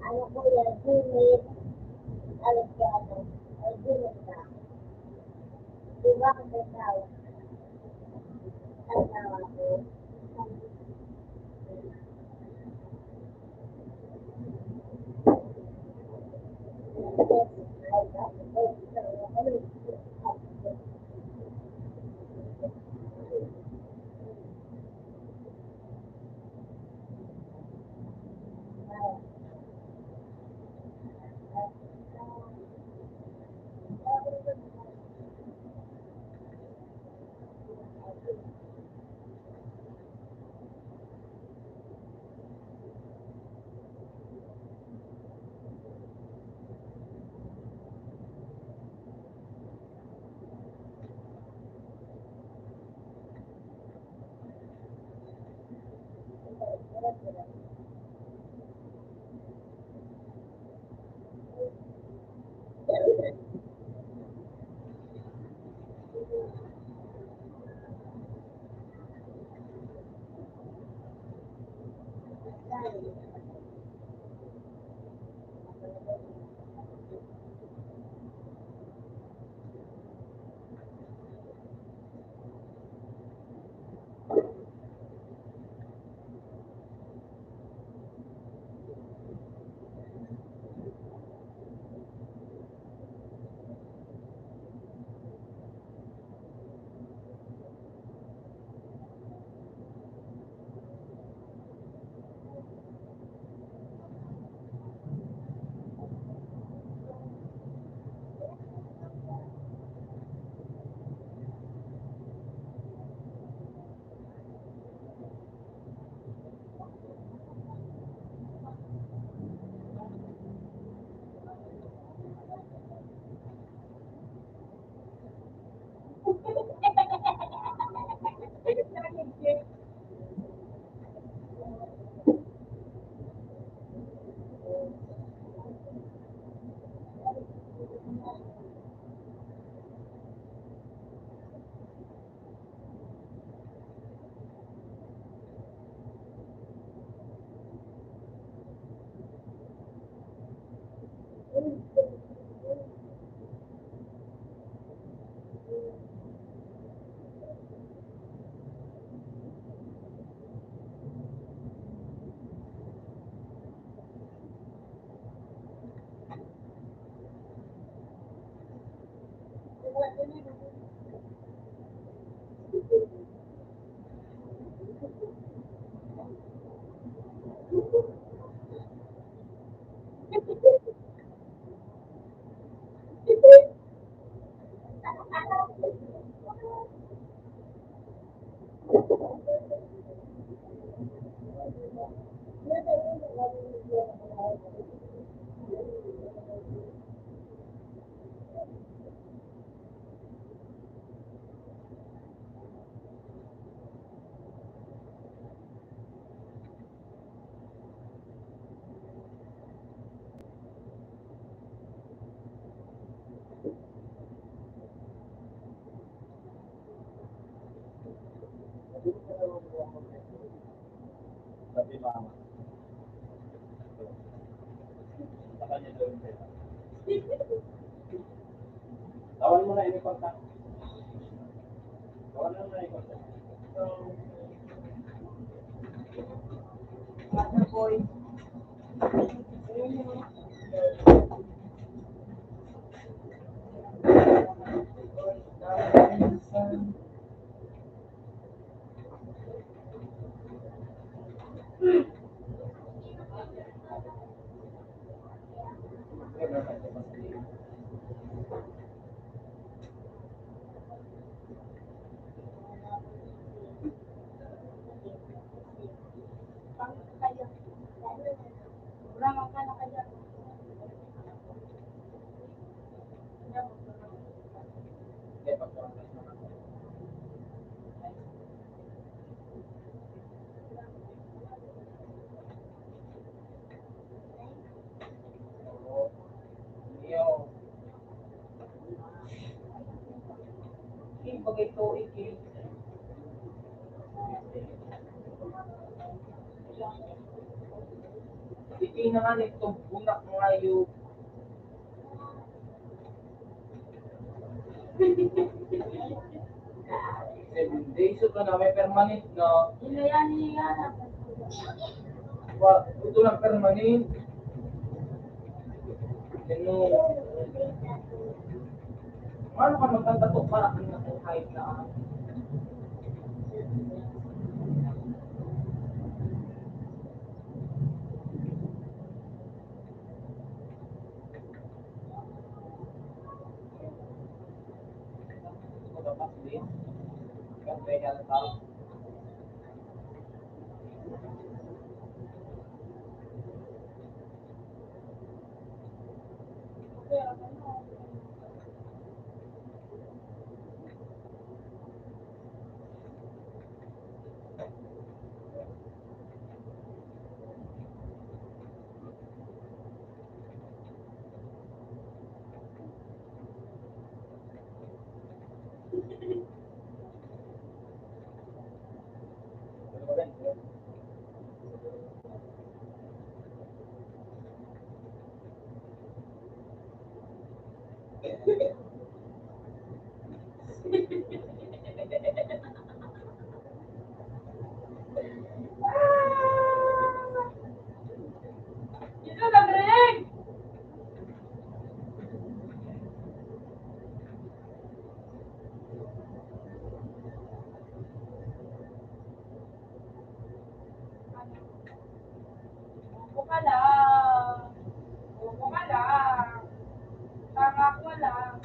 Ano po yan? Gmail. Alam ko ano. Ay, Gmail ba? Di ba ang may tawag? Ang tawag ko. Sabi mama. Sa kanya daw yung pera. Tawan mo na, ini kontak. Tawan mo na, ini kontak. Ano, boy? Ito na nga nitong bunak ngayon. Seven days, ito na, may permanent na. Ino yan, ino yan? Wa-, ito lang permanent. Ano? Ano ka magtatato para kang nasa height na? Bobo ka lang. Bobo ka lang. Tanga ka lang.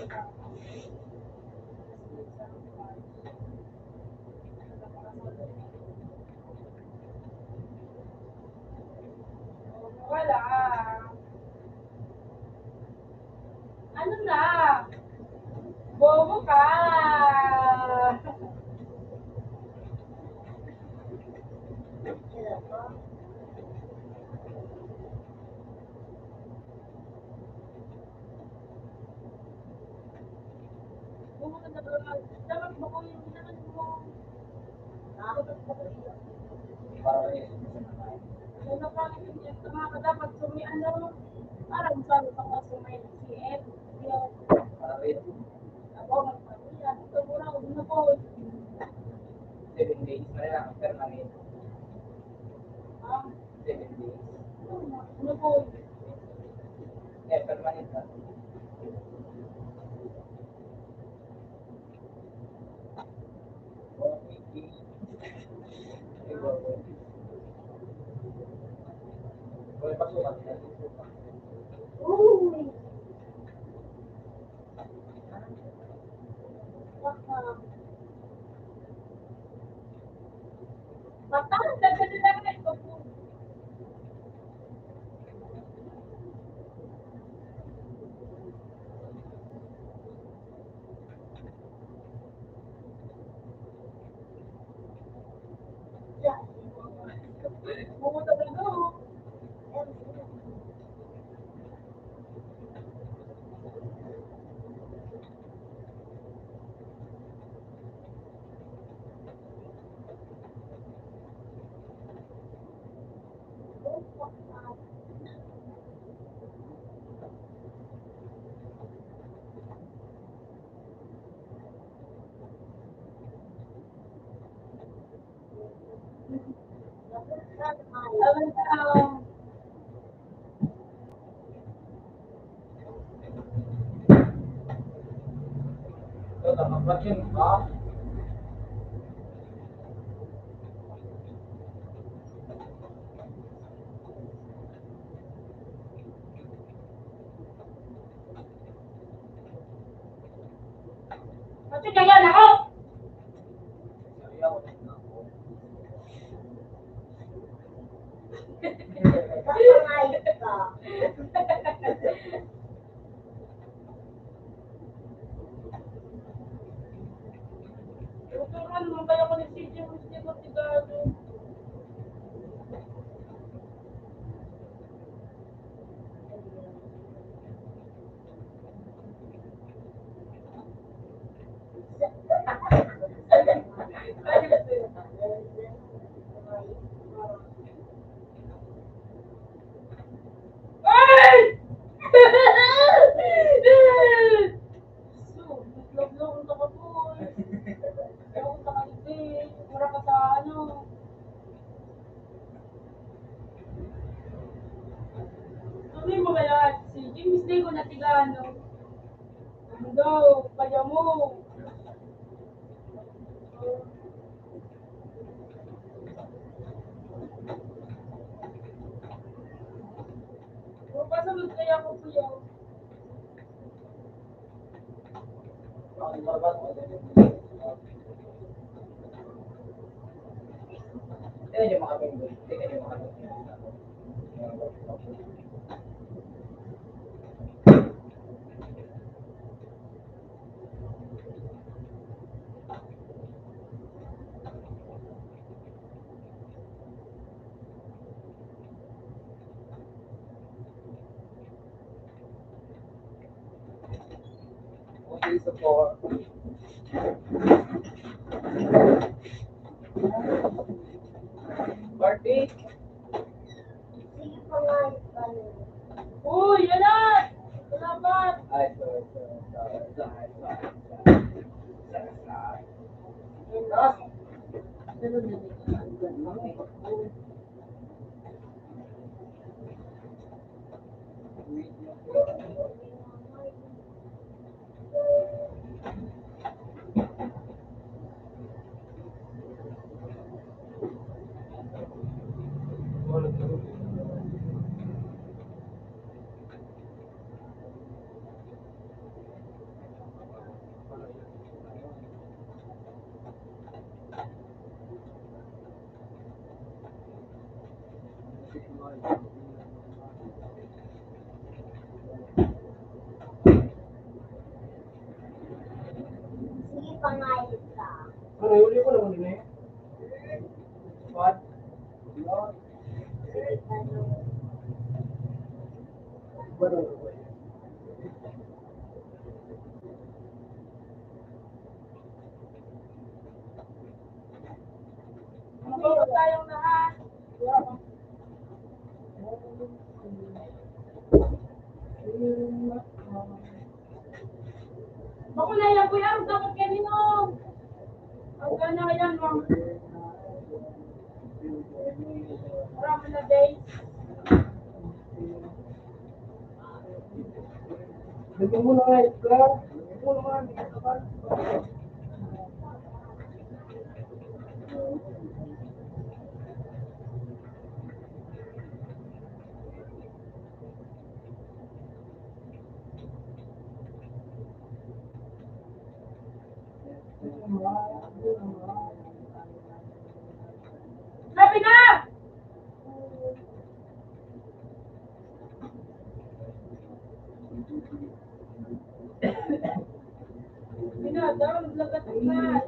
Bobo ka lang. Ano na? Bobo ka! Bobo ka na ba? Dapat baguhin mo naman mo. Ano na pa, dapat sumian daw. Parang sa sa kaso may C M, yun. Ako, magpamilya. Ito, mura ko, ano po? Seven days na yan, permanent. Ah. Seven days. Ano po? Eh, permanent na. Pati kaya na ako! Tuturuan mo, kaya ko ni C J, mas di ko tigado. Ay! So, naglablog ang takapon. Ayaw ko sa kalibig. Mura ka sa ano. Ano yung mga yan? Si James Lego na tigano. Ano daw? Kaya mo. Pasunod kaya ko, kuya. Okay, so po. Party? Uy, yan na! Salamat! Ay, sorry, sorry, sorry, sorry, sorry, sorry. Sorry, sorry. Ah! Sige, pangayod ka. Ano, huli ko naman din eh. What? Ano ba tayong lahat? Bako na yan, kuya, ang dapat kanino? Ang gana yan, ma'am. Marami na, day. Lagyan mo na nga ito. Lagyan mo na nga ito. Sabi na! Sabi na, daw, naglagat na.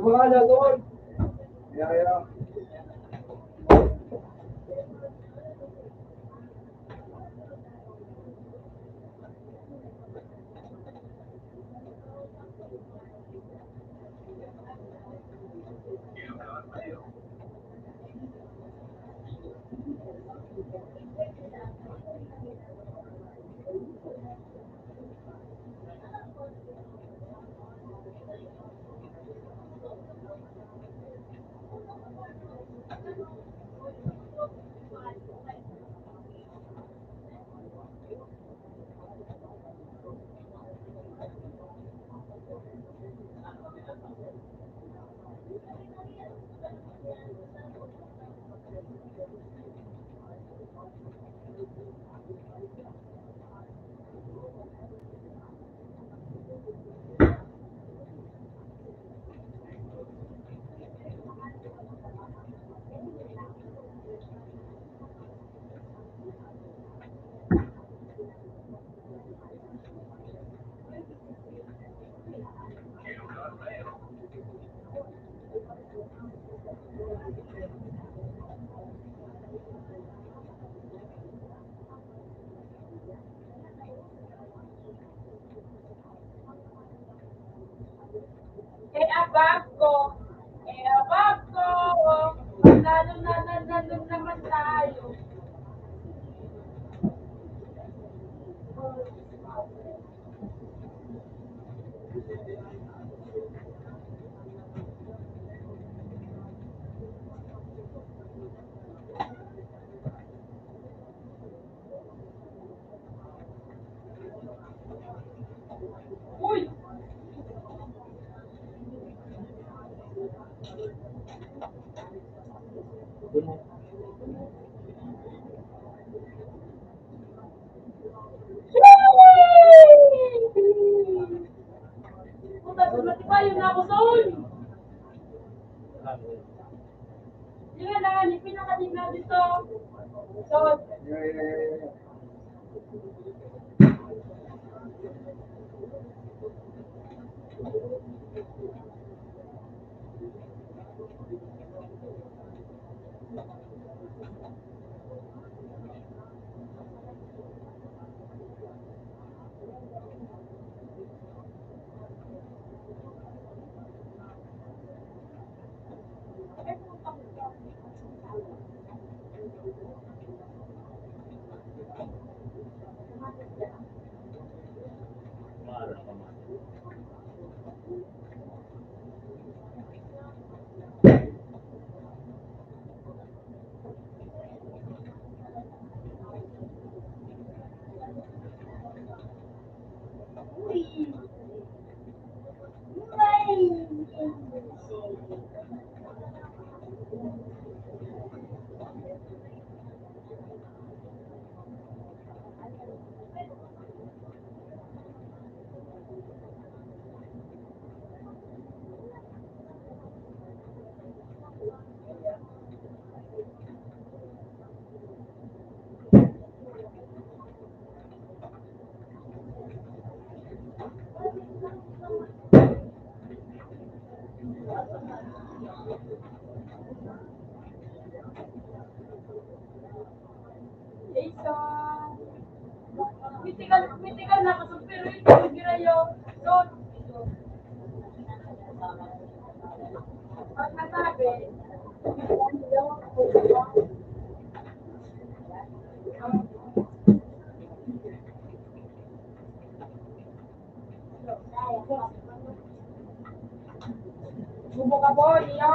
Mga nagawin. Yeah, yeah. Eh, abag ko. Eh, abag ko. Lalo na, na, na, na naman tayo. Uy! Puta, matibayon na ako, Sol! Hindi nga na, pinakating na dito. Sol! Jason. Mitigal, mitigal na kasi, pero ito, girayo. So, pag nasabi, Bubo ka po, Leo.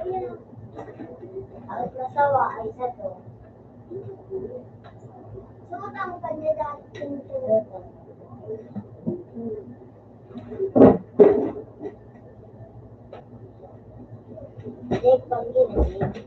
Ang asawa ay sato. Sumutang ka niya dahil pinto. Jake, pag-ibig.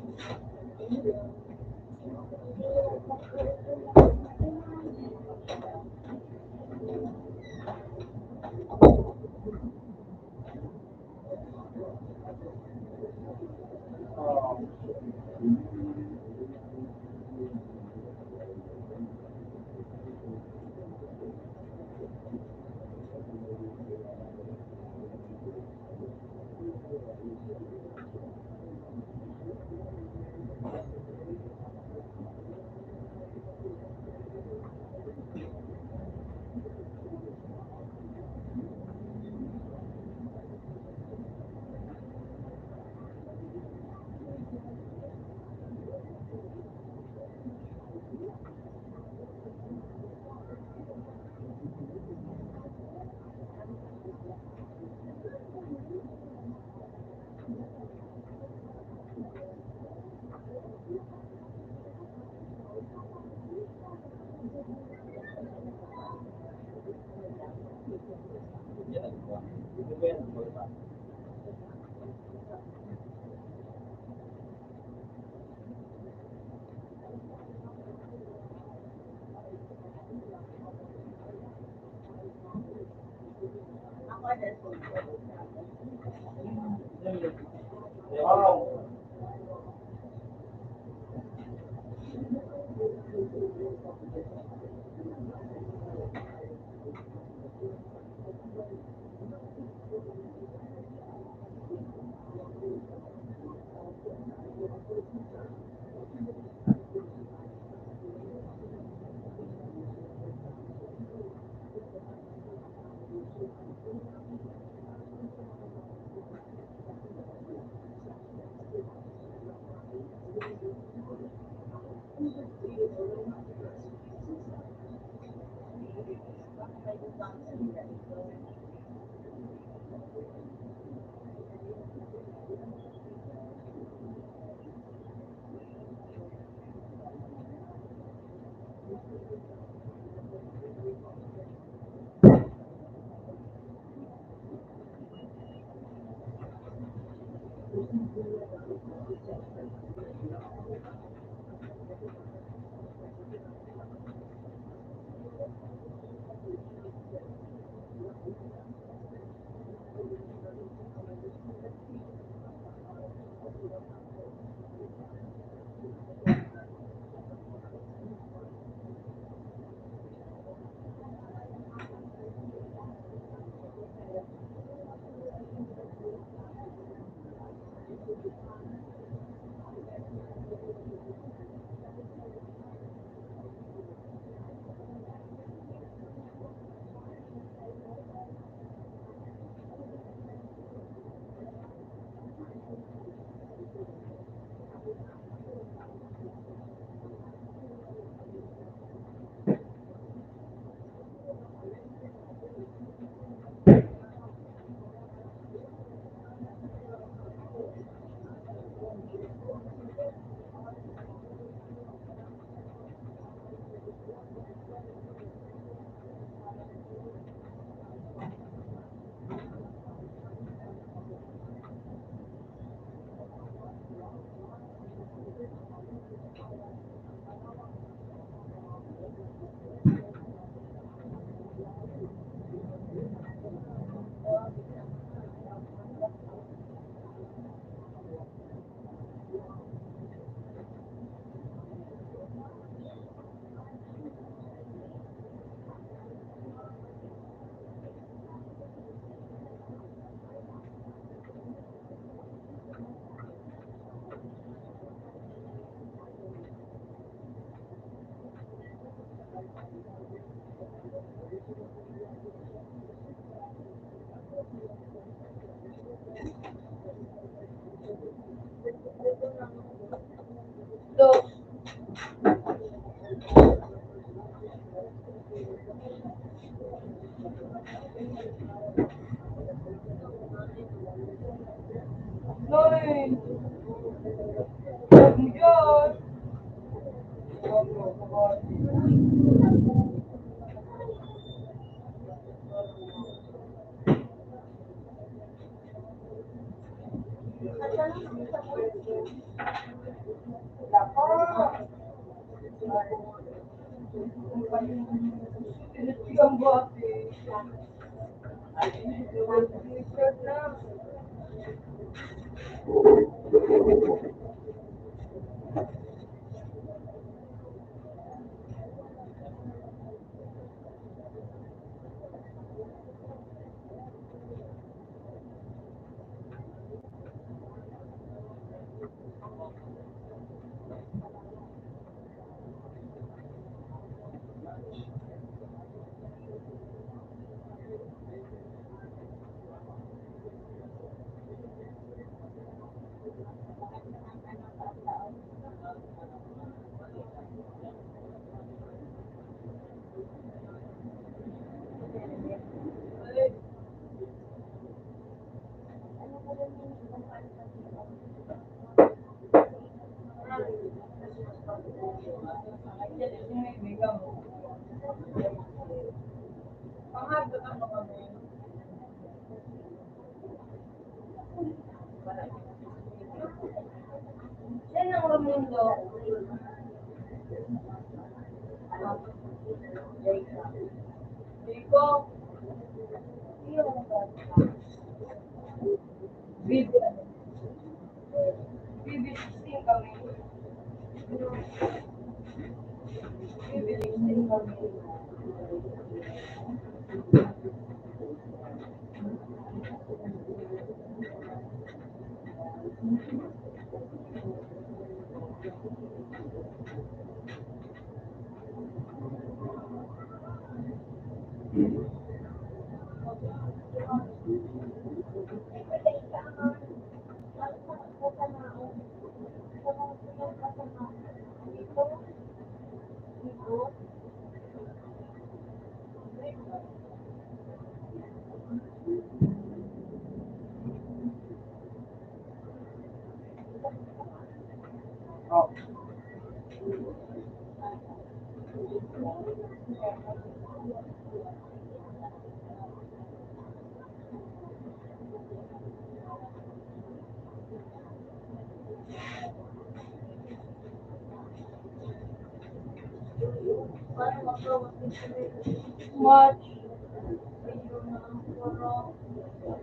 Much.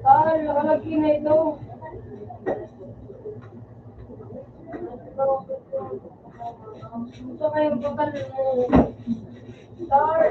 Tal, nakalagay na ito. Gusto kayong bakal mo. Tal.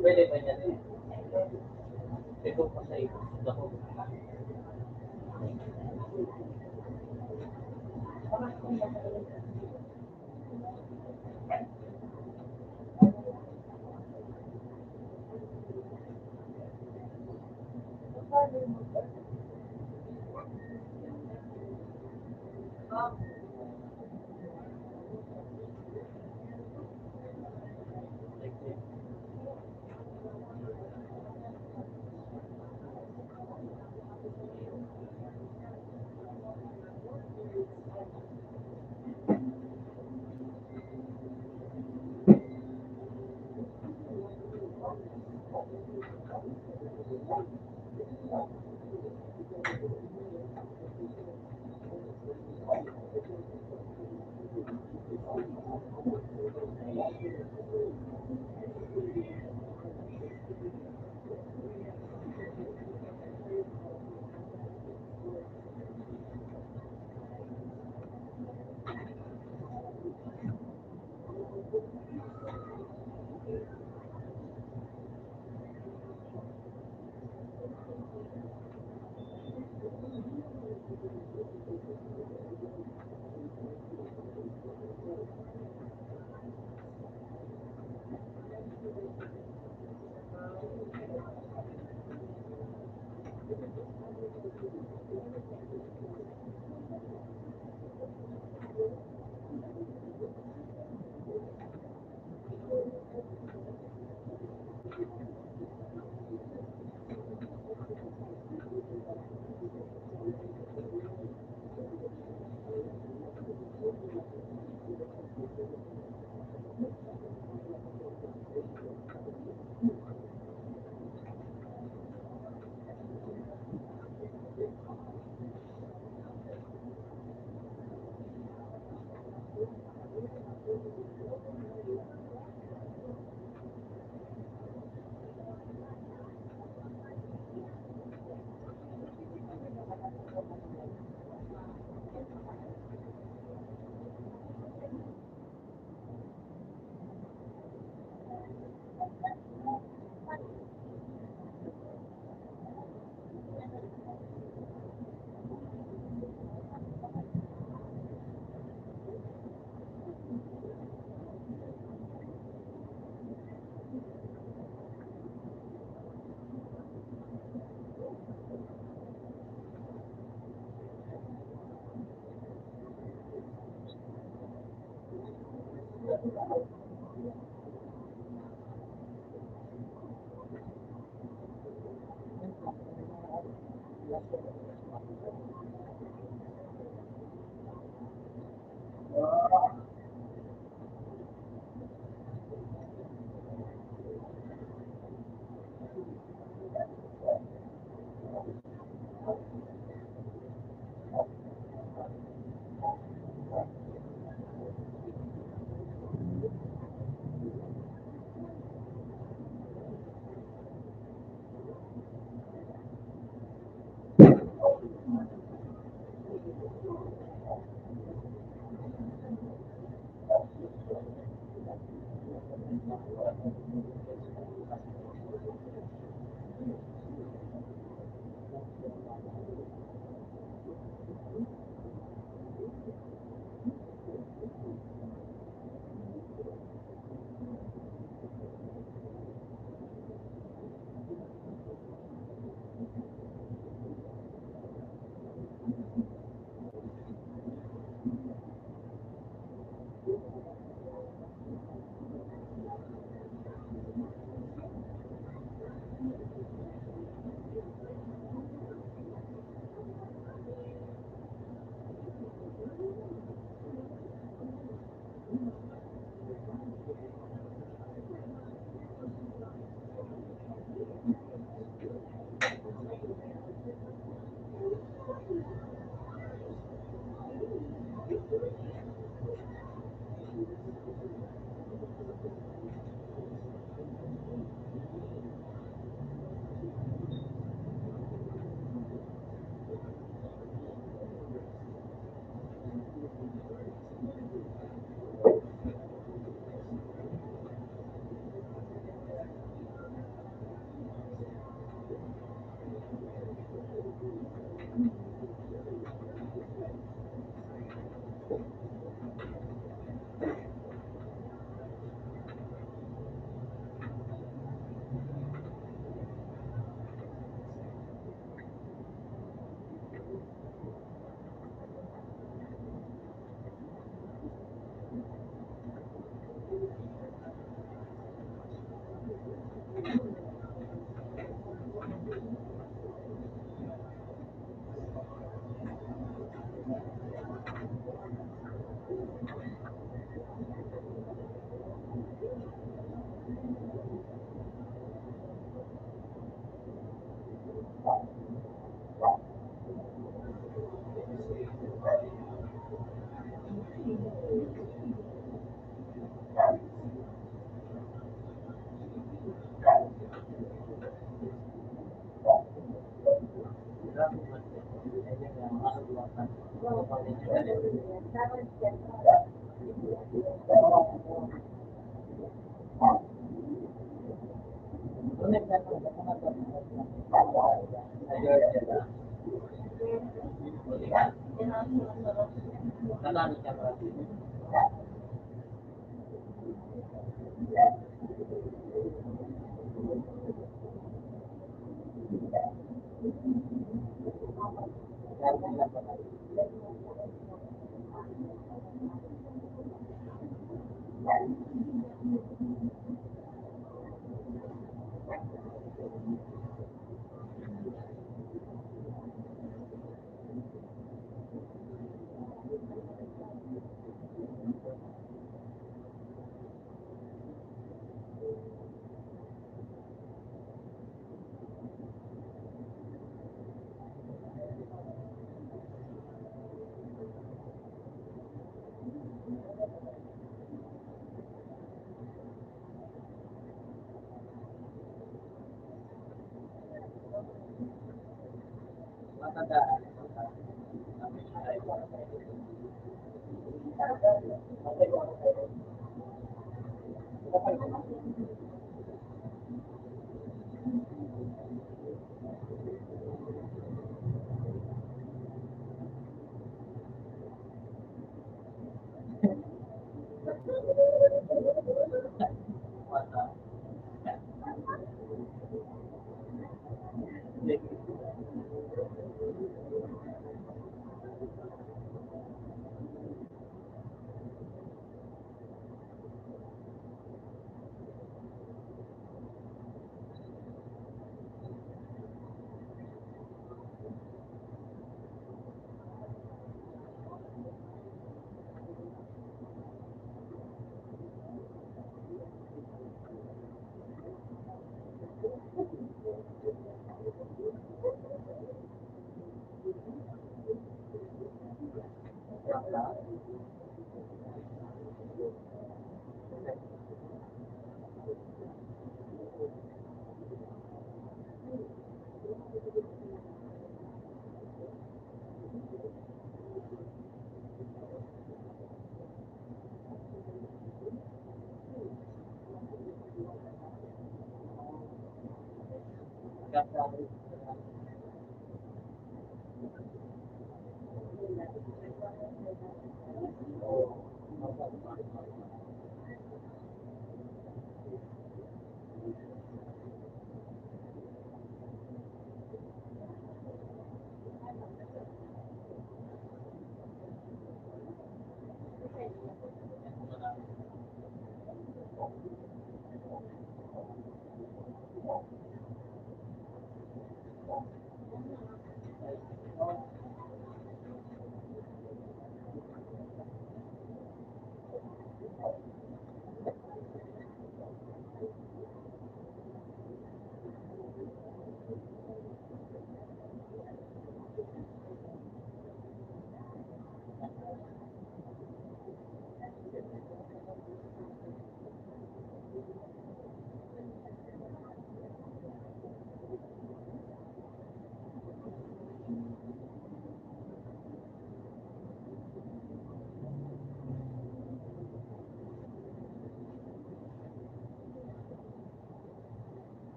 Pwede pa niya rin. Ito pa sa ito.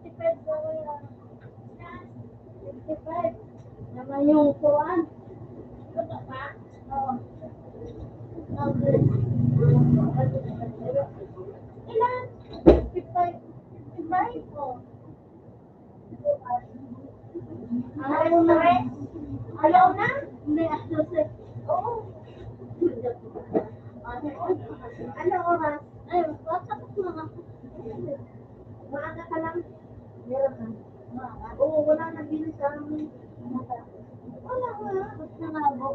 Fifty-five daw yan. Fifty-five. Naman yung kuwan. Ano ba? Oo. Ilan? Fifty-five. Fifty-five. Oh. Ang ano na? Ano na? Hindi, ano sa... Oo. Ano oras? Ay, tapos mga... Maaga ka lang. Meron na. Maaga. Oo, wala na din sa amin. Wala, wala. Basta nabo.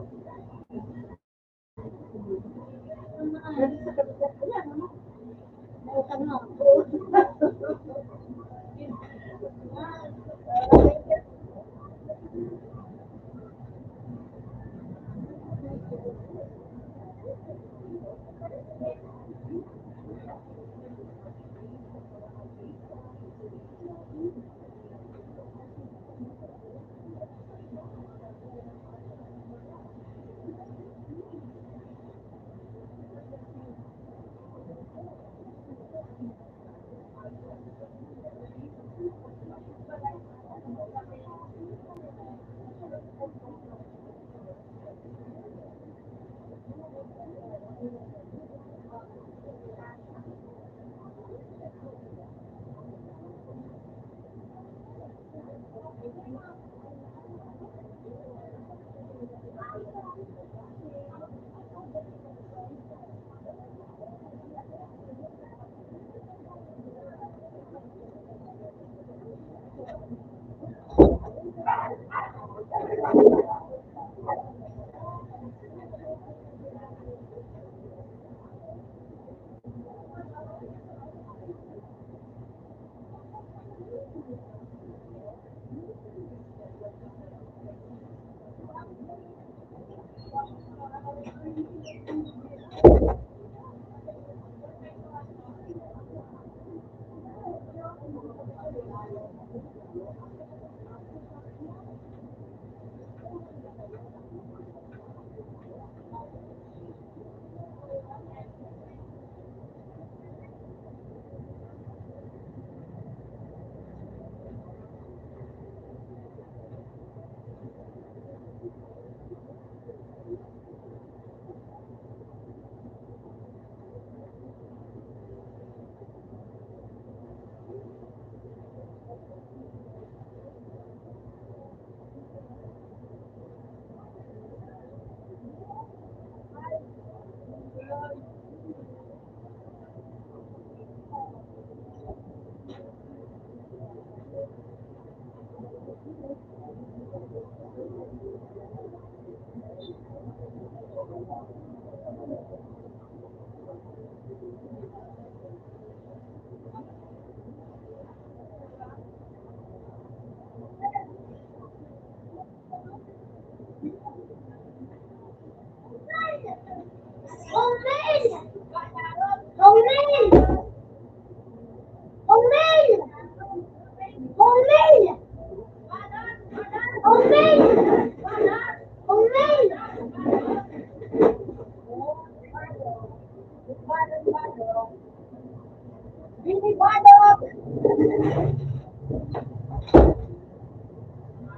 Binibadot!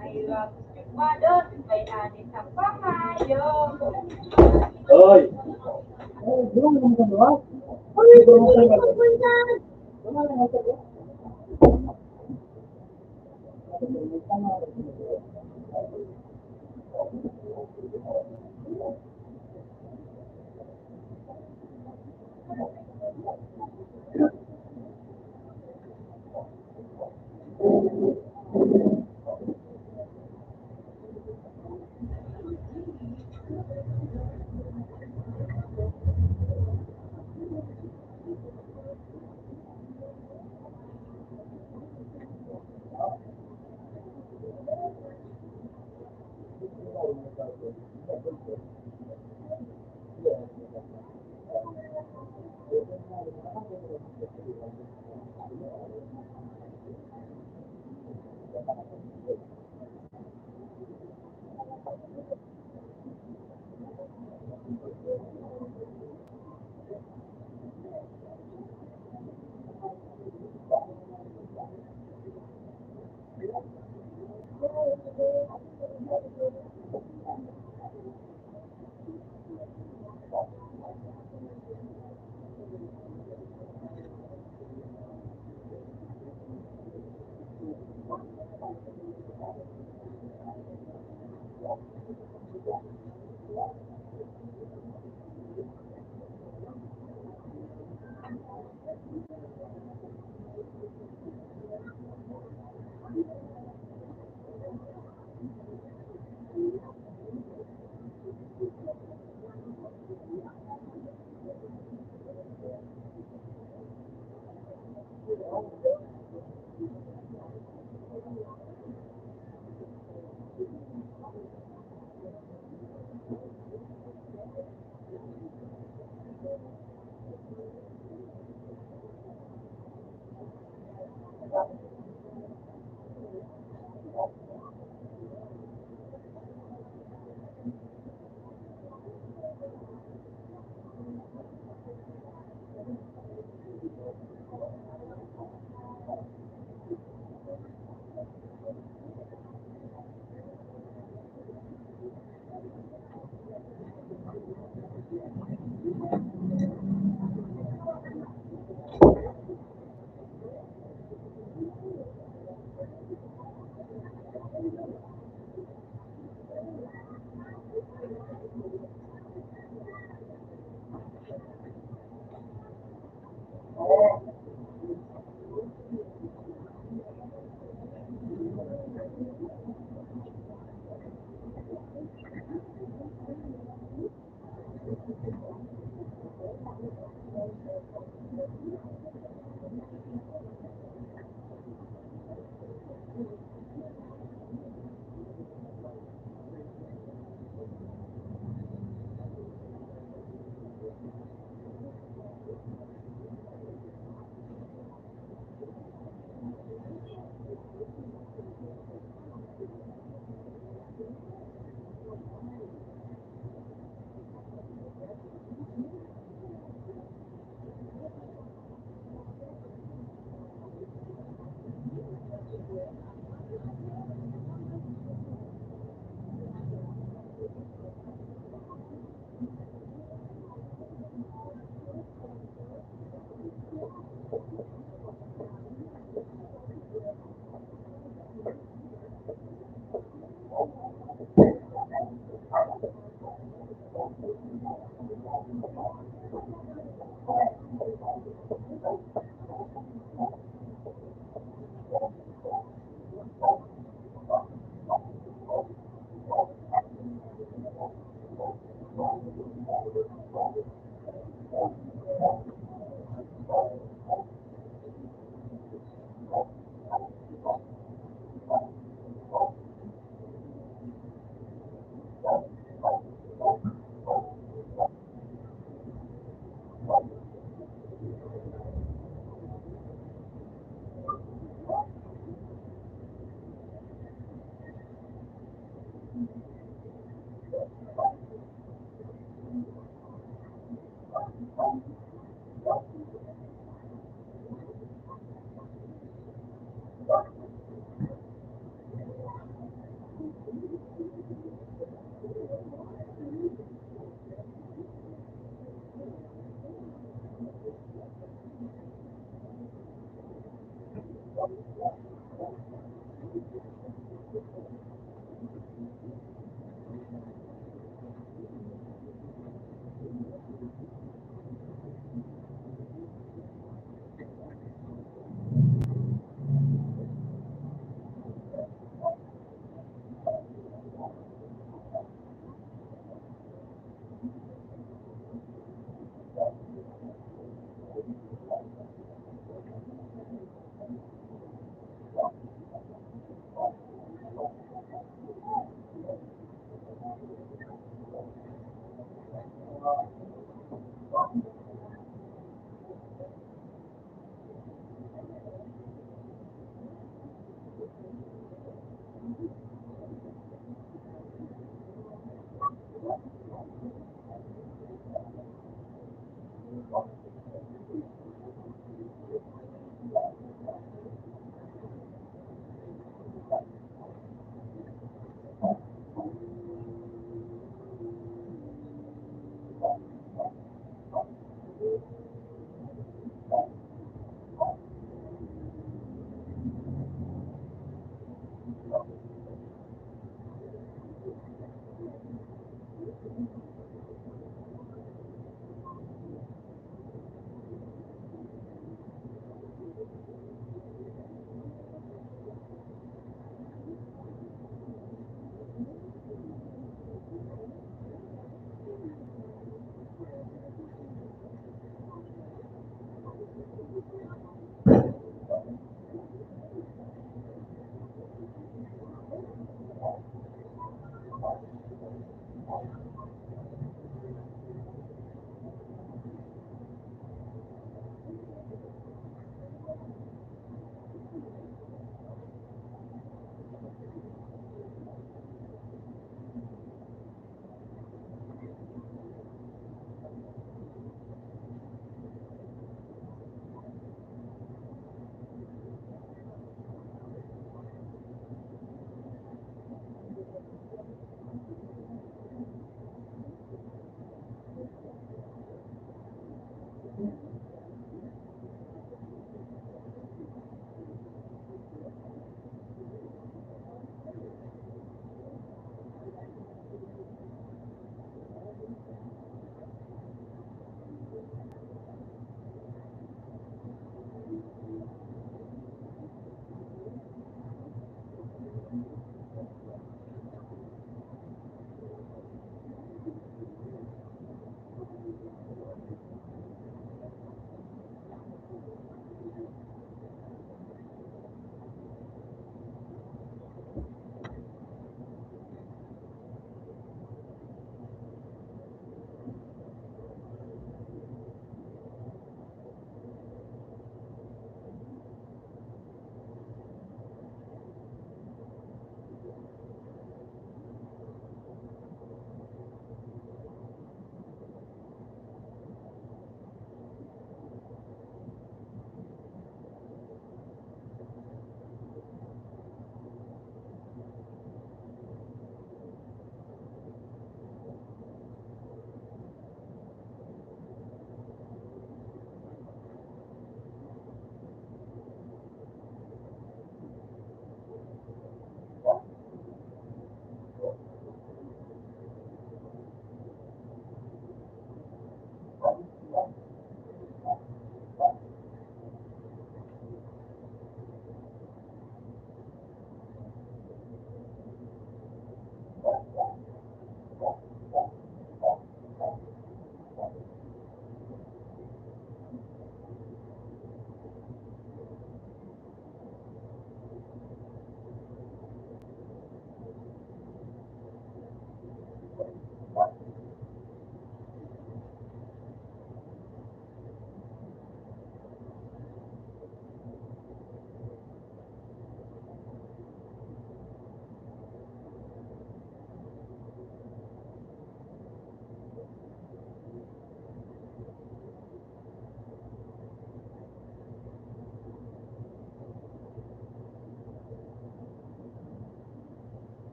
Ay, wag, binibadot! May ani sa pangayo! Hoy! Uy, hindi ko punta!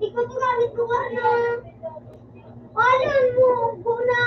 Ikaw, ikaw, ikaw, ano? Ayan mo, kuna.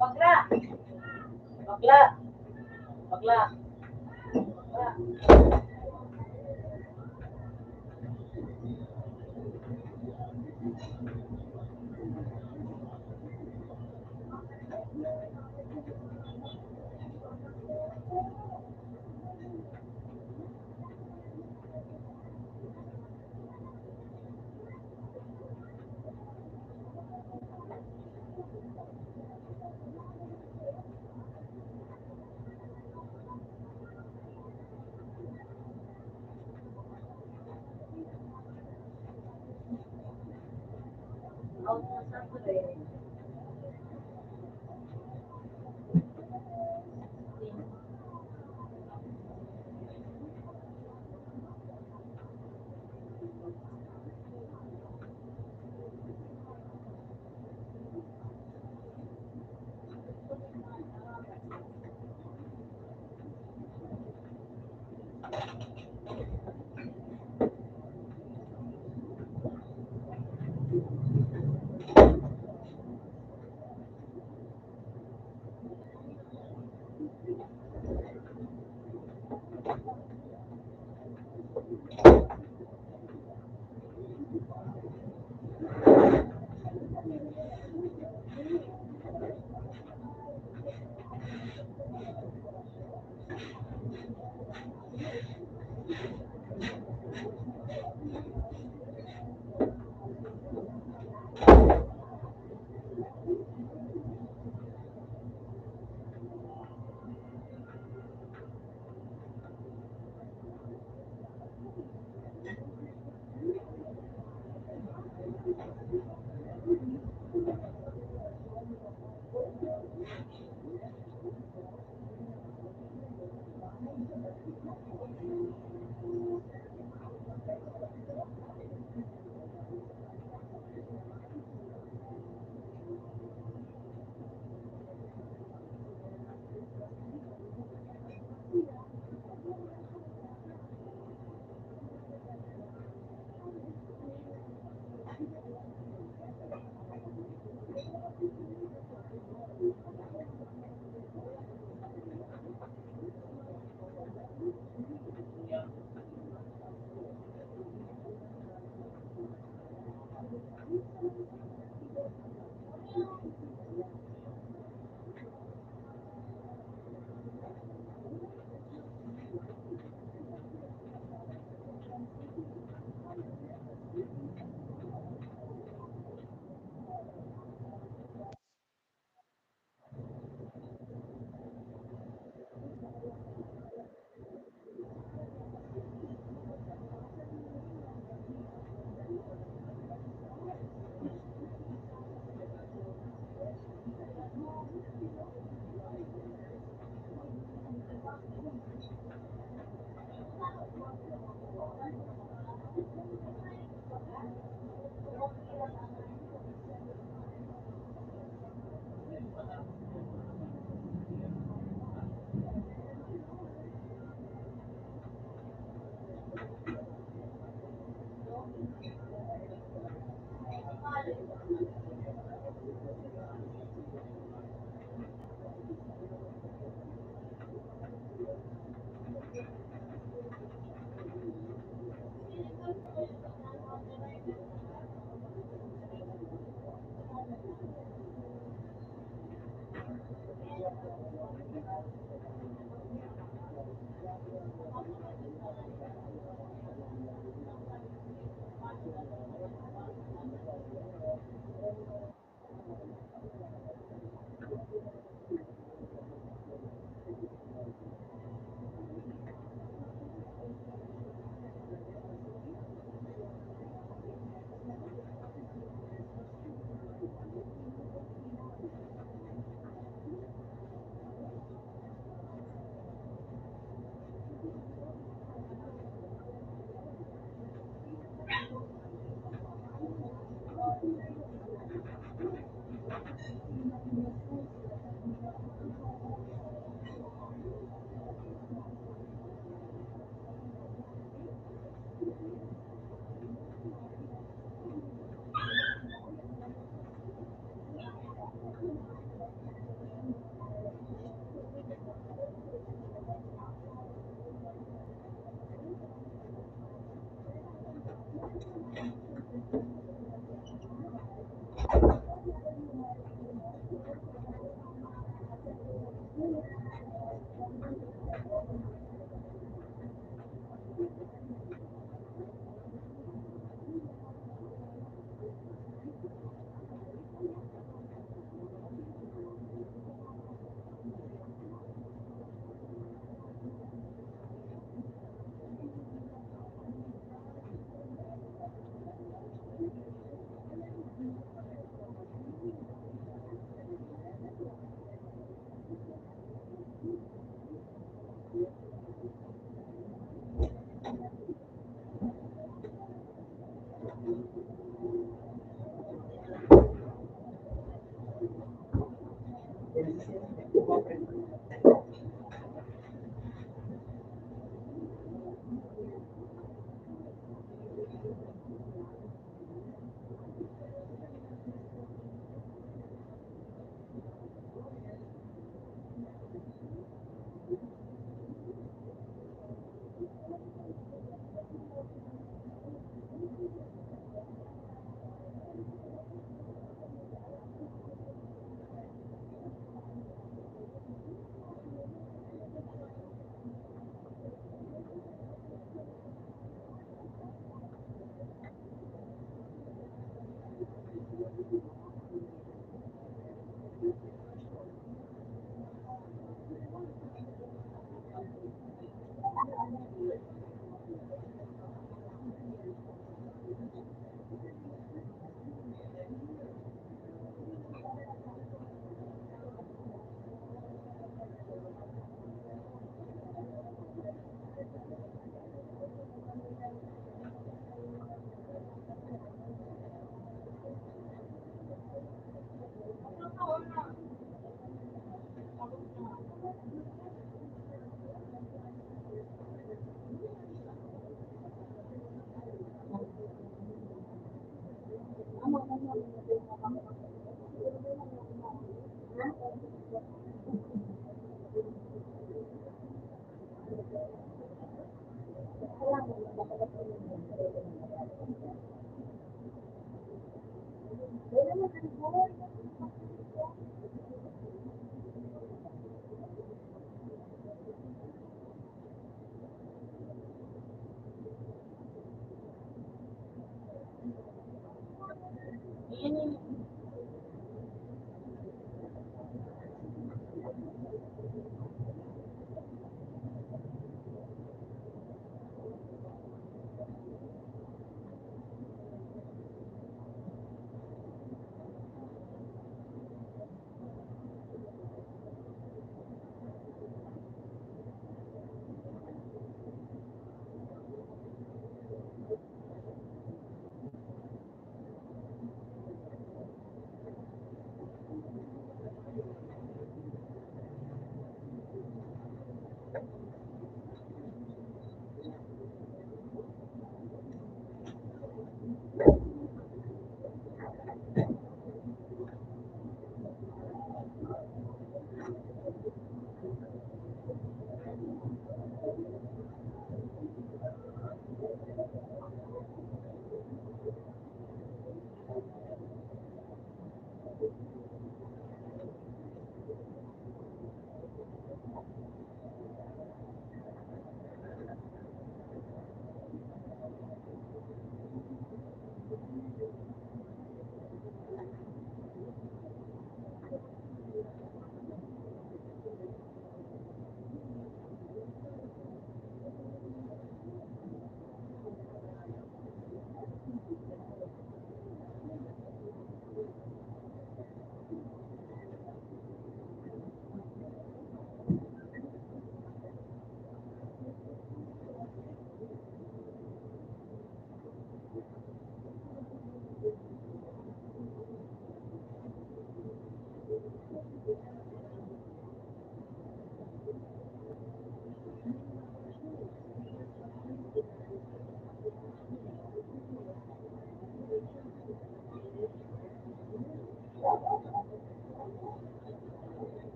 Bakla! Bakla! Bakla!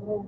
home.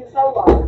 Sawa.